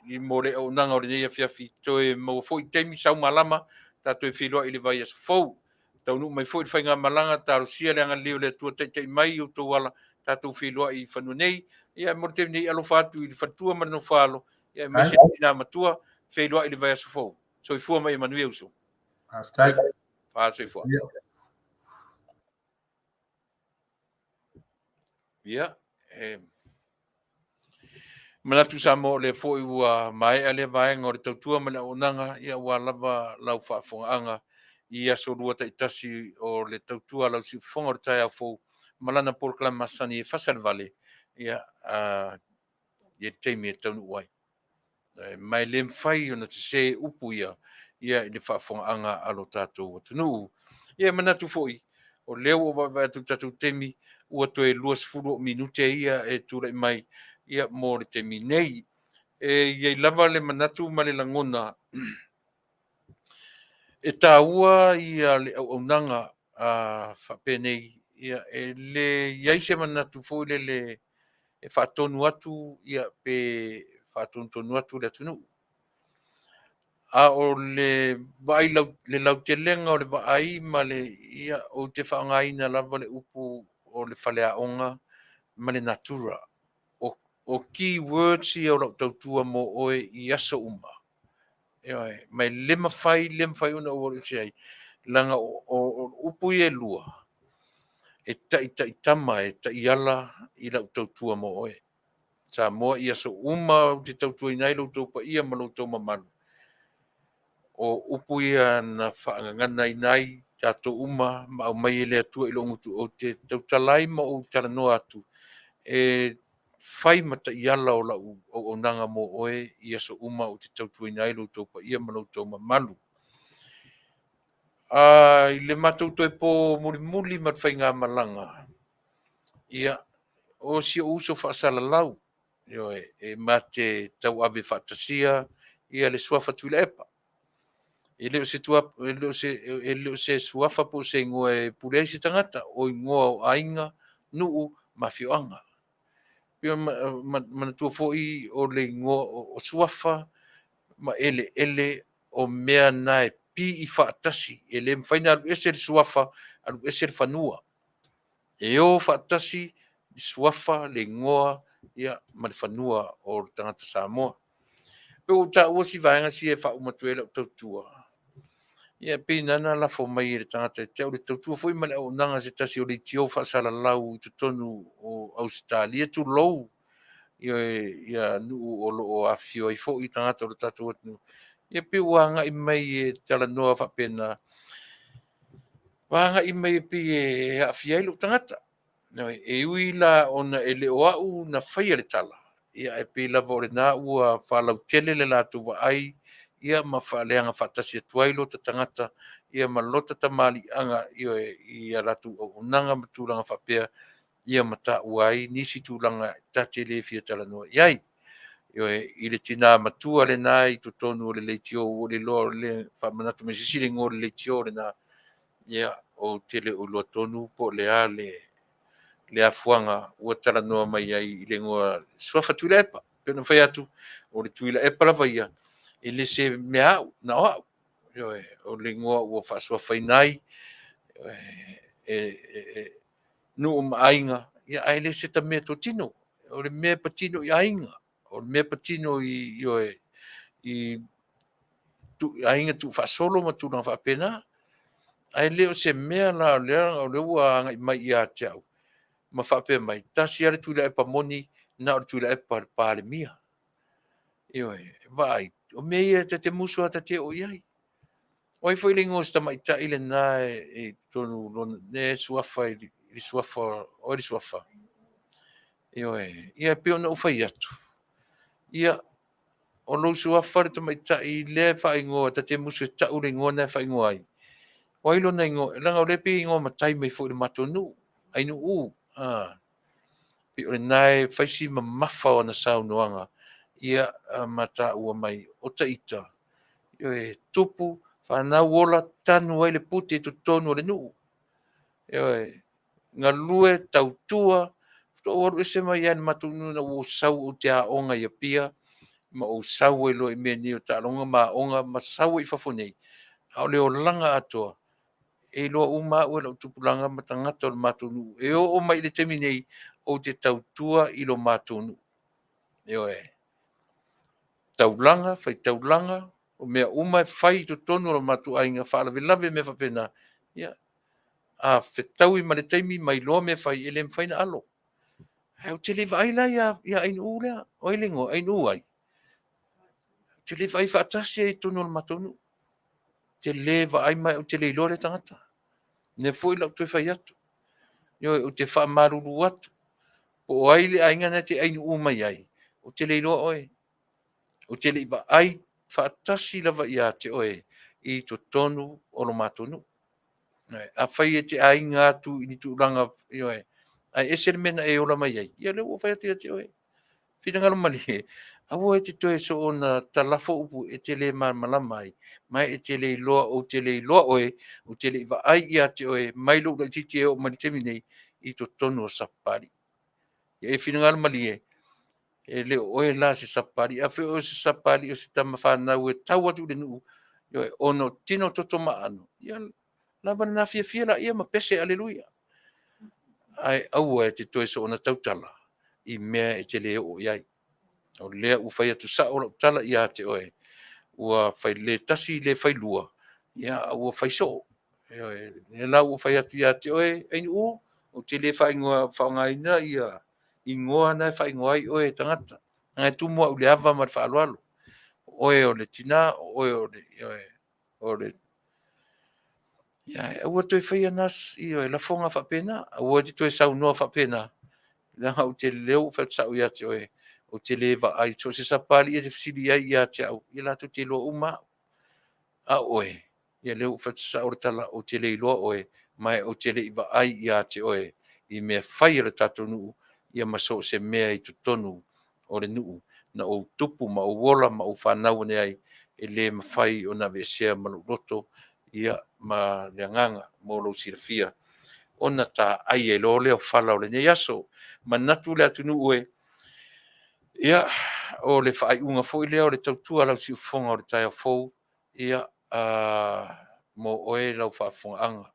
i mo le auaunaga o lenei afiafi, toe maua foi taimi sau malama, tatou feiloai i le vaiaso fou. Taunuu mai foi le faigamalaga, talosia le agalelei o le Atua taitai mai i outou ala, tatou feiloai i fanua nei. Ia mo le taimi nei, alofa atu i le faletua ma le nofoaalo, ia aemaise le tina matua, feiloai i le vaiaso fou. Soifua ma ia manuia uso. Faafetai. Faasoifua. Ia, e manatu Samoa o lea foi ua maea lea vaega o le tautua ma le auaunaga, ia ua lava lau faafofogaaga i aso lua taitasi o le tautua a lau siufofoga o le taeao fou ma lana polokalame masani e fasa le vale, ia, i le taimi e taunuu ai. Ma e le mafai ona sese upu ia, ia i le faafofogaaga a lo tatou atunuu. Ia e manatu foi, o lea ua ou vaavaai atu i le tatou taimi, ua toe 20 ou minute ia e tulai mai ia mo le taimi nei. E i ai lava le manatu ma le lagona e taua ia le auaunaga faapenei, ia e le i ai se manatu foi lele e faatonu atu ia pe faatonutonu atu le atunuu. A o le vaai lau, le lautelega o le vaai ma le, ia, ou te faaaogaina lava le upu o le faleaoga ma le natura. O, o key words ia o lau tautua mo oe i aso uma. Ioe, ma e le mafai, le mafai ona ou alu ese ai, leaga o, o, o upu ia e lua, e taitaitama, e taiala i lau tautua mo oe. Samoa i aso uma ou te tautuaina ai lo outou paia ma lo outou mamalu. O upu ia na faagaganaina ai tatou uma ma aumai e le Atua i lou gutu ou te tautala ai ma ou talanoa atu e fai ma taiala o lau auaunaga mo oe i aso uma ou te tautuaina ai lo outou paia ma lo outou mamalu. I le matou toe po mulimuli ma le faigamalaga, ia, o si ou uso faasalalau, ioe, e ma te tauave faatasia ia le suafa Tuilaepa. E le o se, tua, e le o se, e le o se suafa po o se igoa e pule ai se tagata, o igoa o aiga, nuu ma afioaga. Pei ona manatua foi o le igoa o suafa ma eleele o mea na e pii faatasi. E le mafai ona alu ese le suafa, alu ese le fanua. E o faatasi le suafa, le igoa ia, ma le fanua o le tagata Samoa. Pe ua ou taua si vaega sia e faauma atu ai lau tautua, ia pei na na lafo mai e le tagata e te au le tautua foi ma le auaunaga a se tasi o leitio faasalalau i totonu o Ausetalia, tulou, ia, ia nuu o lo o afifio ai foi tagata o le tatou atunuu. Ia pei ua agai mai e talanoa faapena, ua agai mai e pei e aafia ai lou tagata. E ui la ona e le o au na faia le tala, ia ae pei lava o lena ua faalautele le latou vaai ia ma faaleaga faatasi atu ai lota tagata ia ma lota tamaliiaga ioe, i a latou auaunaga ma tulaga faapea, ia ma taua ai nisi tulaga ta te le fia talanoa i ai. Ioe, i le tina matua lena i totonu o le leitio ua le iloa o le faamanatu mai se isi le igoa o le leitio lena, ia ou te le o iloa tonu po o le a le le afuaga ua talanoa mai ai i le igoa suafa Tuilaepa. Pei ona fai atu, o le Tuilaepa lava ia, e le se mea au, na o au. Ioe, o le igoa ua faasuafaina ai e, e, e, nuu ma aiga, ia, ae le se ta meatotino. O le mea e patino i aiga, o le mea e patino i, ioe, i tu, aiga tuufaasolo ma tulaga faapena. Ae le o se mea la o lea, o lea ua agai mai ia te au ma faapea mai, tasi lava le Tuilaepa moni, na o le Tuilaepa le Palemia. Ioe, vaai, o mea ia ta te musu lava ta te oo i ai. O ai foi le igoa o si tamaitai lena e i totonu lona, le suafa i le suafa, o ai le suafa? Ioe, ia e pei ona ou fai atu, ia, o lou suafa le tamaitai lea e faaigoa, ta te musu e tau le igoa na e faaigoa ai. O ai lona igoa? Leaga o lea e pei e igoa matai mai foi i le matou nuu, Ainuu. Ah, pei o lena e fai si mamafa o ana saunoaga, ia, ma taua mai, o taita, ioe, tupu, fanau ola, tanu ai le pute i totonu o le nuu. Ioe, galue, tautua, faatoa ou alu ese mai lava i le matou nuu ina ua ou sau ou te aoga i Apia, ma ou sau ai loa i mea nei o taaloga ma aoga ma sau ai i fafo nei, a o le olaga atoa, e iloa uma au e lau tupulaga ma tagata o le matou nuu. E oo mai i le taimi nei, ou te tautua i lo matou nuu. Ioe. Taulaga, faitaulaga, o mea uma e fai i totonu o lo matou aiga, faalavelave mea faapena, ia, a fetaui ma le taimi ma iloa mea e fai, e le mafai ona alo. Ae ou te le i vaai la ia, ia Ainuu lea. O ai le igoa? Ainuu ai? Ou te le i vaai faatasi ai i totonu o le matou nuu. Te le vaai mai ou te le iloa lea tagata. Lea foi la ou toe fai atu. Ioe, ou te faamalulu atu. Po o ai le aiga na e te ainuu mai ai, ou te le iloa oe. Ou te le i vaai faatasi lava ia te oe i totonu o lo matou nuu. Afai e te aiga atu i ni tulaga, ioe, ae ese le mea na e ola mai ai, ia lea ua ou fai atu ia te oe. Finagalo malie, aua e te toe soona talafo upu e te le malamalama ai, ma e te le iloa, ou te le iloa oe, ou te le i vaai ia te oe mai lou laitiiti e oo mai i le taimi nei i totonu o Sapapalii. Ia e finagalo malie, e le o oe la se Sapapalii. Afai o oe o se Sapapalii o se tama fanau e tau atu i le nuu, ioe, ona o tino, toto ma aano, ia lava lena fiafia laia ma pese aleluia. Ae aua e te toe soona tautala i mea e te le oo i ai. O lea ua fai atu sao lau tala ia te oe, ua fai le tasi le fai lua, ia a ua fai soo. Ioe, o lea la ua fai atu ia te oe Ainuu, ou te le faaaogaina ia igoa na e faaigoa ai oe e tagata. Leaga e tumu au i le ava ma le faaaloalo. O oe o le tina, o oe o le, ioe, o le... Ia aua le toe faia na lafoga faapena, aua e te toe saunoa faapena, leaga ou te lea ua ou fai atu sao ia te oe, ou te le vaai, so o se Sapapalii e te fesili ai ia te au, ia latou te iloa uma au. A o oe, ia lea ua ou fai atu sao le tala, ou te le iloa oe, ma ou te le i vaai ia te oe i mea fai a le tatou nuu, ia ma so o se mea i totonu o le nuu na ou tupu ma ou ola ma ou fanau ane ai, e le mafai ona aveesea ma lou loto, ia ma le agaga mo lou silafia, ona taai ai loa lea o fala o lenei aso. Manatu le atunuu e, ia, o le faaiuga foi lea o le tautua a lau siufofoga o le taeao fou, ia, mo oe lau faafofogaaga.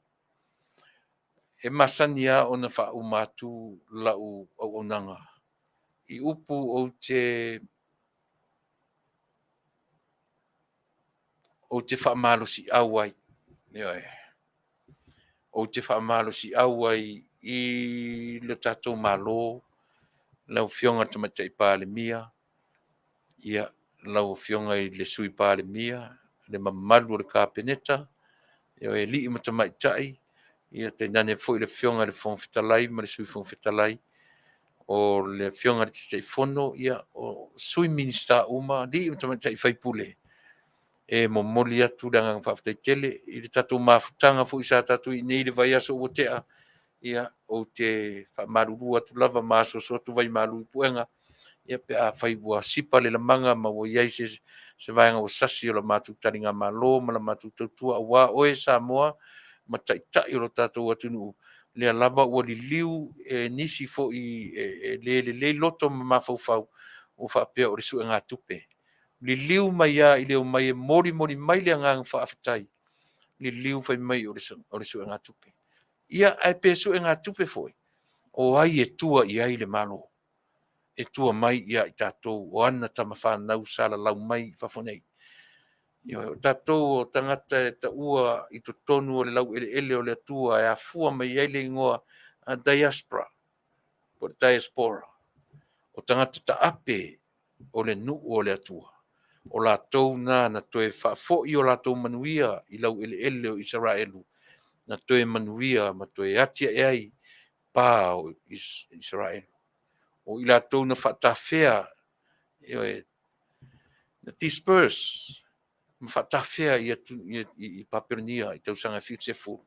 E masani lava ona faauma atu lau auaunaga i upu ou te faamalosiau ai, ioe, ou te faamalosiau ai i le tatou Malo, lau Afioga i le Tamaitai Palemia, ia, lau Afioga i le Sui Palemia, le mamalu o le Kapeneta, ioe, alii ma tamaitai, ia tainane foi le Afioga i le Fofoga Fetalai ma le Sui Fofoga Fetalai, o le Afioga i le Taitaifono, ia, o Sui Minisita uma, alii ma tamaitai sui usufono, e momoli atu le agaga faafetai tele i le tatou mafutaga foi sa tatou i inei i le vaiaso ua tea. Ia, ou te faamalulu atu lava ma asuasu atu vaimalu i puega, ia pe afai ua sipa le lamaga ma ua i ai se vaega ua sasi o la matou taligamalo ma la matou tautua aua oe Samoa ma taitai o lo tatou atunuu, lea lava ua liliu e nisi foi e le lelei loto ma mafaufau ua faapea o le suegatupe. Liliu mai lava i le omai e molimoli mai le agaga faafetai, liliu fai mai o le suegatupe. Ia, ae pe suegatupe foi, o ai e tua i ai le Malo? E tua mai ia i tatou o ana tama fanau sa lalau mai i fafo nei. Ioe, o tatou o tagata e taua i totonu o le laueleele o le Atua e afua mai ai le igoa a diaspora, po o le diaspora, o tagata taape o le nuu o le Atua. O latou na na toe faafoi o latou manuia i laueleele o Isaraelu, na toe manuia ma toe atiae ai pa o Isaraelu. O i latou na faatafea, ioe, na disperse ma faatafea i Papelonia i tausaga e 70.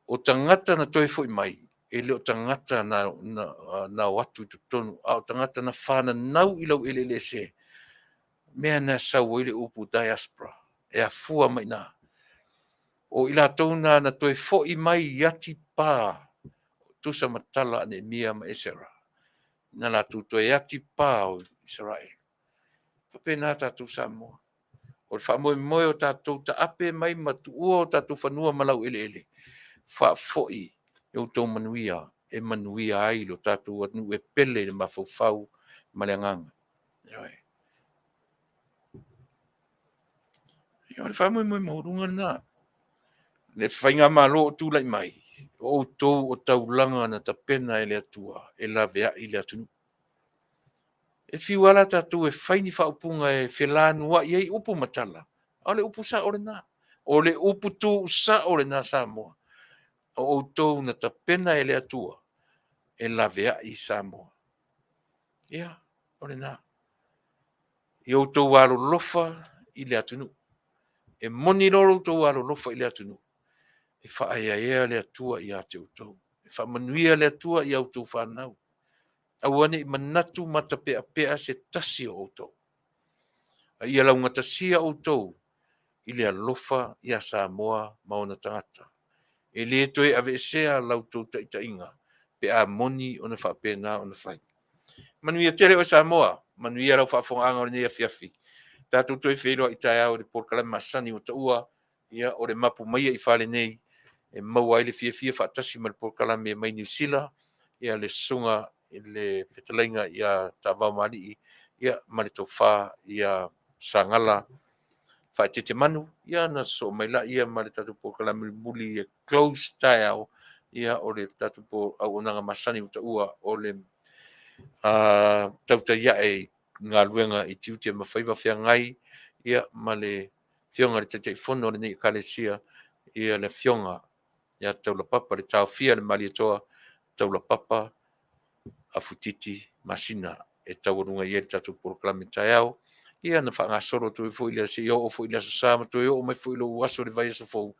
O tagata na toe foi mai, e le o tagata na o atu i totonu, a o tagata na fananau i laueleele ese, mea na sau ai le upu diaspora, e afua mai i ina. O i latou na na toe foi mai i atipa, tusa ma tala a Neemia ma Esera, na latou toe atipa o Isaraelu. E faapena tatou Samoa. O le faamoemoe o tatou taape mai ma tuua o tatou fanua ma laueleele, faafoi i outou manuia e manuia ai lo tatou atunuu e pele i le mafaufau ma le agaga. Ioe. O le faamoemoe maualuga lena. Le faigamalo o tulai mai, o outou o taulaga na tapena e le Atua e laveai le atunuu. E fiu lava la tatou e fai ni faaupuga e felanuai ai upu ma tala, A o le upu sa'o lena. O le upu tuusa'o lena Samoa. O outou na tapena e le Atua e laveai Samoa. Ia, o lena. I outou alolofa i le atunuu. E moni loa lo outou alolofa i le atunuu, e faaeaea le Atua ia te outou. E faamanuia le Atua i a outou fanau. Aua ne i manatu matapeapea se tasi o outou. A ia laugatasia outou i le alofa ia Samoa ma ona tagata. E lē toe aveesea la outou taitaiga pe a moni ona faapena ona fai. Manuia tele oe Samoa, manuia lau faafofogaaga o lenei afiafi. Tatou toe feiloai taeao i le polokalame masani ua taua, ia o le mapu maia i fale nei e maua ai le fiafia faatasi ma le polokalame mai Niu Sila, ia le susuga i le fetalaiga ia Tavaomalii, ia ma le tofa ia Sagala Faaeteetemanu, ia ona sosoo mai lea ma le tatou polokalame mulimuli e close taeao, ia o le tatou auaunaga masani ua taua o le tautai ae i galuega i tiute ma faiva feagai, ia ma le afioga i le Taitaifono o lenei Ekalesia, ia le afioga ia Taulapapa, le taofia le Malietoa Taulapapa Afutiti Masina e taualuga i ai le tatou polokalame taeao, ia na faagasolo atu ai foi lea seia oo foi i le Aso Sa ma toe oo mai foi i lou aso i le vaiaso fou,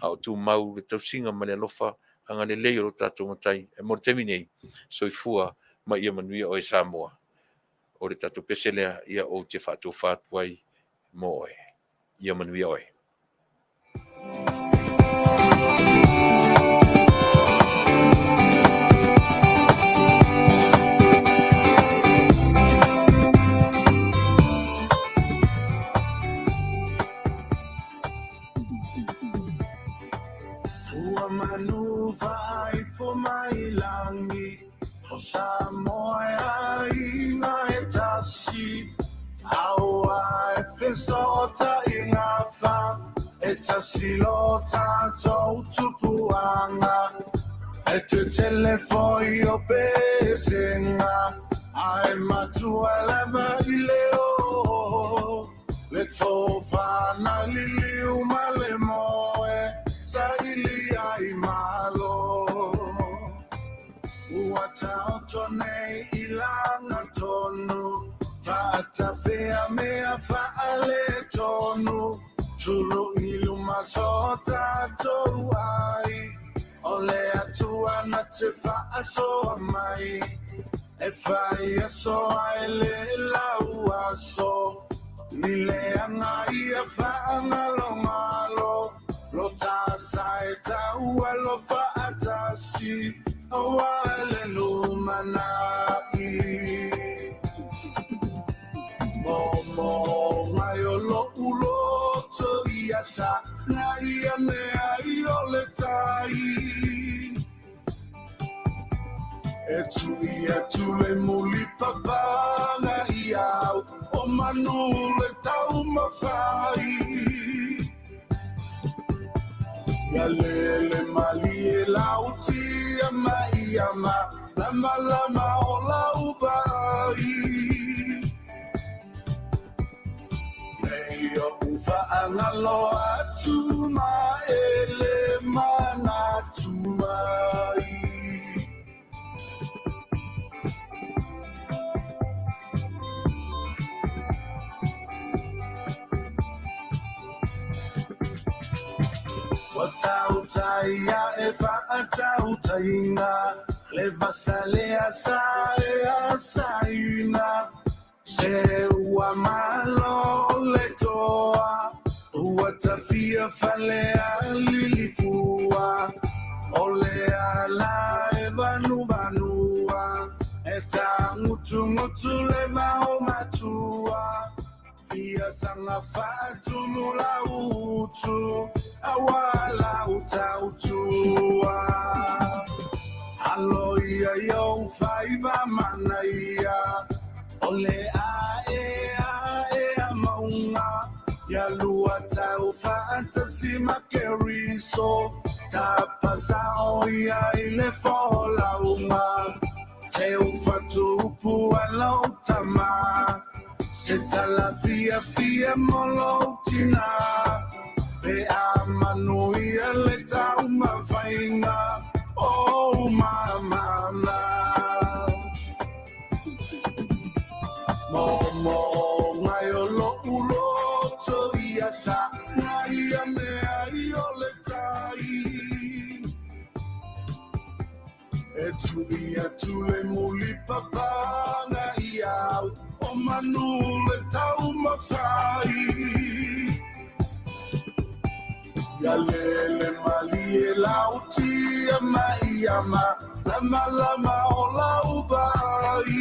a o tumau le tausiga ma le alofa agalelei o lo tatou Matai. Ae mo le taimi nei, soifua ma ia manuia oe Samoa. O le tatou pese lea, ia ou te faatofa atu ai mo oe. Ia manuia oe. Ua manu faaifo mai lagi o Samoa e aiga e tasi aua e fesootaiga fa e tasi lo tatou tupuaga e tetele foi o pesega ae matua lava i le o le tofa na liliu ma le moe saili ai malo. Ua taoto nei i laga tonu faatafea mea faaletonu tulu i luma so tatou ai o le Atua na te faasoa mai e fai aso ae le lau aso ni leaga ia faagalogalo lo tasa e taua lo faatasi aua le lumanai. Momo ngai o lo'u loto ia sa na ia mea i o le tai. E tui atu le muli papaga i au o manu le taumafai. Ia lele malie lautia mai ia ma lama lama o lau vaai. Nei oʻu faagalo atu ma e le manatu mai. Ua tautaia e faatautaiga le vasa le asa e asaina se ua malo le toa ua tafia fale a lilifua o le ala e vanuvanua e tagutugutu le vao matua ia saga faatumu lau utu aua lau tautua. Alo ia i ou faiva manaia o le ae ae a mauga ia lua tau faatasi ma Keriso tapasao ia i le folauga teu fatupu a lau tama. Te tala fia fia molo tina Pe a manuia le tau mawhainga O mamana Mo mo ngai o lo ulo to ia sa Ngai ia mea i o le tai E tui atu le muli papanga i au O manu le tau mawhai Ia lele mali e lautia mai ama Lama lama o lau vai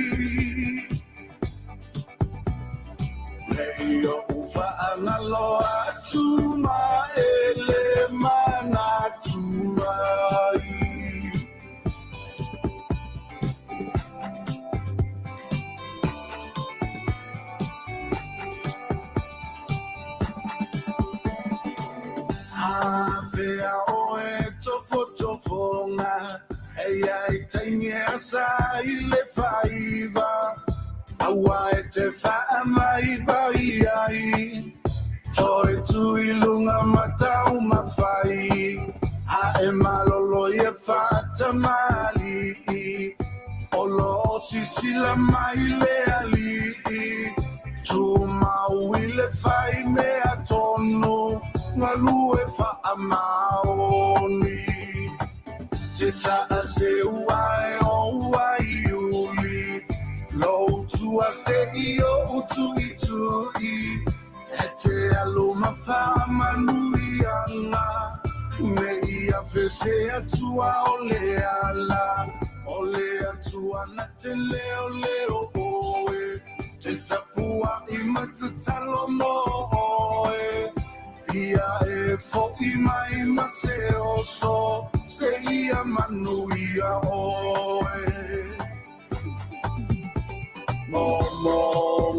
Nei o ufa angalo atu ma ele manatu mai. Awhea oe tofotofonga E ai taine asa i le whaiva Aua e te whaamai vai ai Toe tui lunga matau mawhai A e malolo i e whaatamali O lo sisila mai le ali Tu mau i le whai mea tonu Ngalu e whaamaoni Te taa se uae o uai uli Lo tua se i o utu i tui E te aloma whaamanuianga Me ia fese atua o le ala O le atua na te leo leo oe Te tapua i matatalo mo oe Ia e fo'i mai ma se oso Se ia manuia oe Mo mo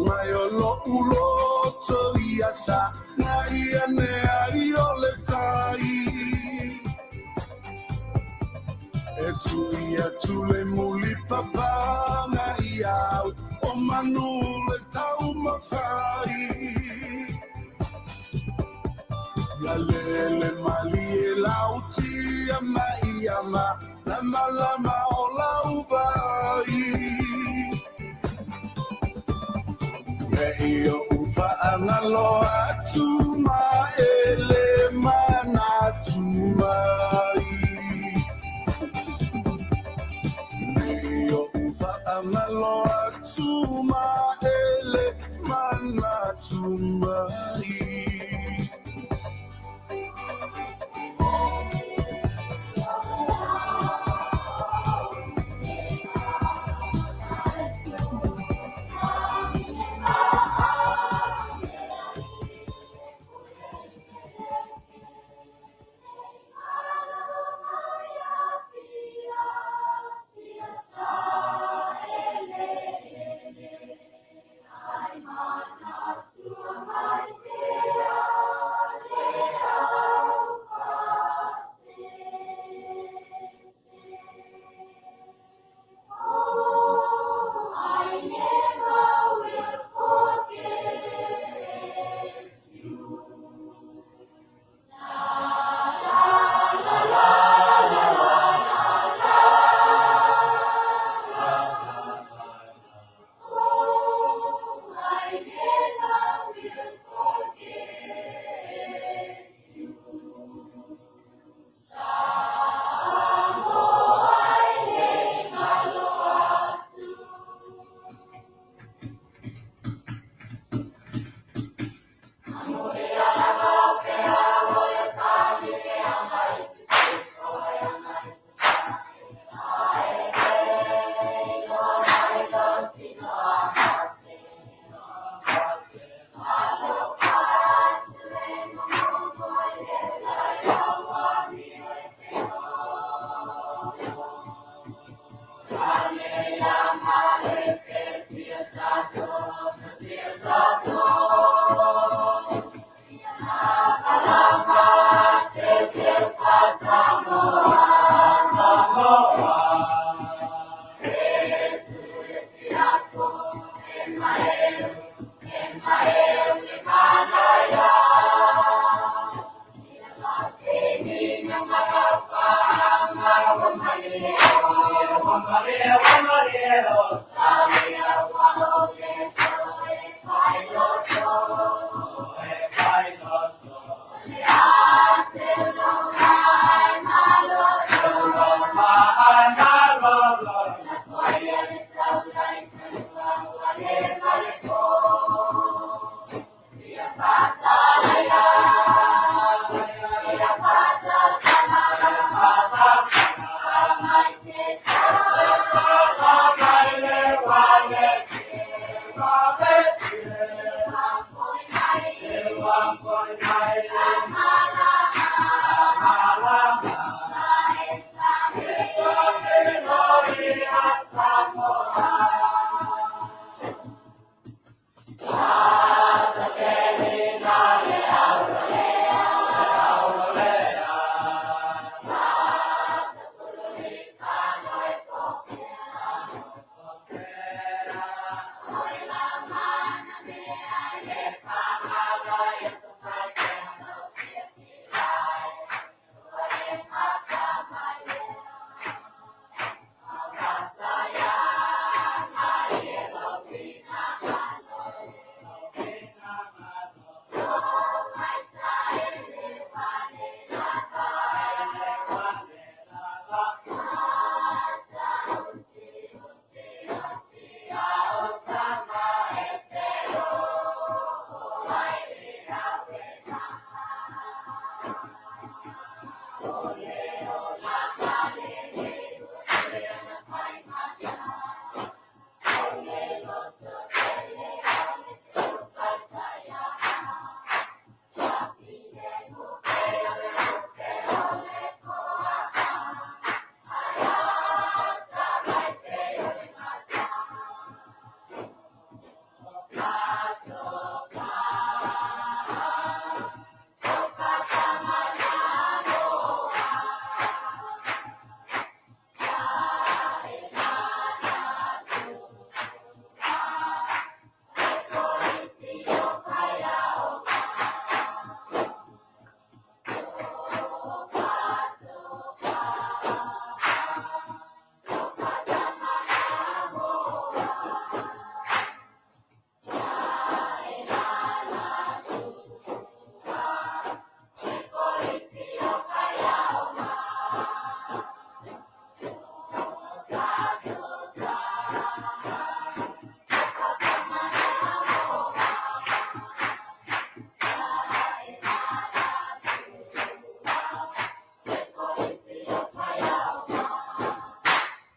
ngai o lo uloto ia sa Ngai ia nea i o le tai E tui atu le muli papanga i au O manu le tau mawhai Ia lele mali e lautia mai ama Lama lama o lau vai Nei o ufa angalo atu ma ele manatu mai Nei o ufa angalo atu ma ele manatu mai.